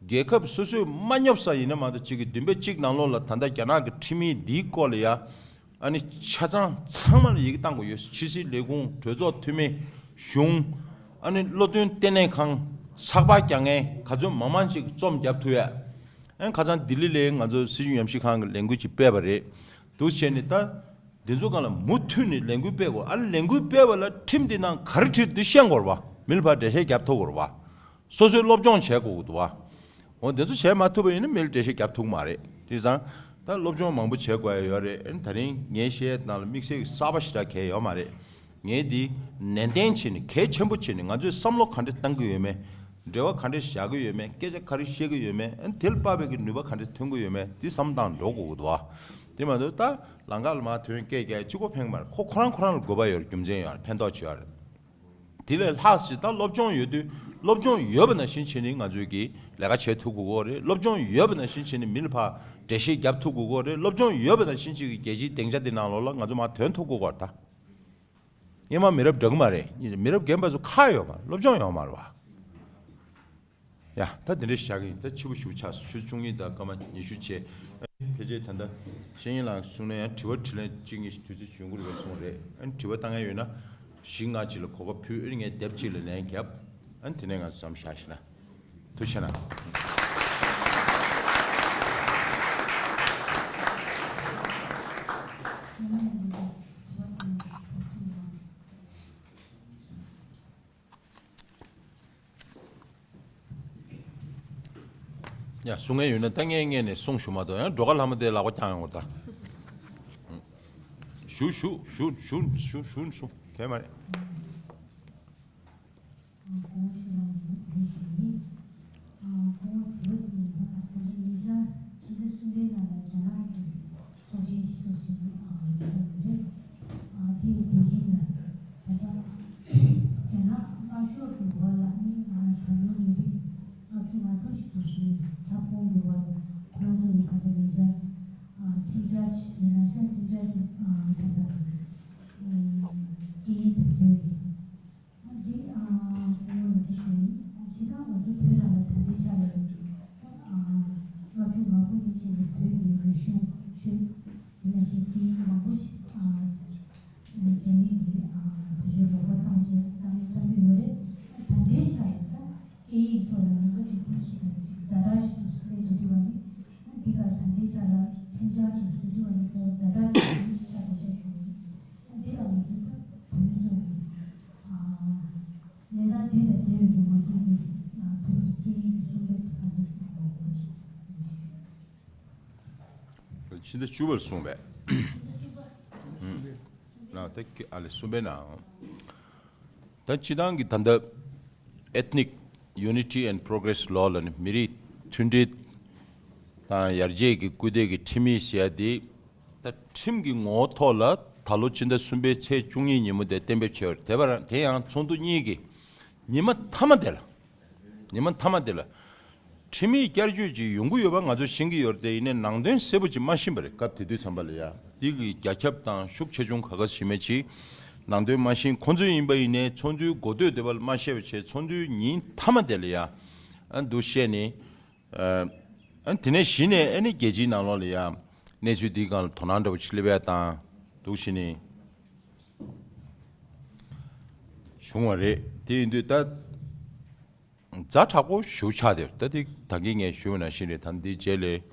རྒྱལ་ཁབ་སོ་སོས་མ་སྙོབ་ས་ཡིན་ན་མ་གཏོགས་གཅིག་གིས་བདུན་པའི་གཅིག་ནང་ལོགས་ལ་ད་ལྟ་རྒྱ་ནག་གི་ཁྲིམས་ཡིག་འདིའི་སྐོར་ལ་ཡ། ཨ་ནི་ཆ་ཚང་ཚང་མ་ལ་ཡི་གེ་བཏང་དགོས་ཡོད། ཕྱི་སྲིད་ལས་ཁུངས། གྲོས་ཚོགས་འཐུས་མི། གཞུང་། ཨ་ནི་བློ་མཐུན་ལྟེ་གནས་ཁང་། ཚགས་པར་རྒྱག་མཁན་ག་ཚོད་མང་མང་ཅིག་རྩོམ་རྒྱབ་ཐུབ་ཡ། ཨ་ནི་ཁ་སང་ལྡི་ལི་ལ་ང་ཚོ་སྲིད་སྐྱོང་ཉམས་ཞིབ་ཁང་གི་ལས་འགུལ་ཅིག་སྤེལ་བ་རེད། འདུག་བྱས་ནས་ད། འདི་ཚོ་སྒང་ལ་མུ་མཐུད་ནས་ལས་འགུལ་སྤེལ་དགོས། ཨ་ནི་ལས་འགུལ་སྤེལ་བ་ལ་ཁྲིམས་འདི་ནང་ག་རེ་བྲིས་འདུག་ཤེས་དགོས་རེད་བ། མི་ལ་ཕར་འགྲེལ་བཤད་རྒྱབ་ཐུབ་དགོས་རེད་བ། སོ་སོས་སློབ་སྦྱོང་བྱེད་དགོས་ཀྱི་འདུག་བ། འོ་དེ་ཚོ་བྱེད་མ་ཐུབ་པ་ཡིན་ན་མི་ལ་འགྲེལ་བཤད་རྒྱབ་ཐུབ་ཀྱི་མ་རེད། དེ་ཙང་ད་སློབ་སྦྱོང་མང་པོ་བྱེད་དགོས་ཡ་ཡོད་རེད། ཨ་ནི་ད་རིང་ངས་བཤད་ཡ་ནང་ལ་དམིགས་བསལ་གྱི་གསར་པ་ཞེ་དྲག་གང་ཡོད་མ་རེད། ངས་འདི་ནན་ཏན་བྱས་ནས་གལ་ཆེན་པོ་བྱས་ནས་ང་ཚོས་བསམ་བློ་ག་འདྲ་བཏང་གི་ཡོད་མེད། འབྲེལ་བ་ག་འདྲ་བཞག་གི་ཡོད་མེད། སྐད་ཆ་ག་རེ་བཤད་ཀྱི་ཡོད་མེད། ཨ་ནི་དེ་ལ་དཔག་པའི་གི་ནུས་པ་ག་འདྲ་ཐོན་གྱི་ཡོད་མེད་འདི་བསམ་བློ་བཏང་འགྲོ་དགོས་ཀྱི་འདུག་བ། དེ་མ་གཏོགས་ད་ལམ་ཁ་ལ་མར་ཐོན་སྐད་རྒྱག་གཅིག་པོ་ཕན་གྱི་མ་རེད། ཁོ་ཁོ་རང་ཁོ་རང་ལ་དགོས་པ་ཡོད་རེད། རྒྱུ་མཚན་ཡོད་རེད། ཕན་ཐོགས་ཆེ་བ་རེད། དེ་ལས་ལྷག་ཞིག་ད་སློབ་སྦྱོང་ཡོད་དུས་སློབ་སྦྱོང་ཡོད་པ་ནང་བཞིན་བྱས་ནས་ང་ཚོས་ཀྱི་ལས་ཀ་བྱེད་ཐུབ་དགོས་ཀྱི་རེད། སློབ་སྦྱོང་ཡོད་པ་ནང་བཞིན་བྱས་ནས་མི་ལ་ཕར་འགྲེལ་བཤད་རྒྱབ་ཐུབ་དགོས་ཀྱི་རེད། སློབ་སྦྱོང་ཡོད་པ་ནང་བཞིན་བྱས་ཀྱི་རྒྱལ་སྤྱིའི་སྡིངས་ཆ་འདི་ནང་ལོགས་ལ་ང་ཚོ་མར་ཐོན་ཐུབ་དགོས་ཀྱི་རེད་ད། སྔོན་མ་མི་རབས་འདྲ་གི་མ་རེད། མི་རབས་རྒན་པ་ཚོ་ཁག་ཡོད་མ་རེད། སློབ་སྦྱོང་ཡོད་མ་རེད་བ། ཡ་ད་དེ་འདྲ་བཞག་གི་ཡིན། ད་ཕྱི་པོ་ཞུ་ཆགས་སོང་། ཆུ་ཚོད་བཅུ་གཉིས་དང་སྐར་མ་ཉི་ཤུ་བྱས། ཕལ་ཆེར་ད་ལྟ་ཤེས་ཡོན་ལགས་གསུངས་ན་ཡང་དྲི་བ་དྲིས་ལན་གཅིག་གཉིས་དུས་ཚོད་འཇོན་གྱི་རེད་པས་གསུངས་རེད། ཨ་ནི་དྲི་བ་བཏང་མཁན་ཡོད་ན་བཞི་ལྔ་ཅིག་ལ་གོ་སྐབས་ཕུལ། ཨ་ནི་ངས་དེབ་གཅིག་ལ་ལན་བརྒྱབ། ཨ་ནི་དེ་ནས་ང་ཚོ་མཚམས་བཞག་ཤེ་ན། ཐུགས་རྗེ་གནང་། ཡ་གསུང་མཁན་ཡོད་ན་ད་ངས་སྔོན་ནས་གསུང་ཞུ་མ་གཏོགས། ཡང་སྒྲོལ་དཀར་ལྷ་མོ་དེ་ལག་པ་བརྐྱངས་ཡོང་བ་ད། ཞུ་ཞུ་ཞུ་ཞུ་ཞུ་ཞུ་ཞུ་གལ་མ་རེད། ཕྱི་ཟླ་བཅུ་པར་གསུངས་པས། ན་ད་ཀི་ཨ་ལེ་གསུམ་པའི་ནང་། ད་སྤྱི་བཏང་གི་ད་ལྟ་Ethnic Unity and Progress Law ལ་ནི་མི་རིགས་མཐུན་སྒྲིལ་དང་ཡར་རྒྱས་ཀྱི་སྐུལ་འདེད་ཀྱི་ཁྲིམས་ཡིག་ཟེར་ཡ་དེ། ད་ཁྲིམས་ཀྱི་ངོ་བོ་ཐོག་ལ་ད་ལོ་ཕྱི་ཟླ་གསུམ་པའི་ཚེས་བཅུ་གཉིས་ཉིན་མོ་དེ་གཏན་འབེབས་བྱས་པ་རེད། དེ་བར་དེ་ཡང་ཚོགས་འདུ་གཉིས་ཀྱི་ཉི་མ་མཐའ་མ་དེ་ལ། ཉི་མ་མཐའ་མ་དེ་ལ་ཁྲིམས་ཡིག་བསྐྱར་བཅོས་ཅིག་ཡོང་གི་ཡོད་པ་ང་ཚོ་ཤེས་ཀྱི་ཡོད་རེད་དེ། ཡིན་ནའི་ནང་དོན་གསལ་པོ་ཅིག་མ་ཤེས་པ་རེད། སྐབས་དེ་དུས་ཙམ་པ་ལ་ཡ་འདི་གི་རྒྱ་ཁྱབ་དང་ཤུགས་ཆེ་ཆུང་ག་ག་ཞིག་མེད་ཅིག་ནང་དོན་མ་ཤེས། ཁོང་ཚོ་ཡིན་པ་ཡིན་ནའི་ཚོགས་འདུའི་འགོ་སྟོད་དེ་བ་ལ་མ་བཤད་པ་བྱས། ཚོགས་འདུའི་ཉིན་མཐའ་མ་དེ་ལ་ཡ་ཨ་འདུག་བཤད་ནས། ཨ་ཨ་དེ་ནས་གཞི་ནས་ཨ་ནི་རྒྱལ་སྤྱིའི་ནང་ལོགས་ལ་ཡ་གནས་ཚུལ་འདིའི་སྒང་ལ་དོ་སྣང་འདྲ་བོ་ཅིག་སླེབས་ཡ་དང་འདུག་བྱས་ནས་བྱུང་བ་རེད། དེ་ཡིན་དུས་ད་ཛ་དྲག་པོ་ཞེ་པོ་ཆགས་བསྡད་ཡོད་རེད། ད་དེ་ད་གིན་ངས་ཞུས་པ་ནང་བཞིན་རེད། ད་འདིའི་རྗེས་ལ་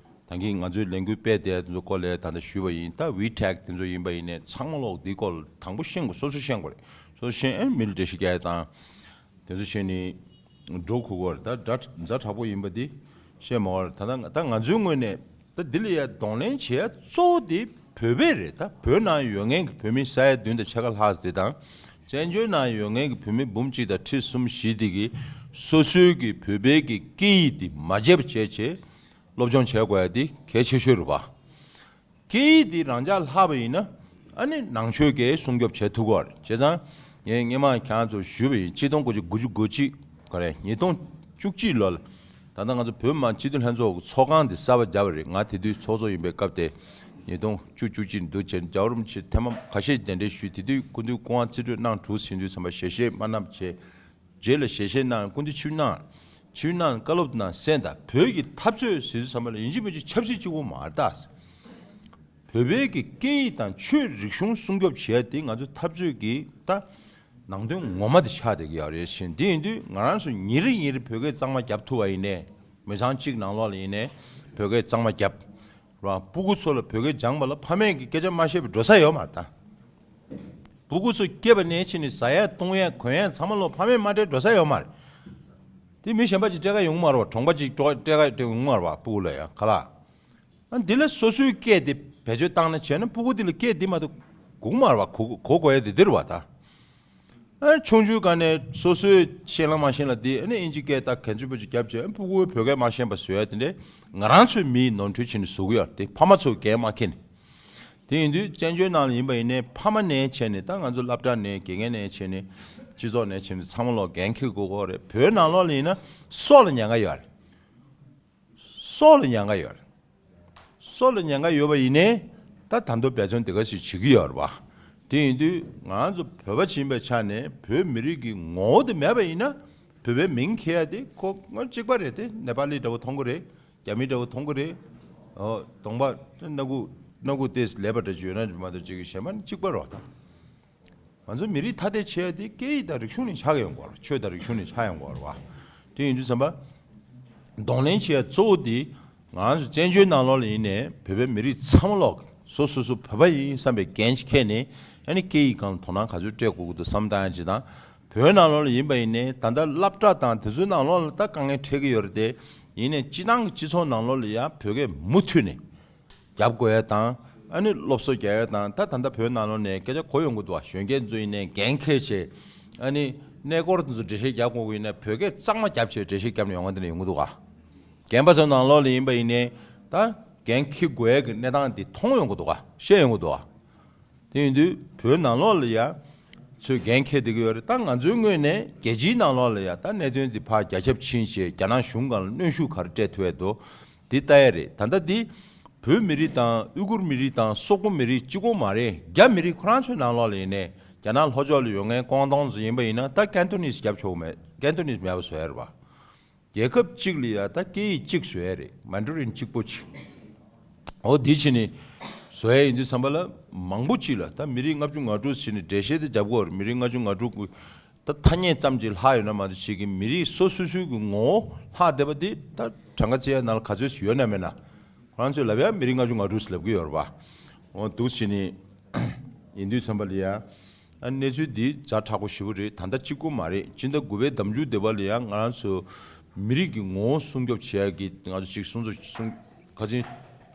ད་གིན་ང་ཚོའི་ལས་འགུལ་སྤེལ་བསྡད་ཡ་དེ་ཚོ་སྐོར་ལ་ད་ལྟ་ཞུས་པ་ཡིན། ད་ཝི་ཊེག་དེ་ཚོ་ཡིན་པ་ཡིན་ནའི་ཚང་མ་ལོག་འདིའི་སྐོར་ལ་དང་པོ་ཤེས་དགོས། སོ་སོས་ཤེས་དགོས་རེད། སོ་སོས་ཤེས། ཨ་མི་ལ་འགྲེལ་བཤད་རྒྱག་ཡ་དང་། དེ་ཚོ་བྱས་ནས་འགྲོ་དགོས་ཀྱི་རེད། ད་ཛ་ཛ་དྲག་པོ་ཡིན་པ་འདི་བཤད་མ་དགོས་རེད། ད་ད་ད་ང་ཚོའི་ངོས་ནས་ད་འདི་ལ་ཡ་གདོང་ལེན་བྱེད་ཡ་གཙོ་བོ་དེ་བོད་པས་རེད། ད་བོད་ནང་ཡོད་མཁན་གྱི་བོད་མི་ས་ཡ་བདུན་དང་ཕྱེད་ཀ་ལྷག་ཙམ་དེ་དང་། བཙན་བྱོལ་ནང་ཡོད་མཁན་གྱི་བོད་མི་འབུམ་གཅིག་དང་ཁྲི་གསུམ་བཞི་དེ་གིས་སོ་སོའི་གི་བོད་པའི་གི་སྐད་ཡིག་དེ་མ་བརྗེད་པ་བྱས་བྱས་སློབ་སྦྱོང་བྱེད་དགོས་ཡ་དེ་གལ་ཆེ་ཤོས་རེད་པ། སྐད་ཡིག་འདི་རང་འཇགས་ལྷག་པ་ཡིན་ན། ཨ་ནི་ནང་ཆོས་ཀྱིས་སྲུང་སྐྱོབ་བྱེད་ཐུབ་ཀྱི་རེད། བྱས་ཙང་ངས་སྔོན་མ་ཁྱེད་རང་ཚོར་ཞུས་པ་ཡིན། གཅིག་སྟོང་དགུ་བརྒྱ་དགུ་བཅུ་གོ་གཅིག་ག་རེ་ཉིས་སྟོང་བཅུ་གཅིག་ལོ་ལ། ད་ལྟ་ང་ཚོ་བོད་མི་མང་སྤྱི་འཐུས་ལྷན་ཚོགས་ཀྱི་ཚོགས་ཁང་འདི་གསར་པ་བརྒྱབ་པ་རེད། ང་དེ་དུས་ཚོགས་གཙོ་ཡིན་པའི་སྐབས་དེ། ཉིས་སྟོང་བཅུ་བཅུ་གཅིག་འདུག་བྱས་རྒྱལ་བ་རིན་པོ་ཆེ་ཐེངས་མ་ཁ་ཤས་གདན་འདྲེན་ཞུས། དེ་དུས་སྐུ་མདུན་སྐུ་དབང་རྩིས་སྤྲོད་གནང་གྲུབ་ཟིན་དུས་ཙམ་པ་ཞལ་བཞེས་མ་གནང་བྱས། རྗེས་ལ་ཞལ་བཞེས་གནང་། སྐུ་མདུན་ཆིབས་གནང་། ཆིབས་གནང་བཀའ་སློབ་གནང་གསན་དང་། བོད་ཀྱི་འཐབ་རྩོད་ཟེར་དུས་ཙམ་པ་ལ་ཡིན་གཅིག་མིན་གཅིག་ཆབ་སྲིད་གཅིག་པོ་མ་རེད་ད། བོད་པའི་གི་སྐད་ཡིག་དང་ཆོས་རིག་གཞུང་སྲུང་སྐྱོབ་བྱེད་ཡ་དེ་ང་ཚོའི་འཐབ་རྩོད་ཀྱི་ད་ནང་དོན་ངོ་མ་དེ་ཆགས་བསྡད་ཀྱི་ཡོད་རེད། བཞིན་དེ་ཡིན་དུས་ང་རང་ཚོ་ཉིན་རེ་ཉིན་རེ་བོད་སྐད་གཙང་མ་རྒྱབ་ཐུབ་པ་ཡིན་ནའི། མི་ཚང་གཅིག་ནང་ལོགས་ལ་ཡིན་ནའི་བོད་སྐད་གཙང་མ་རྒྱབ། རང་སྤུ་གུ་ཚོ་ལ་བོད་སྐད་སྦྱངས་པ་ལ་ཕ་མས་ཀྱི་སྐད་ཆ་མ་བཤད་པའི་འགྲོ་ས་ཡོད་མ་རེད་ད། སྤུ་གུ་ཚོ་སྐྱེས་པ་ནས་ཕྱིན་ནས་ཟ་ཡ་བཏུང་ཡ་གོན་ཡ་ཚང་མ་ལོ་ཕ་མས་མ་སྤྲད་འགྲོ་ས་ཡོད་མ་རེད། དེ་མི་གཞན་པ་ཅིག་སྤྲད་ཀ་ཡོང་མ་རེད་པ། གྲོང་པ་ཅིག་སྤྲད་ཀ་སྤྲད་ཡོང་མ་རེད་པ། སྤུ་གུ་ལ་ཡ་ག་ལ། ཨ་འདི་ལ་སོ་སོའི་སྐད་དེ་བེད་སྤྱོད་བཏང་ན་བྱས་ན་སྤུ་གུ་འདི་ལ་སྐད་འདི་མ་གཏོགས་གོ་གི་མ་རེད་པ། གོ་གོ་དགོས་ཡ་དེ་འདི་རེད་པ་ད། ཨ་ཆུང་ཆུང་སྒང་ནས་སོ་སོའི་ཤེས་ལ་མ་ཤེས་ལ་དེ་ཨ་ནི་ཨིན་ཇི་སྐད་དང་གན་ཆུ་པོ་ཅིག་རྒྱབ་བྱས། ཨ་སྤུ་གུའི་བོད་སྐད་མ་ཤེས་པ་བཟོ་ཡ་དེ་འདྲས་ང་རང་ཚོའི་མིའི་ནོར་འཁྲུལ་བྱས་ནས་བཟོ་གི་ཡོད་རེད། དེ་ཕ་མ་ཚོས་འགན་མ་འཁྱེར་ནས། དེ་ཡིན་དུས་བཙན་བྱོལ་ནང་ལ་ཡིན་པ་ཡིན་ནའི་ཕ་མ་ནས་བྱས་ནས། ད་ང་ཚོ་སློབ་གྲྭ་ནས་དགེ་རྒན་ནས་བྱས་ནས་སྤྱི་ཚོགས་ནས་བྱས་ནས་ཚང་མ་ལོག་འགན་འཁྱེར་དགོས་ཀྱི་ཡོད་རེད། བོད་ནང་ལོགས་ལ་ཡིན་ན་སྲོག་ལ་ཉེན་ཁ་ཡོད་རེད། སྲོག་ལ་ཉེན་ཁ་ཡོད་རེད། སྲོག་ལ་ཉེན་ཁ་ཡོད་པ་ཡིན་ནའི་ད་ད་དུང་འབད་བརྩོན་དེ་ག་ཞིག་བྱེད་ཀྱི་ཡོད་རེད་པ། དེ་ཡིན་དུས་ང་ཚོ་བོད་པ་ཡིན་པའི་ཆ་ནས་བོད་མི་རིགས་ཀྱི་ངོ་བོ་དེ་མེད་པ་ཡིན་ན། བོད་པའི་མིང་འཁྱེར་ཡ་དེ་ཁོ་ང་གཅིག་པ་རེད། དེ་ནེ་པ་ལི་འདྲ་བོ་མཐོང་གི་རེད། རྒྱ་མི་འདྲ་བོ་མཐོང་གི་རེད། ཨོ་གདོང་པ་སྣ་ཁུག་སྣ་ཁུག་དེ་ལས་པ་འདྲ་ཅིག་ཡོད་ན་མ་གཏོགས་ཅིག་གི་གཞན་པ་ནི་གཅིག་པ་རེད་པ་ད། ང་ཚོ་མི་རིགས་ཐ་དད་བྱེད་ཡ་དེ་སྐད་ཡིག་དང་རིག་གཞུང་ནས་ཆགས་ཡོང་གི་ཡོད་རེད། ཆོས་དང་རིག་གཞུང་ནས་ཆགས་ཡོང་གི་ཡོད་རེད་པ། དེ་ཡིན་དུས་ཙམ་པ། གདོང་ལེན་བྱེད་ཡ་གཙོ་བོ་དེ་ང་ཚོ་བཙན་བྱོལ་ནང་ལོགས་ལ་ཡིན་ནའི་བོད་པའི་མི་རིགས་ཚང་མ་ལོག་སོ་སོ་སོ་བོད་པ་ཡིན་བསམ་པའི་འགན་ཅིག་འཁྱེར་ནས། ཨ་ནི་སྐད་ཡིག་སྒང་ལ་དོ་སྣང་ག་ཚོད་སྤྲད་དགོས་ཀྱི་འདུག་བསམ་བཏང་ཡ་ཅིག་དང་། བོད་ནང་ལོགས་ལ་ཡིན་པ་ཡིན་ནའི་ད་ལྟ་སློབ་གྲྭ་དང་དེ་ཚོའི་ནང་ལོགས་ལ་ད་དཀའ་ངལ་འཕྲད་ཀྱི་ཡོད་རེད་དེ། ཡིན་ནའི་སྤྱི་བཏང་གི་སྤྱི་ཚོགས་ནང་ལོགས་ལ་ཡ་བོད་སྐད་མུ་མཐུད་ནས་རྒྱབ་དགོས་ཡ་དང་། ཨ་ནི་སློབ་གསོ་རྒྱག་ཡ་དང་། ད་ད་ལྟ་བོད་ནང་ལོགས་ནས་སྐད་ཆ་གོ་ཡོང་གི་འདུག་བ། གཞོན་སྐྱེས་ཚོ་ཡིན་ནའི་འགན་འཁྱེར་བྱས། ཨ་ནི་གནས་སྐོར་དེ་ཚོ་འགྲེལ་བཤད་རྒྱག་དགོས་ཀྱི་ཡིན་ན་བོད་སྐད་གཙང་མ་རྒྱབ་བྱས་འགྲེལ་བཤད་རྒྱབ་ནས་ཡོང་བ་དེ་འདྲ་ཡོང་གི་འདུག་ག། རྒན་པ་ཚོ་ནང་ལོགས་ལ་ཡིན་པ་ཡིན་ནའི་ད་འགན་འཁྱེར་དགོས་ཡ་གི་གནས་སྟངས་དེ་མཐོང་ཡོང་གི་འདུག་ག། ཤེས་ཡོང་གི་འདུག་ག། དེ་ཡིན་དུས་བོད་ནང་ལོགས་ལ་ཡ་ཚོས་འགན་འཁྱེར་བསྡད་ཀྱི་ཡོད་རེད། ད་ང་ཚོའི་ངོས་ནས་རྒྱལ་སྤྱིའི་ནང་ལོགས་ལ་ཡ་ད་གནད་དོན་འདི་ཕར་རྒྱ་ཁྱབ་ཕྱིན་བྱས་རྒྱ་ནག་གཞུང་སྒང་ལ་གནོན་ཤུགས་ག་རེ་སྤྲད་ཐུབ་ཡ་འདུག་འདི་ལྟ་ཡ་རེད། ད་ལྟ་འདི་བོད་མི་རིགས་དང་ཨུ་གུར་མི་རིགས་དང་སོག་པོ་མི་རིགས་གཅིག་པོ་མ་རེད། རྒྱ་མི་རིགས་ཁོ་རང་ཚོའི་ནང་ལོགས་ལ་ཡིན་ནའི་རྒྱ་ནག་ལྷོ་ཕྱོགས་ལ་ཡོད་མཁན་ཀོང་ཏུང་ཚོ་ཡིན་པ་ཡིན་ན་ད་ཀན་ཏོ་ནིས་རྒྱབ་ཆོག་གི་མེད། ཀན་ཏོ་ནིས་མེད་པ་བཟོ་ཡ་རེད་པ། རྒྱལ་ཁབ་གཅིག་ལ་ཡ་ད་སྐད་ཡིག་གཅིག་བཟོ་ཡ་རེད། མན་ཌ་རིན་གཅིག་པོ་གཅིག་འོ་འདི་བྱས་ནས་བཟོ་ཡ་ཡིན་དུས་ཙམ་པ་ལ་མང་པོ་གཅིག་ལ་ད་མི་རིགས་ལྔ་བཅུ་ང་དྲུག་བྱས་ནས་འགྲེལ་བཤད་དེ་རྒྱབ་དགོས་རེད། མི་རིགས་ལྔ་བཅུ་ང་དྲུག་གི་ད་ཐ་སྙད་ཙམ་གྱིས་ལྷག་ཡོད་ན་མ་གཏོགས་ཅིག་གི་མི་རིགས་སོ་སོ་སོའི་གི་ངོ་བོ་ལྷག་བསྡད་པ་དེ་ད་གྲངས་ཀ་བརྩི་ཡ་ནང་ལ་ག་ཚོད་ཡོད་ན་མེད་ན། ཁོ་རང་ཚོས་ལབ་ཡ་མི་རིགས་ལྔ་བཅུ་ང་དྲུག་ལབ་གི་ཡོད་རེད་པ། འོ་འདུག་བྱས་ནས་ཡིན་དུས་ཙམ་པ་ལ་ཡ། ཨ་གནས་ཚུལ་འདི་ཛ་དྲག་པོ་ཞེ་པོ་རེད། ད་ལྟ་གཅིག་པོ་མ་རེད། སྤྱི་ཟླ་དགུ་པའི་ཟླ་མཇུག་འདི་པ་ལ་ཡང་ང་རང་ཚོ་མི་རིགས་ཀྱི་ངོ་བོ་སྲུང་སྐྱོབ་བྱེད་ཡག་གི་ང་ཚོ་གཅིག་གསུང་ཚོ་གསུང་ཁ་ཆེན་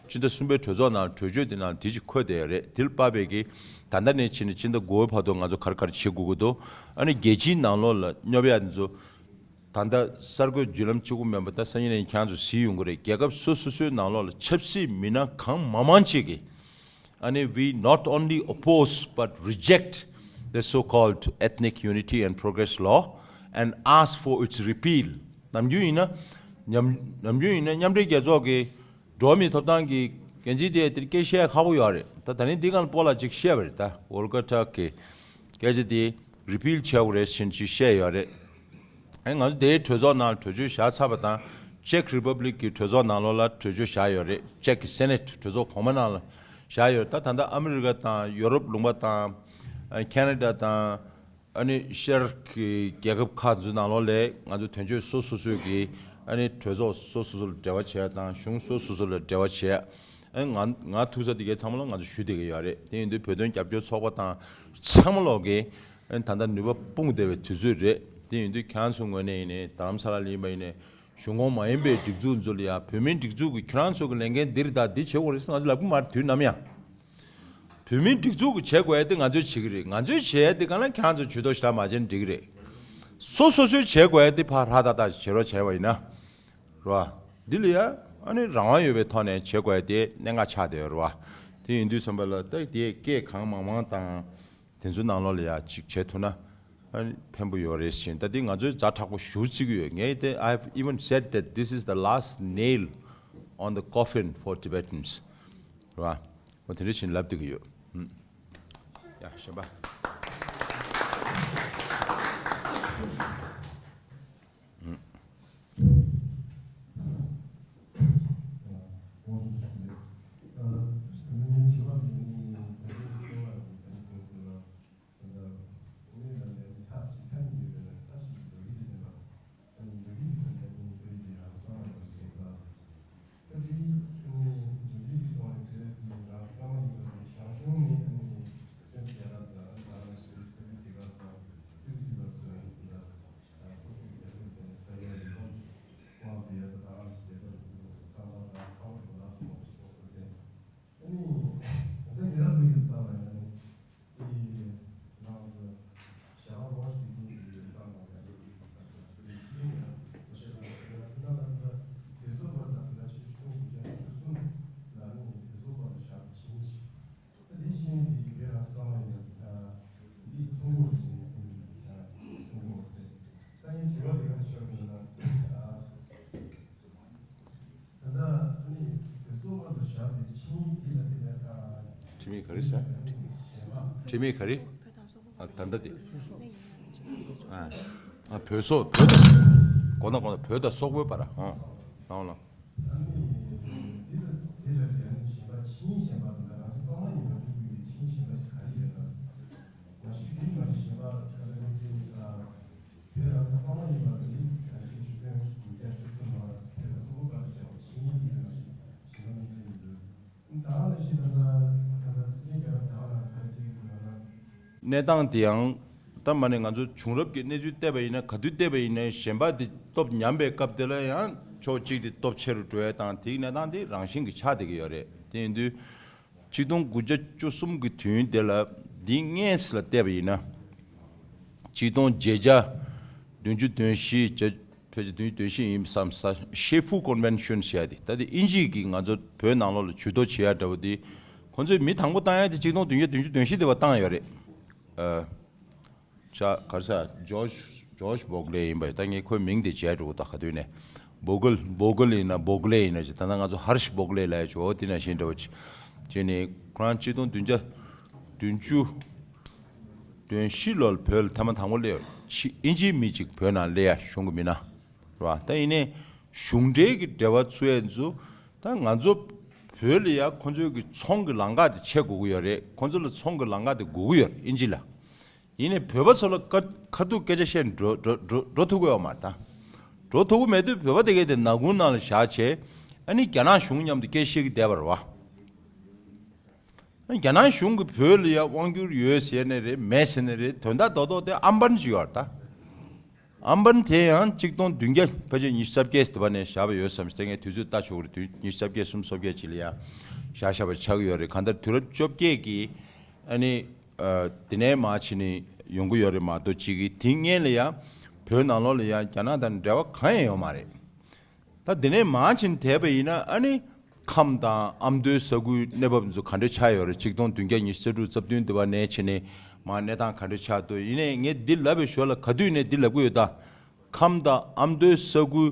སྤྱི་ཟླ་གསུམ་པའི་གྲོས་ཚོགས་ནང་གྲོས་ཆོད་དེ་ནང་དེ་ཅིག་འཁོད་བསྡད་ཡོད་རེད། དེ་ལ་དཔག་པའི་གི་ད་ལྟ་ནས་ཕྱིན་ནས་སྤྱི་ཟླ་དགུ་པ་བར་དུ་ང་ཚོ་ག་རེ་ག་རེ་བྱེད་དགོས་ཀྱི་འདུག་ཨ་ནི་རྒྱལ་སྤྱིའི་ནང་ལོགས་ལ་སྙོབ་ཡག་འདི་ཚོ། ད་ལྟ་གསར་འགོད་བརྒྱུད་ལམ་གཅིག་པུ་མིན་པ་ད་སང་ཉིན་ནས་ཁྱེད་རང་ཚོ་གཟིགས་ཡོང་གི་རེད། རྒྱལ་ཁབ་སོ་སོ་སོའི་ནང་ལོགས་ལ་ཆབ་སྲིད་མི་སྣ་གང་མང་མང་ཅིག་གིས་ཨ་ནི་we not only oppose but reject the so-called Ethnic Unity and Progress Law and ask for its repeal. ནམ་རྒྱུན་ཡིན་ན་ཉམ་ནམ་རྒྱུན་ཡིན་ན་མཉམ་འབྲེལ་རྒྱལ་ཚོགས་ཀྱི་འགྲོ་བ་མིའི་ཐོབ་ཐང་གི་འགན་འཛིན་དེ་དེར་སྐད་བཤད་ཁག་པོ་ཡོད་རེད། ད་ད་རིང་འདི་གང་སྤོ་ལགས་ཅིག་བཤད་པ་རེད། ད་ཝོལ་ཀར་ཊརཀ་གི་སྐད་ཆ་དེ་རི་པིལ་བྱས་དགོས་རེད་ཟེར་ཅིག་བཤད་ཡོད་རེད། ཨ་ང་ཚོ་དེའི་གྲོས་ཚོགས་ནང་གྲོས་ཆོད་བཞག་ཚར་བ་དང་ཅེཀ་རི་པབ་ལིག་གི་གྲོས་ཚོགས་ནང་ལོགས་ལ་གྲོས་ཆོད་བཞག་ཡོད་རེད། ཅེཀ་གི་སེ་ནེ་ཊི་གྲོས་ཚོགས་གོང་མ་ནང་ལ་བཞག་ཡོད། ད་ད་ལྟ་ཨ་མི་རི་ཀ་དང་ཡོ་རོབ་ལུང་པ་དང་ཨ་ཁེ་ན་ཌ་དང་ཨ་ནི་ཤར་གྱི་རྒྱལ་ཁབ་ཁག་ཚོའི་ནང་ལོགས་ལས་ང་ཚོ་དོན་གཅོད་སོ་སོ་སོས་ཀྱི་ཨ་ནི་གྲོས་ཚོགས་སོ་སོ་སོ་ལ་འབྲེལ་བ་བྱས་དང་གཞུང་སོ་སོ་སོ་ལ་འབྲེལ་བ་བྱས། ཨ་ང་ང་ཐུག་ས་དེ་གའི་ཚང་མ་ལ་ང་ཚོ་ཞུ་བསྡད་ཀྱི་ཡོད་རེད། དེ་ཡིན་དུས་བོད་དོན་རྒྱབ་སྐྱོར་ཚོགས་པ་དང་ཚང་མ་ལོག་གི་ཨ་ནི་ད་ལྟ་ནུས་པ་སྤུངས་བསྡད་པའི་དུས་ཚོད་རེད། དེ་ཡིན་དུས་ཁྱེད་རང་ཚོའི་ངོས་ནས་ཡིན་ནའི་རྡ་རམ་ས་ལ་ལ་ཡིན་པ་ཡིན་ནའི་གཞུང་ཁོངས་མ་ཡིན་པའི་སྒྲིག་འཛུགས་ཚོ་ལ་ཡ་བོད་མིའི་སྒྲིག་འཛུགས་ཀྱི་ཁྱེད་རང་ཚོ་གི་ལས་འགན་འདི་རེད། ད་འདི་བྱེད་དགོས་རེད་ཟེར་ང་ཚོ་ལབ་ཀྱི་མ་རེད། དུས་ནམ་ཡང་བོད་མིའི་སྒྲིག་འཛུགས་ཀྱི་བྱེད་དགོས་ཡ་དེ་ང་ཚོས་བྱེད་ཀྱི་རེད། ང་ཚོས་བྱེད་ཡ་དེ་གང་ལ་ཁྱེད་རང་ཚོ་ཇུས་གཏོགས་ཞེ་དྲག་མ་བྱས་ན་འགྲིག་གི་རེད། སོ་སོ་སོས་བྱེད་དགོས་ཡ་དེ་ཕར་ཧྲ་ཏག་ཏག་བྱེད་རོགས་བྱས་པ་ཡིན་ན། རེད་བ། འདི་ལ་ཡ་ཨ་ནི་རང་དབང་ཡོད་པའི་ཐོག་ནས་བྱེད་དགོས་ཡ་དེ་གནད་འགག་ཆགས་བསྡད་ཡོད་རེད་བ། དེ་ཡིན་དུས་ཙམ་པ་ལ་ད་དེ་སྐད་གང་མང་མང་དང་དེ་ཚོའི་ནང་ལོགས་ལ་ཡ་ཅིག་བྱེད་ཐུབ་ན་ཨ་ནི་ཕན་པོ་ཡོད་རེད་ཟེར། ད་དེ་ང་ཚོས་ཛ་དྲག་པོ་ཞེ་པོ་བརྩི་གི་ཡོད། ངས་དེ། I have even said that this is the last nail on the coffin for Tibetans. རེད་བ། འོ་དེ་འདྲ་བྱས་ནས་ལབ་བསྡད་ཀྱི་ཡོད། ཨུམ། ཡ་གཞན་པ། ཨུམ། ཁྲིམས་ཡིག་ག་རེ་ཟེར། ཁྲིམས་ཡིག་ག་རེ། ཨ་ད་ལྟ་དེ། ཨ་ཨ་བོད་སོག་བོད་དང་གོ་ན་གོ་ན་བོད་དང་སོག་པོའི་བར། ཨ་ལ་ལ། གནས་སྟངས་དེ་ཡང་ད་མ་ནས་ང་ཚོ་བྱུང་རབས་ཀྱི་གནས་ཚུལ་བལྟས་པ་ཡིན་ན། ག་དུས་བལྟས་པ་ཡིན་ན་གཞན་པ་དེ་སྟོབས་ཉམས་པའི་སྐབས་དེ་ལ་ཡང་ཕྱོགས་གཅིག་དེ་སྟོབས་ཆེ་རུ་འགྲོ་ཡ་དང་དེའི་གནས་སྟངས་དེ་རང་བཞིན་གྱི་ཆགས་བསྡད་ཀྱི་ཡོད་རེད། དེ་ཡིན་དུས་ཆིག་སྟོང་དགུ་བརྒྱ་བཅུ་གསུམ་གྱི་དུས་ཡུན་དེ་ལ་འདིའི་སྔས་ལ་བལྟས་པ་ཡིན་ན། ཆིག་སྟོང་བརྒྱད་བརྒྱ་བདུན་ཅུ་དོན་བཞི། བརྒྱ་ཕལ་ཆེར་བདུན་ཅུ་དོན་བཞི་ཡིན་བསམ་ས། ཤེ་ཧྥུ་ཀོན་ཝེན་ཤོན་ཟེར་ཡ་དེ། ད་དེ་དབྱིན་ཇི་གིས་ང་ཚོ་བོད་ནང་ལོགས་ལ་ཇུས་གཏོགས་བྱེད་ཡ་འདྲ་བོ་དེ། ཁོ་ཚོས་མི་དང་པོ་བཏང་ཡ་དེ་ཆིག་སྟོང་བདུན་བརྒྱ་བདུན་ཅུ་དོན་བཞི་དེ་བ་བཏང་ཡོད་རེད། ཨ། ཅ་ག་རེ་ཟེར། ཇོརྗ་ཇོརྗ་བོག་ལེ་ཡིན་པ། ད་ངས་ཁོའི་མིང་དེ་བརྗེད་འགྲོ་གི། ད་ག་དུས་ནས་བོ་གལ་བོ་གལ་ཡིན་ན་བོག་ལེ་ཡིན་ན་ཅི། ད་ལྟ་ང་ཚོ་ཧར་ཤ་བོག་ལེ་ལབ་ཡ་ཅིག་འོ་དེ་ནང་བཞིན་འདྲ་བོ་ཅིག་བྱས་ནས་ཁོ་རང་ཆིག་སྟོང་བདུན་བརྒྱ་བདུན་ཅུ་དོན་བཞི་ལོར་བོད་ལ་ཐེངས་མ་དང་པོ་སླེབས་ཡོད། ཕྱི་དབྱིན་ཇིའི་མི་གཅིག་བོད་ནང་སླེབས་ཡ་གཞུང་གི་མི་སྣ་རེད་བ། ད་ཡིན་ནའི་གཞུང་འབྲེལ་གྱི་འབྲེལ་བ་ཚུགས་ཡ་ཚོ་ད་ང་ཚོ་བོད་ལ་ཡ་ཁོ་ཚོའི་གི་ཚོང་གི་ལམ་ཁ་དེ་ཕྱེ་དགོས་ཀྱི་ཡོད་རེད། ཁོ་ཚོ་ལ་ཚོང་གི་ལམ་ཁ་དེ་དགོས་ཀྱི་ཡོད་རེད་དབྱིན་ཇི་ལ། ཡིན་ནའི་བོད་པ་ཚོ་ལ་ཁ་ཁ་ཐུག་སྐད་ཆ་བཤད་ནས་འགྲོ་འགྲོ་འགྲོ་འགྲོ་ཐུབ་ཀྱི་ཡོད་མ་རེད་ད། འགྲོ་ཐུབ་ཀྱི་མེད་དུས་བོད་པ་དེ་གས་དེ་ནག་ཁུང་ནང་ལ་བཞག་བྱས་ཨ་ནི་རྒྱ་ནག་གཞུང་མཉམ་དུ་སྐད་བཤད་ཀྱི་བསྡད་པ་རེད་བ། རྒྱ་ནག་གཞུང་གིས་བོད་ལ་ཡ་དབང་བསྒྱུར་ཡོད་ཟེར་ནི་རེད་མེད་ཟེར་ནི་རེད། དོན་དག་རྡོག་རྡོག་དེ་ཨམ་བན་ཅིག་ཡོད་རེད་ད། ཨམ་བན་དེ་ཡང་གཅིག་སྟོང་བདུན་བརྒྱ་ཕལ་ཆེར་ཉི་ཤུ་རྩ་བརྒྱད་དེ་བ་ནས་བཞག་པ་ཡོད་བསམ་ཞིག་དེ་ངས་དུས་ཚོད་ལྟ་ཆོག་གི་རེད། དུས་ཉི་ཤུ་རྩ་བརྒྱད་གསུམ་བཅོ་བརྒྱད་ཅིག་ལ་ཡ་བཞག་བཞག་པ་ཆགས་ཀྱི་ཡོད་རེད། གང་ལྟར་དུས་རབས་བཅོ་བརྒྱད་ཀྱི་ཨ་ནི་ཨ་དེ་ནས་མར་ཕྱིན་ནས་ཡོང་གི་ཡོད་རེད་མ་གཏོགས་གཅིག་གིས་དེ་སྔོན་ལ་ཡ་བོད་ནང་ལོགས་ལ་ཡ་རྒྱ་ནག་དང་འབྲེལ་བ་གང་ཡང་ཡོད་མ་རེད། ད་དེ་ནས་མར་ཕྱིན་བསྡད་པ་ཡིན་ན་ཨ་ནི་ཁམས་དང་ཨ་མདོའི་ས་ཁུལ་གནས་བབ་ཚོ་ག་འདྲ་ཆགས་ཡོད་རེད། ཆིག་སྟོང་བདུན་བརྒྱ་ཉི་ཤུ་རྩ་དྲུག་རྩ་བདུན་དེ་བ་ནས་ཕྱིན་ནས་མར་གནས་སྟངས་ག་འདྲ་ཆགས་འདུག་ཡིན་ནའི་ངས་འདི་ལབ་པའི་ཞོར་ལ་ག་དུས་ནས་འདི་ལབ་ཀྱི་ཡོད་ད། ཁམས་དང་ཨ་མདོའི་ས་ཁུལ་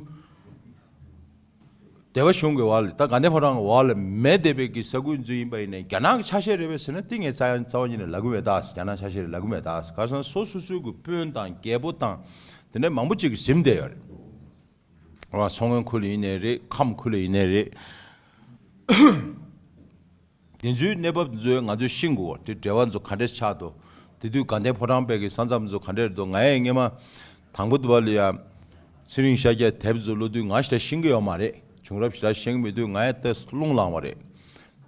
སྡེ་པ་གཞུང་གི་འོག་ལ་ད་དགའ་ལྡན་ཕོ་བྲང་གི་འོག་ལ་མེད་བསྡད་པའི་གི་ས་ཁུལ་ཚོ་ཡིན་པ་ཡིན་ནའི་རྒྱ་ནག་གི་ཆ་ཤས་རེད་པས་ཟེར་ན་དེ་ངས་རྩ་ཡང་རྩ་བ་ཉིད་ནས་ལབ་ཀྱི་མེད་ད། རྒྱ་ནག་ཆ་ཤས་རེད་ལབ་ཀྱི་མེད་ད། ག་རེ་ཟེར་ན་སོ་སོ་སོའི་གི་དཔོན་དང་རྒྱལ་པོ་དང་དེ་འདྲ་མང་པོ་ཅིག་གིས་ཟིན་བསྡད་ཡོད་རེད། རེད་བ། མཚོ་སྔོན་ཁུལ་ལ་ཡིན་ནའི་རེད། ཁམས་ཁུལ་ལ་ཡིན་ནའི་རེད། དེ་ཚོའི་གནས་བབ་ཚོ་ང་ཚོས་ཤེས་དགོས། དེ་འབྲེལ་བ་ཚོ་ག་འདྲས་ཆགས་འདུག་དེ་དུས་དགའ་ལྡན་ཕོ་བྲང་དཔལ་གྱི་ས་མཚམས་ཚོ་ག་འདྲས་འདུག་ང་ཡང་སྔོན་མ་དང་པོ་དུ་བ་ལ་ཡ་ཚེ་རིང་ཤཱཀྱ་དེབ་ཚོ་ཀློག་དུས་ང་ཞེ་དྲག་ཤེས་ཀྱི་ཡོད་མ་རེད། བྱུང་རབས་ཞེ་དྲག་ཤེས་ཀྱི་མེད་དུས་ང་ཡང་ཏོག་ཙམ་རླུང་ལངས་པ་རེད།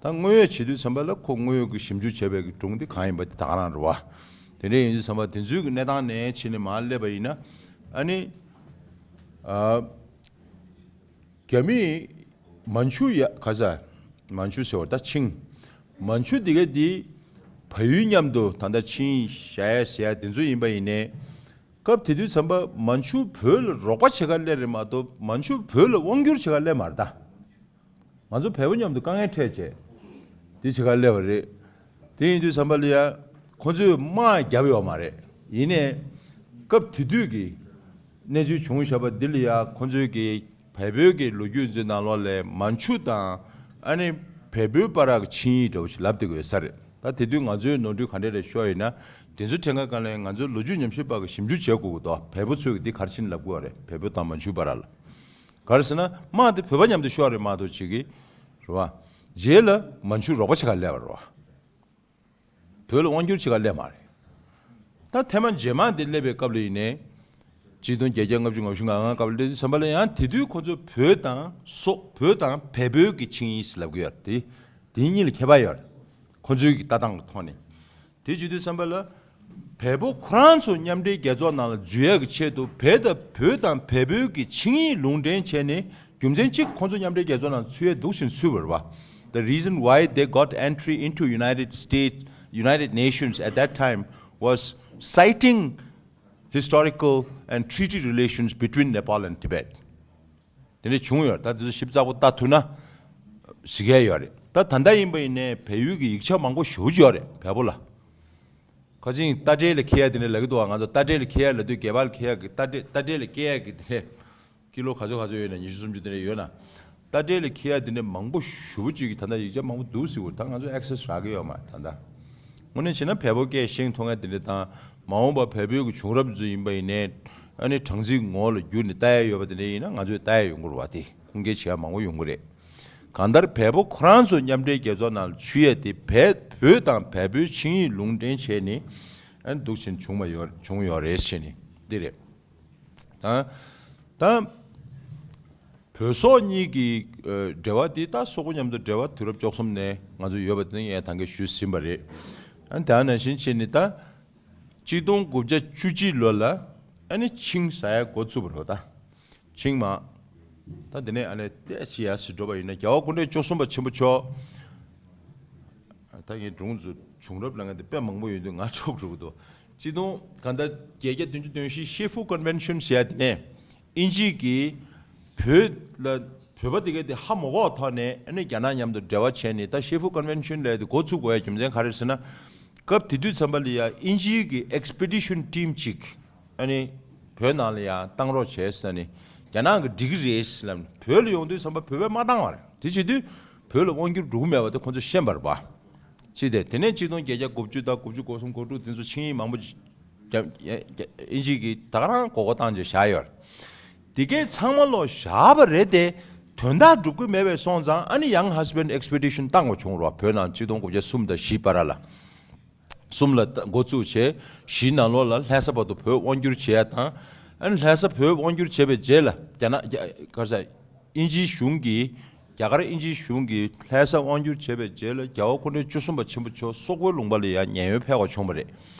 ད་དངོས་ཡོད་བྱེད་དུས་ཙམ་པ་ལ་ཁོ་དངོས་ཡོད་ཀྱི་ཞིབ་འཇུག་བྱས་པའི་གི་སྒྲུང་འདི་གང་ཡིན་པ་འདི་ད་ག་རང་རེད་བ། དེ་འདྲས་ཡིན་དུས་ཙམ་པ་དེ་ཚོའི་གི་གནས་སྟངས་ནས་ཕྱིན་ནས་མར་སླེབས་པ་ཡིན་ན་ཨ་ནི་ཨ། རྒྱ་མིས་མན་ཇུ་ཡ་ག་ས་མན་ཇུ་ཟེར་བ་ད་ཆིང་། མན་ཇུ་འདི་ག་འདི་བལ་ཡུལ་མཉམ་དུ་ད་ལྟ་ཆིང་ཞེས་ཟེར་ཡ་དེ་ཚོ་ཡིན་པ་ཡིན་ནའི། སྐབས་དེ་དུས་ཙམ་པ་མན་ཇུ་བོད་ལ་རོགས་པ་བྱེད་ག་སླེབས་རེད་མ་གཏོགས་མན་ཇུ་བོད་ལ་དབང་བསྒྱུར་བྱེད་ག་སླེབས་མ་རེད་ད། ང་ཚོ་བལ་པོ་མཉམ་དུ་དཀའ་ངལ་འཕྲད་བྱས། དེ་བྱེད་ག་སླེབས་པ་རེད། དེ་ཡིན་དུས་ཙམ་པ་ལ་ཡ། ཁོ་ཚོས་དམག་བརྒྱབ་ཡོད་མ་རེད། ཡིན་ནའི། སྐབས་དེ་དུས་ཀྱི་གནས་ཚུལ་བྱུང་བཞག་པ་འདི་ལ་ཡ་ཁོ་ཚོས་ཀྱི་བལ་པོའི་གི་ལོ་རྒྱུས་འཛིན་ནང་ལོགས་ལ་མན་ཇུ་དང་ཨ་ནི་བལ་པོའི་བར་གྱི་ཆིངས་ཡིག་འདྲ་བོ་ཞིག་ལབ་བསྡད་ཀྱི་ཡོད་ས་རེད། ད་དེ་དུས་ང་ཚོའི་ནོར་འཁྲུལ་ག་འདྲས་རེད་ཤོད་ཡིན་ན། དེ་ཚོ་དྲན་ག་ག་ལ་ང་ཚོའི་ལོ་རྒྱུས་ཉམས་ཞིབ་པ་གི་ཞིབ་འཇུག་བྱེད་དགོས་ཀྱི་འདུག་བལ་པོ་ཚོས་ཀྱི་འདི་ག་རེ་བྱས་ནས་ལབ་དགོས་པ་རེད། བལ་པོ་དང་མན་ཇུ་བར་ལ། ག་རེ་ཟེར་ན་དམག་དེ་བོད་པ་མཉམ་དུ་ཤོར་རེད་མ་གཏོགས་ཅིག་གི་རེད་བ། རྗེས་ལ་མན་ཇུ་རོགས་པ་བྱེད་ག་སླེབས་པ་རེད་བ། བོད་ལ་དབང་བསྒྱུར་བྱེད་ག་སླེབས་མ་རེད། ད་ཐེངས་མ་རྗེས་མ་དེ་སླེབས་པའི་སྐབས་ལ་ཡིན་ནའི། གཅིག་སྟོང་བརྒྱད་བརྒྱ་ལྔ་བཅུ་ང་ལྔ་སྐབས་ལ་སླེབས་དུས་ཙམ་པ་ལ་ཡང་དེ་དུས་ཁོ་ཚོ་བོད་དང་སོག་བོད་དང་བལ་པོའི་གི་ཆིངས་ཡིག་ཟེར་ལབ་ཀྱི་ཡོད་རེད་དེ། དེ་གཉིས་ལ་ཁྱད་པར་ཡོད་རེད། ཁོ་ཚོའི་གི་ལྟ་སྟངས་ཀྱི་ཐོག་ནས། དེ་བྱེད་དུས་ཙམ་པ་ལ། བལ་པོ་ཁོ་རང་ཚོ་མཉམ་འབྲེལ་རྒྱལ་ཚོགས་ནང་ལ་འཛུལ་ཡག་གི་ཆེད་དུ་བལ་དང་བོད་དང་བལ་པོའི་གི་ཆིངས་ཡིག་ལུང་འདྲེན་བྱས་ནས་རྒྱུ་མཚན་གཅིག་ཁོ་ཚོ་མཉམ་འབྲེལ་རྒྱལ་ཚོགས་ནང་ཚུད་ཡས་འདུག་བཞིན་ཚུད་པ་རེད་བ། The reason why they got entry into United States, United Nations at that time was citing historical and treaty relations between Nepal and Tibet. དེ་འདྲ་བྱུང་ཡོད། ད་དེ་ཚོ་ཞིབ་ཚགས་པོ་ལྟ་ཐུབ་ན་གཟིགས་ཡ་ཡོད་རེད། ད་ད་ལྟ་ཡིན་པ་ཡིན་ནའི་བལ་ཡུལ་གྱི་ཡིག་ཆ་མང་པོ་ཞེ་པོ་ཅིག་ཡོད་རེད་བལ་པོ་ལ། ཁ་ཅིག་རྟ་དྲེལ་ལ་འཁེལ་ཡ་དེ་འདྲ་ལབ་ཀྱི་འདུག་བ། ང་ཚོ་རྟ་དྲེལ་ལ་འཁེལ་ཡ་ལབ་དུས་སྒལ་པ་ལ་འཁེལ་ཡ་གི་རྟ་དྲེལ་རྟ་དྲེལ་ལ་འཁེལ་ཡ་གི་དེ་འདྲ། ཀི་ལོ་ག་ཚོད་ག་ཚོད་ཡོད་ན་ཉི་ཤུ་སུམ་ཅུ་དེ་འདྲ་ཡོད་ན། རྟ་དྲེལ་ལ་འཁེལ་ཡ་དེ་འདྲ་མང་པོ་ཞེ་པོ་ཅིག་གི་ད་ལྟ་ཡིག་ཆ་མང་པོ་འདུག་ཟེར་གྱི་འདུག་ད་ང་ཚོ་ཨེག་སེ་སི་རག་གི་ཡོད་མ་རེད་ད་ལྟ། དངོས་གནས་བྱས་ན་བལ་པོ་སྐད་ཤེས་མཐོང་ཡ་དེ་འདྲ་དང་མ་འོངས་པ་བལ་པོའི་གི་བྱུང་རབས་ཚོ་ཡིན་པ་ཡིན་ནའི། ཨ་ནི་གྲངས་རྩིས་ངོ་བོ་ལ་བསྒྱུར་ནས་ལྟ་ཡ་ཡོད་པ་དེ་འདྲ་ཡིན་ན་ང་ཚོས་ལྟ་ཡ་ཡོང་གི་རེད་བ། དེ་ཁུངས་སྐྱེལ་བྱེད་ཡ་མང་པོ་ཡོང་གི་རེད། གང་ལྟར་བལ་པོ་ཁོ་རང་ཚོ་མཉམ་འབྲེལ་རྒྱལ་ཚོགས་ནང་ལ་ཚུད་ཡས་དེ་བལ་བོད་དང་བལ་པོའི་ཆིངས་ཡིག་ལུང་འདྲེན་བྱས་ནས་ཨ་ནི་འདུག་ཕྱིན་བྱུང་བ་ཡོད་བྱུང་ཡོད་རེད་ཟེར་ནས་འདི་རེད། ད་ད་བོད་སོག་གཉིས་ཀྱི་ཨ་འབྲེལ་བ་དེ་ད་སོག་པོ་མཉམ་དུ་འབྲེལ་བ་དུས་རབས་བཅུ་གསུམ་ནས་ང་ཚོ་ཡོད་པ་དེ་ངས་ད་གིན་ཞུས་ཟིན་པ་རེད། ཨ་ནི་དེ་ནང་བཞིན་བྱས་ནས་ད་གཅིག་སྟོང་དགུ་བརྒྱ་བཅུ་གཅིག་ལོ་ལ་ཨ་ནི་ཆིངས་ཟེར་ཡ་འགོ་བཙུགས་པ་རེད་ད། ཆིངས་མ། ད་འདི་ནས་ཨ་ནི་ཏོག་ཙམ་ཡར་སེ་འགྲོ་བ་ཡིན་ན་རྒྱལ་བ་སྐུ་ཕྲེང་བཅུ་གསུམ་པ་ཆེན་པོ་མཆོག་ད་ངའི་སྒྲུང་ཚོ་བྱུང་རབས་ལ་ང་འདི་དཔེ་མང་པོ་ཡོད་དུས་ང་འཕྲོག་འགྲོ་གི་འདུག་གཅིག་སྟོང་གང་ལྟར་བརྒྱད་བརྒྱ་བདུན་ཅུ་དོན་བཞི་ཤེ་ཧྥུ་ཀོན་ཝེན་ཤན་ཟེར་ཡ་དེ་ནས་དབྱིན་ཇི་གིས་བོད་ལ་བོད་པ་དེ་ག་དེ་ཧ་མ་གོ་བའི་ཐོག་ནས་ཨ་ནི་རྒྱ་ནག་མཉམ་དུ་འབྲེལ་བ་བྱས་ནས་ད་ཤེ་ཧྥུ་ཀོན་ཝེན་ཤན་ལབ་ཡ་དེ་འགོ་ཚུགས་དགོས་ཡ་རྒྱུ་མཚན་ག་རེ་ཟེར་ན། སྐབས་དེ་དུས་ཙམ་པ་ལ་ཡ་དབྱིན་ཇི་གི་ཨེག་སི་པི་ཌི་ཤན་ཊིམ་ཅིག་ཨ་ནི་བོད་ནང་ལ་ཡང་བཏང་རོགས་བྱས་ཟེར་ནས་རྒྱ་ནག་གིས་འགྲིག་གི་རེད་ཟེར་ལབ་ནས་བོད་ལ་ཡོང་དུས་ཙམ་པ་བོད་པས་མ་བཏང་བ་རེད། དེ་བྱེད་དུས་བོད་ལ་དབང་བསྒྱུར་འགྲོ་གི་མེད་པ་དེ་ཁོང་ཚོས་ཤེས་པ་རེད་པ། ཅི་སྟེ་དེ་ནས་གཅིག་སྟོང་བརྒྱད་བརྒྱ་དགུ་བཅུ་དང་དགུ་བཅུ་གོ་གསུམ་གོ་དྲུག་དེ་ཚོ་ཆིངས་ཡིག་མང་པོ་ཅིག་རྒྱ་རྒྱ་དབྱིན་ཇི་གིས་ད་ག་རང་མགོ་སྐོར་བཏང་བྱས་བཞག་ཡོད་རེད། དེ་གའི་ཚང་མ་ལོག་བཞག་པ་རེད་དེ། དོན་དག་འགྲུབ་ཀྱི་མེད་པས་སོང་ཙང་ཨ་ནི་ཡང་ཧ་སི་བན་ཨེག་སི་པི་ཌི་ཤན་བཏང་དགོས་བྱུང་རེད་བ། བོད་ནང་གཅིག་སྟོང་དགུ་བརྒྱ་གསུམ་དང་བཞི་བར་ལ། གསུམ་ལ་འགོ་བཙུགས་བྱས་བཞིའི་ནང་ལོགས་ལ་ལྷ་ས་བར་དུ་བོད་དབང་བསྒྱུར་བྱས་ཡ་དང་། ཨ་ནི་ལྷ་ས་བོད་དབང་བསྒྱུར་བྱས་པའི་རྗེས་ལ་རྒྱ་ནག་རྒྱ་ག་རེ་ཟེར། དབྱིན་ཇིའི་གཞུང་གིས་རྒྱ་ རྒྱ་གར་དབྱིན་ཇིའི་གཞུང་གིས་ལྷ་ས་དབང་བསྒྱུར་བྱས་པའི་རྗེས་ལ་རྒྱལ་བ་སྐུ་ཕྲེང་བཅུ་གསུམ་པ་ཆེན་པོ་མཆོག་སོག་པོའི་ལུང་པ་ལ་ཡང་ཉེན་གཡོལ་ཕེབས་པ་བྱུང་བ་རེད།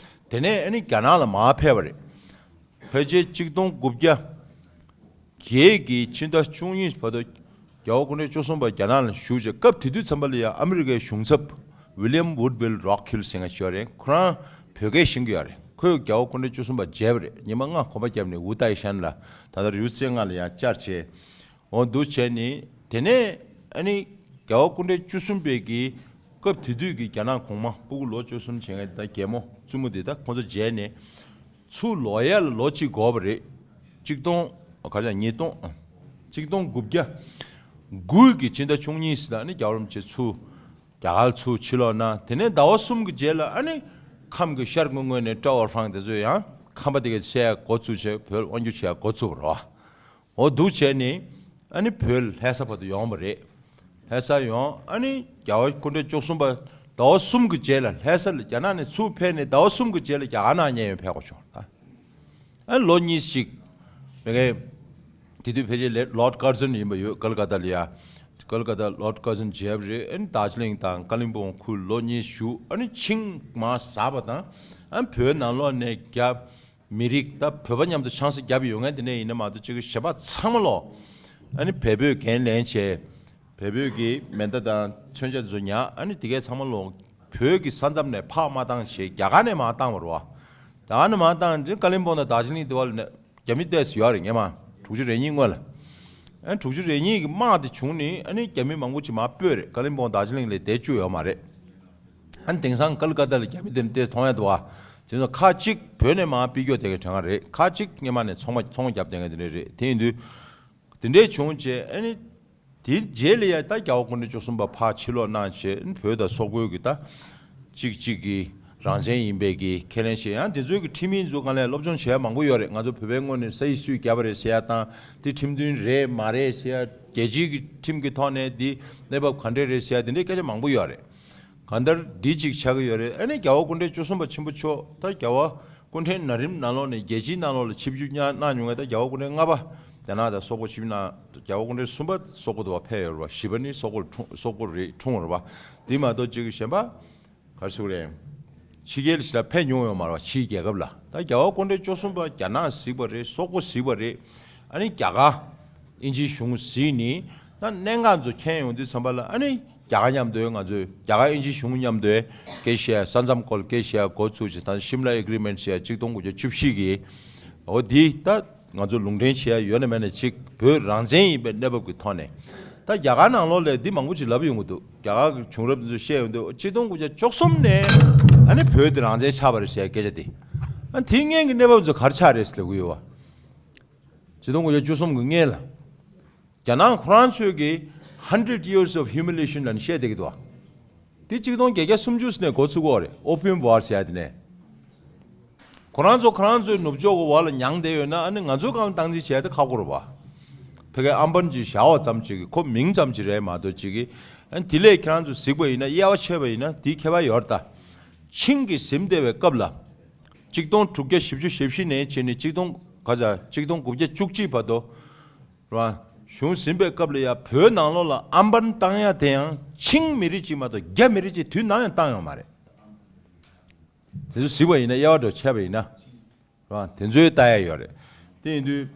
དེ་ནས་ཨ་ནི་རྒྱ་ནག་ལ་མར་ཕེབས་པ་རེད། ཕལ་ཆེར་གཅིག་སྟོང་དགུ་བརྒྱ་བརྒྱད་ཀྱི་ཕྱི་ཟླ་བཅུ་གཉིས་བར་དུ་རྒྱལ་བ་སྐུ་ཕྲེང་བཅུ་གསུམ་པ་རྒྱ་ནག་ལ་བཞུགས་བྱས། སྐབས་དེ་དུས་ཙམ་པ་ལ་ཡང་ཨ་མི་རི་ཀའི་གཞུང་ཚབ་William Woodville Rockhill ཟེར་མཁན་ཞིག་ཡོད་རེད། ཁོ་རང་བོད་སྐད་ཤེས་ཀྱི་ཡོད་རེད། ཁོས་རྒྱལ་བ་སྐུ་ཕྲེང་བཅུ་གསུམ་པ་མཇལ་བ་རེད། ཉི་མ་ལྔ་གོམ་པ་བརྒྱབ་ནས་ཝུ་ཏའི་ཤན་ལ་ད་ལྟ་རིའུ་རྩེ་ལྔ་ལ་ཡང་བཅར་བྱས། འོ་འདུག་བྱས་ནས། དེ་ནས་ཨ་ནི་རྒྱལ་བ་སྐུ་ཕྲེང་བཅུ་གསུམ་པའི་གི་སྐབས་དེ་དུས་ཀྱི་རྒྱ་ནག་གོང་མ་སྤུ་གུ་ལོ་བཅུ་གསུམ་བྱེད་མཁན་ད་རྒྱལ་མོ་བཙུན་མོ་འདི་ད་ཁོང་ཚོ་མཇལ་ནས། ཚུར་ལོག་ཡ་ལ་ལོ་གཅིག་འགོར་བ་རེད། གཅིག་སྟོང་། ག་རེ་ཉིས་སྟོང་། གཅིག་སྟོང་དགུ་བརྒྱ་དགུ་གི་ཕྱི་ཟླ་བཅུ་གཉིས་ཟེར། ད་ནི་རྒྱལ་བ་རིན་པོ་ཆེ་ཚུར་རྒྱ་གར་ཚུར་ཕྱིར་ལོག་གནང་། དེ་ནས་ཟླ་བ་གསུམ་གྱི་རྗེས་ལ་ཨ་ནི་ཁམས་ཀྱི་ཤར་ངོས་ངོས་ནས་ཀྲའོ་ཧྥང་དེ་ཚོས་ཡང་ཁམས་པ་དེ་གས་བཤད་ཡ་འགོ་ཚུགས་བྱས། བོད་དབང་བསྒྱུར་བྱེད་ཡ་འགོ་ཚུགས་པ་རེད་བ། འོ་འདུག་བྱས་ནས་ཨ་ནི་བོད་ལྷ་ས་བར་དུ་ཡོང་བ་རེད། ལྷ་ས་ཡོང་། ཨ་ནི་རྒྱལ་བ་སྐུ་ཕྲེང་བཅུ་གསུམ་པ་ཟླ་བ་གསུམ་གྱི་རྗེས་ལ་ལྷ་ས་ལ་རྒྱ་ནག་ནས་ཚུར་ཕེབས་ནས་ཟླ་བ་གསུམ་གྱི་རྗེས་ལ་རྒྱ་གར་ནང་ཉེན་གཡོལ་ཕེབས་དགོས་བྱུང་། ཨ་ནི་ལོ་གཉིས་ཤིག་མ་གི་དེ་དུས་ཕལ་ཆེར་ལོར་ཌི་ཀར་ཟན་ཡིན་པ་ཡོད། ཀལ་ཀ་ཏ་ལ་ཡ། ཀལ་ཀ་ཏ་ལོར་ཌི་ཀར་ཟན་མཇལ་བ་རེད། ཨ་ནི་དར་ཇི་ལིང་དང་ཀ་ལིང་པོང་ཁུལ་ལོ་གཉིས་བཞུགས། ཨ་ནི་ཆིངས་མར་ཟགས་པ་དང་། ཨ་ནི་བོད་ནང་ལོགས་ནས་རྒྱ་མི་རིགས་ད་བོད་པ་མཉམ་དུ་ཆང་ས་བརྒྱབ་ཡོད་མཁན་དེ་འདྲ་ཡིན་ན་མ་གཏོགས། གཅིག་གི་གཞན་པ་ཚང་མ་ལོག་ཨ་ནི་བལ་པོས་འགན་ལེན་བྱས། བལ་པོས་ཀྱི་མེ་མདའ་དང་མཚོན་ཆ་དེ་ཚོ་ཉར། ཨ་ནི་དེ་གས་ཚང་མ་ལོག་བོད་ཀྱི་ས་མཚམས་ནས་ཕར་མ་བཏང་བྱས། རྒྱ་གར་ནས་མར་བཏང་བ་རེད་བ། རྒྱ་གར་ནས་མར་བཏང་དེ་ཀ་ལིམ་པོང་དང་དར་ཇི་ལིང་དེ་བ་ལ་ནས་རྒྱ་མི་ཏོག་ཙམ་ཡོད་རེད། སྔོན་མ་དྲུག་ཅུ་རེ་གཉིས་སྔོན་ལ། ཨ་ནི་དྲུག་ཅུ་རེ་གཉིས་ཀྱི་དམག་དེ་བྱུང་ནས། ཨ་ནི་རྒྱ་མི་མང་པོ་ཅིག་མར་སྤོས་རེད། ཀ་ལིམ་པོང་དར་ཇི་ལིང་ལ་བསྡད་བཅུག་ཡོད་མ་རེད། ཨ་ནི་དེང་སང་ཀལ་ཀ་ཏ་ལ་རྒྱ་མི་དེ་ཏོག་ཙམ་མཐོང་ཡ་འདུག་བ། དེ་ཚོ་ཁ་ཅིག་བོད་ནས་མར་ཕུད་རྒྱུ་དེ་ག་དྲན་ག་རེད། ཁ་ཅིག་སྔོན་མ་ནས་ཚོང་པ་ཚོང་རྒྱབ་དེ་ག་དེ་འདྲ་རེད། དེ་ཡིན་དུས་དེ་འདྲས་བྱུང་བྱས། ཨ་ནི་དེའི་རྗེས་ལ་ཡ་ད་རྒྱལ་བ་སྐུ་ཕྲེང་བཅུ་གསུམ་པ་ཕར་ཕྱིར་ལོག་གནང་བྱས། བོད་དང་སོག་པོའི་གི་ད་གཅིག་གཅིག་གི་རང་བཙན་ཡིན་པའི་གི་ཁས་ལེན་བྱས། ཡང་དེ་ཚོའི་གི་ཁྲིམས་ཡིག་ཚོ་སྒང་ལ་སློབ་སྦྱོང་བྱས་མང་པོ་ཡོད་རེད། ང་ཚོ་བོད་པའི་ངོས་ནས་ས་ཡིག་སུས་བརྒྱབ་པ་རེད་ཟེར་ཡ་དང་། དེ་ཁྲིམས་མཐུན་རེད་མ་རེད་ཟེར་ཡ། རྒྱལ་སྤྱིའི་གི་ཁྲིམས་ཀྱི་ཐོག་ནས་འདི་གནས་བབ་ག་འདྲས་རེད་ཟེར་ཡ། དེ་འདྲའི་སྐད་ཆ་མང་པོ་ཡོད་རེད། གང་ལྟར་འདི་གཅིག་ཆགས་ཀྱི་ཡོད་རེད། ཨ་ནི་རྒྱལ་བ་སྐུ་ཕྲེང་བཅུ་གསུམ་པ་ཆེན་པོ་མཆོག་ད་རྒྱལ་བ་སྐུ་ཕྲེང་ན་རིམ་ནང་ལོགས་ནས་རྒྱལ་སྤྱིའི་ནང་ལོགས་ལ་ཆིབས་བསྒྱུར་གནང་གནང་མྱོང་བའི། ད་རྒྱལ་བ་སྐུ་ཕྲེང་ལྔ་པ་རྒྱ་ནག་དང་སོག་པོ་ཆིབས་གནང་། རྒྱལ་བ་སྐུ་ཕྲེང་གསུམ་པ་སོག་པོ་དུ་བ་ཕེབས་ཡོད་རེད་བ། བཞི་པ་ནི་སོག་པོར་འཁྲུངས། སོག་པོ་རེད། འཁྲུངས་རེད་བ། དེ་མ་གཏོགས་གཅིག་གཞན་པ་ག་རེ་ཟེར་དགོས་རེད། ཕྱི་རྒྱལ་ཞིག་ལ་ཕེབས་མྱོང་ཡོད་མ་རེད་བ། ཕྱིའི་རྒྱལ་ཁབ་ལ། ད་རྒྱལ་བ་སྐུ་ཕྲེང་བཅུ་གསུམ་པ་རྒྱ་ནག་གཟིགས་པ་རེད། སོག་པོ་གཟིགས་པ་རེད། ཨ་ནི་རྒྱ་གར་དབྱིན་ཇིའི་གཞུང་གཟིགས་ནས། ད་གནད་འགག་ཚོ་མཁྱེན་ཡོང་དུས་ཙམ་པ་ལ། ཨ་ནི་རྒྱ་གར་མཉམ་དུ་ང་ཚོས། རྒྱ་གར་དབྱིན་ཇིའི་གཞུང་མཉམ་དུ་སྐད་བཤད། ས་མཚམས་སྐོར་སྐད་བཤད་འགོ་ཚུགས་བྱས། ད་ཤིམ་ལ་ཨེ་གྷི་རི་མེན་ཊི་ཟེར་ཡ་གཅིག་སྟོང་དགུ་བརྒྱ་བཅུ་བཞི་གི། འོ་འདི་ད་ང་ཚོ་ལུང་འདྲེན་བྱེད་ཡ་ཡོད་ན་མེད་ན་ཅིག་བོད་རང་བཙན་ཡིན་པའི་གནས་བབ་ཀྱི་ཐོག་ནས། ད་རྒྱ་གར་ནང་ལོགས་ལ་འདི་མང་པོ་ཅིག་ལབ་ཡོང་གི་འདུག་རྒྱ་གར་གྱི་བྱུང་རབས་འདི་ཚོ་བཤད་ཡོང་དུས། གཅིག་སྟོང་དགུ་བརྒྱ་བཅུ་གསུམ་ནས་ཨ་ནི་བོད་འདི་རང་བཙན་ཆགས་པ་རེད་ཟེར་སྐད་ཆ་འདི། ཨ་དེའི་སྔོན་གྱི་གནས་བབ་ཚོ་ག་རེ་ཆགས་རེད་ཟེར་ལབ་གི་ཡོད་བ། གཅིག་སྟོང་དགུ་བརྒྱ་བཅུ་གསུམ་གྱི་སྔོན་ལ། རྒྱ་ནག་ཁོ་རང་ཚོས་ཀྱི་Hundred Years of Humiliation ལབ་ནས་བཤད་བསྡད་ཀྱི་འདུག་བ། དེ་གཅིག་སྟོང་བརྒྱད་བརྒྱ་སུམ་ཅུ་ནས་འགོ་ཚུགས་ཀྱི་ཡོད་རེད། Opium War ཟེར་ཡ་དེ་ནས། ཁོ་རང་ཚོ་ཁོ་རང་ཚོའི་ནུབ་ཕྱོགས་ཀྱི་འོག་ལ་མྱངས་བསྡད་ཡོད་ན། ཨ་ནི་ང་ཚོའི་སྒང་ལ་སྟངས་འཛིན་བྱས་ཏེ་ཁག་པོ་རེད་བ། ཕ་གིའི་ཨམ་བན་ཅིག་བཞག་པ་ཙམ་ཅིག་གིས། ཁོ་མིང་ཙམ་ཅིག་རེད་མ་གཏོགས་ཅིག་གིས། ཨ་ནི་དེ་ལས་ཁྱེད་རང་ཚོ་གཟིགས་པ་ཡིན་ན། དབྱེ་བ་ཕྱེ་བ་ཡིན་ན་དེའི་ཁྱད་པར་ཡོད་རེད་ད། ཆིང་གིས་ཟིན་བསྡད་པའི་སྐབས་ལ། གཅིག་སྟོང་དྲུག་བརྒྱ་བཞི་བཅུ་ཞེ་བཞི་ནས་བྱས་ནས་གཅིག་སྟོང་ག་ཚ་གཅིག་སྟོང་དགུ་བརྒྱ་བཅུ་གཅིག་བར་དུ་རེད་བ། གཞུང་ཟིན་པའི་སྐབས་ལ་ཡ། བོད་ནང་ལོགས་ལ་ཨམ་བན་བཏང་ཡ་དེ་ཡང་ཆིང་མི་རིགས་གཅིག་མ་གཏོགས་རྒྱ་མི་རིགས་གཅིག་དུས་ནམ་ཡང་བཏང་ཡོད་མ་རེད། དེ་ཚོ་གཟིགས་པ་ཡིན་ན། དབྱེ་བ་འདྲ་ཕྱེ་བ་ཡིན་ན། རེད་བ། དེ་ཚོའི་ལྟ་ཡ་ཡོད་རེད། དེ་ཡིན་དུས་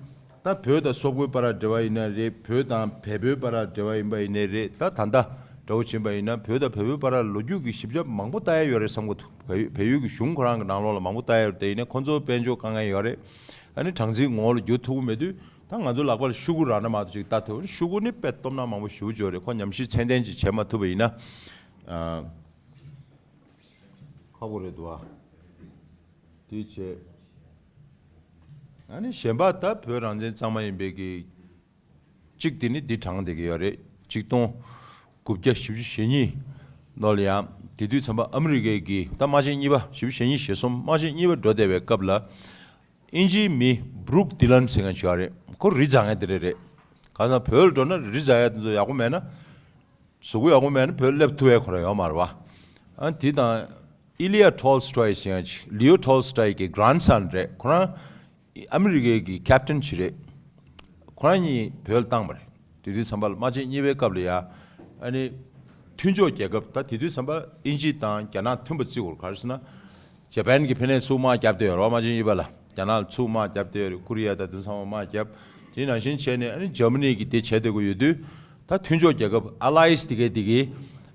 ད་བོད་དང་སོག་པོའི་བར་འབྲེལ་བ་ཡིན་ན་རེད། བོད་དང་བལ་པོའི་བར་འབྲེལ་བ་ཡིན་པ་ཡིན་ནའི་རེད། ད་ད་ལྟ་འདྲ་བོ་ཕྱིན་པ་ཡིན་ན། བོད་དང་བལ་པོའི་བར་ལོ་རྒྱུས་ཀྱི་ཞིབ་ཆ་མང་པོ་ལྟ་ཡ་ཡོད་རེད་བསམ་གྱི་འདུག་བལ་ཡུལ་གྱི་གཞུང་ཁོ་རང་གི་ནང་ལོགས་ལ་མང་པོ་ལྟ་ཡ་ཡོད་རེད། དེ་ཡིན་ན་ཁོ་ཚོ་དཔལ་འབྱོར་དཀའ་ངལ་ཡོད་རེད། ཨ་ནི་གྲངས་འཛིན་ངོ་བོ་ལ་འགྱུར་ཐུབ་ཀྱི་མེད་དུས། ད་ང་ཚོ་ལག་པ་ལ་ཤོག་གུ་རག་ན་མ་གཏོགས་ཅིག་ལྟ་ཐུབ། ཤོག་གུ་ནི་དཔེ་སྟོབས་ན་མང་པོ་ཞེ་པོ་ཅིག་ཡོད་རེད། ཁོ་ཉམས་ཞིབ་ཚད་ལྡན་ཅིག་བྱས་མ་ཐུབ་པ་ཡིན་ན། ཨ། ཁག་པོ་རེད་འདུག་ཨ། དེ་བྱས། ཨ་ནི་གཞན་པ་ད་བོད་རང་བཙན་གཙང་མ་ཡིན་པའི་གི་གཅིག་དེ་ནི་འདི་དྲངས་བསྡད་ཀྱི་ཡོད་རེད། གཅིག་སྟོང་དགུ་བརྒྱ་བཞི་བཅུ་ཞེ་གཉིས་ལོ་ལ་ཡང་དེ་དུས་ཙམ་པ་ཨ་མི་རི་ཀའི་གི་ད་དམག་ཆེན་གཉིས་པ། བཞི་བཅུ་ཞེ་གཉིས་ཞེ་གསུམ། དམག་ཆེན་གཉིས་པ་འགྲོ་བསྡད་པའི་སྐབས་ལ། དབྱིན་ཇིའི་མི་Brook Dillon ཟེར་མཁན་ཞིག་ཡོད་རེད། ཁོ་རི་འཛེག་མཁན་དེ་འདྲ་རེད། གང་ཟག་བོད་ལ་འགྲོ་ན་རི་འཛེག་ཡ་དེ་ཚོ་ཡག་པོ་མེད་ན། གཟུགས་པོ་ཡག་པོ་མེད་ན་བོད་སླེབས་ཐུབ་ཡ་ཁོ་རང་ཡོད་མ་རེད་བ། ཨ་དེ་དང་Ilya Tolstoy ཟེར་མཁན་ཞིག Leo Tolstoy གི་grandson རེད། ཁོ་རང་ཨ་མི་རི་ཀའི་གི་captain ཞིག་རེད། ཁོ་རང་གཉིས་བོད་ལ་བཏང་བ་རེད། དེ་དུས་ཙམ་པ་ལ་དམག་ཆེན་གཉིས་པའི་སྐབས་ལ་ཡ། ཨ་ནི། མཐུན་ཕྱོགས་རྒྱལ་ཁབ་ད་དེ་དུས་ཙམ་པ་དབྱིན་ཇི་དང་རྒྱ་ནག་མཐུན་པ་བརྩི་དགོས་ག་རེ་ཟེར་ན། ཇ་པན་གྱི་ཕ་ནས་ཚུར་དམག་བརྒྱབ་བསྡད་ཡོད་རེད་བ། དམག་ཆེན་གཉིས་པ་ལ་རྒྱ་ནག་ལ་ཚུར་དམག་བརྒྱབ་བསྡད་ཡོད་རེད། ཀོ་རི་ཡ་དང་དེ་ཚང་མ་དམག་བརྒྱབ། དེ་ནང་བཞིན་བྱས་ནས་ཨ་ནི་འཇར་མ་ནི་གིས་དེ་བྱས་བསྡད་ཀྱི་ཡོད་དུས། ད་མཐུན་ཕྱོགས་རྒྱལ་ཁབ་ཨ་ལའི་ཡེས་དེ་གའི་དེ་གའི་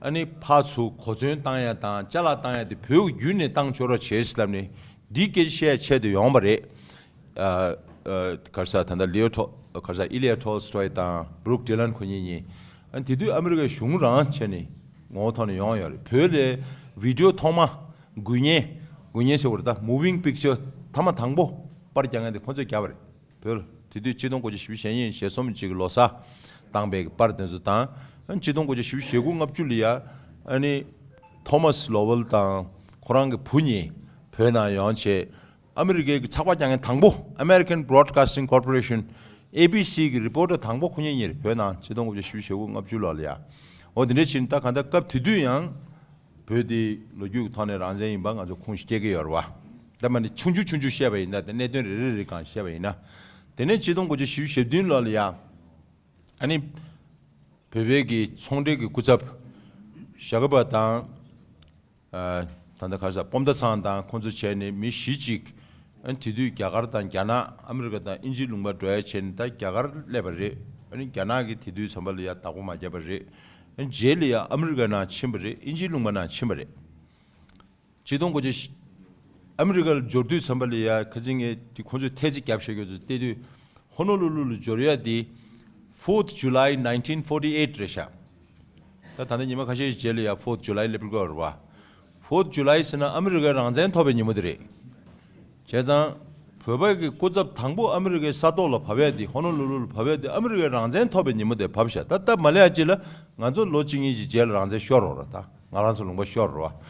ཨ་ནི་ཕར་ཚུར་གོ་མཚོན་བཏང་ཡ་དང་ཅ་ལག་བཏང་ཡ་དེ་བོད་ཀྱི་བརྒྱུད་ནས་བཏང་ཆོག་རོགས་བྱེད་ཟེར་ལབ་ནས་འདི་སྐད་ཆ་བཤད་ཆེད་དུ་ཡོང་བ་རེད། ཨ། ཨ། ག་རེ་ཟེར། ད་ལྟ་ལིའོ་ཊོ། ག་རེ་ཟེར། ཨི་ལི་ཡ་ཊོལ་སི་ཊོའི་དང་བྷུ་རུག་ཌི་ལན་ཁོ་གཉིས་གཉིས། ཨ། དེ་དུས་ཨ་མི་རི་ཀའི་གཞུང་རང་བྱས་ནས་ངོ་བོ་ཐོག་ནས་ཡོང་ཡོད་རེད། བོད་ལ་བི་ཌི་ཡོ་ཐོག་མ། འགུལ་བརྙན། འགུལ་བརྙན་ཟེར་བ་རེད་ད། མུ་ཝིང་པིག་ཅར་ཐ་མ་དང་པོ་པར་རྒྱག་མཁན་དེ་ཁོ་ཚོས་བརྒྱབ་པ་རེད། བོད་ལ་དེ་དུས་ཆིག་སྟོང་དགུ་བརྒྱ་བཞི་བཅུ་ཞེ་གཉིས་ཞེ་གསུམ་ཅིག་གི་ལོ་གསར་བཏང་པའི་པར་དེ་ཚོ་དང་། ཆིག་སྟོང་དགུ་བརྒྱ་བཞི་བཅུ་ཞེ་དགུ་ལྔ་བཅུ་ལ་ཡ། ཨ་ནི། ཐོ་མཱས་ལོ་ཝེལ་དང་ཁོ་རང་གི་བུ་གཉིས་བོད་ནང་ཡོང་བྱས། ཨ་མི་རི་ཀའི་གི་ཚགས་པར་རྒྱག་མཁན་དང་པོ། American Broadcasting Corporation། ཨེ་བི་སི་གི་རི་པོར་ཊར་དང་པོ་ཁོ་གཉིས་གཉིས་རེད། བོད་ནང་ཆིག་སྟོང་དགུ་བརྒྱ་བཞི་བཅུ་ཞེ་དགུ་ལྔ་བཅུ་ལོ་ལ་ཡ། འོ་དེ་འདྲ་བྱས་ནས་ད་གང་ལྟར་སྐབས་དེ་དུས་ཡང་། བོད་དེ་ལོ་རྒྱུས་ཀྱི་ཐོག་ནས་རང་བཙན་ཡིན་པ་ང་ཚོ་ཁུངས་སྐྱེལ་གྱི་ཡོད་རེད་བ། ད་མ་ནི་ཆུང་ཆུང་ཆུང་ཆུང་བཤད་པ་ཡིན་ན། དེ་གནད་དོན་རེ་རེ་རེ་གང་བཤད་པ་ཡིན་ན། དེ་ནས་ཆིག་སྟོང་དགུ་བརྒྱ་བཞི་བཅུ་ཞེ་བདུན་ལོ་ལ་ཡ། ཨ་ནི། བོད་པའི་གི་ཚོང་འབྲེལ་གྱི་སྐུ་ཚབ་ཞྭ་སྒབ་པ་དང་། ཨ། ད་ལྟ་ག་རེ་ཟེར། སྤོམ་མདའ་ཚང་དང་ཁོང་ཚོ་བྱས་ནས་མི་བཞི་ཅིག། ཨ་ནི་དེ་དུས་རྒྱ་གར་དང་རྒྱ་ནག། ཨ་མི་རི་ཀ་དང་དབྱིན་ཇིའི་ལུང་པ་འགྲོ་ཡ་བྱས་ནས་ད་རྒྱ་གར་སླེབས་པ་རེད། ཨ་ནི་རྒྱ་ནག་གིས་དེ་དུས་ཙམ་པ་ལ་ཡ་བདག་པོ་མ་བརྒྱབ་པ་རེད། ཨ་ནི་རྗེས་ལ་ཡ་ཨ་མི་རི་ཀ་ནང་ཕྱིན་པ་རེད། དབྱིན་ཇིའི་ལུང་པ་ནང་ཕྱིན་པ་རེད། ཆིག་སྟོང་དགུ་བརྒྱ། ཨ་མི་རི་ཀ་ལ་འབྱོར་དུས་ཙམ་པ་ལ་ཡ་ཁ་ཅིག་ངས་དེ་ཁོང་ཚོས་ཐེལ་ཙེ་བརྒྱབ་བཞག་ཡོད་དུས་བལྟས་དུས། ཧོ་ནོ་ལུ་ལུ་ལ་འབྱོར་ཡ་དེ་Fourth July nineteen forty eight རེད་ཤག། ད་ད་ལྟ་ཉི་མ་ཁ་ཤས་ཤིག་རྗེས་ལ་ཡ་Fourth July སླེབས་དགོས་རེད་བ། Fourth July ཟེར་ན་ཨ་མི་རི་ཀའི་རང་བཙན་ཐོབ་པའི་ཉིན་མོ་དེ་རེད། བྱས་ཙང་། བོད་པ་གི་སྐུ་ཚབ་དང་པོ་ཨ་མི་རི་ཀའི་ས་ཐོག་ལ་བབས་ཡ་དེ། ཧོ་ནོ་ལུ་ལུ་ལ་བབས་ཡ་དེ་ཨ་མི་རི་ཀའི་རང་བཙན་ཐོབ་པའི་ཉིན་མོ་དེ་བབས་ཤག། ད་སྟབས་མ་ལེགས་ཅིག་ལ་ང་ཚོ་ལོ་གཅིག་གཉིས་ཀྱི་རྗེས་ལ་རང་བཙན་ཤོར་རོགས་ར། ད་ང་རང་ཚོ་ལུང་པ་ཤོར་རོགས།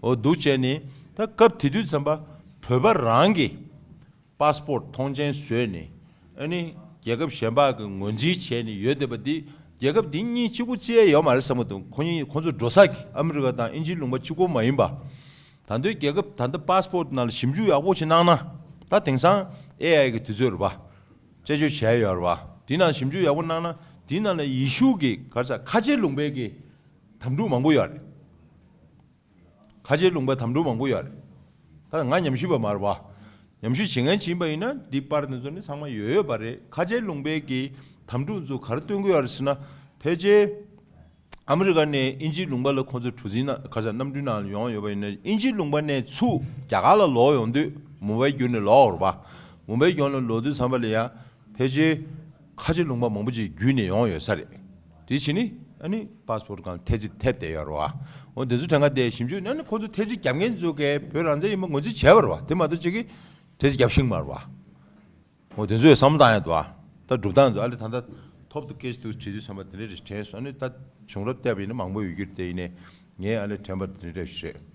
འོ་འདུག་བྱས་ནས་ད་སྐབས་དེ་དུས་ཙམ་པ་བོད་པ་རང་གི་པཱ་སི་པོར་ཊི་ཐོངས་མཆན་བཟོས་ནས། ཨ་ནི་རྒྱལ་ཁབ་གཞན་པ་གི་ངོས་འཛིན་བྱས་ནས་ཡོད་བསྡད་པ་འདི། རྒྱལ་ཁབ་འདི་གཉིས་གཅིག་པུ་བརྩི་ཡ་ཡོད་མ་རེད་བསམ་གྱི་འདུག། ཁོ་གཉིས་ཁོ་ཚོ་འགྲོ་ས་གི་ཨ་མི་རི་ཀ་དང་དབྱིན་ཇིའི་ལུང་པ་གཅིག་པུ་མ་ཡིན་པ། ད་དུང་རྒྱལ་ཁབ་ད་ལྟ་པཱ་སི་པོར་ཊི་ནང་ལ་ཞིབ་འཇུག་ཡག་པོ་ཞིག་གནང་ན། ད་དེང་སང་ཨེ་ཨའི་གི་དུས་ཚོད་རེད་པ། དཔྱད་བརྗོད་བྱས་ཡོད་རེད་པ། དེ་ནང་ཞིབ་འཇུག་ཡག་པོ་གནང་ན་དེ་ནང་ལ་ཡེ་ཤུ་གི་ག་རེ་ཟེར། ཁ་ཆེའི་ལུང་པའི་གི་དམ་ཕྲུག་མང་པོ་ཡོད་རེད། ཁ་ཆེའི་ལུང་པའི་དམ་ཕྲུག་མང་པོ་ཡོད་རེད། ད་ང་ཉམས་ཞིབ་པ་མ་རེད་བ། ཉམས་ཞིབ་བྱེད་མཁན་ཅིག་ཡིན་པ་ཡིན་ན་འདི་པར་དེ་ཚོ་ནི་ཚང་མ་ཡོད་ཡོད་པ་རེད། ཁ་ཆེའི་ལུང་པའི་གི་དམ་ཕྲུག་ཚོ་ག་རེ་སྟོན་གྱི་ཡོད་རེད་ཟེར་ན། ཕལ་ཆེར་ཨ་མི་རི་ཀ་ནས་དབྱིན་ཇིའི་ལུང་པ་ལ་ཁོང་ཚོ་གྲུ་གཟིངས་ནང་ག་རེ་ཟེར། གནམ་གྲུའི་ནང་ལ་ཡོང་ཡོད་པ་ཡིན་ན། དབྱིན་ཇིའི་ལུང་པ་ནས་ཚུར་རྒྱ་གར་ལ་ལོག་ཡོང་དུས་མུམ་བྷའི་བརྒྱུད་ནས་ལོག་རེད་བ། མུམ་བྷའི་བརྒྱུད་ནས་ལོག་དུས་ཙམ་པ་ལ་ཡ། ཕལ་ཆེར་ཁ་ཆེ་ལུང་པ་མང་པོ་ཅིག་བརྒྱུད་ནས་ཡོང་ཡོད་ས་རེད། དེ་བྱས་ནི་ཨ་ནི་པཱ་སི་པོར་ཊི་སྒང་ཐེལ་ཙེ་ཐེབས་བསྡད་ཡོད་རེད་བ། འོ་དེ་ཚོ་གྲངས་ཀ་དེ་ཞིབ་འཇུག་ཨ་ནི་ཁོ་ཚོ་ཐེལ་ཙེ་བརྒྱབ་མཁན་ཚོ་གིས་བོད་རང་བཙན་ཡིན་པ་ངོས་འཛིན་བྱས་པ་རེད་བ། དེ་མ་གཏོགས་ཅིག་གིས་ཐེལ་ཙེ་བརྒྱབ་ཤེས་མ་རེད་བ། འོ་དེ་ཚོས་བསམ་བློ་བཏང་ཡ་འདུག་བ། ད་སྒྲུབ་སྟངས་ཚོ་ཨ་ལེ་ད་ལྟ་ཐོབ་ཏུ་སྐད་ཅིག་ཏུ་བྲིས་དུས་ཙམ་པ་དེ་འདྲ་རེ་དྲན་སོང་། ཨ་ནི་ད་བྱུང་རབས་བལྟས་པ་ཡིན་ན་མང་པོ་ཡོད་རྒྱུ་རེད། དེ་ཡིན་ནའི་ངས་ཨ་ལེ་དྲན་པ་དེ་འདྲ་ཞིག་རེད།